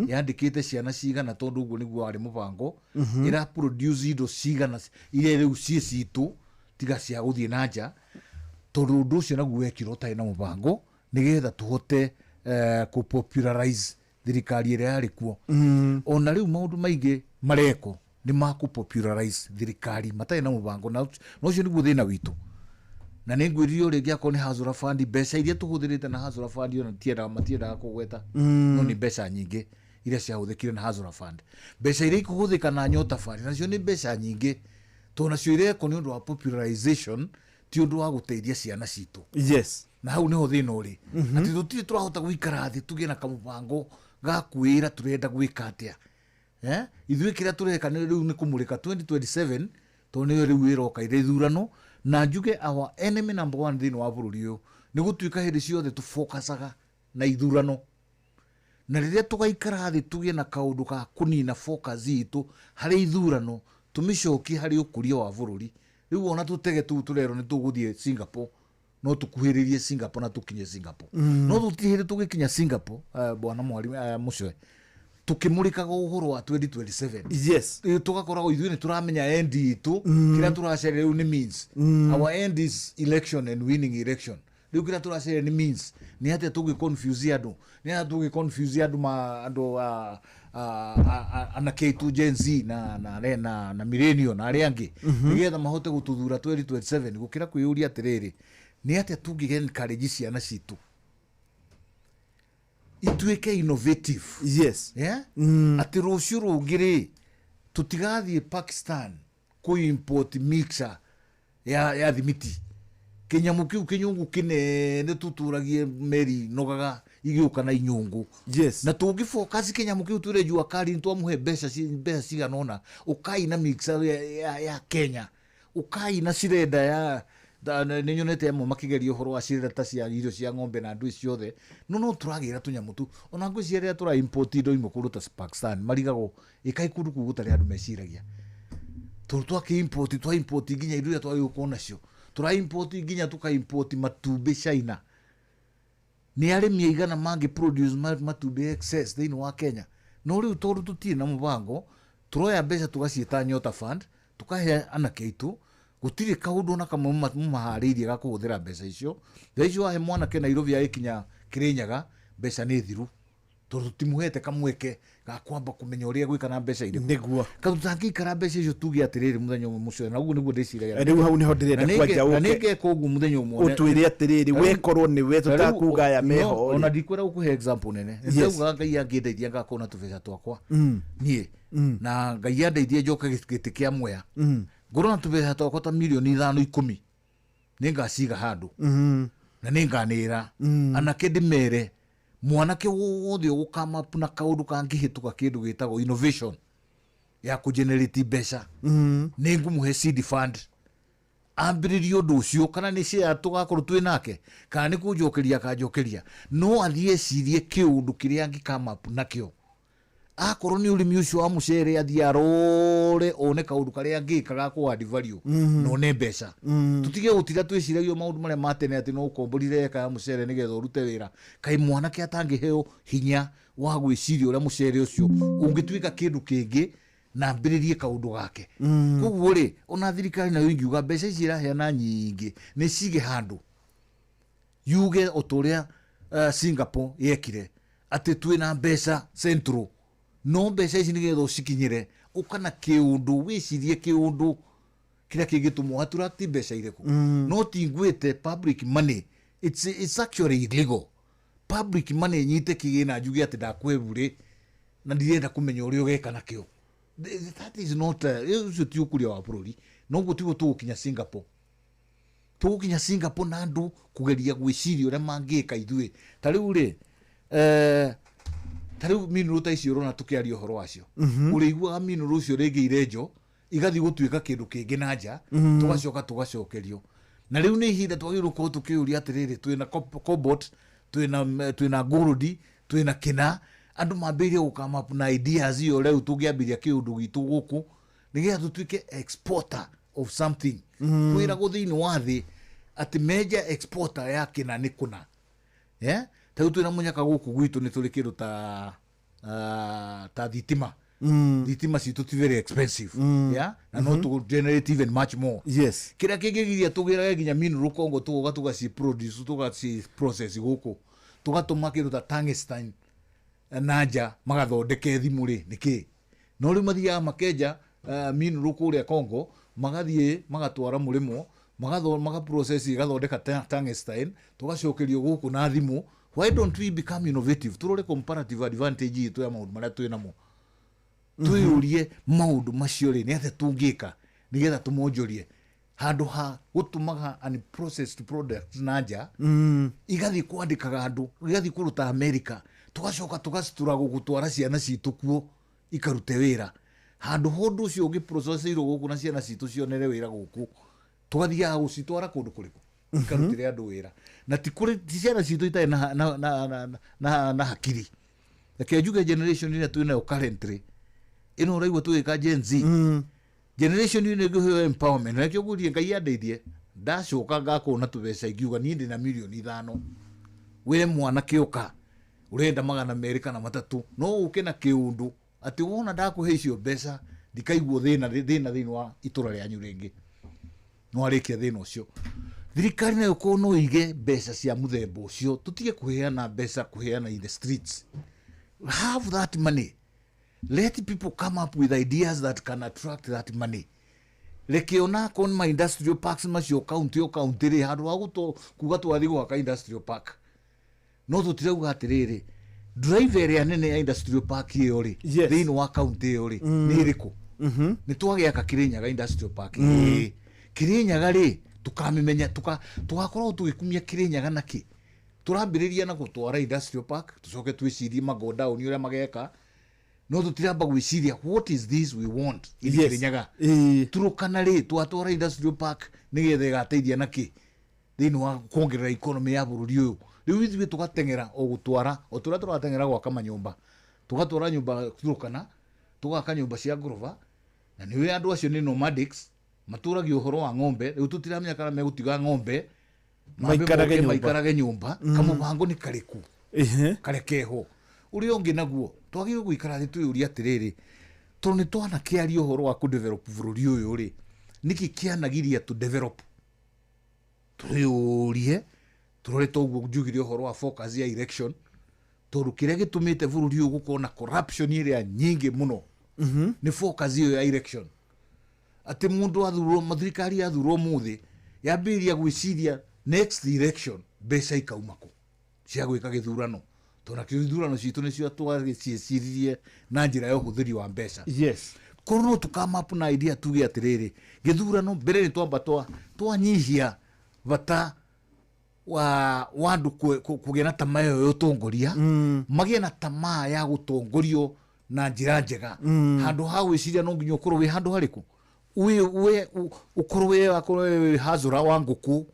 [SPEAKER 3] yandĩkĩte ciana cigana, tondũ ũguo nĩguo warĩ mũbango. Ĩra produce indo cigana iria rĩu ciĩ citũ tiga cia gũthiĩ na nja, tondũ ũndũ ũcio naguo wekirwo ũtarĩ na mũbango nĩgetha tũhote kũ popularize thirikari ĩrĩa yarĩ kuo. Ona rĩu maũndũ maingĩ marekwo nĩ ma kũ popularize thirikari matarĩ na mũbango, na ũcio nĩguo thĩna witũ. Na nĩ ngwĩrire o rĩngĩ, akorwo nĩ Hustler Fund, mbeca iria tũhũthĩrĩte na Hustler Fund ona matiendaga kũgweta. No nĩ mbeca nyingĩ iria ciahũthĩkire na Hustler Fund. Mbeca iria ikũhũthĩka na Nyota Fund nacio nĩ mbeca nyingĩ, tondũ nacio irekwo nĩ ũndũ wa popularization, ti ũndũ wa gũteithia ciana citũ. Na hau niho thĩna ũrĩ, atĩ tũtirĩ tũrahota gũikara thĩ tũgĩe na kamũbango ga kwĩra tũrenda gwĩka atĩa. Ithuĩ kĩrĩa tũreka nĩ rĩu nĩ kũmũrĩka 2027, tondũ nĩyo rĩu ĩroka ĩrĩ ithurano. Na njuge our enemy number one thĩinĩ wa bũrũri ũyũ nĩ gũtuĩka hĩndĩ ciothe tũfokacaga na ithurano, na rĩrĩa tũgaikara thĩ tũgĩe na kaũndũ ga kũnina focus itũ harĩ ithurano, tũmĩcokie harĩ ũkũria wa bũrũri. Rĩu ona tũtege tũu tũrerwo nĩ tũgũthiĩ Singapore, no tũkuhĩrĩrie Singapore na tũkinye Singapore. No tũtirĩ hĩndĩ tũgĩkinya Singapore, bwana mwarimu, Mũcwe, tukimurikaga uhoro wa 2027. Tugakoragwo ithuĩ nĩ tũramenya end itũ. Kĩrĩa tũracaria rĩu nĩ means. Our end is election and winning election. Rĩu kĩrĩa tũracaria nĩ means, nĩ atĩa tũngĩ confuse andũ, nĩ atĩa tũngĩ confuse andũ ma andũ anake aitũ Gen Z na millennial na arĩa angĩ, nĩgetha mahote gũtũthura 2027, gũkĩra kwĩyũria atĩrĩrĩ, nĩ atĩa tũngĩ encourage ciana citũ ituĩke innovative? Yeah? Atĩ rũciũ rũngĩ rĩ, tũtigathiĩ Pakistan kũ import mixer ya thimiti, kĩnyamũ kĩu kĩnyũngũ kĩnene tũtũragie meri nogaga igĩũka na inyũngũ. Na tũngĩ focus kĩnyamũ kĩu twĩre Jua Kali nĩ twamũhe mbeca cigana ũna, ũkai na mixer ya Kenya, ũkai na cirenda ya nĩ nyonete amwe makĩgeria ũhoro wa cirenda ta cia irio cia ng'ombe na ndui ciothe, no tũragĩra tũnyamũ tu. Ona ngwĩciria rĩrĩa tũra import indo imwe kũndũ ta Pakistan, marigagwo ĩkai kũndũ kũu gũtarĩ andũ meciragia, tondũ twakĩ import, twa import nginya indo iria twagĩrĩirwo gũkorwo nacio, tũra import nginya tũka import matumbĩ China. Nĩ arĩmi aigana mangĩ produce matumbĩ excess thĩinĩ wa Kenya? No rĩu tondũ tũtirĩ na mũbango, tũroya mbeca tũgaciĩta Nyota Fund, tũkahe anake aitũ, gũtirĩ kaũndũ ona kamwe mũmaharĩirie ga kũhũthĩra mbeca icio. Mbeca icio wahe mwanake Nairobi agĩkinya Kĩrĩnyaga, mbeca nĩ thiru, tondũ tũtimũhete kamweke ga kwamba kũmenya ũrĩa gwĩka na mbeca irĩkũ. Ka tũtangĩikara mbeca icio tuge atĩrĩrĩ mũthenya ũmwe mũcio, na ũguo nĩguo ndĩciragia.
[SPEAKER 27] Rĩu hau nĩho ndĩrenda
[SPEAKER 3] Na
[SPEAKER 27] kwanja
[SPEAKER 3] na
[SPEAKER 27] ũke.
[SPEAKER 3] nĩngeka ũguo mũthenya ũmwe.
[SPEAKER 27] Ũtwĩre atĩrĩrĩ, wekorwo nĩwe
[SPEAKER 3] Na rĩu
[SPEAKER 27] tũtakuga aya meho rĩ.
[SPEAKER 3] Ona ndikwenda gũkũhe example nene. Ndaugaga Ngai angĩndeithia ngakorwo na tũbeca twakwa. Niĩ. Na Ngai andeithie njoke gĩtĩ kĩa Mwea. Ngorwo na tũbeca twakwa ta mirioni ithano ikũmi. Nĩngaciga handũ. Na nĩnganĩra. Anake ndĩmere, mwanake wothe ũgũkama na kaũndũ kangĩhĩtũka kĩndũ gĩtagwo innovation ya kũgenerate mbeca, nĩ ngũmũhe seed fund ambĩrĩrie ũndũ ũcio, kana nĩ share tũgakorwo twĩ nake, kana nĩ kũnjokeria akanjokeria, no athiĩ ecirie kĩũndũ kĩrĩa angĩkama up nakĩo. Akorwo nĩ ũrĩmi ũcio wa mũcere, athiĩ arore one kaũndũ karĩa angĩka ga kũ add value na one mbeca. Tũtige gũtira twĩciragia maũndũ marĩa ma tene atĩ no ũkomborire eka ya mũcere nĩgetha ũrute wĩra. Kaĩ mwanake atangĩheo hinya wa gwĩciria ũrĩa mũcere ũcio ũngĩtuĩka kĩndũ kĩngĩ na ambĩrĩrie kaũndũ gake? Koguo rĩ, ona thirikari nayo ingiuga mbeca ici ĩraheana nyingĩ nĩ cige handũ, yuge o ta ũrĩa Singapore yekire, atĩ twĩna mbeca central, no mbeca ici nĩgetha ũcikinyĩre ũka na kĩũndũ, wĩcirie kĩũndũ kĩrĩa kĩngĩtũma attract mbeca irĩkũ. No ti ngwĩte public money, it's actually illegal. Public money nyite kĩgĩna njuge atĩ ndakũhe burĩ na ndirenda kũmenya ũrĩa ũgeka nakĩo. That is not ũcio ti ũkũria wa bũrũri. Noguo tiguo tũgũkinya Singapore. Tũgũkinya Singapore na andũ kũgeria gwĩciria ũrĩa mangĩka. Ithuĩ ta rĩu rĩ, ta rĩu mineral ta icio ũrona tũkĩaria ũhoro wacio, ũrĩiguaga mineral ũcio rĩngĩ irenjo igathiĩ gũtuĩka kĩndũ kĩngĩ na nja, tũgacoka tũgacokerio. Na rĩu nĩ ihinda twagĩrĩirwo gũkorwo tũkĩũria atĩrĩrĩ, twĩna cobalt, twĩna gold, twĩna kĩna. Andũ mambĩrĩrie gũkama up na ideas iyo rĩu tũngĩambĩrĩria kĩũndũ gitũ gũkũ nĩgetha tũtuĩke exporter of something. Kwĩragwo thĩinĩ wa thĩ atĩ major exporter ya kĩna nĩ kũna, yeah? Ta rĩu twĩna mũnyaka gũkũ gwitũ, nĩ tũrĩ kĩndũ ta thitima. Thitima citũ ti very expensive, yeah? Na no tũ generate even much more. Kĩrĩa kĩngĩgiria tũgĩrage nginya mineral Congo, tũgoka tũgaci produce, tũgaci process gũkũ, tũgatũma kĩndũ ta tungsten na nja magathondeke thimũ rĩ, nĩkĩ? No rĩu mathiaga makenja mineral kũrĩa Congo, magathiĩ magatwara mũrĩmo, magaprocess, igathondeka tungsten, tũgacokerio gũkũ na thimũ. Why don't we become innovative? Tũrore comparative advantage itũ ya maũndũ marĩa twĩ namo, twĩyũrie maũndũ macio rĩ, nĩ atĩa tũngĩka nĩgetha tũmonjorie handũ ha gũtũmaga unprocessed products na nja, igathiĩ kwandĩkaga andũ, igathiĩ kũruta America, tũgacoka tũgacitura gũtwara ciana citũ kuo ikarute wĩra, handũ ha ũndũ ũcio ũngĩprocessirwo gũkũ na ciana citũ cionere wĩra gũkũ, tũgathiaga gũcitwara kũndũ kũrĩkũ ikarutĩre andũ wĩra? Na ti kũrĩ ti ciana citũ itarĩ na hakiri. Reke njuge generation ĩrĩa twĩ nayo currently, ĩno ũraigua tũgĩka Gen Z generation, ĩno ĩngĩheo empowerment, na nĩkĩo ngũrie Ngai andeithie ndacoka ngakorwo na tũbeca, ingiuga niĩ ndĩna 5 mirioni, wĩre mwanake ũka ũrenda 203, no ũke na kĩũndũ atĩ wona ndakũhe icio mbeca ndikaiguo thĩna thĩna thĩinĩ wa itũra rĩanyu rĩngĩ. No arĩkia thĩna ũcio, thirikari nayo korwo no ige mbeca cia mũthemba ũcio, tũtige kũheana mbeca, kũheana in the streets. Have that money, let people come up with ideas that can attract that money. Reke ona akorwo nĩ ma industrial parks macio county o county rĩ, handũ ha gũtũ kuga twathiĩ gwaka industrial park, no tũtirauga atĩrĩrĩ, driver ĩrĩa nene ya industrial park ĩyo rĩ, thĩinĩ wa county ĩyo rĩ, nĩ ĩrĩkũ? Nĩ twagĩaka Kĩrĩnyaga industrial park. Ĩĩ, Kĩrĩnyaga rĩ, tũkamĩmenya tũgakorwo tũgĩkumia Kĩrĩnyaga nakĩ? Tũrambĩrĩria na gũtwara industrial park, tũcoke twĩcirie magodown ũrĩa mageka, no tũtiramba gwĩciria what is this we want in Kĩrĩnyaga. Turukana rĩ, twatwara industrial park nĩgetha ĩgateithia nakĩ thĩinĩ wa kuongerera economy ya bũrũri ũyũ? Rĩu ithuĩ tũgateng'era o gũtwara o tũrĩa tũrateng'era gwaka manyũmba, tũgatwara nyũmba Turukana, tũgaka nyũmba cia ngoroba, na nĩ andũ acio nĩ nomadics, matũragia ũhoro wa ng'ombe. Rĩu tũtiramenya kana megũtiga ng'ombe mambe
[SPEAKER 27] maikarage
[SPEAKER 3] moke
[SPEAKER 27] nyũmba.
[SPEAKER 3] Maikarage nyũmba. Kamũbango nĩ karĩkũ karĩa keho? Ũrĩa ũngĩ naguo twagĩrĩirwo gũikara thĩ twĩyũrie atĩrĩrĩ, tondũ nĩ twanakĩaria ũhoro wa kũdevelop bũrũri ũyũ rĩ, nĩkĩ kĩanagiria tũ develop? Twĩyũrie, tũrore. Toguo njugire ũhoro wa focus ya election, tondũ kĩrĩa gĩtũmĩte bũrũri ũyũ gũkorwo na corruption ĩrĩa nyingĩ mũno nĩ focus ĩyo ya election, atĩ mũndũ athurwo, thirikari yathurwo mũthĩ, yambĩrĩria gwĩciria next election mbeca ikauma kũ cia gwĩka gĩthurano, tondũ nakĩo ithurano citũ nĩcio twagĩciĩciririe na njĩra ya ũhũthĩri wa mbeca. Korwo no tũkama up na idea tuge atĩrĩrĩ, gĩthurano mbere nĩ twamba twanyihia bata wa andũ kũgĩa na tamaa ĩyo ya ũtongoria, magĩe na tamaa ya gũtongorio na njĩra njega, handũ ha gwĩciria no nginya ũkorwo wĩ handũ harĩkũ, ũkorwo wĩ akorwo wĩ hazũra wa ngũkũ,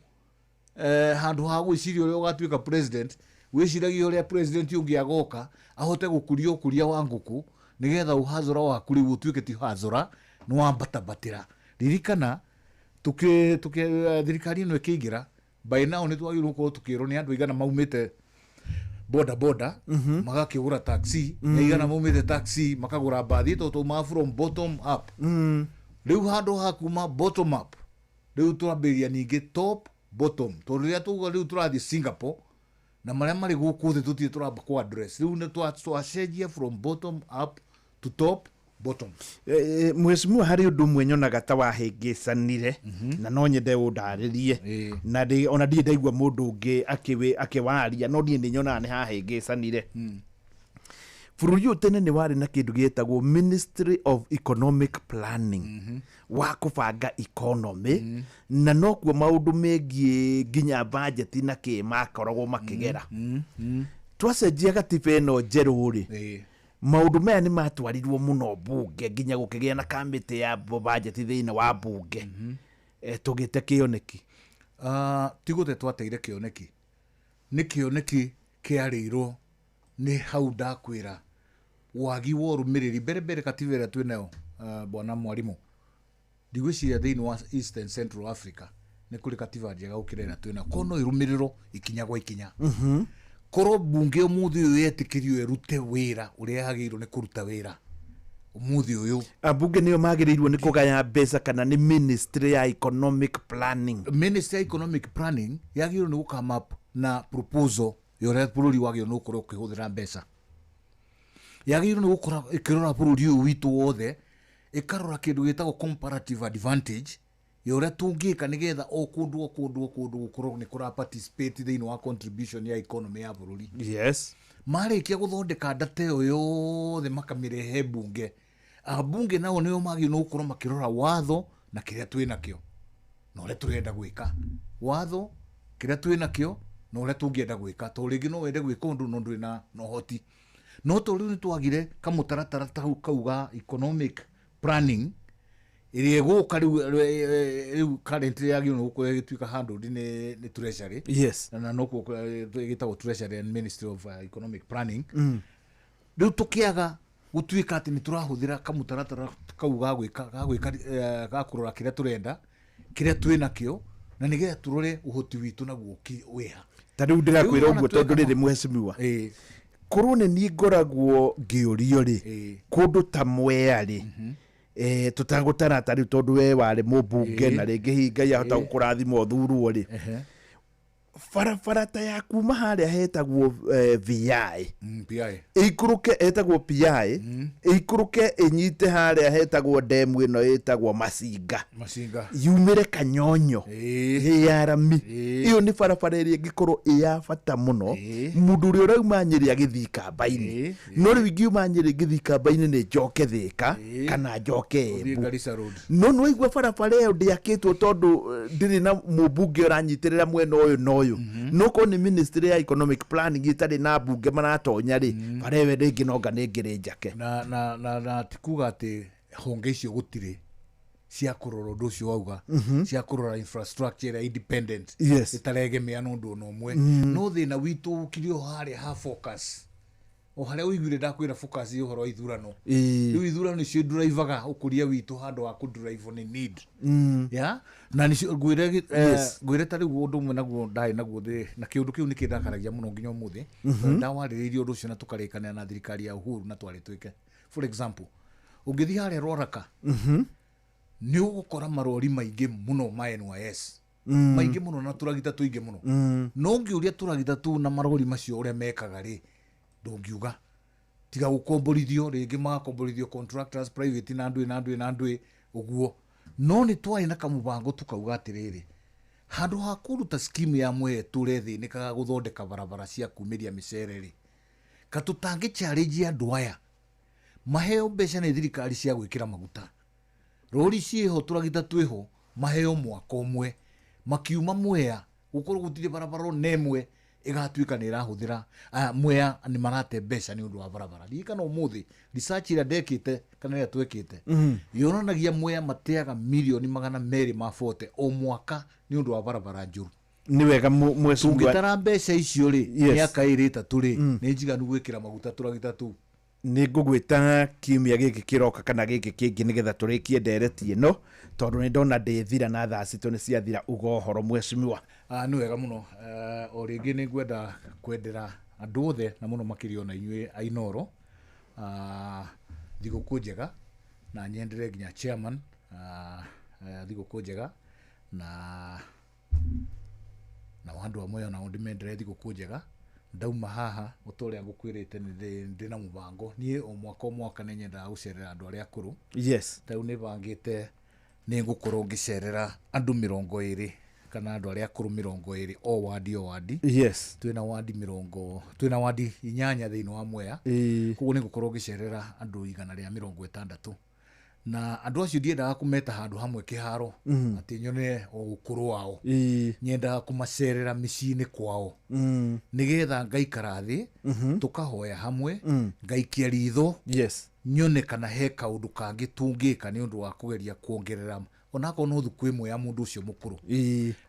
[SPEAKER 3] handũ ha gwĩciria ũrĩa ũgatuĩka president, wĩciragia ũrĩa president ũngĩ agoka ahote gũkũria ũkũria wa ngũkũ. Nĩgetha ũhazũra waku rĩu ũtuĩke ti hazũra, nĩ wambatambatĩra. Ririkana tukĩ thirikari ĩno ĩkĩingĩra, by now nĩ twagĩrĩirwo gũkorwo tũkĩrwo nĩ andũ aigana maumĩte boda boda magakĩgũra taxi, nĩ aigana maumĩte taxi makagũra mbathi, tondũ taumaga from bottom up. Rĩu handũ ha kuma bottom up, rĩu twambĩrĩria ningĩ top bottom, tondũ rĩrĩa tauga rĩu tũrathiĩ Singapore na marĩa marĩ gũkũ thĩ tũtirĩ tũramba kũ address. Rĩu nĩ twacenjia from bottom up to top bottom.
[SPEAKER 27] Mheshimiwa, harĩ ũndũ ũmwe nyonaga ta wahĩngĩcanire na no nyende ũndarĩrie, na ona ndirĩ ndaigua mũndũ ũngĩ akĩwaria, no niĩ nĩ nyonaga nĩ hahĩngĩcanire. Bũrũri ũyũ tene nĩ warĩ na kĩndũ gĩetagwo Ministry of Economic Planning, wa kũbanga economy, na nokuo maũndũ megiĩ nginya budget na kĩ makoragwo makĩgera. Twacenjia gatiba ĩno njerũ rĩ, maũndũ maya nĩ matwarirwo mũno mbunge, nginya gũkĩgĩa na kamĩtĩ ya budget thĩinĩ wa mbunge. Tũgĩte kĩoneki.
[SPEAKER 3] Ti gũte twateire kĩoneki, nĩ kĩoneki kĩarĩirwo nĩ hau ndakwĩra wagi wa ũrũmĩrĩri. Mbere mbere katiba ĩrĩa twĩnayo, bwana mwarimũ, ndigwĩciria thĩinĩ wa East and Central Africa nĩ kũrĩ katiba njega gũkĩra ĩrĩa twĩnayo, korwo no ĩrũmĩrĩrwo ikinya gwa ikinya. Korwo mbunge ũmũthĩ ũyũ yetĩkĩrio ĩrute wĩra ũrĩa yagĩrĩirwo nĩ kũruta wĩra ũmũthĩ ũyũ,
[SPEAKER 27] Ambunge nĩo magĩrĩirwo nĩ kũgaya mbeca kana nĩ Ministry ya Economic Planning?
[SPEAKER 3] Ministry ya Economic Planning yagĩrĩirwo nĩ gũ come up na proposal ya ũrĩa bũrũri wagĩrĩirwo nĩ gũkorwo ũkĩhũthĩra mbeca. Yagĩrĩirwo nĩ gũkorwo ĩkĩrora bũrũri ũyũ witũ wothe, ĩkarora kĩndũ gĩtagwo comparative advantage ya ũrĩa tũngĩka nĩgetha o kũndũ o kũndũ o kũndũ gũkorwo nĩ kũra participate thĩinĩ wa contribution ya economy ya bũrũri. Marĩkia gũthondeka data ĩyo yothe makamĩrehe mbunge. Ambunge nao nĩo magĩrĩirwo nĩ gũkorwo makĩrora watho na kĩrĩa twĩnakĩo na ũrĩa tũrenda gwĩka. Watho, kĩrĩa twĩnakĩo na ũrĩa tũngĩenda gwĩka, tondũ rĩngĩ no wende gwĩka ũndũ no ndũrĩ na ũhoti. No tondũ rĩu nĩ twagire kamũtaratara ta kau ga economic planning ĩrĩa ĩgũka rĩu currently yagĩrĩirwo nĩ gũkorwo ĩgĩtuĩka handled nĩ Treasury. Na nokuo ĩgĩtagwo Treasury and Ministry of Economic Planning. Rĩu tũkĩaga gũtuĩka atĩ nĩ tũrahũthĩra kamũtaratara kau ga gwĩka ga gwĩka ga kũrora kĩrĩa tũrenda, kĩrĩa twĩnakĩo, na nĩgetha tũrore ũhoti witũ naguo wĩha.
[SPEAKER 27] Ta rĩu ndĩrakwĩra
[SPEAKER 3] Rĩu
[SPEAKER 27] ũguo
[SPEAKER 3] ona
[SPEAKER 27] tondũ
[SPEAKER 3] tweka
[SPEAKER 27] rĩrĩ mheshimiwa, korwo nĩ niĩ ngoragwo ngĩũrio rĩ, kũndũ ta Mwea rĩ, tũtagũtara ta rĩu tondũ we warĩ mũmbunge na rĩngĩ hihi Ngai ahota gũkũrathima ũthurwo rĩ, barabara ta ya kuma harĩa hetagwo VI,
[SPEAKER 3] PI,
[SPEAKER 27] ĩikũrũke hetagwo PI, ĩikũrũke ĩnyite harĩa hetagwo ndemu ĩno ĩtagwo Macinga,
[SPEAKER 3] Macinga,
[SPEAKER 27] yumĩre Kanyonyo ĩ ya rami, ĩyo nĩ barabara ĩrĩa ĩngĩkorwo ĩ ya bata mũno mũndũ ũrĩa ũrauma Nyĩrĩ agĩthiĩ Kamba-inĩ. No rĩu ingiuma Nyĩrĩ ngĩthiĩ Kamba-inĩ nĩ njoke Thĩka kana njoke
[SPEAKER 3] Ũthiĩ
[SPEAKER 27] Embu.
[SPEAKER 3] Garissa Road.
[SPEAKER 27] No nĩ waigua barabara ĩyo ndĩakĩtwo tondũ ndĩrĩ na mũmbunge ũranyitĩrĩra mwena ũyũ na ũyũ. No korwo nĩ Ministry ya Economic Planning ĩtarĩ na mbunge maratonya rĩ, bara ĩyo rĩngĩ nonga nĩ ĩngĩrĩ njake.
[SPEAKER 3] Na ti kuga atĩ honge icio gũtirĩ cia kũrora ũndũ ũcio wauga, cia kũrora infrastructure ĩrĩa independent ĩtaregemea na ũndũ ona ũmwe. No thĩna witũ ũkire o harĩa ha focus, o harĩa ũiguire ndakwĩra focus ĩ ũhoro wa ithurano. Rĩu ithurano icio nduraivaga ũkũria witũ handũ ha kũnduraivwo nĩ need. Ya na nĩcio ngwĩre, ngwĩre ta rĩu ũndũ ũmwe naguo ndarĩ naguo thĩ, na kĩũndũ kĩu nĩkĩndakaragia mũno nginya ũmũthĩ. Ndawarĩrĩirie ũndũ ũcio na tũkarĩkanĩra na thirikari ya Uhuru na twarĩ twĩke. For example, ũngĩthiĩ harĩa Rwaraka, nĩ ũgũkora marori maingĩ mũno ma NYS, maingĩ mũno na tũragita tũingĩ mũno. No ũngĩũria tũragita tũu na marori macio ũrĩa mekaga rĩ, ndũngiuga tiga gũkomborithio rĩngĩ, magakomborithio contractors private na ndũĩ na ndũĩ na ndũĩ ũguo. No nĩ twarĩ na kamũbango tukauga atĩrĩrĩ, handũ ha kũruta scheme ya Mwea tũre thĩnĩkaga gũthondeka barabara cia kumĩria mĩcere rĩ, ka tũtangĩ challenge andũ aya maheo mbeca nĩ thirikari cia gwĩkĩra maguta, rori ciĩho, tũragita twĩho, maheo mwaka ũmwe makiuma Mwea gũkorwo gũtirĩ barabara ona ĩmwe ĩgatuĩka nĩ ĩrahũthĩra. Mwea nĩ marate mbeca nĩ ũndũ wa barabara. Ririkana ũmũthĩ research ĩrĩa ndekĩte kana ĩrĩa twekĩte yonanagia Mwea mateaga mirioni 240 o mwaka nĩ ũndũ wa barabara njũru.
[SPEAKER 27] Nĩ wega mheshimiwa.
[SPEAKER 3] Tũngĩtara mbeca icio rĩ, mĩaka ĩrĩ ĩtatũ rĩ, nĩ njiganu gwĩkĩra maguta tũragita tũu.
[SPEAKER 27] Nĩ ngũgwĩta kiumia gĩkĩ kĩroka kana gĩkĩ kĩngĩ nĩgetha tũrĩkie ndereti ĩno, tondũ nĩ ndona ndĩthira na thaa citũ nĩ ciathira. Uga ũhoro, mheshimiwa.
[SPEAKER 3] Nĩ wega mũno. O rĩngĩ nĩ ngwenda kwendera andũ othe na mũno makĩria ona inyuĩ ainoro thigũkũ njega, na nyendere nginya chairman thigũkũ njega, na andũ amwe onao ndĩmendere thigũkũ njega. Ndauma haha o ũrĩa ngũkwĩrĩte, nĩ ndĩ na mũbango. Niĩ o mwaka o mwaka nĩ nyendaga gũcerera andũ arĩa akũrũ. Ta rĩu nĩ bangĩte nĩ ngũkorwo ngĩcerera andũ 20 kana andũ arĩa akũrũ 20 o wandi o wandi. Twĩna wandi mĩrongo, twĩna wandi 8 thĩinĩ wa Mwea. Koguo nĩ ngũkorwo ngĩcerera andũ 160, na andũ acio ndiendaga kũmeta handũ hamwe kĩharo atĩ nyone o ũkũrũ wao. Nyendaga kũmacerera mĩciĩ-inĩ kwao nĩgetha ngaikara thĩ, tũkahoya hamwe, ngaikia ritho nyone kana he kaũndũ kangĩ tũngĩka nĩ ũndũ wa kũgeria kuongerera onakorwo no thukũ ĩmwe ya mũndũ ũcio mũkũrũ.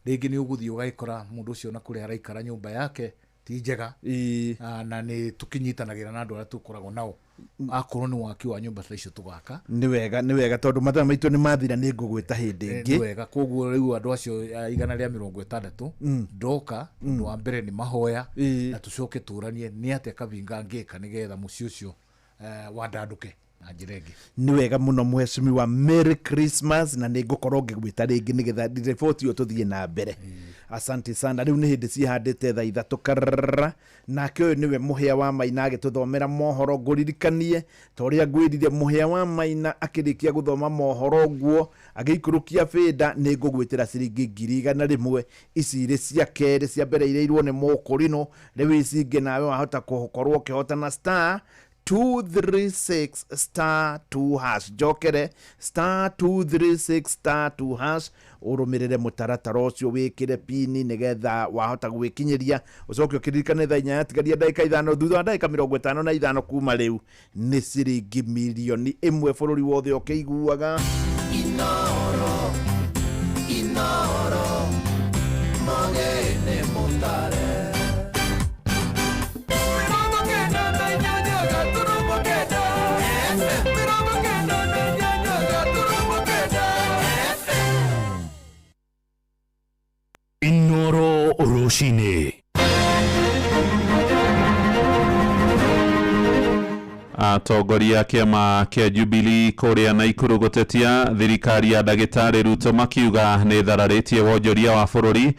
[SPEAKER 3] Rĩngĩ nĩ ũgũthiĩ ũgagĩkora mũndũ ũcio na kũrĩa araikara nyũmba yake ti njega. Na nĩ tũkĩnyitanagĩra na andũ arĩa tũkoragwo nao, akorwo nĩ waki wa nyũmba ta icio tũgaka.
[SPEAKER 27] Nĩ wega, nĩ wega, tondũ mathaa maitũ nĩ mathira, nĩ ngũgwĩta hĩndĩ ĩngĩ.
[SPEAKER 3] Nĩ wega. Koguo rĩu andũ acio 160 ndoka, ũndũ wa mbere nĩ mahoya, na tũcoke tũranie nĩ atĩa Kabinga ngĩka nĩgetha mũciĩ ũcio wandandũke na njĩra ĩngĩ.
[SPEAKER 27] Nĩ wega mũno, mheshimiwa. Merry Christmas, na nĩ ngũkorwo ngĩgwĩta rĩngĩ nĩgetha riboti ĩyo tũthiĩ na mbere. Asante sana. Rĩu nĩ hĩndĩ cihandĩte thaa 3 karara, nake ũyũ nĩwe Mũhĩa wa Maina agĩtũthomera mohoro. Ngũririkanie ta ũrĩa ngwĩrire, Mũhĩa wa Maina akĩrĩkia gũthoma mohoro ũguo agĩikũrũkia bĩnda, nĩ ngũgwĩtĩra ciringi 100,000. Ici irĩ cia kerĩ, cia mbere irĩirwo nĩ mũkũrinũ, rĩu ici ingĩ nawe wahota gũkorwo ũkĩhotana. *236 *2#. Njokere, *236 *2#. Ũrũmĩrĩre mũtaratara ũcio, wĩkĩre pini nĩgetha wahota gwĩkinyĩria. Ũcoke ũkĩririkane thaa 8 yatigaria ndagĩka 5, thutha wa ndagĩka 55 kuma rĩu, nĩ ciringi 1,000,000 bũrũri wothe ũkĩiguaga.
[SPEAKER 4] Inoro, Inoro, mogene mutare. 98.9 FM. 98.9 FM.
[SPEAKER 10] Inoro rũcinĩ.
[SPEAKER 5] Atongoria a kĩama kĩa Jubilee kũrĩa Naikuru gũtetia thirikari ya ndagĩtarĩ Ruto, makiuga nĩ thararĩtie wonjoria wa bũrũri.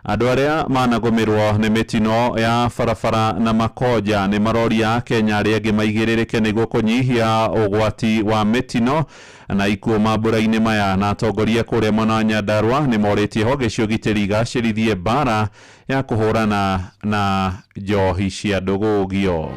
[SPEAKER 5] Andũ arĩa managũmĩrwo nĩ mĩtino ya barabara na makonja nĩ maroria Kenya arĩa angĩ maigĩrĩrĩke nĩguo kũnyihia ũgwati wa mĩtino na ikuũ mambũra-inĩ maya. Na atongoria kũrĩa mwena wa Nyandarua nĩ morĩtie honge cia ũgitĩri igacĩrithie mbara ya kũhũrana na njohi cia ndũgũgio.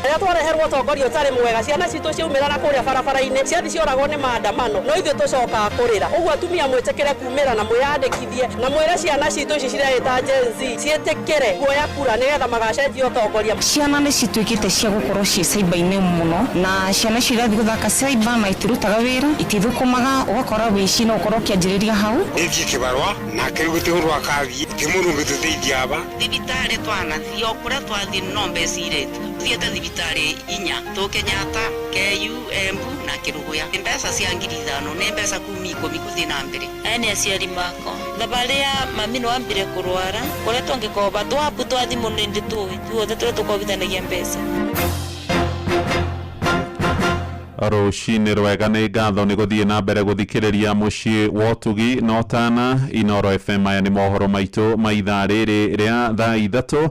[SPEAKER 6] Rĩrĩa twareherwo ũtongoria ũtarĩ mwega, ciana citũ ciaumĩra na kũrĩa barabara-inĩ, ciathi cioragwo nĩ maandamano, no ithuĩ tũcokaga kũrĩra. Ũguo atumia mwĩtĩkĩre kumĩra na mwĩyandĩkithie, na mwĩre ciana citũ ici cireĩta Gen Z ciĩtĩkĩre kuoya kura nĩgetha magacenjia ũtongoria.
[SPEAKER 7] Ciana nĩ cituĩkĩte cia gũkorwo ciĩ cyber-inĩ mũno, na ciana icio irathiĩ gũthaka cyber na itirutaga wĩra, itithũkũmaga, ũgakora wĩici no ũkorwo ũkĩanjĩrĩria hau.
[SPEAKER 8] Nĩthiĩ kĩbarũa nake rĩu gũtirĩ ũndũ akathiĩ ti mũndũ ũngĩtũteithia aba.
[SPEAKER 9] Thibitarĩ twanathiĩ o kũrĩa twathiĩ no mbeca iretio. Thiĩte thibitarĩ 4 tũ Kenyatta, KU, Embu na Kĩrũgũya. Mbeca cia 5,000 nĩ mbeca kuma 10 gũthiĩ na mbere.
[SPEAKER 12] Aya nĩ aciari makwa. Thabarĩ ya mami nĩ wambire kũrwara, kũrĩa tũngĩkomba twabu twa thimũ nĩ ndĩtũĩ, tuothe tũrĩa tũkombithanagia mbeca.
[SPEAKER 5] Rũcinĩ rwega, nĩ ngatho nĩ gũthiĩ na mbere gũthikĩrĩria mũciĩ wa ũtugi na ũtana Inoro FM. Maya nĩ mohoro maitũ ma ithaa rĩrĩ rĩa thaa 3.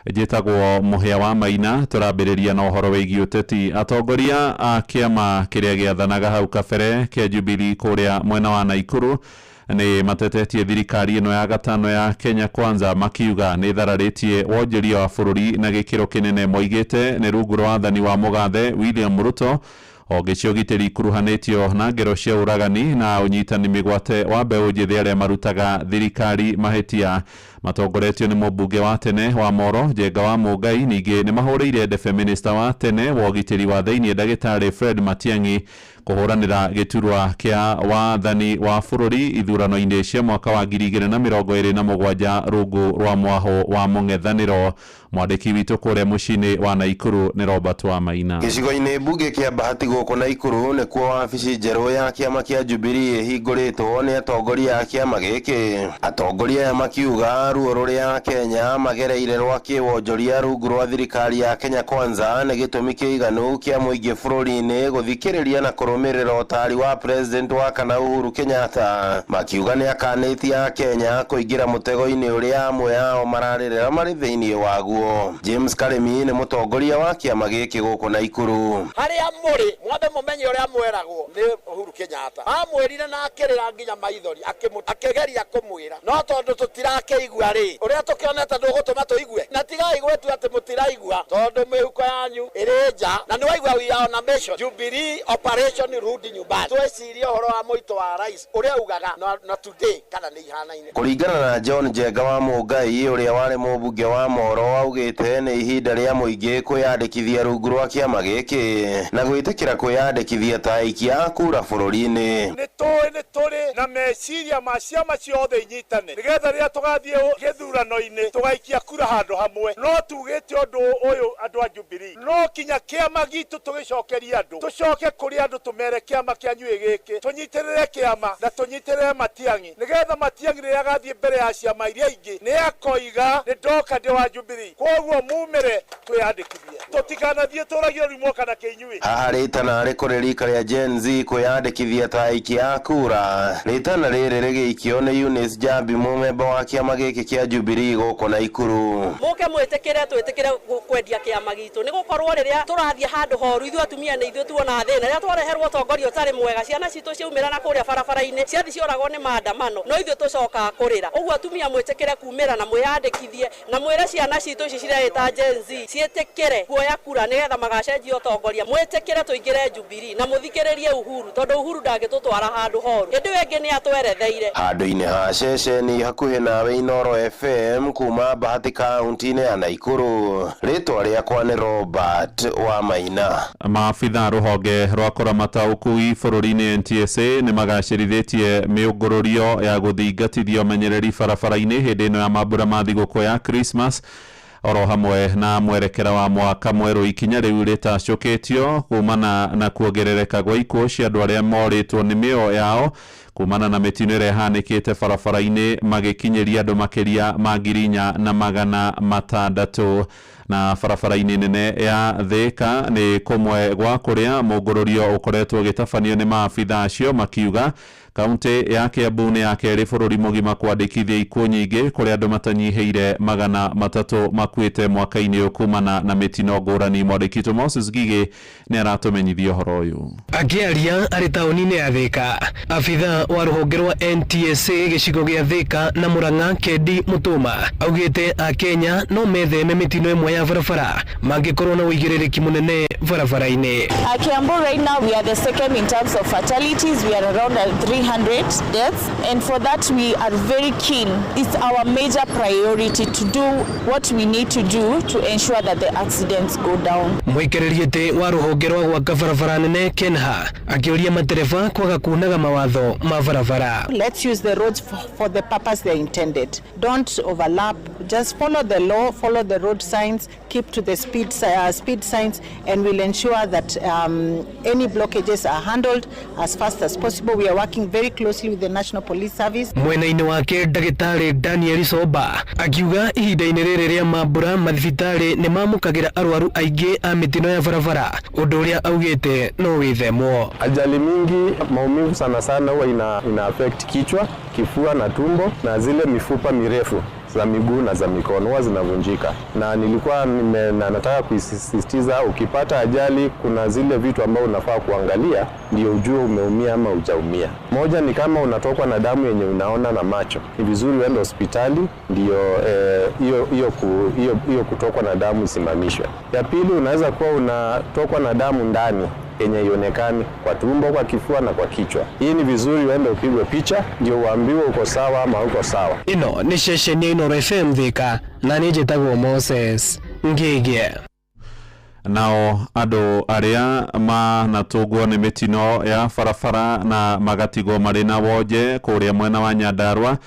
[SPEAKER 5] Njĩtagwo Mũhĩa wa Maina. Tũrambĩrĩria na ũhoro wĩgiĩ ũteti. Atongoria a kĩama kĩrĩa gĩathanaga hau kabere kĩa Jubilee kũrĩa mwena wa Naikuru nĩ matetetie thirikari ĩno ya gatano ya Kenya Kwanza, makiuga nĩ thararĩtie wonjoria wa bũrũri na gĩkĩro kĩnene. Moigĩte nĩ rungu rwa wathani wa mũgathe William Ruto, honge cia ũgitĩri ikuruhanĩtio na ngero cia ũragani na ũnyitani mĩgwate wa mbeũ njĩthĩ arĩa marutaga thirikari mahĩtia, matongoretio nĩ mũmbunge wa tene wa Moro Njenga wa Mũngai. Ningĩ nĩ mahũrĩire ndebe minista wa tene wa ũgitĩri wa thĩinĩ ndagĩtarĩ Fred Matiang'i Kũhũranĩra gĩturwa kĩa wathani wa bũrũri ithurano-inĩ cia mwaka wa 2027 rungu rwa mwaho wa mũng'ethanĩro. Mwandĩki witũ kũrĩa mũciĩ-inĩ wa Naikuru nĩ Robert Wamaina.
[SPEAKER 14] Gĩcigo-inĩ mbunge kĩa Bahati gũkũ Naikuru nĩkuo wabici njerũ ya kĩama kĩa Jubilee ĩhingũrĩtwo nĩ atongoria a kĩama gĩkĩ. Atongoria aya makiuga ruo rũrĩa Kenya magereire rwa kĩwonjoria rungu rwa thirikari ya Kenya Kwanza nĩ gĩtũmi kĩiganu kĩa mũingĩ bũrũri-inĩ gũthikĩrĩria na kũrũmĩrĩra ũtaari wa president wa kana Uhuru Kenyatta. Makiuga nĩ akanĩtie Akenya kũingĩra mũtego-inĩ ũrĩa amwe ao mararĩrĩra marĩ thĩinĩ waguo. James Karemi nĩ mũtongoria wa kĩama gĩkĩ gũkũ Naikuru.
[SPEAKER 16] Harĩa mũrĩ mwambe mũmenye ũrĩa mweragwo nĩ Uhuru Kenyatta. Amwĩrire na akĩrĩra nginya maithori, akĩgeria kũmwĩra, no tondũ tũtirakĩigua rĩ, ũrĩa tũkĩonete ndũgũtũma tũigue, na tigai gwĩtua atĩ mũtiraigua, tondũ mĩhuko yanyu ĩrĩ nja. Na nĩ waigua we are on a mission, Jubilee Operation Rudi Nyumbani. Twecirie ũhoro wa mũito wa rais ũrĩa ugaga na today kana nĩ ihanaine.
[SPEAKER 14] Kũringana na John Njenga wa Mũngai ũrĩa warĩ mũmbunge wa Moro, augĩte nĩ ihinda rĩa mũingĩ kwĩyandĩkithia rungu rwa kĩama gĩkĩ na gwĩtĩkĩra kwĩyandĩkithia ta aikia a kura bũrũri-inĩ.
[SPEAKER 17] Nĩ tũĩ nĩ tũrĩ na meciria ma ciama ciothe inyitane nĩgetha rĩrĩa tũgathiĩ gĩthurano-inĩ tũgaikia kura handũ hamwe. No tugĩte ũndũ ũyũ andũ a Jubilee, no kinya kĩama gitũ tũgĩcokerie andũ, tũcoke kũrĩ andũ tũmere kĩama kĩanyu gĩkĩ, tũnyitĩrĩre kĩama na tũnyitĩrĩre Matiang'i, nĩgetha Matiang'i rĩrĩa agathiĩ mbere ya ciama iria ingĩ nĩ akoiga nĩ ndoka ndĩ wa Jubilee. Koguo mumĩre twĩyandĩkithie, tũtikanathiĩ tũragio rumo kana kĩinyuĩ.
[SPEAKER 14] Haha rĩtana rĩkũrĩ rika rĩa Gen Z kwĩyandĩkithia ta aikia a kura. Rĩtana rĩrĩ rĩgĩikio nĩ Eunice Jambi, mũmemba wa kĩama gĩkĩ kĩa Jubilee gũkũ Naikuru.
[SPEAKER 6] Mũke mwĩtĩkĩre twĩtĩkĩre kwendia kĩama gitũ, nĩ gũkorwo rĩrĩa tũrathiĩ handũ horu ithuĩ atumia nĩ ithuĩ tuonaga thĩna. Rĩrĩa twareherwo ũtongoria ũtarĩ mwega, ciana citũ ciaumĩra na kũrĩa barabara-inĩ ciathiĩ cioragwo nĩ maandamano, no ithuĩ tũcokaga kũrĩra. Ũguo atumia mwĩtĩkĩre kumĩra na mwĩyandĩkithie na mwĩre ciana citũ ici cireĩta Gen Z ciĩtĩkĩre kuoya kura nĩgetha magacenjia ũtongoria. Mwĩtĩkĩre tũingĩre Jubilee na mũthikĩrĩrie Uhuru, tondũ Uhuru ndangĩtũtwara handũ horu. Hĩndĩ ĩyo ĩngĩ nĩ atweretheire.
[SPEAKER 14] Handũ-inĩ ha ceceni hakuhĩ nawe Inooro FM kuma Bahati kaunti-inĩ ya Naikuru, rĩtwa rĩakwa nĩ Robert Wamaina.
[SPEAKER 5] Maabitha rũhonge rwa kũramata ũkui bũrũri-inĩ NTSA nĩ magacĩrithĩtie mĩũngũrũrio ya gũthingatithia ũmenyereri barabara-inĩ hĩndĩ ĩno ya mambura ma thigũkũ ya Christmas oro hamwe na mwerekera wa mwaka mwerũ. Ikinya rĩu rĩtacũkĩtio kumana na kuongerereka gwa ikuũ cia andũ arĩa morĩtwo nĩ mĩoyo yao kumana na mĩtino ĩrĩa ĩhanĩkĩte barabara-inĩ, magĩkinyĩria andũ makĩria ma 4600. Na barabara-inĩ nene ya Thika nĩ kũmwe gwa kũrĩa mũngũrũrio ũkoretwo ũgĩtabanio nĩ maabitha acio, makiuga kaunti ya Kiambu nĩ ya kerĩ bũrũri mũgima kwandĩkithia ikuũ nyingĩ, kũrĩa andũ matanyihĩire 300 makuĩte mwaka-inĩ ũyũ kumana na mĩtino ngũrani. Mwandĩki witũ Moses Ngigĩ nĩ aratũmenyithia ũhoro ũyũ.
[SPEAKER 18] Akĩaria arĩ taũni-inĩ ya Thika, abitha wa rũhonge rwa NTSA gĩcigo gĩa Thika na Murang'a Kendi Mũtũma augĩte Akenya no metheme mĩtino ĩmwe ya barabara mangĩkorwo na ũigĩrĩrĩki mũnene barabara-inĩ.
[SPEAKER 19] Kiambu right now we are the second in terms of fatalities. We are around 300 deaths, and for that we are very keen. It's our major priority to do what we need to do to ensure that the accidents go down.
[SPEAKER 18] Mũikarĩri gĩtĩ wa rũhonge rwa gwaka barabara nene Kenha akĩũria matereba kwaga kunaga mawatho ma barabara.
[SPEAKER 21] Let's use the roads for the purpose they're intended. Don't overlap. Just follow the law, follow the road signs, keep to the speed signs, and we'll ensure that any blockages are handled as fast as possible. We are working very closely with the National Police Service.
[SPEAKER 18] Mwena-inĩ wake ndagĩtarĩ Daniel Soba akiuga ihinda-inĩ rĩrĩ rĩa mambura mathibitarĩ nĩ mamũkagĩra arwaru aingĩ a mĩtino ya barabara, ũndũ ũrĩa augĩte no wĩthemwo.
[SPEAKER 22] Ajali mingi, maumivu sana sana huwa ina affect kichwa, kifua na tumbo, na zile mifupa mirefu za miguu na za mikono huwa zinavunjika. Na nilikuwa nataka kuisisitiza, ukipata ajali kuna zile vitu ambao unafaa kuangalia ndio ujue umeumia ama hujaumia. Moja ni kama unatokwa na damu yenye unaona na macho, ni vizuri uende hospitali ndio hiyo kutokwa na damu isimamishwe. Ya pili, unaweza kuwa unatokwa na damu ndani yenye ionekani kwa tumbo, kwa kifua na kwa kichwa. Hii ni vizuri uende upigwe picha ndio uambiwe uko sawa ama uko sawa.
[SPEAKER 18] Ino ni ceceni ya Inooro FM Thika na niĩ njĩtagwo Moses Ngĩgĩ.
[SPEAKER 5] Nao andũ arĩa manatũngwo nĩ mĩtino ya barabara na magatigwo marĩ na wonje kũrĩa mwena wa Nyandarua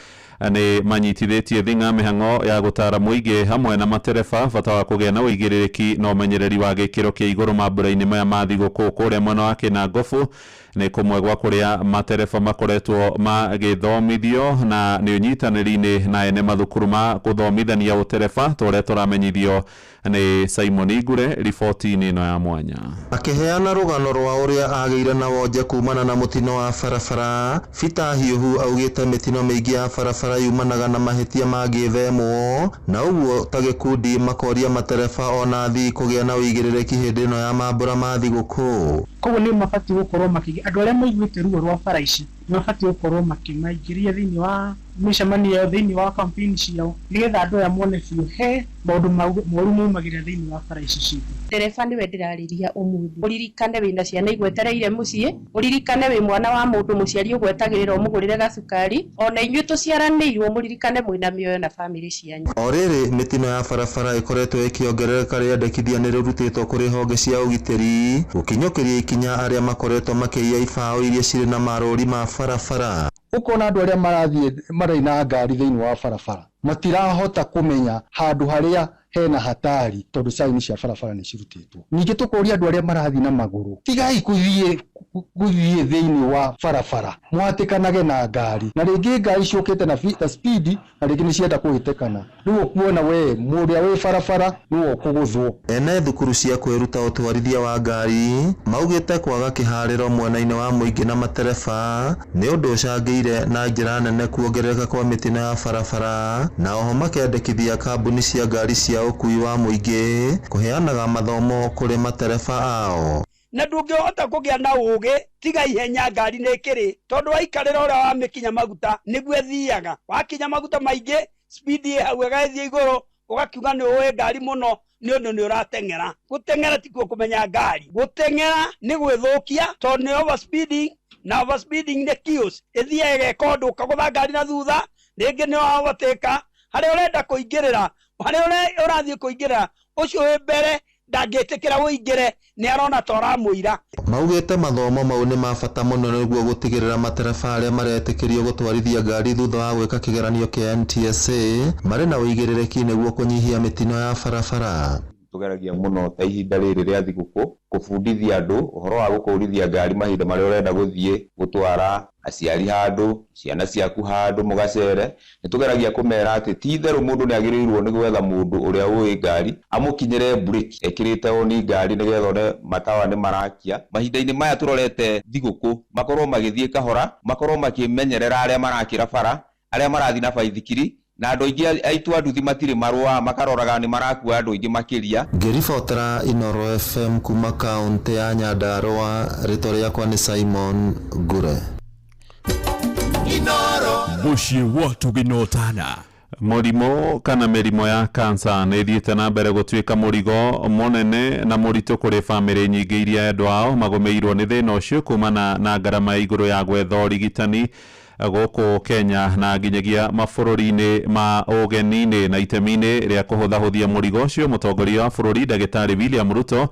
[SPEAKER 5] nĩ manyitithĩtie thing'a mĩhang'o ya gũtara mũingĩ hamwe na matereba bata wa kũgĩa na ũigĩrĩrĩki na ũmenyereri wa gĩkĩro kĩa igũrũ mambura-inĩ maya ma thigũkũ. Kũrĩa mwena wa Kĩnangobu nĩ kũmwe gwa kũrĩa matereba makoretwo magĩthomithio na nĩ ũnyitanĩri-inĩ na ene mathukuru ma gũthomithania ũtereba ta ũrĩa tũramenyithio nĩ Simon Ngure riboti-inĩ ĩno ya mwanya.
[SPEAKER 11] Akĩheana rũgano rwa ũrĩa agĩire na wonje kumana na mũtino wa barabara, Peter Hiũhu augĩte mĩtino mĩingĩ ya barabara yumanaga na mahĩtia mangĩthemwo na ũguo ta gĩkundi makoria matereba ona athii kũgĩa na ũigĩrĩrĩki hĩndĩ ĩno ya mambura ma thigũkũ.
[SPEAKER 13] Koguo nĩ mabatiĩ gũkorwo makĩgĩa andũ arĩa maiguĩte ruo rwa bara ici nĩ mabatiĩ gũkorwo makĩmaingĩria thĩinĩ wa mĩcemanio yao, thĩinĩ wa campaign ciao, nĩgetha andũ aya mone biũ he maũndũ moru maumagĩra thĩinĩ wa bara ici citũ.
[SPEAKER 15] Ndereba nĩwe ndĩrarĩria ũmũthĩ, ũririkane wĩna ciana igwetereire mũciĩ, ũririkane wĩ mwana wa mũndũ mũciari ũgwetagĩrĩra ũmũgũrĩre gacukari, ona inyuĩ tũciaranĩirwo mũririkane mwĩna mĩoyo na bamĩrĩ cianyu.
[SPEAKER 11] O rĩrĩ mĩtino ya barabara ĩkoretwo ĩkĩongerereka, rĩendekithia nĩ rĩrutĩtwo kũrĩ honge cia ũgitĩri gũkinyũkĩria ikinya arĩa makoretwo makĩiya ibaũ iria cirĩ na marũri ma barabara.
[SPEAKER 20] Ũkona andũ arĩa marathiĩ marĩ na ngari thĩinĩ wa barabara matirahota kũmenya handũ harĩa hena hatari tondũ sign cia barabara nĩ cirutĩtwo. Ningĩ tũkoria andũ arĩa marathiĩ na magũrũ, tigai kũthiĩ thĩinĩ wa barabara, mũhatĩkanage na ngari, na rĩngĩ ngari ciũkĩte na speed, na rĩngĩ nĩ cienda kũhĩtĩkana, rĩu ũkuona we mũrĩa wĩ barabara nĩwe ũkũgũthwo.
[SPEAKER 11] Ene thukuru cia kwĩruta ũtwarithia wa ngari maugĩte kwaga kĩharĩro mwena-inĩ wa mũingĩ na matereba nĩ ũndũ ũcangĩire na njĩra nene kuongerereka kwa mĩtino ya barabara, na oho makendekithia kambuni cia ngari cia ũkuui wa mũingĩ kũheanaga mathomo kũrĩ matereba ao.
[SPEAKER 23] Na ndũngĩhota kũgĩa na ũũgĩ tiga ihenya ngari nĩ ĩkĩrĩ, tondũ waikarĩra ũrĩa wamĩkinya maguta nĩguo ĩthiaga, wakinya maguta maingĩ speed ĩ hau ĩgagĩthiĩ igũrũ, ũgakiuga nĩ ũĩ ngari mũno nĩ ũndũ nĩ ũrateng'era. Gũteng'era tikuo kũmenya ngari, gũteng'era nĩ gwĩthũkia tondũ nĩ overspeeding, na overspeeding nĩ chaos, ĩthiaga ĩgeka ũndũ ũkagũtha ngari na thutha, rĩngĩ nĩ waovertake harĩa ũrenda kũingĩrĩra, harĩa ũrathiĩ kũingĩrĩra ũcio wĩ mbere ndangĩtĩkĩra ũingĩre, nĩ arona ta ũramũira.
[SPEAKER 11] Maugĩte mathomo mau nĩ ma bata mũno nĩguo gũtigĩrĩra matereba arĩa maretĩkĩrio gũtwarithia ngari thutha wa gwĩka kĩgeranio kĩa NTSA marĩ na ũigĩrĩrĩki nĩguo kũnyihia mĩtino ya barabara.
[SPEAKER 24] Tũgeragia mũno ta ihinda rĩrĩ rĩa thigũkũ kũbundithia andũ ũhoro wa gũkũrithia ngari mahinda marĩa ũrenda gũthiĩ gũtwara aciari handũ, ciana ciaku handũ mũgacere. Nĩ tũgeragia kũmera atĩ ti itherũ mũndũ nĩ agĩrĩirwo nĩ gwetha mũndũ ũrĩa ũĩ ngari amũkinyĩre breki ekĩrĩte oni ngari nĩgetha one matawa nĩ marakia. Mahinda-inĩ maya tũrorete thigũkũ makorwo magĩthiĩ kahora, makorwo makĩmenyerera arĩa marakĩra bara, arĩa marathiĩ na baithikiri, na andũ aingĩ aitũ a nduthi matirĩ marũa, makaroraga nĩ marakua andũ aingĩ makĩria.
[SPEAKER 11] Ngĩribotera Inooro FM kuma kaũntĩ ya Nyandarua, rĩtwa rĩakwa nĩ Simon Ngure.
[SPEAKER 10] Mũciĩ wa ũtugi na ũtana.
[SPEAKER 5] Mũrimũ kana mĩrimũ ya kansa nĩ ĩthiĩte na mbere gũtuĩka mũrigo mũnene na mũritũ kũrĩ bamĩrĩ nyingĩ iria endwa ao magũmĩirwo nĩ thĩna ũcio kumana na ngarama ya igũrũ ya gwetha ũrigitani gũkũ Kenya na nginyagia mabũrũri-inĩ ma ũgeni-inĩ. Na itemi-inĩ rĩa kũhũthahũthia mũrigo ũcio, mũtongoria wa bũrũri Ndagĩtarĩ William Ruto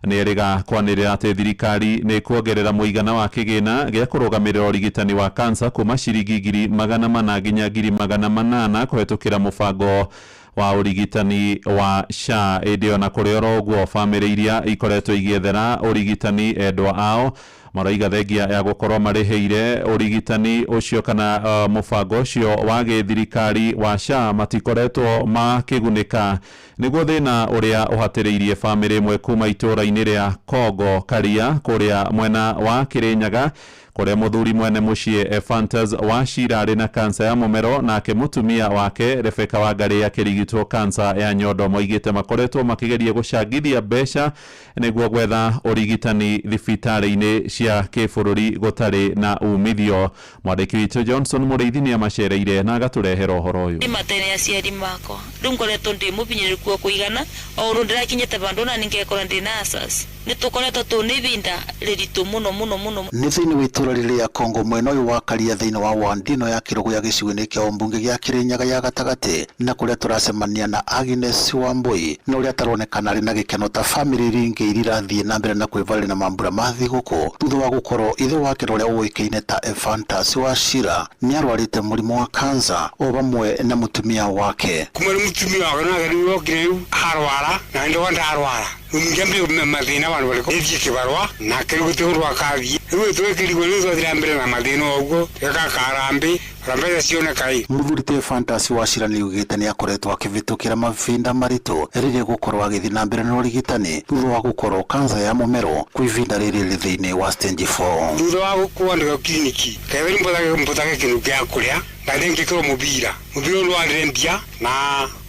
[SPEAKER 5] nĩ erĩga kwanĩrĩra atĩ thirikari nĩ kuongerera mũigana wa kĩgĩna gĩa kũrũgamĩrĩra ũrigitani wa kansa kuma ciringi 400,000 nginya 800,000 kũhetũkĩra mũbango wa ũrigitani wa SHA. Ĩndĩ ona kũrĩ oro ũguo, bamĩrĩ iria ikoretwo igĩethera ũrigitani endwa ao maraiga thengia ya gũkorwo marĩhĩire ũrigitani ũcio kana mũbango ũcio wa gĩthirikari wa SHA matikoretwo makĩgunĩka. Nĩguo thĩna ũrĩa ũhatĩrĩirie bamĩrĩ ĩmwe kuma itũũra-inĩ rĩa Kongo Karia kũrĩa mwena wa Kĩrĩnyaga, kũrĩa mũthuri mwene mũciĩ Ephantus Wachira arĩ na kansa ya mũmero, nake mũtumia wake Rebecca Wangarĩ akĩrigitwo kansa ya nyondo. Moigĩte makoretwo makĩgeria gũcangithia mbeca nĩguo gwetha ũrigitani thibitarĩ-inĩ cia kĩbũrũri gũtarĩ na umithio. Mwandĩki witũ Johnson Mũrĩithi nĩ amacereire na agatũrehera ũhoro ũyũ.
[SPEAKER 12] Nĩ matene aciari makwa rĩu ngoretwo ndĩ mũbinyĩrĩru kuo kũigana o ũndũ ndĩrakinyĩte vandũ na ningekora ndĩ na asas. Nĩ tũkoretwo tũ nĩ ibinda rĩritũ mũno mũno mũno.
[SPEAKER 1] Nĩ thĩinĩ wa itũra rĩrĩa Kongo mwena ũyũ wa Karia thĩinĩ wa Wandino ya Kĩrũgũ ya gĩcigo-inĩ kĩa ũmbunge gĩa Kĩrĩnyaga ya gatagatĩ, na kũrĩa tũracemania na Agnes Wambui na ũrĩa ataronekana arĩ na gĩkeno ta bamĩrĩ iria ingĩ iria irathiĩ na mbere na kwĩvarĩria na mambura ma thigũkũ thutha wa gũkorwo ithe wake na ũrĩa ũĩkaine ta Ephantus Wachira nĩ arwarĩte mũrimũ wa kansa o vamwe na mũtumia wake.
[SPEAKER 8] Kuma rä mutumia wakwa nake rä okire rä u arwara na ndoka ndarwara rä u ngĩambia mathĩna vandu varĩkũ nĩthiĩ kĩbarũa nake rĩu gũtirĩ ũndũ akathiĩ rĩu twĩkĩrigwo rĩu twathira mbere na mathĩna o ũguo tweka karambĩ ona mbeca cioneka ĩ.
[SPEAKER 1] Mũthuri ti Ephantus Wachira nĩ augĩte nĩ akoretwo akĩvĩtũkĩra mavinda maritũ rĩrĩa gũkorwo agĩthiĩ na mbere na ũrigitani thutha wa gũkorwo kansa ya mũmero kwa ivinda rĩrĩ rĩ thĩinĩ wa stage 4.
[SPEAKER 8] Thutha wa kwandĩka kiriniki ketheri mbotage kĩndũ gĩa kũrĩa ngathiĩ ngĩkĩrwo mũbira mũbira ũyũ warĩre mbia na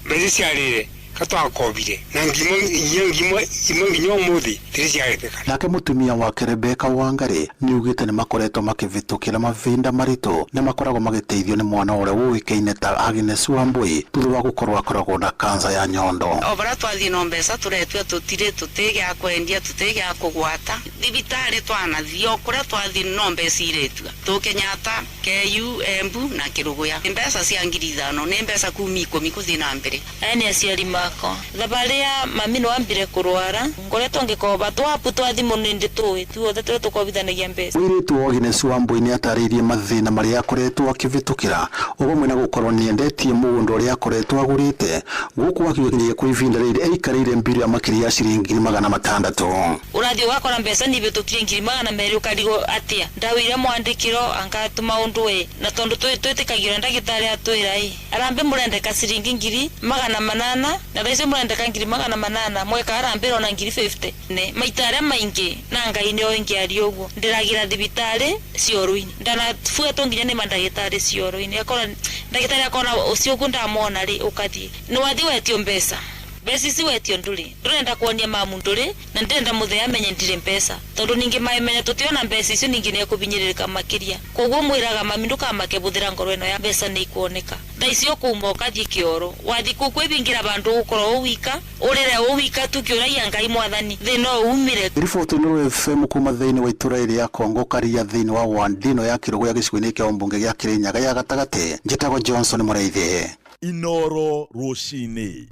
[SPEAKER 8] mbeca ciarĩre katwakobire na ngimo inya ngimo imwe nginya ũmũthĩ tirĩ ciarĩpĩka.
[SPEAKER 1] Nake mũtumia wake Rebecca Wangari nĩ augĩte nĩ makoretwo makĩvĩtũkĩra mavinda maritũ na makoragwo magĩteithio nĩ mwana ũrĩa ũĩkaine ta Agnes Wambui thutha wa gũkorwo akoragwo na kansa ya nyondo.
[SPEAKER 9] O baria twathiĩ no mbeca tũretua tũtirĩ tũtĩ gĩa kwendia tũtĩ gĩa kũgwata thibitarĩ twanathiĩ o kũrĩa twathiĩ no mbeca iretua tũ Kenyatta, KU, Embu na Kĩrũgũya. Mbeca cia 5,000 nĩ mbeca kuma 10 gũthiĩ na mbere.
[SPEAKER 12] Aya nĩ aciari makwa. Thabarĩ ya mami nĩ wambire kũrwara ngoretwo ngĩkoba twapu twa thimũ nĩ ndĩ tũĩ tuothe tũrĩa tũkobithanagia mbeca.
[SPEAKER 1] Mũirĩtu wa Agnes Wambui nĩ atarĩirie mathĩna marĩa akoretwo akĩvĩtũkĩra o vamwe na gũkorwo nĩendetie mũgũnda ũrĩa akoretwo agũrĩte gũkũ akiugĩrĩria kwa ivinda rĩrĩ aikarĩire mbiru ya makĩria ya ciringi 600.
[SPEAKER 12] Ũrathiĩ ũgakora mbeca nĩ ibĩtũkire 200,000 ũkarigwo atĩa ndawĩire mwandĩkĩro angatũma ũndũ ĩ na tondũ twĩtĩkagĩra ndagĩtarĩ atwĩra ĩ arambe mũrendeka ciringi 800,000 na thaa icio mũrendeka 800,000 mweka arambĩra ona 50,000 ne maita arĩa maingĩ na Ngai nĩoĩ ngĩaria ũguo ndĩragira thibitarĩ cioro-inĩ ndanabuatwo nginya nĩ mandagĩtarĩ cioro-inĩ akora ndagĩtarĩ akona ũcio ũguo ndamona rĩ ũkathiĩ nĩwathiĩ wetio mbeca mbeca ici wetio ndũrĩ ndũrenda kuonia mamu ndũrĩ na ndĩrenda mũthee amenye ndirĩ mbeca tondũ ningĩ mamenya tũtiona mbeca icio ningĩ nĩekũbinyĩrĩrĩka makĩria koguo mwĩraga mami ndũkamake bũthĩra ngoro ĩno ya mbeca nĩ ikuoneka thaa icio kuma ũkathiĩ kĩoro wathiĩ kũu kwĩbingira bandũ ũgũkorwo ũwika ũrĩre ũwika tu kĩũragia Ngai mwathani thĩna ũyũ umire.
[SPEAKER 1] Riboti Nuru FM kuma thĩinĩ wa itũra rĩa Kongo Karia thĩinĩ wa Wandino ya Kĩrũgũ ya gĩcigo-inĩ kĩa ũmbunge gĩa Kĩrĩnyaga ya gatagatĩ njĩtagwo Johnson Mũraithi.
[SPEAKER 2] Inoro rũcinĩ.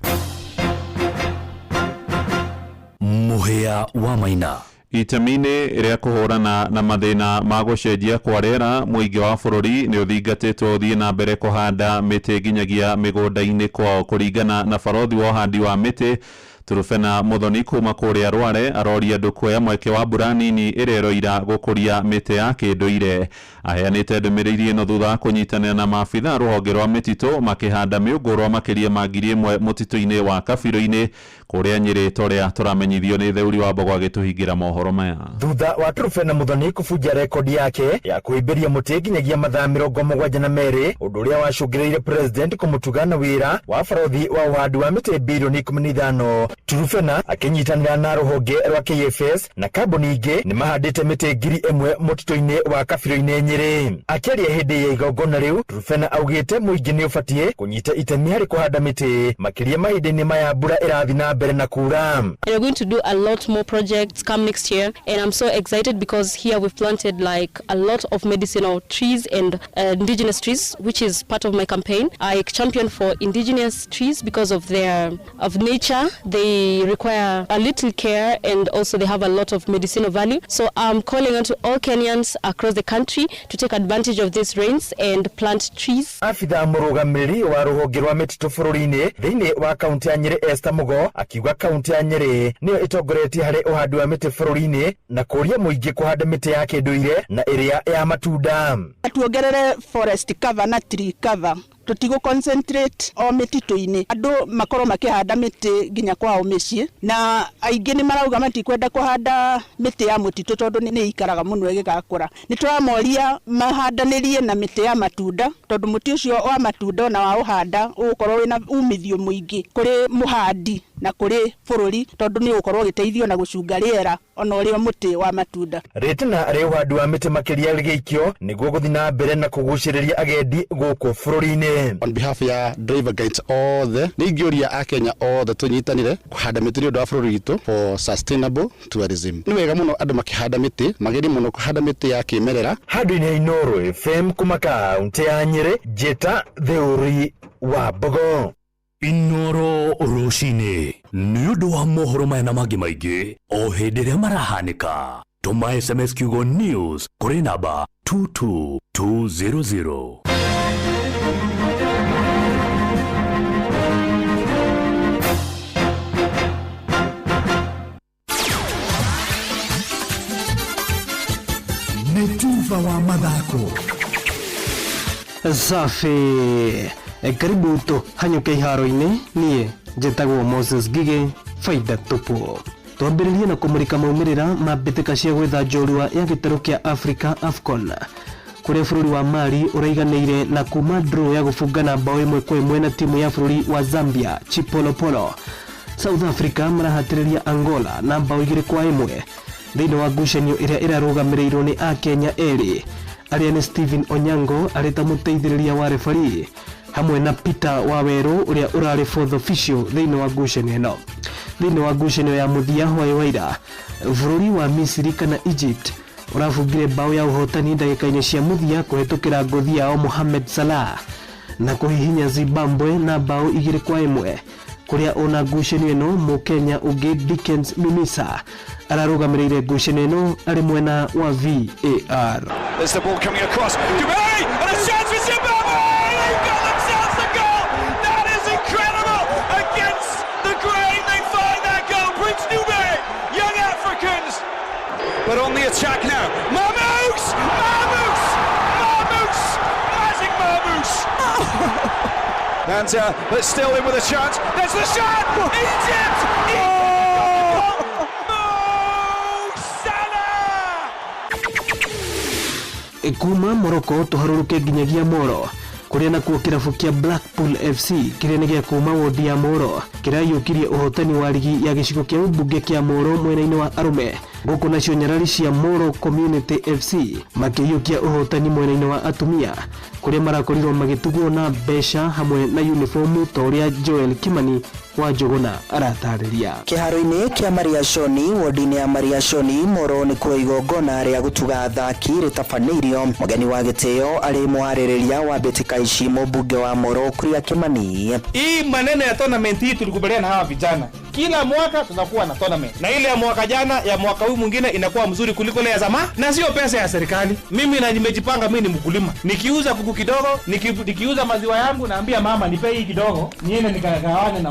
[SPEAKER 10] Mũhĩa wa Maina.
[SPEAKER 5] Itemi-inĩ rĩa kũhũrana na mathĩna ma gũcenjia kwa rĩera mũingĩ wa bũrũri nĩ ũthingatĩtwo ũthiĩ na mbere kũhanda mĩtĩ nginyagia mĩgũnda-inĩ kwao kũringana na barothi wa ũhandi wa mĩtĩ Turufena Muthoni kuma kũrĩa Rware aroria andũ kuoya mweke wa mbura nini ĩrĩa ĩroira gũkũria mĩtĩ ya kĩndũire. Aheanĩte ndũmĩrĩri ĩno thutha wa kũnyitanĩra na maabitha rũhonge rwa mĩtitũ makĩhanda mĩũngũrwa makĩria ma 1,000 mũtitũ-inĩ wa Kabirũ-inĩ kũrĩa Nyĩrĩ torĩa tũramenyithio nĩ Theuri wa Mbogo agĩtũhingĩra mohoro maya.
[SPEAKER 3] Thutha wa Turufena Muthoni kũbunja rekodi yake ya kũhĩmbĩria mũtĩ nginyagia mathaa 72 ũndũ ũrĩa wacũngĩrĩirie president kũmũtuga na wĩra wa barothi wa ũhandi wa mĩtĩ bilioni 15. Turufena akĩnyitanĩra na rũhonge rwa KFS na kambuni ingĩ nĩ mahandĩte mĩtĩ 1,000 mũtitũ-inĩ wa Kabirũ-inĩ Nyĩrĩ. Akĩaria hĩndĩ ya igongona rĩu, Turufena augĩte mũingĩ nĩ ũbatiĩ kũnyita itemi harĩ kũhanda mĩtĩ makĩria mahinda-inĩ maya mbura ĩrathiĩ na mbere na kura.
[SPEAKER 4] We're going to do a lot more projects come next year, and I'm so excited because here we've planted like a lot of medicinal trees and indigenous trees, which is part of my campaign. I champion for indigenous trees because of their of nature. They require a little care and also they have a lot of medicinal value. So I'm calling on to all Kenyans across the country to take advantage of these rains and plant trees.
[SPEAKER 3] Abitha mũrũgamĩrĩri wa rũhonge rwa mĩtitũ bũrũri-inĩ thĩinĩ wa kaunti ya Nyĩrĩ Esther Mugo akiuga kaunti ya Nyĩrĩ nĩyo ĩtongoretie harĩ ũhandi wa mĩtĩ bũrũri-inĩ na kũria mũingĩ kũhanda mĩtĩ ya kĩndũire na ĩrĩa ya matunda.
[SPEAKER 25] Tuongerere forest cover na tree cover tutigo concentrate o mĩtitũ-inĩ andũ makorwo makĩhanda mĩtĩ nginya kwao mĩciĩ na aingĩ nĩ marauga matikwenda kũhanda mĩtĩ ya mũtitũ tondũ nĩ ikaraga mũno ĩgĩgakũra. Nĩ tũramoria mahandanĩrie na mĩtĩ ya matunda tondũ mũtĩ ũcio wa matunda ona wa ũhanda ũgũkorwo wĩna umithio mũingĩ kũrĩ mũhandi na kũrĩ bũrũri tondũ nĩ ũgũkorwo ũgĩteithio na gũcunga rĩera Ona ũrĩ o mũtĩ wa matunda.
[SPEAKER 3] Rĩtana rĩa ũhandi wa mĩtĩ makĩria rĩgĩikio nĩguo gũthiĩ na mbere na kũgucĩrĩria agendi gũkũ bũrũri-inĩ.
[SPEAKER 6] On behalf ya driver guides othe, nĩ ingĩũria akenya othe tũnyitanĩre kũhanda mĩtĩ nĩ ũndũ wa bũrũri witũ for sustainable tourism. Nĩ wega mũno andũ makĩhanda mĩtĩ, magerie mũno kũhanda mĩtĩ ya kĩmerera.
[SPEAKER 3] Handũ-inĩ ha Inooro FM kuma kaũntĩ ya Nyĩrĩ, Njĩta Theũri wa Mbogo.
[SPEAKER 10] Inoro rũcinĩ nĩ ũndũ wa mohoro maya na mangĩ maingĩ o hĩndĩ ĩrĩa marahanĩka, tũma SMS kiugo news kũrĩ namba 22200.
[SPEAKER 7] Nĩ tuba wa mathako.
[SPEAKER 18] Safi. Karibu tũhanyũke iharo-inĩ. Niĩ njĩtagwo Moses Ngigĩ, faida tupu. Twambĩrĩrie na kũmũrĩka maumĩrĩra ma mbĩtĩka cia gwetha njorua ya gĩtarũ kĩa Africa AFCON, kũrĩa bũrũri wa Mali ũraiganĩire na kuma draw ya gũbungana bao 1-1 na timu ya bũrũri wa Zambia Chipolopolo. South Africa marahatĩrĩria Angola na bao 2-1 thĩinĩ wa ngucanio ĩrĩa ĩrarũgamĩrĩirwo nĩ akenya erĩ arĩa nĩ Stephen Onyango arĩ ta mũteithĩrĩria wa referee hamwe na Peter Waweru ũrĩa ũrarĩ fourth official thĩinĩ wa ngucanio ĩno. Thĩinĩ wa ngucanio ya mũthia hwaĩ wa ira, bũrũri wa Misiri kana Egypt ũrabungire bao ya ũhotani ndagĩka-inĩ cia mũthia kũhetũkĩra ngũthi yao Mohamed Salah na kũhihinya Zimbabwe na bao 2-1, kũrĩa ona ngucanio ĩno mũkenya ũngĩ Dickens Mimisa ararũgamĩrĩire ngucanio ĩno arĩ mwena wa VAR.
[SPEAKER 14] There's the ball coming across. Dubé! And a chance for Zimbabwe! They've got themselves the goal! That is incredible! Against the grain, they find that goal. Prince Dubé, young Africans. But on the attack now. Marmoush! Marmoush! Marmoush! Magic Marmoush! And but still in with a chance. There's the shot! Egypt! Egypt! Mo Salah!
[SPEAKER 18] Kuma Morocco tũharũrũke nginyagia Moro, kũrĩa nakuo kĩrabu kĩa Blackpool FC kĩrĩa nĩ gĩa kuma wodi ya Moro kĩraiyũkirie ũhotani wa rigi ya gĩcigo kĩa ũmbunge kĩa Moro mwena-inĩ wa arũme, gũkũ nacio nyarari cia Moro Community FC makĩiyũkia ũhotani mwena-inĩ wa atumia, kũrĩa marakorirwo magĩtugwo na mbeca hamwe na uniformu ta ũrĩa Joel Kimani wa Njũgũna aratarĩria.
[SPEAKER 16] Kĩharo-inĩ kĩa Mariashoni wodi-inĩ ya Mariashoni Moro nĩkuo igongona rĩa gũtuga athaki rĩtabanĩirio. Mũgeni wa gĩtĩo arĩ mwarĩrĩria wa mbĩtĩka ici mũmbunge wa Moro Kuria Kimani.
[SPEAKER 17] Hii maneno ya tournament hii tulikubaliana na hawa vijana, kila mwaka tunakuwa na tournament, na ile ya mwaka jana ya mwaka huu mwingine inakuwa mzuri kuliko ile ya zamani, na sio pesa ya serikali. Mimi na nimejipanga, mimi ni mkulima, nikiuza kuku kidogo, nikiuza maziwa yangu, naambia mama nipe hii kidogo niende nikagawane na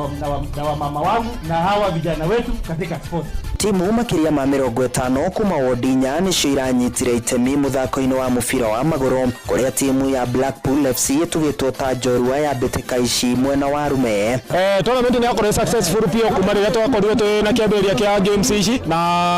[SPEAKER 17] wamama wangu na hawa vijana wetu katika sport.
[SPEAKER 16] Timu makĩria ma 50 kuma wodi 4 nĩcio iranyitire itemi mũthako-inĩ wa mũbira wa magũrũ, kũrĩa timu ya Blackpool FC ĩtugĩtwo ta njorua ya mbĩtĩka ici mwena wa arume.
[SPEAKER 26] Tournament nĩ yakorwo successful biũ kuma rĩrĩa twakorirwo twĩ na kĩambĩrĩria kĩa games ici, na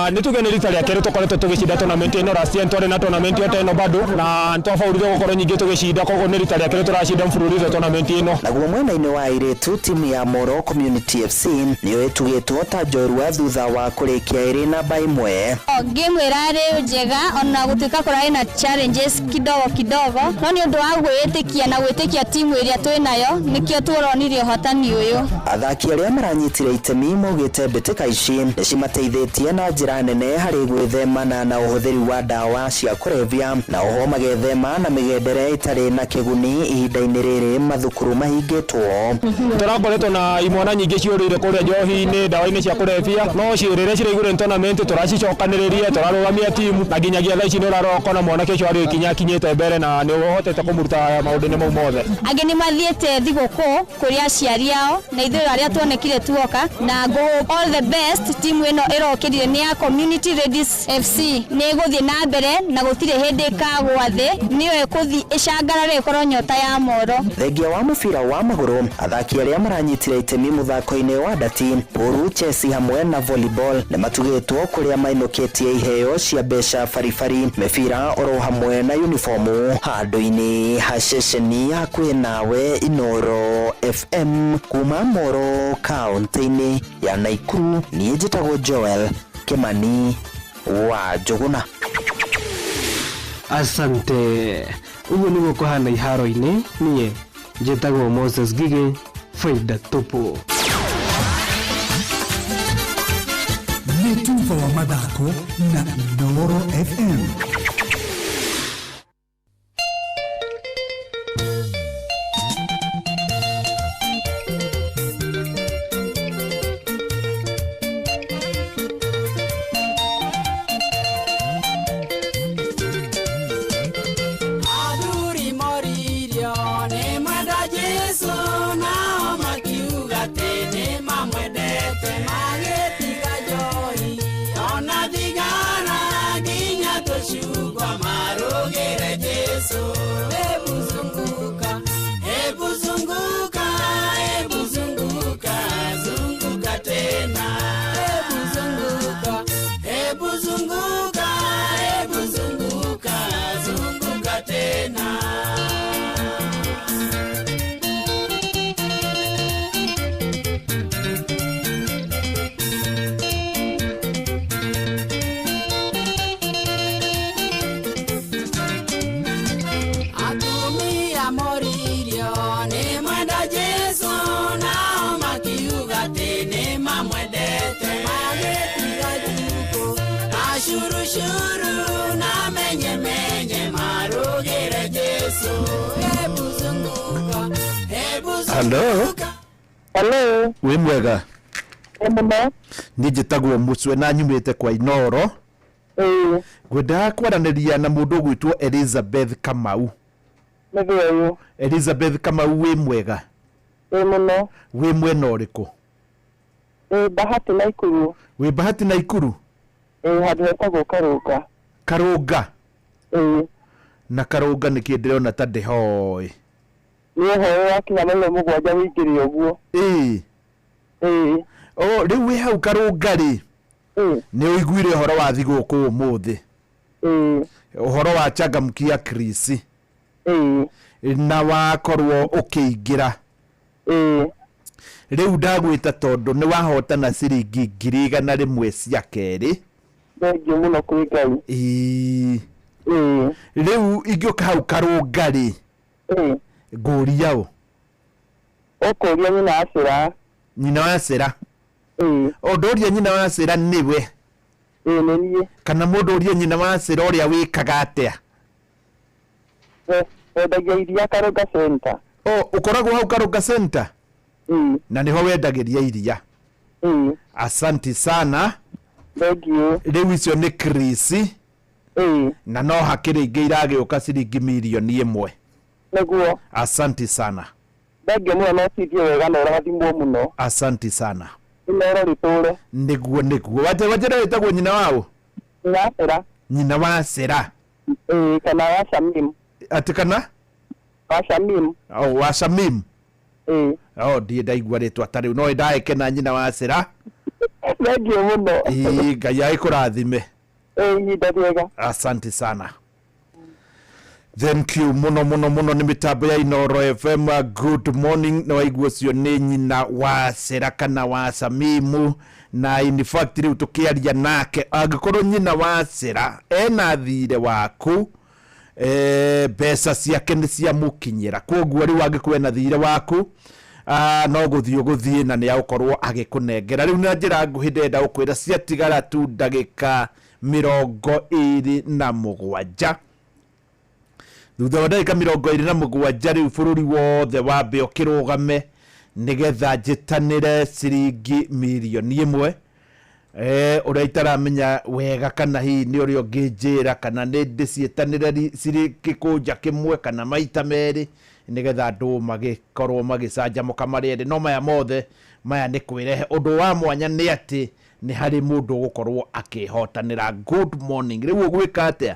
[SPEAKER 26] nĩ tuge nĩ rita rĩa kerĩ tũkoretwo tũgĩcinda tournament ĩno. Last year twarĩ na tournament ĩyo ta ĩno bado na nĩtwabaũrire gũkorwo nyingĩ tũgĩcinda, koguo nĩ rita rĩa kerĩ tũracinda mfululizo tournament ĩno.
[SPEAKER 16] Naguo mwena-inĩ wa airĩtu, timu ya Moro Community FC nĩyo ĩtugĩtwo ta njorua thutha wa kũrĩkia ĩrĩ namba 1.
[SPEAKER 27] Game ĩrarĩ njega ona gũtuĩka kũrarĩ na challenges kidogo kidogo, no nĩ ũndũ wa gwĩtĩkia na gwĩtĩkia timu ĩrĩa twĩ nayo nĩkĩo tũronire ũhotani ũyũ.
[SPEAKER 16] Athaki arĩa maranyitire itemi maugĩte mbĩtĩka ici nĩcimateithĩtie na njĩra nene harĩ gwĩthemana na ũhũthĩri wa ndawa cia kũrebia, na oho magethema na mĩgendere ĩtarĩ na kĩguni ihinda-inĩ rĩrĩ mathukuru mahingĩtwo.
[SPEAKER 26] Tũrakoretwo na imwana nyingĩ ciũrĩire kũrĩa njohi-inĩ, ndawa-inĩ cia kũrebia, no rĩrĩa ciraigũrĩ tournament tũracicokanĩrĩria, tũrarũgamia timu, na nginyagia thaa ici nĩ ũrarora ũkona mwanake ũcio arĩ ikinya akinyĩte mbere na nĩ ũhotete kũmũruta maũndũ-inĩ mau mothe.
[SPEAKER 27] Angĩ nĩ mathiĩte thigũkũ kũrĩ aciari ao, na ithuĩ arĩa tuonekire tuoka na go all the best. Timu ĩno ĩrokĩrire nĩ ya Community Ladies FC, nĩ ĩgũthiĩ na mbere na gũtirĩ hĩndĩ ĩkagwa thĩ, nĩyo ĩkũthiĩ ĩcangarare ĩkorwo nyota ya Moro.
[SPEAKER 16] Thengia wa mũbira wa magũrũ, athaki arĩa maranyitire itemi mũthako-inĩ wa ndati, puru, chess hamwe na volleyball nĩ matugĩtwo kũrĩa mainũkĩtie iheo cia mbeca baribari, mĩbira oro hamwe na uniformu. Handũ-inĩ ha ceceni hakuhĩ nawe Inooro FM kuma Moro kaunti-inĩ ya Nakuru, niĩ njĩtagwo Joel Kimani wa Njũgũna.
[SPEAKER 18] Asante. Ũguo nĩguo kũhana iharo-inĩ. Niĩ njĩtagwo Moses Ngigĩ, faida tupu.
[SPEAKER 7] Nĩ tuba wa mathako na Inooro FM.
[SPEAKER 13] Athuri moririo nĩ mwenda Jesũ, nao makiuga atĩ nĩ mamwendete, magĩtiga njohi ona thigara nginya tũcungwa marũgĩre Jesũ. Hebu zunguka, hebu zunguka, hebu zunguka, zunguka tena. Hebu zunguka, hebu zunguka, hebu zunguka, zunguka tena. Atumia moririo nĩ mwenda Jesũ, nao makiuga atĩ nĩ mamwendete, magĩtiga njukũ na curucuru na menyemenye marũgĩre Jesũ. Hebu zunguka, hebu
[SPEAKER 2] Hello.
[SPEAKER 15] Hello.
[SPEAKER 2] Wĩ mwega?
[SPEAKER 15] Mũno.
[SPEAKER 2] Niĩ njĩtagwo Mũcwe na nyumĩte kwa Inooro. Ngwendaga kwaranĩria na mũndũ ũgwĩtwo Elizabeth Kamau.
[SPEAKER 15] Nĩguo ũyũ.
[SPEAKER 2] Elizabeth Kamau, wĩ mwega?
[SPEAKER 15] Ĩ mũno.
[SPEAKER 2] Wĩ mwena ũrĩkũ?
[SPEAKER 15] Ĩ Bahati Naikuru.
[SPEAKER 2] Wĩ Bahati Naikuru?
[SPEAKER 15] Ĩ handũ hetagwo Karũnga.
[SPEAKER 2] Karũnga?
[SPEAKER 15] Ĩ.
[SPEAKER 2] Na Karũnga nĩkĩ ndĩrona ta ndĩhoĩ?
[SPEAKER 15] Nĩ ũhoro wakinya mairo 7 wĩingĩre ũguo.
[SPEAKER 2] Ĩ.
[SPEAKER 15] Ĩ.
[SPEAKER 2] O rĩu wĩ hau Karũnga rĩ? Nĩ ũiguire ũhoro wa thigũkũ ũmũthĩ?
[SPEAKER 15] Ĩ.
[SPEAKER 2] Ũhoro wa changamkia Chris?
[SPEAKER 15] Ĩ.
[SPEAKER 2] Na wakorwo ũkĩingĩra?
[SPEAKER 15] Ĩ.
[SPEAKER 2] Rĩu ndagwĩta tondũ nĩ wahotana ciringi 100,000 cia kerĩ.
[SPEAKER 15] Thengiũ mũno kwĩ Ngai.
[SPEAKER 2] Ĩĩ.
[SPEAKER 15] Ĩ.
[SPEAKER 2] Rĩu ingĩũka hau Karũnga rĩ?
[SPEAKER 15] Ĩ.
[SPEAKER 2] Ngũria ũ?
[SPEAKER 15] Ũkũria nyina wa Cĩra.
[SPEAKER 2] Nyina wa Cĩra?
[SPEAKER 15] Ĩ.
[SPEAKER 2] O ndũria nyina wa Cĩra nĩwe?
[SPEAKER 15] Ĩ nĩ niĩ.
[SPEAKER 2] Kana mũndũ ũrie nyina wa Cĩra ũrĩa wĩkaga atĩa?
[SPEAKER 15] Wendagia iria Karũnga Center.
[SPEAKER 2] O ũkoragwo hau Karũnga Center?
[SPEAKER 15] Ĩ.
[SPEAKER 2] Na nĩho wendagĩria iria?
[SPEAKER 15] Ĩ.
[SPEAKER 2] Asanti sana.
[SPEAKER 15] Thengiũ.
[SPEAKER 2] Rĩu icio nĩ Chris.
[SPEAKER 15] Ĩ.
[SPEAKER 2] Na no hakĩrĩ ingĩ iragĩũka ciringi 1,000,000.
[SPEAKER 15] Nĩguo.
[SPEAKER 2] Asanti sana.
[SPEAKER 15] Thengiũ mũno na ũcithie wega na ũrathimwo mũno.
[SPEAKER 2] Asanti sana.
[SPEAKER 15] Inooro rĩtũre.
[SPEAKER 2] Nĩguo nĩguo. Wanjĩra wĩtagwo nyina waũ?
[SPEAKER 15] Nyina wa Cĩra.
[SPEAKER 2] Nyina wa Cĩra.
[SPEAKER 15] Ĩ kana wa Shamim.
[SPEAKER 2] Atĩ kana?
[SPEAKER 15] Wa Shamim.
[SPEAKER 2] Oh, wa Shamim.
[SPEAKER 15] Ĩ.
[SPEAKER 2] Oh, ndirĩ ndaigua rĩtwa ta rĩu no nĩndagĩkena nyina wa Cĩra.
[SPEAKER 15] Thengiũ mũno.
[SPEAKER 2] Ĩ Ngai agĩkũrathime.
[SPEAKER 15] Ĩ ihinda rĩega.
[SPEAKER 2] Asante sana. Thank you muno muno muno nĩ mĩtambo ya Inooro FM. Good morning. Na waigua ũcio nĩ nyina wa Cĩra kana wa Samimu, na in fact rĩu tũkĩaria nake angĩkorwo nyina wa Cĩra ena thirĩ waku, mbeca ciake nĩ ciamũkinyĩra, koguo rĩu angĩkorwo ena thirĩ waku, no gũthiĩ ũgũthiĩ na nĩ agũkorwo agĩkũnengera. Rĩu na njĩra nguhĩ ndĩrenda gũkwĩra ciatigara tu ndagĩka 27. Thutha wa ndagĩka 27 rĩu bũrũri wothe wambe ũkĩrũgame nĩgetha njĩtanĩre ciringi 1,000,000. Ũrĩa itaramenya wega kana hihi nĩ ũrĩa ũngĩnjĩra kana nĩ ndĩciĩtanĩre cirĩ gĩkũnja kĩmwe kana maita merĩ nĩgetha andũ magĩkorwo magĩcanjamũka marĩ erĩ. No maya mothe maya nĩ kwĩrehe. Ũndũ wa mwanya nĩ atĩ nĩ harĩ mũndũ ũgũkorwo akĩhotanĩra. Good morning. Rĩu ũgwĩka atĩa?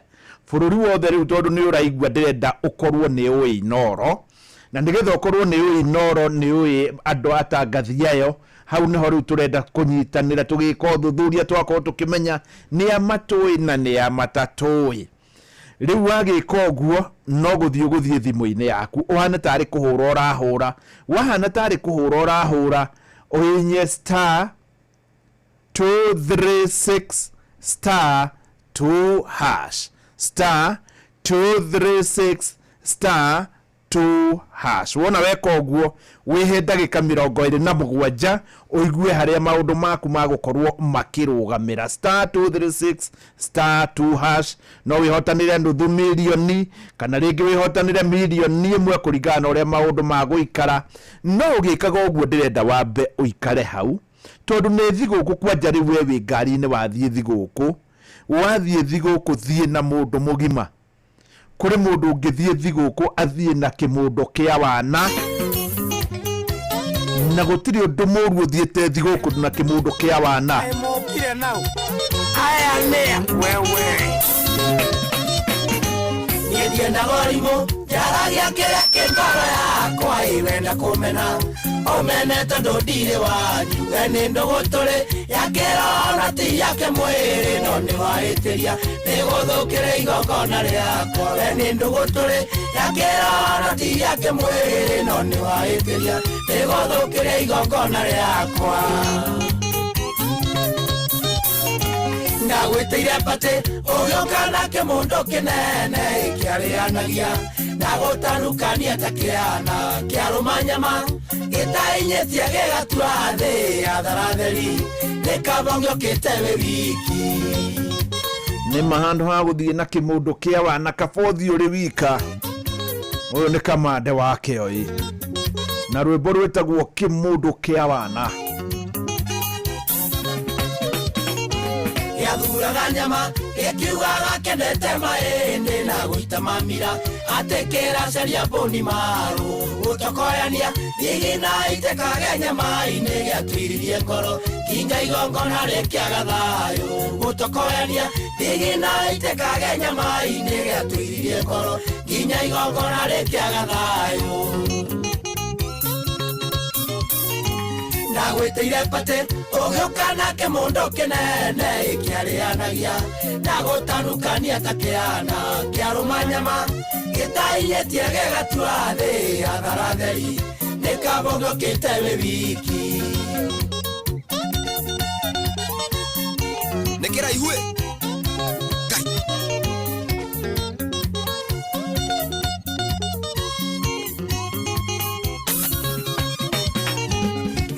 [SPEAKER 2] Bũrũri wothe rĩu tondũ nĩ ũraigua ndĩrenda ũkorwo nĩ ũĩ Inooro, na nĩgetha ũkorwo nĩ ũĩ Inooro nĩ ũĩ andũ atangathi ayo, hau nĩho rĩu tũrenda kũnyitanĩra tũgĩka ũthuthuria twakorwo tũkĩmenya nĩ a matũĩ na nĩ a matatũĩ. Rĩu wagĩka ũguo no gũthiĩ ũgũthiĩ thimũ-inĩ yaku ũhana tarĩ kũhũra ũrahũra, wahana tarĩ kũhũra ũrahũra, ũhihinye star 236 star 2 hash, star 236 star 2 hash. Wona weka ũguo wĩhe ndagĩka 27 ũigue harĩa maũndũ maku magũkorwo makĩrũgamĩra. Star 236 star 2 hash. No wĩhotanĩre nuthu mirioni kana rĩngĩ wĩhotanĩre mirioni 1 kũringana na ũrĩa maũndũ magũikara. No ũgĩkaga ũguo ndĩrenda wambe ũikare hau, tondũ nĩ thigũkũ kwanja rĩu we wĩ ngari-inĩ wathiĩ thigũkũ, wathiĩ thigũkũ thiĩ na mũndũ mũgima. Kũrĩ mũndũ ũngĩthiĩ thigũkũ athiĩ na kĩmũndũ kĩa wana, na gũtirĩ ũndũ mũru ũthiĩte thigũkũ na kĩmũndũ kĩa wana.
[SPEAKER 11] Mokire nau aya nĩa wewe niĩ ndiendaga ũrimũ njaragia kĩrĩa kĩ ngoro yakwa ĩwenda kũmena ũmene tondũ ndirĩ wanyu we nĩ ndũgũ tũrĩ ya kĩroho ti yake mwĩrĩ no nĩ wahĩtĩria nĩgũthũkĩre igongona rĩakwa we nĩ ndũgũ tũrĩ ya kĩroho ti yake mwĩrĩ no nĩ wahĩtĩria nĩgũthũkĩre igongona rĩakwa. Ndagwĩtĩire batĩ ũgĩũka na kĩmũndũ kĩnene kĩarĩanagia na gũtanukania ta kĩana kĩarũma nyama gĩtainyĩtie gĩgatua thĩ atharatheri nĩ kaba ngĩũkĩte wĩ wiki.
[SPEAKER 2] Nĩ ma handũ ha gũthiĩ na kĩmũndũ kĩa wana kaba ũthiĩ ũrĩ wika. Ũyũ nĩ kamande wa Kĩoi na rwĩmbo rwĩtagwo kĩmũndũ kĩa wana.
[SPEAKER 11] Gĩathuraga nyama gĩkiugaga kendete maĩndĩ na gũita mamira atĩ kĩracaria mbũni marũ gũtokoyania thigina itekage nyama-inĩ gĩatwiririe ngoro kinya igongona rĩkĩaga thayũ gũtokoyania thigina itekage nyama-inĩ gĩatwiririe ngoro kinya igongona rĩkĩaga thayũ. Ndagwĩtĩire batĩ ũgĩũka na kĩmũndũ kĩnene kĩarĩanagia na gũtanukania ta kĩana kĩarũma nyama gĩtainyĩtie gĩgatua thĩ atharatheri nĩ kaba ũgĩũkĩte wĩ wiki.
[SPEAKER 19] Nĩ kĩraihu ĩ?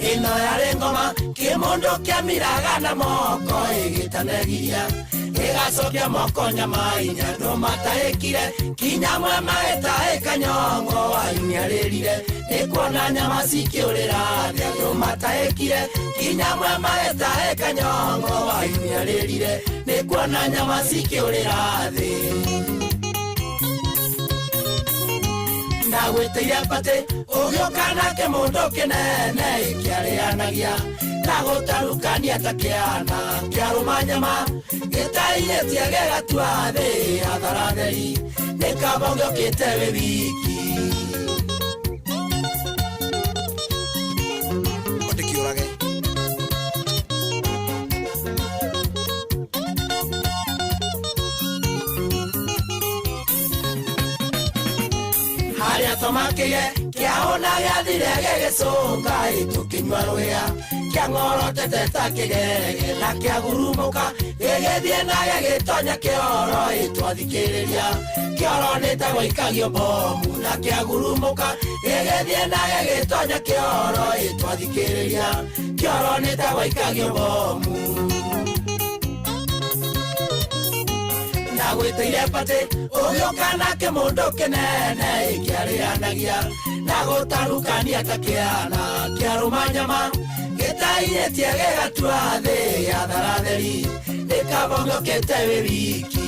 [SPEAKER 11] Ĩno yarĩ ngoma kĩmũndũ kĩamiraga na moko ĩgĩtanegiria gĩgacokia moko nyama-inĩ andũ matahĩkire kinya amwe magĩtahĩka nyongo wainyarĩrire nĩ kuona nyama cikĩũrĩra thĩ andũ matahĩkire kinya amwe magĩtahĩka nyongo wainyarĩrire nĩ kuona nyama cikĩũrĩra thĩ. Ndagwĩtĩire batĩ ũgĩũka na kĩmũndũ kĩnene kĩarĩanagia na gũtarukania ta kĩana kĩarũma nyama gĩtainyĩtie gĩgatua thĩ atharatheri nĩ kaba ũgĩũkĩte wĩ wiki.
[SPEAKER 19] Ndĩkĩũrage.
[SPEAKER 11] Harĩa twamakĩire kĩahũna gĩathire gĩgĩcũnga tũkĩnyua rũhĩa kĩang'orotete ta kĩgege na kĩagurumũka gĩgĩthiĩ na gĩgĩtonya kĩoro twathikĩrĩria kĩoro nĩ ta gwaikagio bomu na kĩagurumũka gĩgĩthiĩ na gĩgĩtonya kĩoro twathikĩrĩria kĩoro nĩ ta gwaikagio bomu. Ndagwĩtĩire batĩ ũgĩũka na kĩmũndũ kĩnene kĩarĩanagia na gũtarukania ta kĩana kĩarũma nyama gĩtainyĩtie gĩgatua thĩ atharatheri nĩ kaba ũgĩũkĩte wĩ wiki.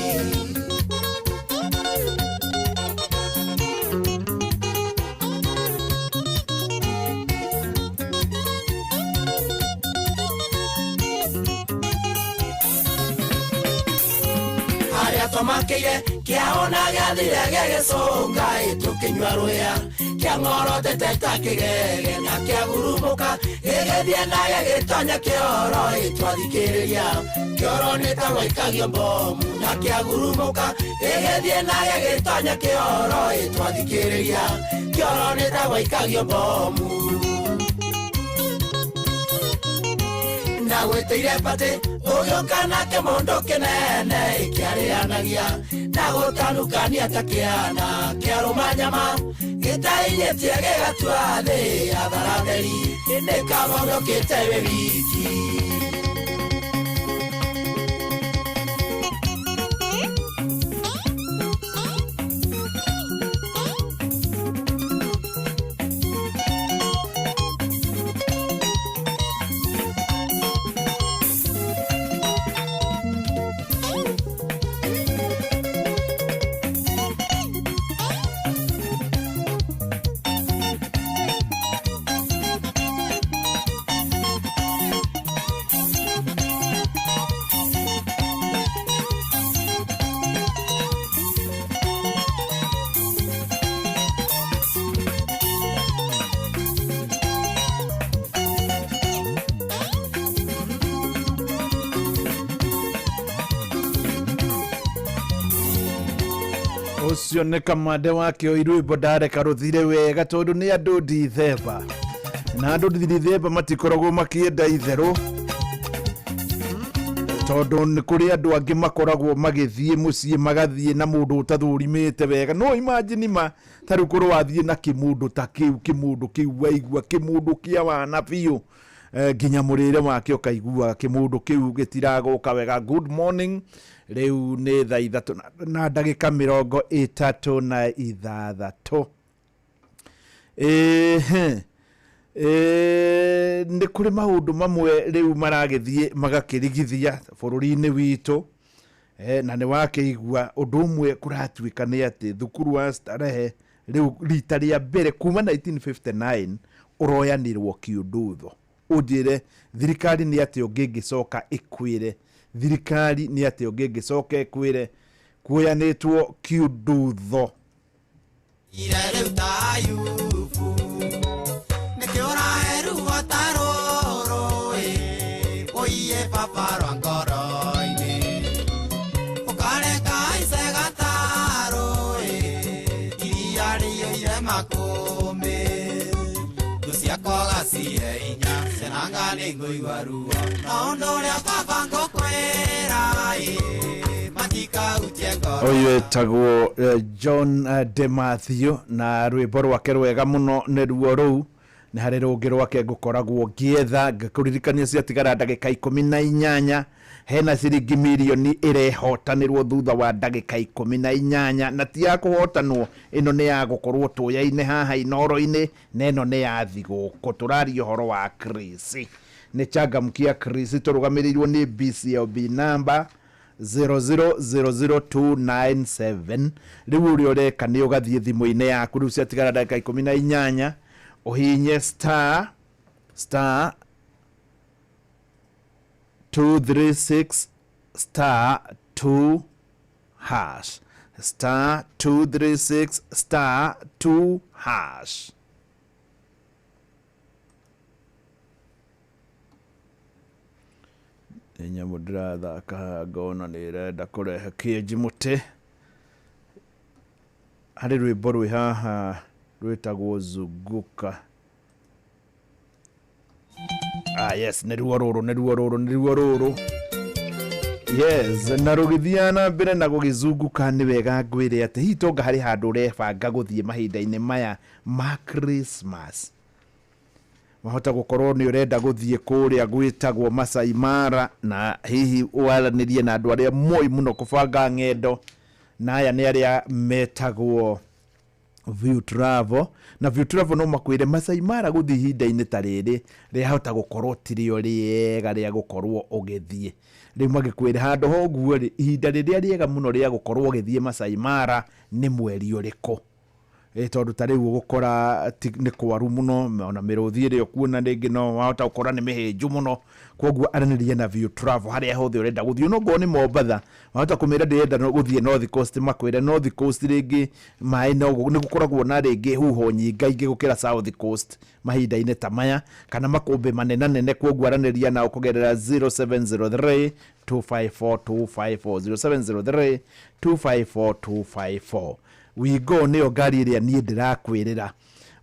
[SPEAKER 11] Harĩa twamakĩire kĩahũna gĩathire gĩgĩcũnga tũkĩnyua rũhĩa kĩang'orotete ta kĩgege na kĩagurumũka gĩgĩthiĩ na gĩgĩtonya kĩoro twathikĩrĩria kĩoro nĩ ta gwaikagio bomu na kĩagurumũka gĩgĩthiĩ na gĩgĩtonya kĩoro twathikĩrĩria kĩoro nĩ ta gwaikagio bomu. Ndagwĩtĩire batĩ ũgĩũka na kĩmũndũ kĩnene ĩkĩarĩanagia na gũtanukania ta kĩana kĩarũma nyama gĩtainyĩtie gĩgatua thĩ athara theri nĩ kaba ũgĩũkĩte wĩ wiki.
[SPEAKER 2] Ũcio nĩ kamande wake oi rwĩmbo ndareka rũthire wega tondũ nĩ andũ ndithemba na andũ ndithemba matikoragwo makĩenda itherũ tondũ nĩ kũrĩ andũ angĩ makoragwo magĩthiĩ mũciĩ magathiĩ na mũndũ ũtathũrimĩte wega. No imagine ma ta rĩu korwo wathiĩ na kĩmũndũ ta kĩu, kĩmũndũ kĩu waigua kĩmũndũ kĩa wana biũ, nginya mũrĩre wake ũkaigua kĩmũndũ kĩu gĩtiragũka wega. Good morning, rĩu nĩ thaa 3 na ndagĩka 36. Nĩ kũrĩ maũndũ mamwe rĩu maragĩthiĩ magakĩrigithia bũrũri-inĩ witũ, na nĩ wakĩigua ũndũ ũmwe kũratuĩka nĩ atĩ thukuru wa Starehe rĩu rita rĩa mbere kuma 1959 ũroyanĩrwo kĩũndũtho. Ũnjĩre thirikari nĩ atĩ ũngĩngĩcoka ĩkwĩre, thirikari nĩ atĩ ũngĩngĩcoka ĩkwĩre kuoyanĩtwo kĩũndũtho.
[SPEAKER 13] Ire rĩu ta Ayubu nĩkĩo ũraheruo ta rũrũ ĩ, ũiye baba rwa ngoro-inĩ ũkareka aice gatarũ ĩ, iria rĩiyũire makũmbĩ thũ ciakwa ũgacihe hinya cenanga nĩngũigua ruo no ũndũ ũrĩa baba ngũkwĩra ĩ, matikahutie ngoro.
[SPEAKER 2] Ũyũ etagwo John De Mathew na rwĩmbo rwake rwega mũno nĩruo rũu. Nĩ harĩ rũngĩ rwake ngũkoragwo ngĩetha ngakũririkania ciatigara ndagĩka 18 hena ciringi mirioni ĩrehotanĩrwo thutha wa ndagĩka 18 na ti ya kũhotanwo, ĩno nĩ ya gũkorwo tũya-inĩ haha Inoro-inĩ na ĩno nĩ ya thigũkũ. Tũraria ũhoro wa Chris, nĩ changamkia Chris, tũrũgamĩrĩirwo nĩ BCLB number 0000297. Rĩu ũrĩa ũreka nĩ ũgathiĩ thimũ-inĩ yaku rĩu ciatigara ndagĩka 18 ũhihinye star star 236 star 2 hash star 236 star 2 hash. Nĩ nyamũ ndĩrathaka ngona nĩ ĩrenda kũrehe kĩenji mũtĩ. Harĩ rwĩmbo rwĩ haha rwĩtagwo Zunguka. Yes, nĩruo rũrũ, nĩruo rũrũ, nĩruo rũrũ. Yes, na rũgĩthiaga na mbere na gũgĩzunguka. Nĩ wega ngwĩre atĩ hihi tonga harĩ handũ ũrebanga gũthiĩ mahinda-inĩ maya ma Christmas. Wahota gũkorwo nĩ ũrenda gũthiĩ kũrĩa gwĩtagwo Masai Mara na hihi waranĩrie na andũ arĩa moĩ mũno kũbanga ng'endo, na aya nĩ arĩa metagwo View Travel. Na View Travel no makwĩre Masai Mara gũthiĩ ihinda-inĩ ta rĩrĩ rĩahota gũkorwo tirĩo rĩega rĩa gũkorwo ũgĩthiĩ. Rĩu magĩkwĩre handũ ha ũguo rĩ, ihinda rĩrĩa rĩega mũno rĩa gũkorwo ũgĩthiĩ Masai Mara nĩ mweri ũrĩkũ? Tondũ ta rĩu ũgũkora nĩ kwaru mũno, ona mĩrũthi ĩrĩa ũkuona rĩngĩ no wahota gũkora nĩ mĩhĩnju mũno. Koguo aranĩria na View Travel harĩa hothe ũrenda gũthiĩ. Ona okorwo nĩ Mombatha, wahota kũmĩra ndĩrenda gũthiĩ North Coast, makwĩre North Coast rĩngĩ maĩ no nĩ gũkoragwo na rĩngĩ huho nyingaingĩ gũkĩra South Coast mahinda-inĩ ta maya, kana makũmbĩ manenanene. Koguo aranĩria nao kũgerera 0703 254 254, 0703 254 254. Wigo nĩyo ngari ĩrĩa niĩ ndĩrakwĩrĩra.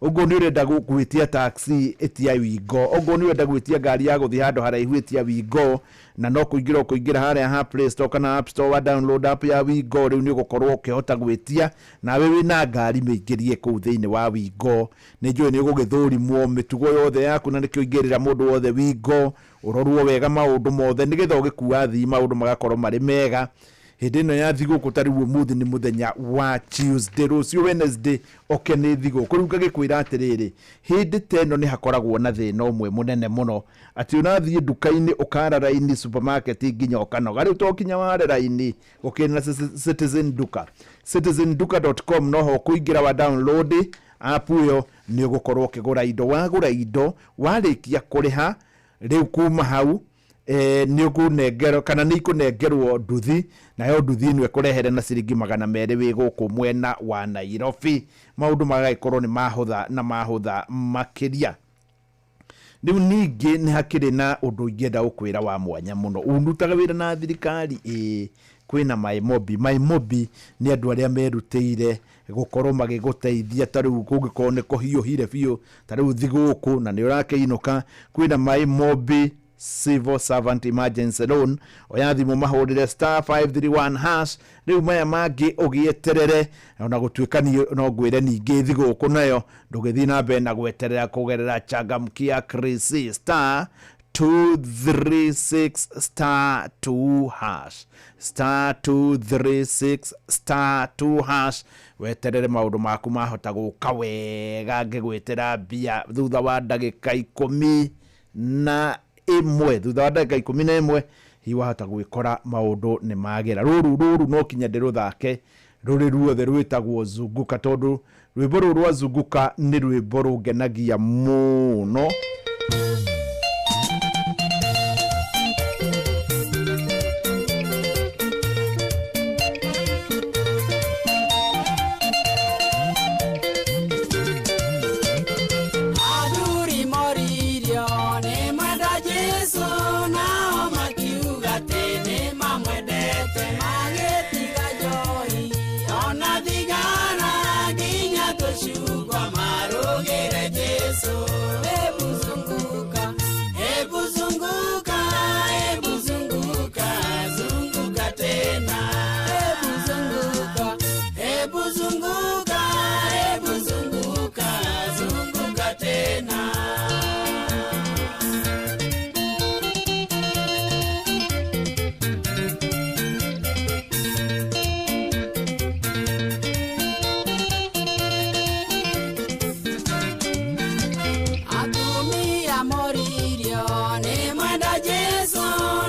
[SPEAKER 2] Ũguo nĩ ũrenda gwĩtia taxi, ĩtia Wingo. Ũguo nĩ ũrenda gwĩtia ngari ya gũthiĩ handũ haraihu, ĩtia Wingo. Na no kũingĩra ũkũingĩra harĩa ha Play Store kana App Store, wa download app ya Wingo, rĩu nĩ ũgũkorwo ũkĩhota gwĩtia. Nawe wĩna ngari, mĩingĩrie kũu thĩinĩ wa Wingo. Nĩ njũĩ nĩ ũgũgĩthũrimwo mĩtugo yothe yaku, na nĩkĩo ingĩrĩra mũndũ wothe Wingo ũrorwo wega maũndũ mothe, nĩgetha ũgĩkua athii maũndũ magakorwo marĩ mega hĩndĩ ĩno ya thigũkũ. Ta rĩu ũmũthĩ nĩ mũthenya wa Tuesday, rũciũ Wednesday oke nĩ thigũkũ. Rĩu ngagĩkwĩra atĩrĩrĩ, hĩndĩ ta ĩno nĩ hakoragwo na thĩna ũmwe mũnene mũno, atĩ ũrathiĩ nduka-inĩ ũkara raini supermarket nginya ũkanoga. Rĩu to kinya ware raini, gũkĩrĩ na Citizen Duka, citizenduka.com, noho ũkũingĩra wa download app ĩyo, nĩ ũgũkorwo ũkĩgũra indo. Wagũra indo, warĩkia kũrĩha, rĩu kuma hau nĩ ũkũnengerwo kana nĩ ikũnengerwo nduthi, nayo nduthi ĩno ĩkũrehere na ciringi 200 wĩ gũkũ mwena wa Nairobi. Maũndũ magagĩkorwo nĩ mahũtha na mahũtha makĩria. Rĩu ningĩ nĩ hakĩrĩ na ũndũ ingĩenda gũkwĩra wa mwanya mũno. Ũrutaga wĩra na thirikari? Ĩĩ, kwĩna MyMobi. MyMobi nĩ andũ arĩa merutĩire gũkorwo magĩgũteithia. Ta rĩu kũngĩkorwo nĩ kũhiũhire biũ, ta rĩu thigũkũ na nĩ ũrakĩinũka, kwĩna MyMobi Civil Servant Emergency Loan. Oya thimũ mahũrĩre *531#. Rĩu maya mangĩ ũgĩeterere, ona gũtuĩka niĩ no ngwĩre ningĩ thigũkũ nayo ndũgĩthiĩ na mbere na gweterera kũgerera Changamkia Krisi, *236*2#, *236*2#. Weterere maũndũ maku mahota gũka wega. Ngĩgwĩtĩra mbia thutha wa ndagĩka 11, thutha wa ndagĩka 11 hihi wahota gwĩkora maũndũ nĩ magĩra. Rũru rũru no kinya ndĩrũthake rũrĩ ruothe, rwĩtagwo Zunguka, tondũ rwĩmbo rũrũ rwa Zunguka nĩ rwĩmbo rũngenagia mũno.
[SPEAKER 13] Athuri moririo nĩ mwenda Jesũ, nao makiuga atĩ nĩ mamwendete, magĩtiga njohi ona thigara nginya tũcungwa marũgĩre Jesũ. Hebu zunguka, hebu zunguka, hebu zunguka, zunguka tena. Hebu zunguka, hebu zunguka, hebu zunguka, zunguka tena. Atumia moririo nĩ mwenda Jesũ,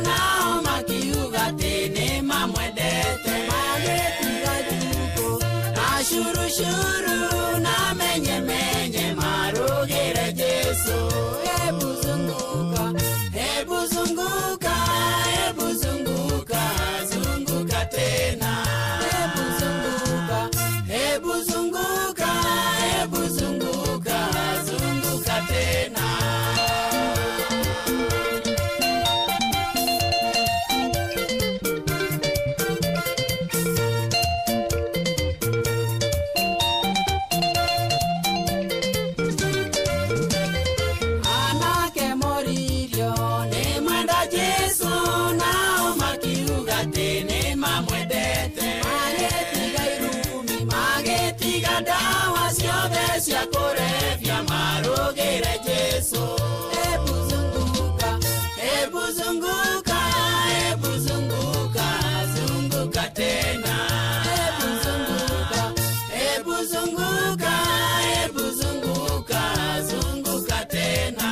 [SPEAKER 13] nao makiuga atĩ nĩ mamwendete, magĩtiga njukũ na curucuru na menyemenye marũgĩre Jesũ. Hebu zunguka, hebu zunguka, hebu zunguka, zunguka tena. Hebu zunguka, hebu zunguka, hebu zunguka, zunguka tena. Anake moririo nĩ mwenda Jesũ, nao makiuga atĩ nĩ mamwendete, magĩtiga irumi, magĩtiga ndawa ciothe cia kũrebia marũgĩre Jesũ. Hebu zunguka, hebu zunguka, hebu zunguka, zunguka tena. Hebu zunguka, hebu zunguka, hebu zunguka, zunguka tena.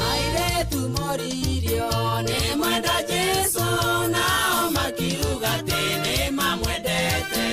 [SPEAKER 13] Airĩtu moririo nĩ mwenda Jesũ, nao makiuga atĩ nĩ mamwendete,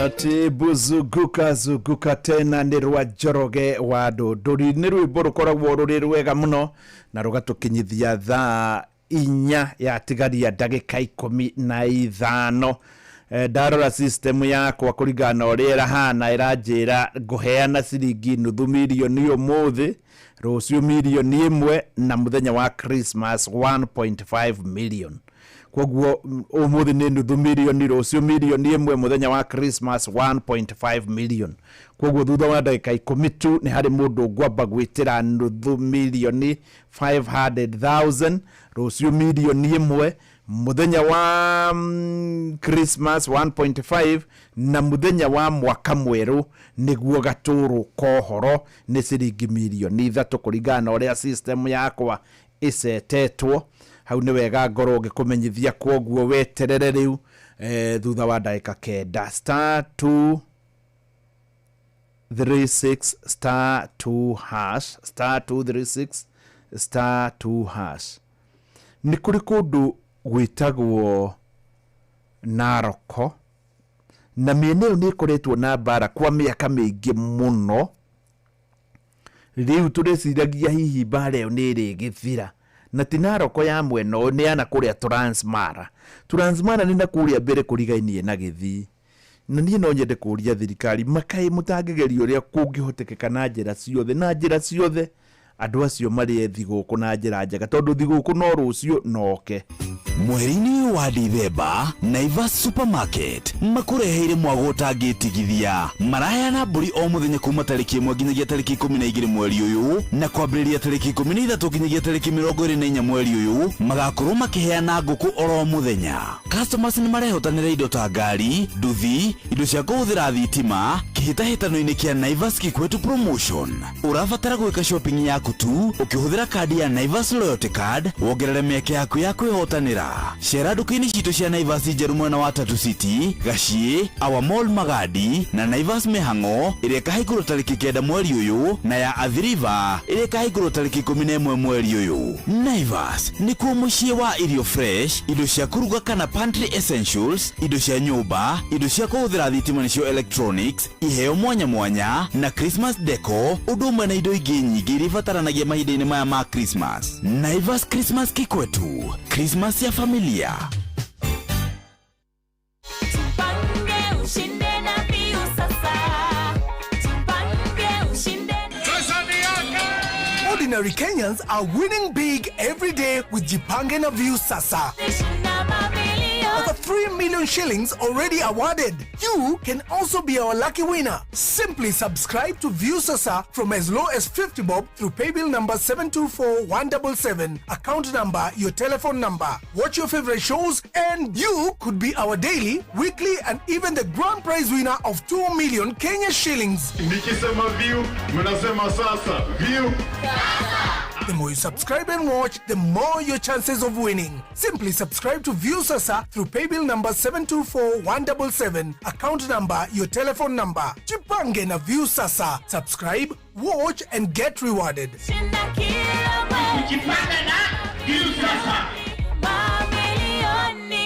[SPEAKER 2] Ati buzuguka zuguka tena nĩ rwa Njoroge wa Ndũndũri, nĩ rwĩmbo rũkoragwo rũrĩ rwega mũno na rũgatũkinyithia thaa 4 yatigaria ndagĩka 15. Ndarora system yakwa kũringana na ũrĩa ĩrahana, ĩranjĩra ngũheana ciringi nuthu mirioni ũmũthĩ, rũciũ mirioni 1, na mũthenya wa Christmas 1.5 million. Koguo ũmũthĩ nĩ nuthu mirioni, rũciũ mirioni 1, mũthenya wa Christmas 1.5 million. Koguo thutha wa ndagĩka 10 tu nĩ harĩ mũndũ ngwamba gwĩtĩra nuthu mirioni 500,000, rũciũ mirioni 1, mũthenya wa Christmas 1.5, na mũthenya wa mwaka mwerũ nĩguo gatũrũ kohoro nĩ ciringi mirioni 3, kũringana na ũrĩa system yakwa ĩcetetwo hau. Nĩ wega ngorwo ngĩkũmenyithia, kwoguo weterere rĩu, thutha wa ndagĩka 9, *236 *2 hash, *236 *2 hash. Nĩ kũrĩ kũndũ gwĩtagwo Naroko, na mĩena ĩyo nĩ ĩkoretwo na mbara kwa mĩaka mĩingĩ mũno. Rĩu tũreciragia hihi mbara ĩyo nĩ ĩrĩgĩthira, na ti Naroko ya mwena ũyũ, nĩ yana kũrĩa Transmara. Transmara nĩ na kũrĩa mbere kũrigainie na Gĩthii. Na niĩ no nyende kũria thirikari, makaĩ mũtangĩgeria ũrĩa kũngĩhotekeka na njĩra ciothe, na njĩra ciothe, andũ acio marĩe thigũkũ na njĩra njega, tondũ thigũkũ no rũciũ noke.
[SPEAKER 8] Mweri-inĩ ũyũ wa Dithemba, Naivas Supermarket makũreheire mwago ũtangĩtigithia. Maraheana mbũri o mũthenya kuma tarĩki 1 nginyagia tarĩki 12 mweri ũyũ, na kwambĩrĩria tarĩki 13 nginyagia tarĩki 24 mweri ũyũ magakorwo makĩheana ngũkũ oro mũthenya. Customers nĩ marehotanĩra indo ta ngari, nduthi, indo cia kũhũthĩra thitima kĩhĩtahĩtano-inĩ kĩa Naivas Kikwetu Promotion. Ũrabatara gwĩka shopping yaku tu ũkĩhũthĩra kandi ya Naivas Loyalty Card, wongerere mĩeke yaku ya kwĩhotanĩra. Cera nduka-inĩ citũ cia Naivas njerũ mwena wa Tatu City, Gaciĩ, Our Mall Magadi, na Naivas Mĩhang'o ĩrĩa ĩkahingũrwo tarĩki 9 mweri ũyũ, na ya Athi River ĩrĩa ĩkahingũrwo tarĩki 11 mweri ũyũ. Naivas nĩkuo mũciĩ wa irio fresh, indo cia kũruga kana pantry essentials, indo cia nyũmba, indo cia kũhũthĩra thitima nĩcio electronics, iheo mwanya mwanya na Christmas deco, ũndũ ũmwe na indo ingĩ nyingĩ iria ibataranagia mahinda-inĩ maya ma Christmas. Naivas Christmas Kikwetu, Christmas ya familia.
[SPEAKER 19] Tupange ushinde na Viusasa. Tupange ushinde.
[SPEAKER 20] Ordinary Kenyans are winning big every day with Jipange na Viusasa.
[SPEAKER 19] Shinda mabilioni.
[SPEAKER 20] Over 3 million shillings already awarded. You can also be our lucky winner. Simply subscribe to Viusasa from as low as 50 bob through paybill number 724177, account number, your telephone number. Watch your favorite shows and you could be our daily, weekly and even the grand prize winner of 2 million Kenya shillings.
[SPEAKER 21] Nikisema view, mnasema sasa. View.
[SPEAKER 20] The more you subscribe and watch, the more your chances of winning. Simply subscribe to Viusasa through paybill number 724177, account number, your telephone number. Jipange na Viusasa. Subscribe, watch and get rewarded.
[SPEAKER 19] Shinda kila mwezi.
[SPEAKER 21] Jipange na Viusasa.
[SPEAKER 19] Mamilioni.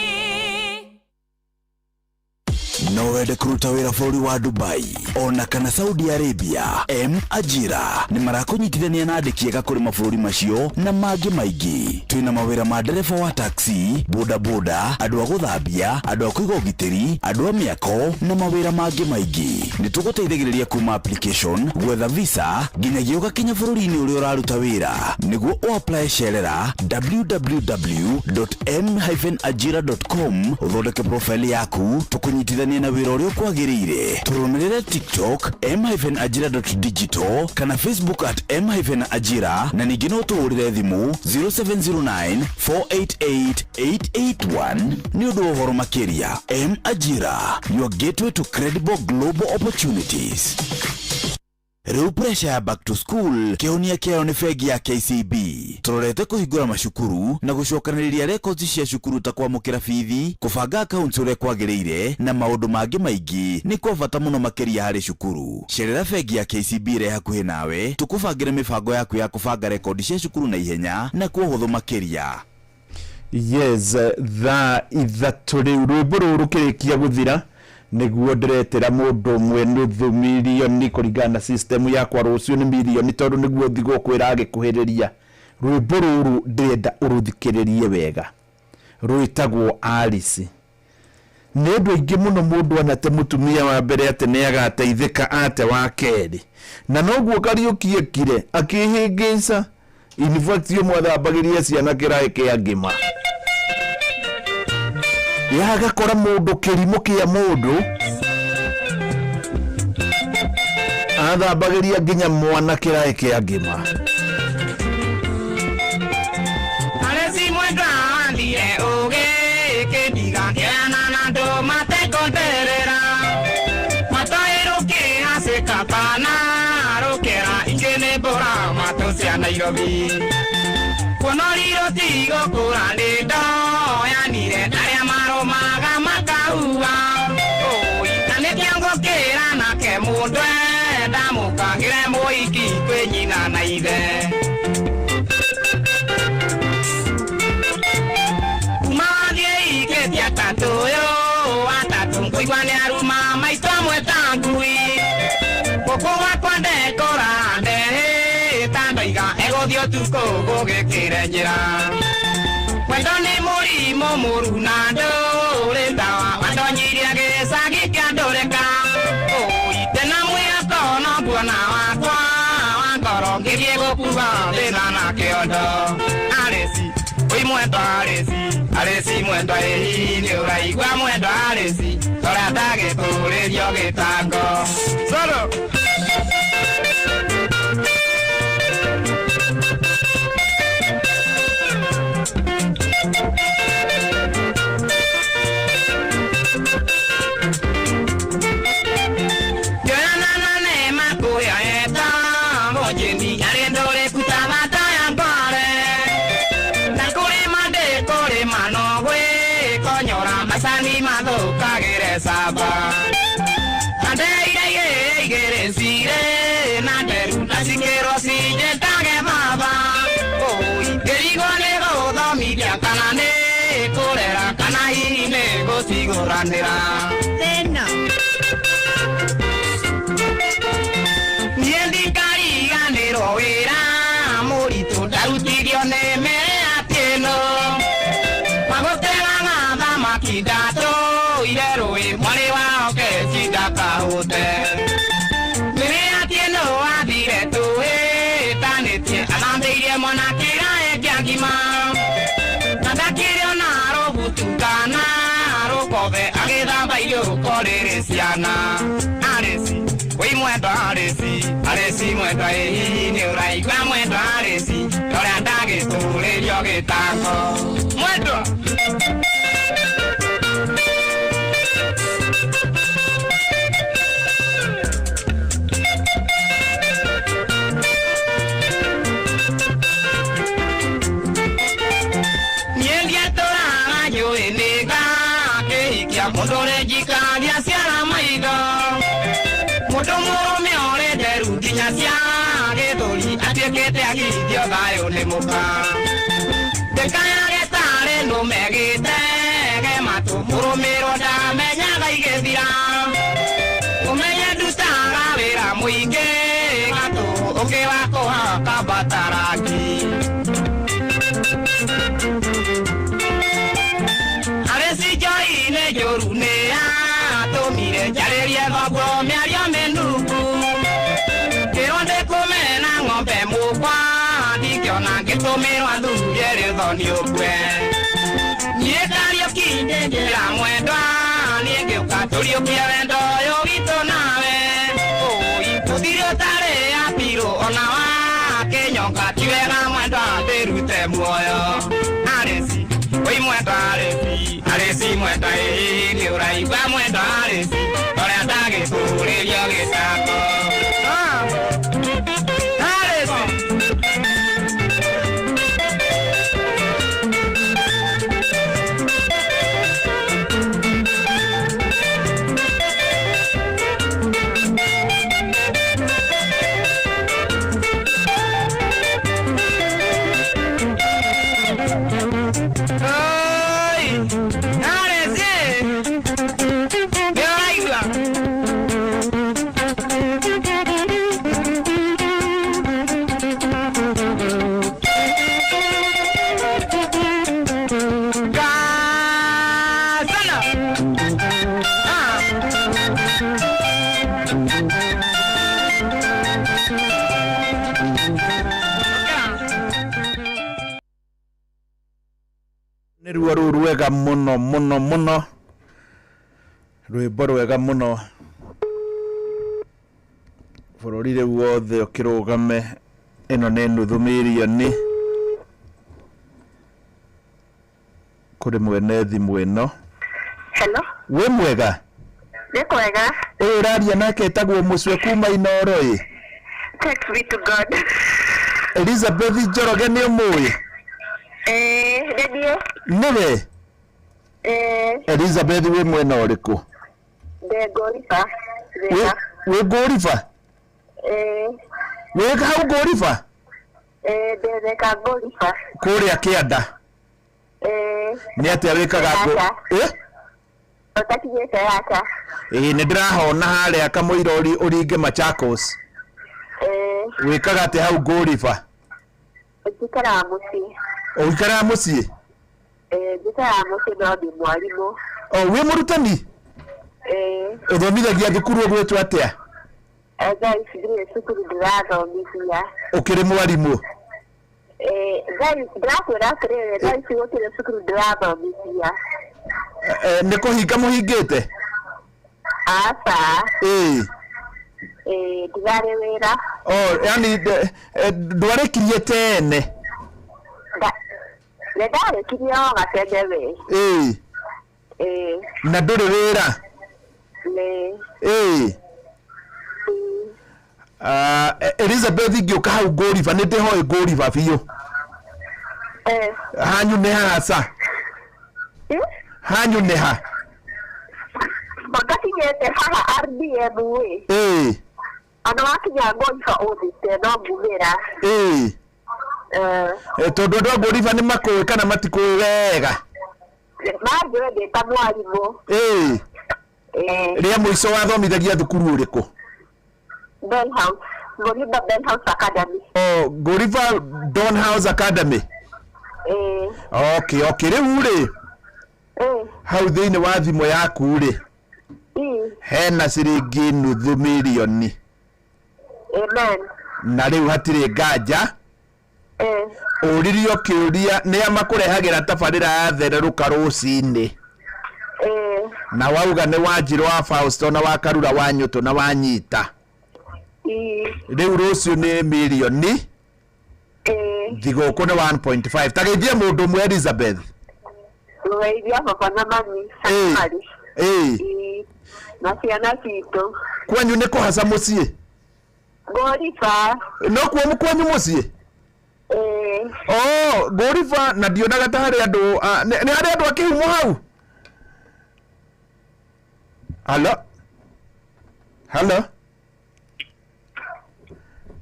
[SPEAKER 8] No wende kũruta wĩra bũrũri wa Dubai ona kana Saudi Arabia? M Ajira nĩ marakũnyitithania na andĩki ega kũrĩ mabũrũri macio na mangĩ maingĩ. Twĩna mawĩra ma ndereba wa taxi, bodaboda, andũ a gũthambia, andũ a kũiga ũgitĩri, andũ a mĩako na mawĩra mangĩ maingĩ. Nĩ tũgũteithagĩrĩria kuma application, gwetha visa, nginyagia ũgakinya bũrũri-inĩ ũrĩa ũraruta wĩra. Nĩguo ũapply, cerera www.m-ajira.com, ũthondeke profile yaku, tũkũnyitithanie na wĩra ũrĩa ũkwagĩrĩire. Tũrũmĩrĩre TikTok m-ajira.digital kana Facebook @m-ajira, na ningĩ no tũhũrĩre thimũ 0709 488 881 nĩ ũndũ wa ũhoro makĩria. M Ajira, your gateway to credible global opportunities. Rĩu pressure ya back to school kĩhonia kĩayo nĩ bengi ya KCB. Tũrorete kũhingũra macukuru na gũcokanĩrĩria records cia cukuru, ta kwamũkĩra bithi, kũbanga accounts ũrĩa kwagĩrĩire na maũndũ mangĩ maingĩ nĩ kwa bata mũno makĩria harĩ cukuru. Cerera bengi ya KCB ĩrĩa hakuhĩ nawe, tũkũbangĩre mĩbango yaku ya kũbanga rekondi cia cukuru na ihenya na kwa ũhũthũ makĩria.
[SPEAKER 2] Yes, thaa 3 rĩu, rwĩmbo rũrũ rũkĩrĩkia gũthira. Nĩguo ndĩretĩra mũndũ ũmwe nuthu mirioni kũringana na system yakwa. Rũciũ nĩ mirioni tondũ nĩguo thigũkũ ĩragĩkuhĩrĩria. Rwĩmbo rũrũ ndĩrenda ũrũthikĩrĩrie wega, rwĩtagwo Alice. Nĩ ũndũ aingĩ mũno mũndũ anate mũtumia wa mbere atĩ nĩ agateithĩka ate wa kerĩ, na noguo Kariũki ekire akĩhĩngĩca. In fact, ũmwe athambagĩria ciana kĩraĩ kĩa ngima yagakora mũndũ kĩrimũ kĩa mũndũ athambagĩria nginya mwana kĩraĩ kĩa ngima.
[SPEAKER 13] Alesi mwendwa andire ũgĩkĩndiga kĩana na andũ matekonderera mataĩrũkĩ acĩkabana rũkĩra ingĩ nĩ mbũra matũ cia Nairobi kuonoriro tigũkũra nĩ ndoyanire arĩa marũmaga makahua ũi na nĩkĩo ngũkĩra nake mũndũ ndamũkangĩre mũiki kwĩ nyina na ithe. Atatũ ngũigua nĩ aruma maitũ amwe ta ngui gũkũ gwakwa ndekora ndehĩta ndoiga egũthiĩ ũtukũ gũgĩkĩre njĩra. Wendo nĩ mũrimũ mũru na ndũrĩ ndawa wandonyirie gĩcagi kĩa ndũrĩka ũi tena mwĩhoko no nguona wakwa wa ngoro ngĩthiĩ gũkua thĩna na kĩondo. Arĩci oi mwendwa arĩci arĩci mwendwa ĩhi nĩ ũraigua mwendwa arĩci tora ndagĩtũrĩrio gĩtango solo. Thĩna niĩ ndikariganĩrwo wĩra mũritũ ndarutithio nĩ mĩatĩno magũteraga thamaki ndatũire rũĩ mwarĩ wao keci ndakahũte mĩrĩatiĩno athire tũhĩtanĩtie athambĩirie mwana kĩraĩ kĩa ngima na ndakĩrĩ ona rũgutu kana rũkobe agĩthamba irio rũkorĩrĩ ciana. Arĩci wĩ mwendwa arĩci arĩci mwendwa ĩhihi nĩ ũraigua mwendwa arĩci torĩa ndagĩtũrĩrio gĩtango mwendwa. Mũndũ ũrĩ njikaria ciara maitho mũndũ mũrũme ũrĩ nderu nginya cia gĩthũri atuĩkĩte agithio thayũ nĩ mũka ndĩkayage tarĩ nũme gĩtege matũ mũrũmĩrwo ndamenyaga igĩthira ũmenye ndutaga wĩra mũingĩ gatũ ũngĩ wa kũhaka mbatarangi. Njũru nĩ atũmire njarĩrie thoguo mĩario mĩnungu kĩrwo ndĩkũmena ng'ombe mũkwa ndingĩona ngĩtũmĩrwo athurie rĩthoni ũkue niĩ Kariũki ndĩnjĩra mwendwa niĩ ngĩũka tũriũkie wendo ũyũ witũ nawe ũi tũthire ũtarĩ apirũ ona wa kĩnyonga ti wega mwendwa ndĩrute muoyo. Arĩci oi mwendwa arĩci arĩci mwendwa ĩhi nĩ ũraigua mwendwa arĩci torĩa ndagĩtũrĩrio gĩtango. Arĩci
[SPEAKER 2] Nĩ ruo rũu rwega mũno mũno mũno, rwĩmbo rwega mũno. Bũrũri rĩu wothe ũkĩrũgame, ĩno nĩ nuthu mirioni kũrĩ mwene thimũ ĩno.
[SPEAKER 1] Hello.
[SPEAKER 2] Wĩ mwega?
[SPEAKER 1] Nĩ kwega.
[SPEAKER 2] Ũyũ ũraria nake etagwo Mũcwe kuma Inooro ĩ.
[SPEAKER 1] Thanks be to God.
[SPEAKER 2] Elizabeth Njoroge nĩ ũmũĩ?
[SPEAKER 1] Eh, nĩ niĩ.
[SPEAKER 2] Nĩwe?
[SPEAKER 1] Eh,
[SPEAKER 2] Elizabeth wĩ mwena ũrĩkũ?
[SPEAKER 1] Ndĩ Ngũriba.
[SPEAKER 2] Wĩ wĩ Ngũriba?
[SPEAKER 1] Eh,
[SPEAKER 2] Wĩ hau Ngũriba?
[SPEAKER 1] eh, ndĩ Thika Ngũriba.
[SPEAKER 2] Kũrĩa kĩanda?
[SPEAKER 1] Eh.
[SPEAKER 2] Nĩ atĩa wĩkaga ngũ?
[SPEAKER 1] Yaka.
[SPEAKER 2] Eh?
[SPEAKER 1] Ũtakinyĩte yaka.
[SPEAKER 2] Ĩĩ nĩ ndĩrahona harĩa kamũira ũringe Machakos.
[SPEAKER 1] Eh,
[SPEAKER 2] Wĩkaga atĩa hau Ngũriba?
[SPEAKER 1] Njikaraga mũciĩ.
[SPEAKER 2] Ũikaraga mũciĩ?
[SPEAKER 1] Eh, njikaraga mũciĩ no ndĩ mwarimũ.
[SPEAKER 2] O wĩ mũrutani?
[SPEAKER 1] Eh,
[SPEAKER 2] Ũthomithagia thukuru ũgwĩtwo atĩa?
[SPEAKER 1] Thaa ici ndirĩ cukuru ndĩrathomithia.
[SPEAKER 2] Ũkĩrĩ mwarimũ?
[SPEAKER 1] Eh, thaa ici ndĩrakwĩra atĩrĩrĩ, thaa ici gũtirĩ cukuru ndĩrathomithia.
[SPEAKER 2] Nĩ kũhinga mũhingĩte?
[SPEAKER 1] Aca.
[SPEAKER 2] Ĩĩ.
[SPEAKER 1] Eh, ndirarĩ wĩra.
[SPEAKER 2] Oh, yani ndwarĩkirie tene?
[SPEAKER 1] Nĩ ndarĩkirie o gatene we.
[SPEAKER 2] Ĩĩ.
[SPEAKER 1] Ĩĩ.
[SPEAKER 2] Na ndũrĩ wĩra?
[SPEAKER 1] Nĩ.
[SPEAKER 2] Ĩĩ. Ah, Elizabeth ingĩũka hau Ngũriba nĩ ndĩhoĩ Ngũriba biũ.
[SPEAKER 1] Eh.
[SPEAKER 2] Hanyu nĩ haca? Hanyu nĩ ha?
[SPEAKER 1] Ngakinyĩte haha RDM ĩ.
[SPEAKER 2] Ĩĩ.
[SPEAKER 1] Ona wakinya Ngũriba ũthite no ngumĩra.
[SPEAKER 2] Ĩĩ.
[SPEAKER 1] Eh,
[SPEAKER 2] Tondũ andũ a Ngũriba nĩ makũĩ kana matikũĩ wega?
[SPEAKER 1] Manjũĩ ndĩ ta mwarimũ.
[SPEAKER 2] Ĩĩ.
[SPEAKER 1] Eh,
[SPEAKER 2] Rĩa mũico wathomithagia thukuru ũrĩkũ?
[SPEAKER 1] Bell House. Ngũriba Bell House Academy.
[SPEAKER 2] Oh, Ngũriba Don House Academy.
[SPEAKER 1] Eh,
[SPEAKER 2] Okay, okay. Rĩu rĩ,
[SPEAKER 1] eh,
[SPEAKER 2] hau thĩinĩ wa thimũ yaku rĩ,
[SPEAKER 1] ĩ,
[SPEAKER 2] hena ciringi nuthu mirioni
[SPEAKER 1] amen.
[SPEAKER 2] na rĩu hatirĩ nganja.
[SPEAKER 1] Eh,
[SPEAKER 2] Ũririo kĩũria nĩa makũrehagĩra tabarĩra ya thererũka rũcinĩ
[SPEAKER 1] eh,
[SPEAKER 2] na wauga nĩ Wanjirũ wa Fausto na wa Karura wa Nyũtũ na wa Nyita.
[SPEAKER 1] ĩ,
[SPEAKER 2] Rĩu rũciũ nĩ mirioni
[SPEAKER 1] eh,
[SPEAKER 2] thigũkũ nĩ 1.5. Ta geithie mũndũ ũmwe Elizabeth.
[SPEAKER 1] Ngũgeithia baba na mami.
[SPEAKER 2] Ĩĩ.
[SPEAKER 1] Marĩ.
[SPEAKER 2] Ĩĩ.
[SPEAKER 1] Ĩ, na ciana citũ.
[SPEAKER 2] Kwanyu nĩ kũhaca mũciĩ?
[SPEAKER 1] Ngũriba.
[SPEAKER 2] No kuo kwanyu mũciĩ?
[SPEAKER 1] Eh,
[SPEAKER 2] Oh, Ngũriba na ndionaga ta harĩ andũ nĩ harĩ andũ a kĩhumo hau? Halo? Halo?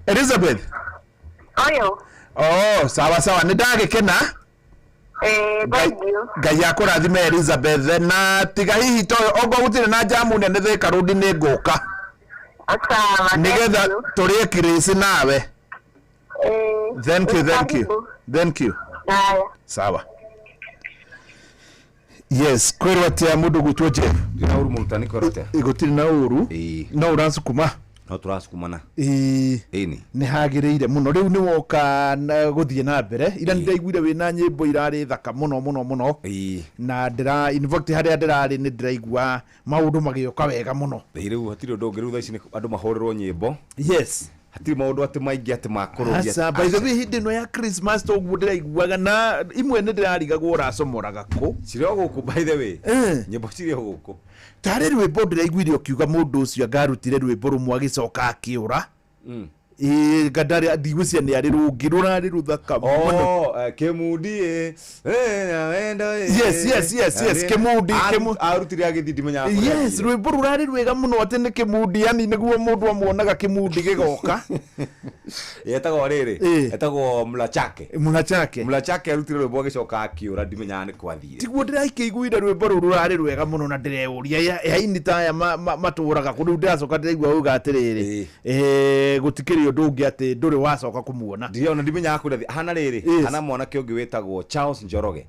[SPEAKER 2] Elizabeth?
[SPEAKER 1] Ũyũ.
[SPEAKER 2] Oh, sawa sawa, nĩ ndagĩkena.
[SPEAKER 1] Eh, thank you.
[SPEAKER 2] Ngai akũrathime Elizabeth na tiga hihi to okorwo gũtirĩ na jamu nene Thika Road nĩ ngũka.
[SPEAKER 1] Sawa.
[SPEAKER 2] Nĩgetha tũrĩe kirĩci nawe.
[SPEAKER 1] Eh,
[SPEAKER 2] Thank you, thank you.
[SPEAKER 1] karibu.
[SPEAKER 2] Thank you.
[SPEAKER 1] Haya.
[SPEAKER 2] Sawa. Yes, kwĩrwo atĩa mũndũ gwĩtwo Jeff?
[SPEAKER 5] Ndina uru mũrutani kwĩrwo atĩa?
[SPEAKER 2] Gũtirĩ na ũru. No ũracukuma.
[SPEAKER 5] No tũracukumana.
[SPEAKER 2] Ĩĩ.
[SPEAKER 5] Ĩni.
[SPEAKER 2] Nĩ hagĩrĩire mũno rĩu nĩ woka na gũthiĩ na mbere ira nĩ ndaiguire wĩna nyĩmbo irarĩ thaka mũno mũno mũno na ndĩra in fact harĩa ndĩrarĩ nĩ ndĩraigua maũndũ magĩũka wega mũno.
[SPEAKER 5] Ĩĩ rĩu hatirĩ ũndũ ũngĩ rĩu thaa ici nĩ andũ mahũrĩrwo nyĩmbo.
[SPEAKER 2] Yes.
[SPEAKER 5] Hatirĩ maũndũ atĩ maingĩ atĩ makũrũria.
[SPEAKER 2] Aca, by the way hĩndĩ ĩno ya Christmas to ũguo ndĩraiguaga na imwe nĩ ndĩrarigagwo ũracomoraga kũ.
[SPEAKER 5] Cirĩ o gũkũ by the way. Nyĩmbo cirĩ o gũkũ.
[SPEAKER 2] Tarĩ rwĩmbo ndĩraiguire ũkiuga mũndũ ũcio angarutire rwĩmbo rũmwe agĩcoka akĩũra. Ĩĩ ngandarĩ ndigwĩciria nĩ arĩ rũngĩ rũrarĩ rũthaka mũno.
[SPEAKER 5] Oh, Kĩmundi ĩ. Na wendo ĩ.
[SPEAKER 2] Yes, yes, yes, yes, Kĩmundi,
[SPEAKER 5] Arutire agĩthiĩ ndimenyaga kũrĩa
[SPEAKER 2] Yes, rwĩmbo rũrarĩ rwega mũno atĩ nĩ kĩmundi yani nĩguo mũndũ amuonaga kĩmundi gĩgoka.
[SPEAKER 5] Yetagwo rĩrĩ. Etagwo Mlachake.
[SPEAKER 2] Mlachake.
[SPEAKER 5] Mlachake arutire rwĩmbo agĩcoka akĩũra ndimenyaga nĩ kwathire.
[SPEAKER 2] Tiguo ndĩrakĩiguire rwĩmbo rũu rũrarĩ rwega mũno na ndĩreuria aini ta aya matũraga kũ rĩu ndĩracoka ndĩraigua uga atĩrĩrĩ gũtikĩrĩ ũndũ ũngĩ atĩ ndũrĩ wacoka kũmuona.
[SPEAKER 5] Ndiriona ndimenyaga kũrĩa athiĩ. Hana rĩrĩ, hana mwanake ũngĩ wĩtagwo Charles Njoroge.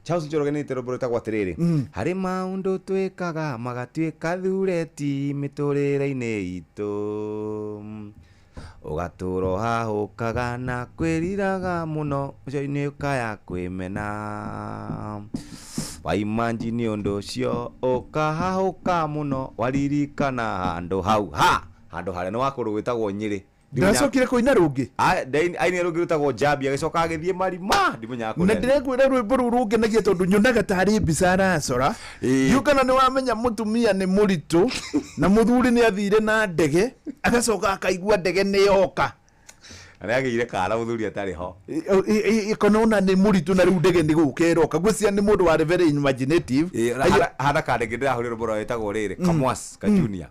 [SPEAKER 5] Charles Njoroge nĩ rwĩmbo rwĩtagwo atĩrĩrĩ. Harĩ maũndũ twĩkaga magatuĩka thureti mĩtũrĩre-inĩ itũ. Ũgatũra ũhahũkaga na kwĩriraga mũno mũico-inĩ ũkaya kwĩmena. Waimanji nĩ ũndũ ũcio ũkahahũka mũno waririkana handũ hau ha handũ harĩa nĩ wa kũndũ gwĩtagwo Nyĩrĩ.
[SPEAKER 2] Ndacokire kũina rũngĩ.
[SPEAKER 5] Ainire rũngĩ rwĩtagwo Njambi agĩcoka agĩthiĩ marima ndimenyaga
[SPEAKER 2] Na
[SPEAKER 5] kũrĩa.
[SPEAKER 2] ndĩrekwĩra rwĩmbo rũu rũngenagia tondũ nyonaga tarĩ mbica aracora. Ndiũ kana nĩ wamenya mũtumia nĩ mũritũ na mũthuri nĩ athire na ndege agacoka akaigua ndege nĩ yoka.
[SPEAKER 5] Na nĩagĩire kana mũthuri atarĩ ho.
[SPEAKER 2] Ikonona nĩ mũritũ na rĩu ndege nĩ gũka ĩroka. Ngwĩciria nĩ mũndũ warĩ very imaginative.
[SPEAKER 5] Hana kandĩ ndĩrahũrire rwĩmbo rwao rwĩtagwo rĩrĩ Kamwas ka Junior.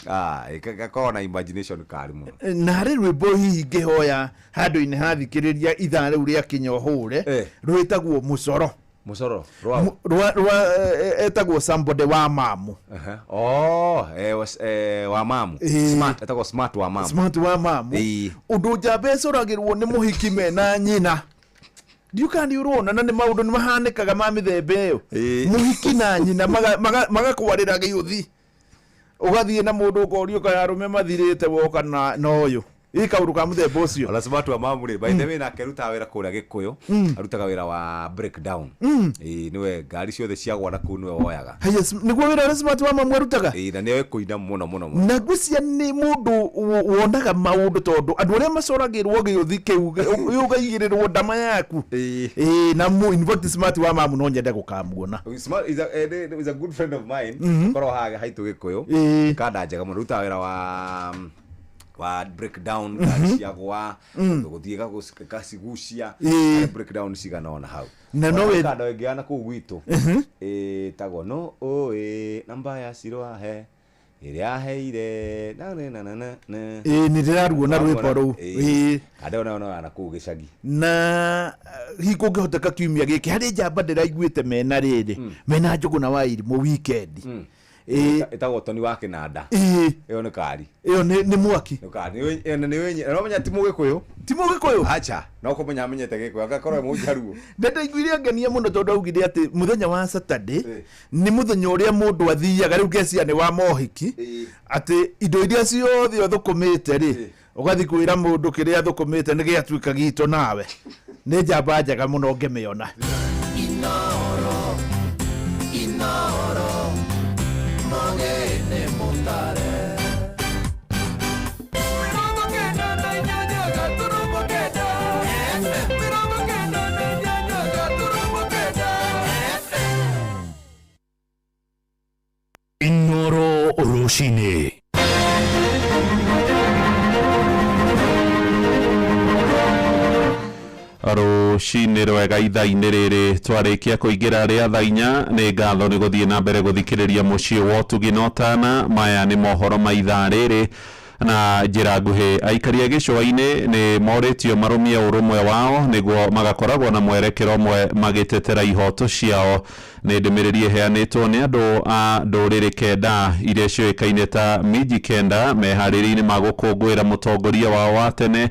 [SPEAKER 5] Ah, gakoragwo na imagination kari mũno.
[SPEAKER 2] Na harĩ rwĩmbo hihi ngĩhoya handũ-inĩ hathikĩrĩria ithaa rĩu rĩakinya ũhũre rwĩtagwo mũcoro.
[SPEAKER 5] Mũcoro rwao.
[SPEAKER 2] Rwa etagwo somebody wa mamu.
[SPEAKER 5] Oh, wa mamu. Smart, etagwo Smart wa mamu.
[SPEAKER 2] Smart wa mamu. Ũndũ njamba ĩcoragĩrwo nĩ mũhiki mena nyina. Ndiũ kana nĩ ũrona na nĩ maũndũ nĩ mahanĩkaga ma mĩthemba ĩyo. Mũhiki na nyina magakwarĩra gĩũthi. Ũgathiĩ na mũndũ ũkorio kaĩ arũme mathirĩte woka na ũyũ. Ĩ kaũndũ ka mũthemba ũcio.
[SPEAKER 5] Ona Smart wa mamu rĩ, by the way nake arutaga wĩra kũrĩa Gĩkũyũ. Arutaga wĩra wa breakdown. Ĩĩ nĩwe ngari ciothe ciagwa na kũu nĩwe woyaga.
[SPEAKER 2] Haya, nĩguo wĩra ũrĩa Smart wa mamu arutaga?
[SPEAKER 5] Ĩĩ na nĩoĩ kũina mũno mũno mũno.
[SPEAKER 2] Na ngwĩciria nĩ mũndũ wonaga maũndũ tondũ andũ arĩa macoragĩrwo gĩũthi kĩu ũkaigĩrĩrwo ndama yaku. Ĩĩ na in fact Smart wa mamu no nyende gũkamuona.
[SPEAKER 5] Smart is a good friend of mine. Korwo haha haitũ Gĩkũyũ. Kanda njega mũno arutaga wĩra wa breakdown ngari ciagwa gũthiĩ gacigucia breakdown cigana ona hau.
[SPEAKER 2] Na no
[SPEAKER 5] we kanda ĩngĩ ya na kũu gwitũ ĩtagwo no ũĩ namba ya Siroahe ĩrĩa aheire na na na na na.
[SPEAKER 2] Ĩĩ nĩ ndĩraruona rwĩmbo rũu. Ĩĩ.
[SPEAKER 5] Kanda ĩyo nayo no ya na kũu gĩcagi.
[SPEAKER 2] Na hihi kũngĩhoteka kiumia gĩkĩ harĩ njamba ndĩraiguĩte mena rĩrĩ mena Njũgũna wa Irimũ weekend.
[SPEAKER 5] Ĩtagwo Toni wa Kĩnanda. Ĩyo nĩ kari.
[SPEAKER 2] Ĩyo nĩ mwaki.
[SPEAKER 5] Nĩ kari. Nĩ ũramenya ti Mũgĩkũyũ.
[SPEAKER 2] Ti Mũgĩkũyũ?
[SPEAKER 5] Acha, no kũmenya amenyete Gĩkũyũ agakorwo e Mũjaruo.
[SPEAKER 2] Na ndaiguire angenia mũno tondũ augire atĩ mũthenya wa Saturday nĩ mũthenya ũrĩa mũndũ athiaga rĩu ngecia nĩ wa mohiki atĩ indo iria ciothe ũthũkũmĩte rĩ ũgathiĩ kwĩra mũndũ kĩrĩa athũkũmĩte nĩ gĩatuĩka gitũ nawe. Nĩ njamba njega mũno ngĩmĩona.
[SPEAKER 11] Inoro, inoro, mogene mutare.
[SPEAKER 4] Inoro rũcinĩ.
[SPEAKER 9] Rũcinĩ rwega ithaa-inĩ rĩrĩ twarĩkia kũingĩra rĩa thaa inya nĩ ngatho nĩ gũthiĩ na mbere gũthikĩrĩria mũciĩ wa ũtugi na ũtana. Maya nĩ mohoro ma ithaa rĩrĩ na njĩra nguhĩ. Aikari a gĩcũa-inĩ nĩ morĩtio marũmie ũrũmwe wao nĩguo magakoragwo na mwerekero ũmwe magĩtetera ihoto ciao. Nĩ ndũmĩrĩri ĩheanĩtwo nĩ andũ a ndũrĩrĩ kenda iria ciũĩkaine ta miji kenda meharĩria-inĩ ma gũkũngũĩra mũtongoria wao wa tene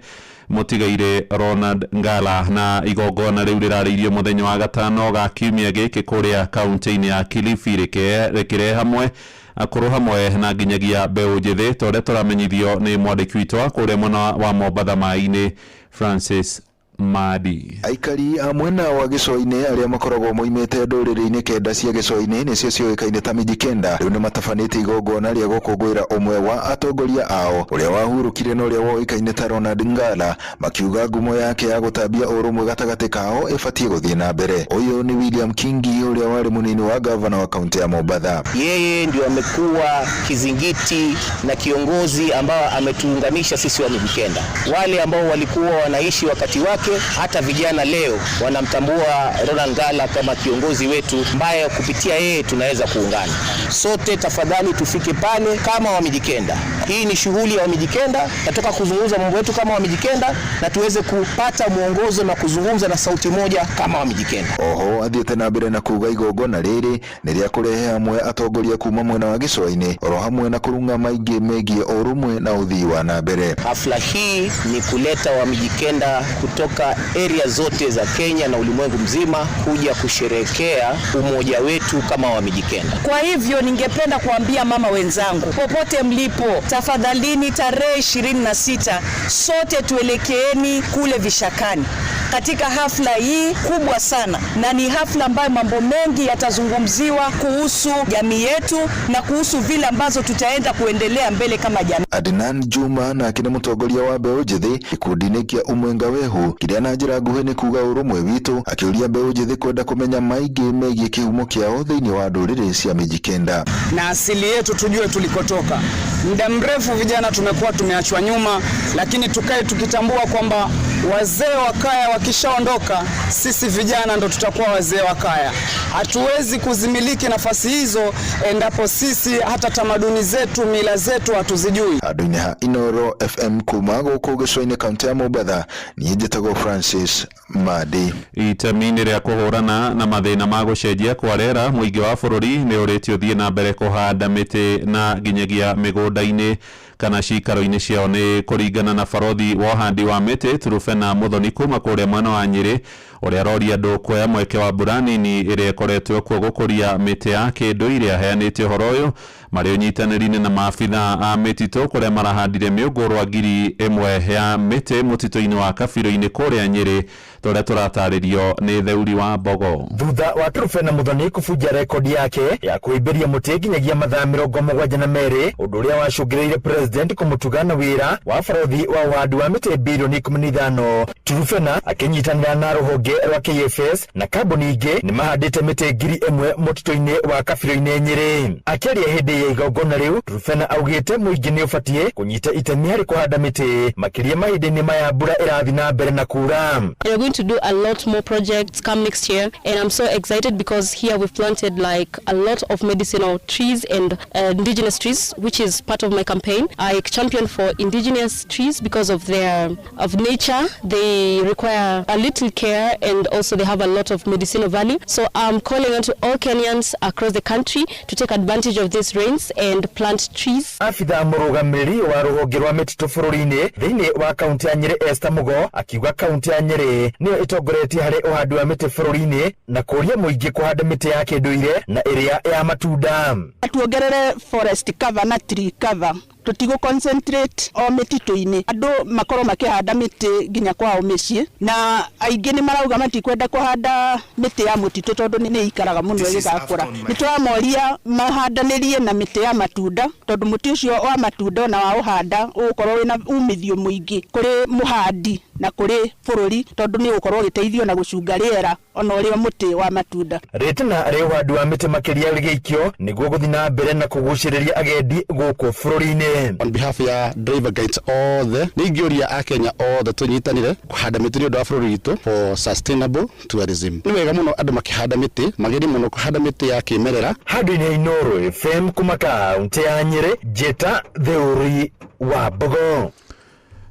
[SPEAKER 9] mũtigaire Ronald Ngala. Na igongona rĩu rĩrarĩirio mũthenya wa gatano ga kiumia gĩkĩ kũrĩa kaunti-inĩ ya Kilifi rĩkĩrehe hamwe akũrũ hamwe na nginyagia mbeũ njĩthĩ ta ũrĩa tũramenyithio nĩ mwandĩki witũ wa kũrĩa mwena wa Mombatha maĩ-inĩ Francis Madi.
[SPEAKER 12] Aikari a mwena wa gĩcũa-inĩ arĩa makoragwo moimĩte ndũrĩrĩ-inĩ kenda cia gĩcũa-inĩ nĩcio ciũĩkaine ta miji kenda rĩu nĩmatabanĩtie igongona rĩa gũkũngũĩra ũmwe wa atongoria ao ũrĩa wahurũkire na ũrĩa woĩkaine ta Ronald Ngala, makiuga ngumo yake ya gũtambia ũrũmwe gatagatĩ kao ĩbatiĩ gũthiĩ na mbere. Ũyũ nĩ William Kingi ũrĩa warĩ mũnini wa gavana wa kaunti ya Mombatha.
[SPEAKER 22] Yeye ndio amekuwa kizingiti na kiongozi ambao ametuunganisha sisi wa miji kenda, wale ambao walikuwa wanaishi wakati wake. Hata vijana leo wanamtambua Ronald Ngala kama kiongozi wetu ambaye kupitia yeye tunaweza kuungana sote. Tafadhali tufike pale kama Wamijikenda. Hii ni shughuli ya Wamijikenda, natoka kuzungumza mambo yetu kama Wamijikenda na tuweze kupata mwongozo na kuzungumza na sauti moja kama Wamijikenda.
[SPEAKER 12] Oho athiĩte na mbere na kuga igongona rĩrĩ nĩ rĩa kũrehe hamwe atongoria kuma mwena wa gĩcũa-inĩ oro hamwe na kũrunga maingĩ megiĩ ũrũmwe na ũthii wa na mbere.
[SPEAKER 22] Hafla hii ni kuleta Wamijikenda kutoka kutoka area zote za Kenya na ulimwengu mzima kuja kusherehekea umoja wetu kama Wamijikenda.
[SPEAKER 3] Kwa hivyo ningependa kuambia mama wenzangu popote mlipo, tafadhalini, tarehe 26 sote tuelekeeni kule Vishakani katika hafla hii kubwa sana, na ni hafla ambayo mambo mengi yatazungumziwa kuhusu jamii yetu na kuhusu vile ambazo tutaenda kuendelea mbele kama jamii.
[SPEAKER 12] Adnan Juma nake nĩ mũtongoria wa mbeũ njĩthĩ gĩkundi-inĩ kĩa Umwenga Wehu kĩrĩa na njĩra nguhĩ nĩ kuga ũrũmwe witũ, akĩũria mbeũ njĩthĩ kwenda kũmenya maingĩ megiĩ kĩhumo kĩao thĩinĩ wa ndũrĩrĩ cia Mijikenda.
[SPEAKER 6] Na asili yetu tujue tulikotoka. Muda mrefu vijana tumekuwa tumeachwa nyuma, lakini tukae tukitambua kwamba wazee wa kaya wakishaondoka, sisi vijana ndo tutakuwa wazee wa kaya. Hatuwezi kuzimiliki nafasi hizo endapo sisi hata tamaduni zetu, mila zetu hatuzijui.
[SPEAKER 12] Handũ-inĩ ha Inooro FM kuma gũkũ gĩcũa-inĩ kaũntĩ ya Mombatha, niĩ njĩtagwo Francis Madi.
[SPEAKER 9] Itemi-inĩ rĩa kũhũrana na mathĩna ma gũcenjia kwa rĩera, mũingĩ wa bũrũri nĩ ũrĩtio ũthiĩ na mbere kũhanda mĩtĩ na nginyagia mĩgũnda-inĩ kana cikaro-inĩ ciao. Nĩ kũringana na barothi wa ũhandi wa mĩtĩ Turufena Muthoni kuma kũrĩa mwena wa Nyĩrĩ, ũrĩa aroria andũ kuoya mweke wa mbura nini ĩrĩa ĩkoretwo kuo gũkũria mĩtĩ ya kĩndũire. Aheanĩte ũhoro ũyũ marĩ ũnyitanĩri-inĩ na maabithaa a mĩtitũ kũrĩa marahandire mĩũngũrwa 1000 ya mĩtĩ mũtitũ-inĩ wa Kabirũ-inĩ kũrĩa Nyĩrĩ, tũrĩa tũratarĩrio nĩ Theuri wa Mbogo.
[SPEAKER 10] Thutha wa Turufena Muthoni kũbunja rekodi yake ya kũhĩmbĩria mũtĩ nginyagia mathaa 72, ũndũ ũrĩa wacũngĩrĩirie president kũmũtuga na wĩra wa barothi wa ũhandi wa mĩtĩ bilioni 15. Turufena akĩnyitanĩra na rũhonge rwa KFS na kambuni ingĩ nĩ mahandĩte mĩtĩ 1000 mũtitũ-inĩ wa Kabirũ-inĩ Nyĩrĩ. Akĩaria hĩndĩ ya igongona rĩu, Turufena augĩte mũingĩ nĩ ũbatiĩ kũnyita itemi harĩ kũhanda mĩtĩ makĩria mahinda-inĩ maya mbura ĩrathiĩ na mbere na kura.
[SPEAKER 14] We're going to do a lot more projects come next year, and I'm so excited because here we've planted like a lot of medicinal trees and indigenous trees, which is part of my campaign. I champion for indigenous trees because of their of nature. They require a little care and also they have a lot of medicinal value. So I'm calling on to all Kenyans across the country to take advantage of these rains and plant trees.
[SPEAKER 10] Abithaa mũrũgamĩrĩri wa rũhonge rwa mĩtitũ bũrũri-inĩ thĩinĩ wa kaunti ya Nyĩrĩ Esther Mugo akiuga kaunti ya Nyĩrĩ nĩyo ĩtongoretie harĩ ũhandi wa mĩtĩ bũrũri-inĩ na kũria mũingĩ kũhanda mĩtĩ ya kĩndũire na ĩrĩa ya matunda.
[SPEAKER 23] Tuongerere forest cover na tree cover, tutigo concentrate o mĩtitũ-inĩ, andũ makorwo makĩhanda mĩtĩ nginya kwao mĩciĩ, na aingĩ nĩ marauga matikwenda kũhanda mĩtĩ ya mũtitũ tondũ nĩ ikaraga mũno ĩgĩgakũra. Nĩ tũramoria mahandanĩrie na mĩtĩ ya matunda tondũ mũtĩ ũcio wa matunda ona waũhanda ũgũkorwo wĩna umithio mũingĩ kũrĩ mũhandi na kũrĩ bũrũri tondũ nĩ ũgũkorwo ũgĩteithio na gũcunga rĩera ona ũrĩa mũtĩ wa matunda.
[SPEAKER 10] Rĩtana rĩa ũhandi wa mĩtĩ makĩria rĩgĩikio nĩguo gũthiĩ na mbere na kũgucĩrĩria agendi gũkũ bũrũri-inĩ.
[SPEAKER 24] On behalf ya driver guides othe nĩ ingĩũria akenya othe tũnyitanĩre kũhanda mĩtĩ nĩ ũndũ wa bũrũri witũ for sustainable tourism. Nĩ wega mũno andũ makĩhanda mĩtĩ, magĩrĩire mũno kũhanda mĩtĩ ya kĩmerera.
[SPEAKER 10] Handũ-inĩ Inooro FM kuma kaunti ya Nyĩrĩ, Njĩta Theuri wa Mbogo.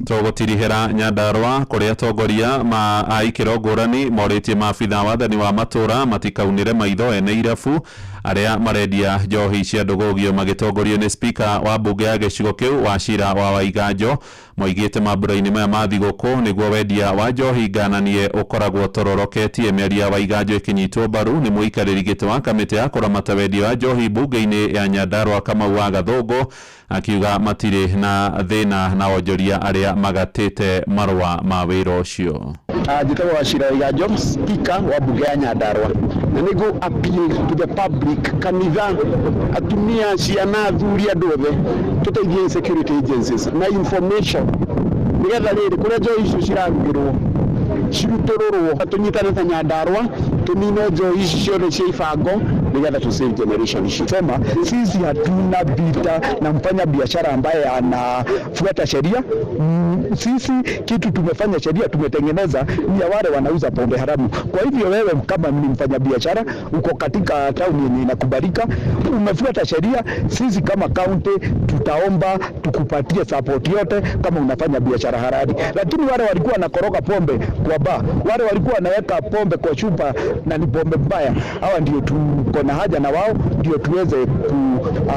[SPEAKER 9] Tũgũtirihĩra Nyandarũa kũrĩa atongoria ma a ikĩro ngũrani morĩtie maabithaa wathani wa matũra matikaunĩre maitho ene irabu arĩa marendia njohi cia ndũgũgio magĩtongorio nĩ spika wa mbunge ya gĩcigo kĩu Wachira wa Waiganjo. Moigĩte mambura-inĩ maya ma thigũkũ nĩguo wendia wa njohi ngananie ũkoragwo tororoketie. Mĩario ya Waiganjo ĩkĩnyitwo mbaru nĩ mũikarĩri gĩtĩ wa kamĩtĩ ya kũramata wendia wa njohi mbunge-inĩ ya Nyandarũa Kamau wa Gathũngũ, akiuga matirĩ na thĩna na onjoria arĩa magatĩte marũa ma wĩra ũcio.
[SPEAKER 25] Njĩtagwo Wachira Waiganjo, speaker wa mbunge ya Nyandarũa, na nĩngũ appeal to the public, kanitha, atumia, ciana, athuri, andũ othe, tũteithie security agencies na information nĩgetha rĩrĩ kũrĩa njohi icio cirarugĩrwo cirutũrũrwo, tũnyitane ta Nyandarũa tũnine njohi ici ciothe cia ibango nĩgetha tu save generation ici.
[SPEAKER 28] Sema sisi hatuna vita na mfanya biashara ambaye anafuata sheria. Sisi kitu tumefanya sheria tumetengeneza ni ya wale wanauza pombe haramu. Kwa hivyo wewe kama ni mfanya biashara uko katika town yenye inakubalika, umefuata sheria, sisi kama county tutaomba tukupatie support yote kama unafanya biashara halali. Lakini wale walikuwa wanakoroga pombe kwa bar, wale walikuwa wanaweka pombe kwa chupa na ni pombe mbaya, hawa ndio tuko na haja na wao, ndio tuweze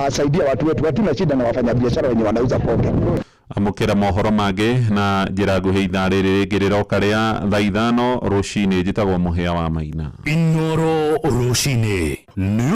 [SPEAKER 28] kusaidia watu wetu. Hatuna shida na wafanyabiashara wenye wanauza pombe.
[SPEAKER 9] Amũkĩra mohoro mangĩ na njĩra nguhĩ ithaa rĩrĩ rĩngĩ rĩroka rĩa thaa 5 rũcinĩ. Njĩtagwo Mũhĩa wa Maina.
[SPEAKER 4] Inoro Rũcinĩ.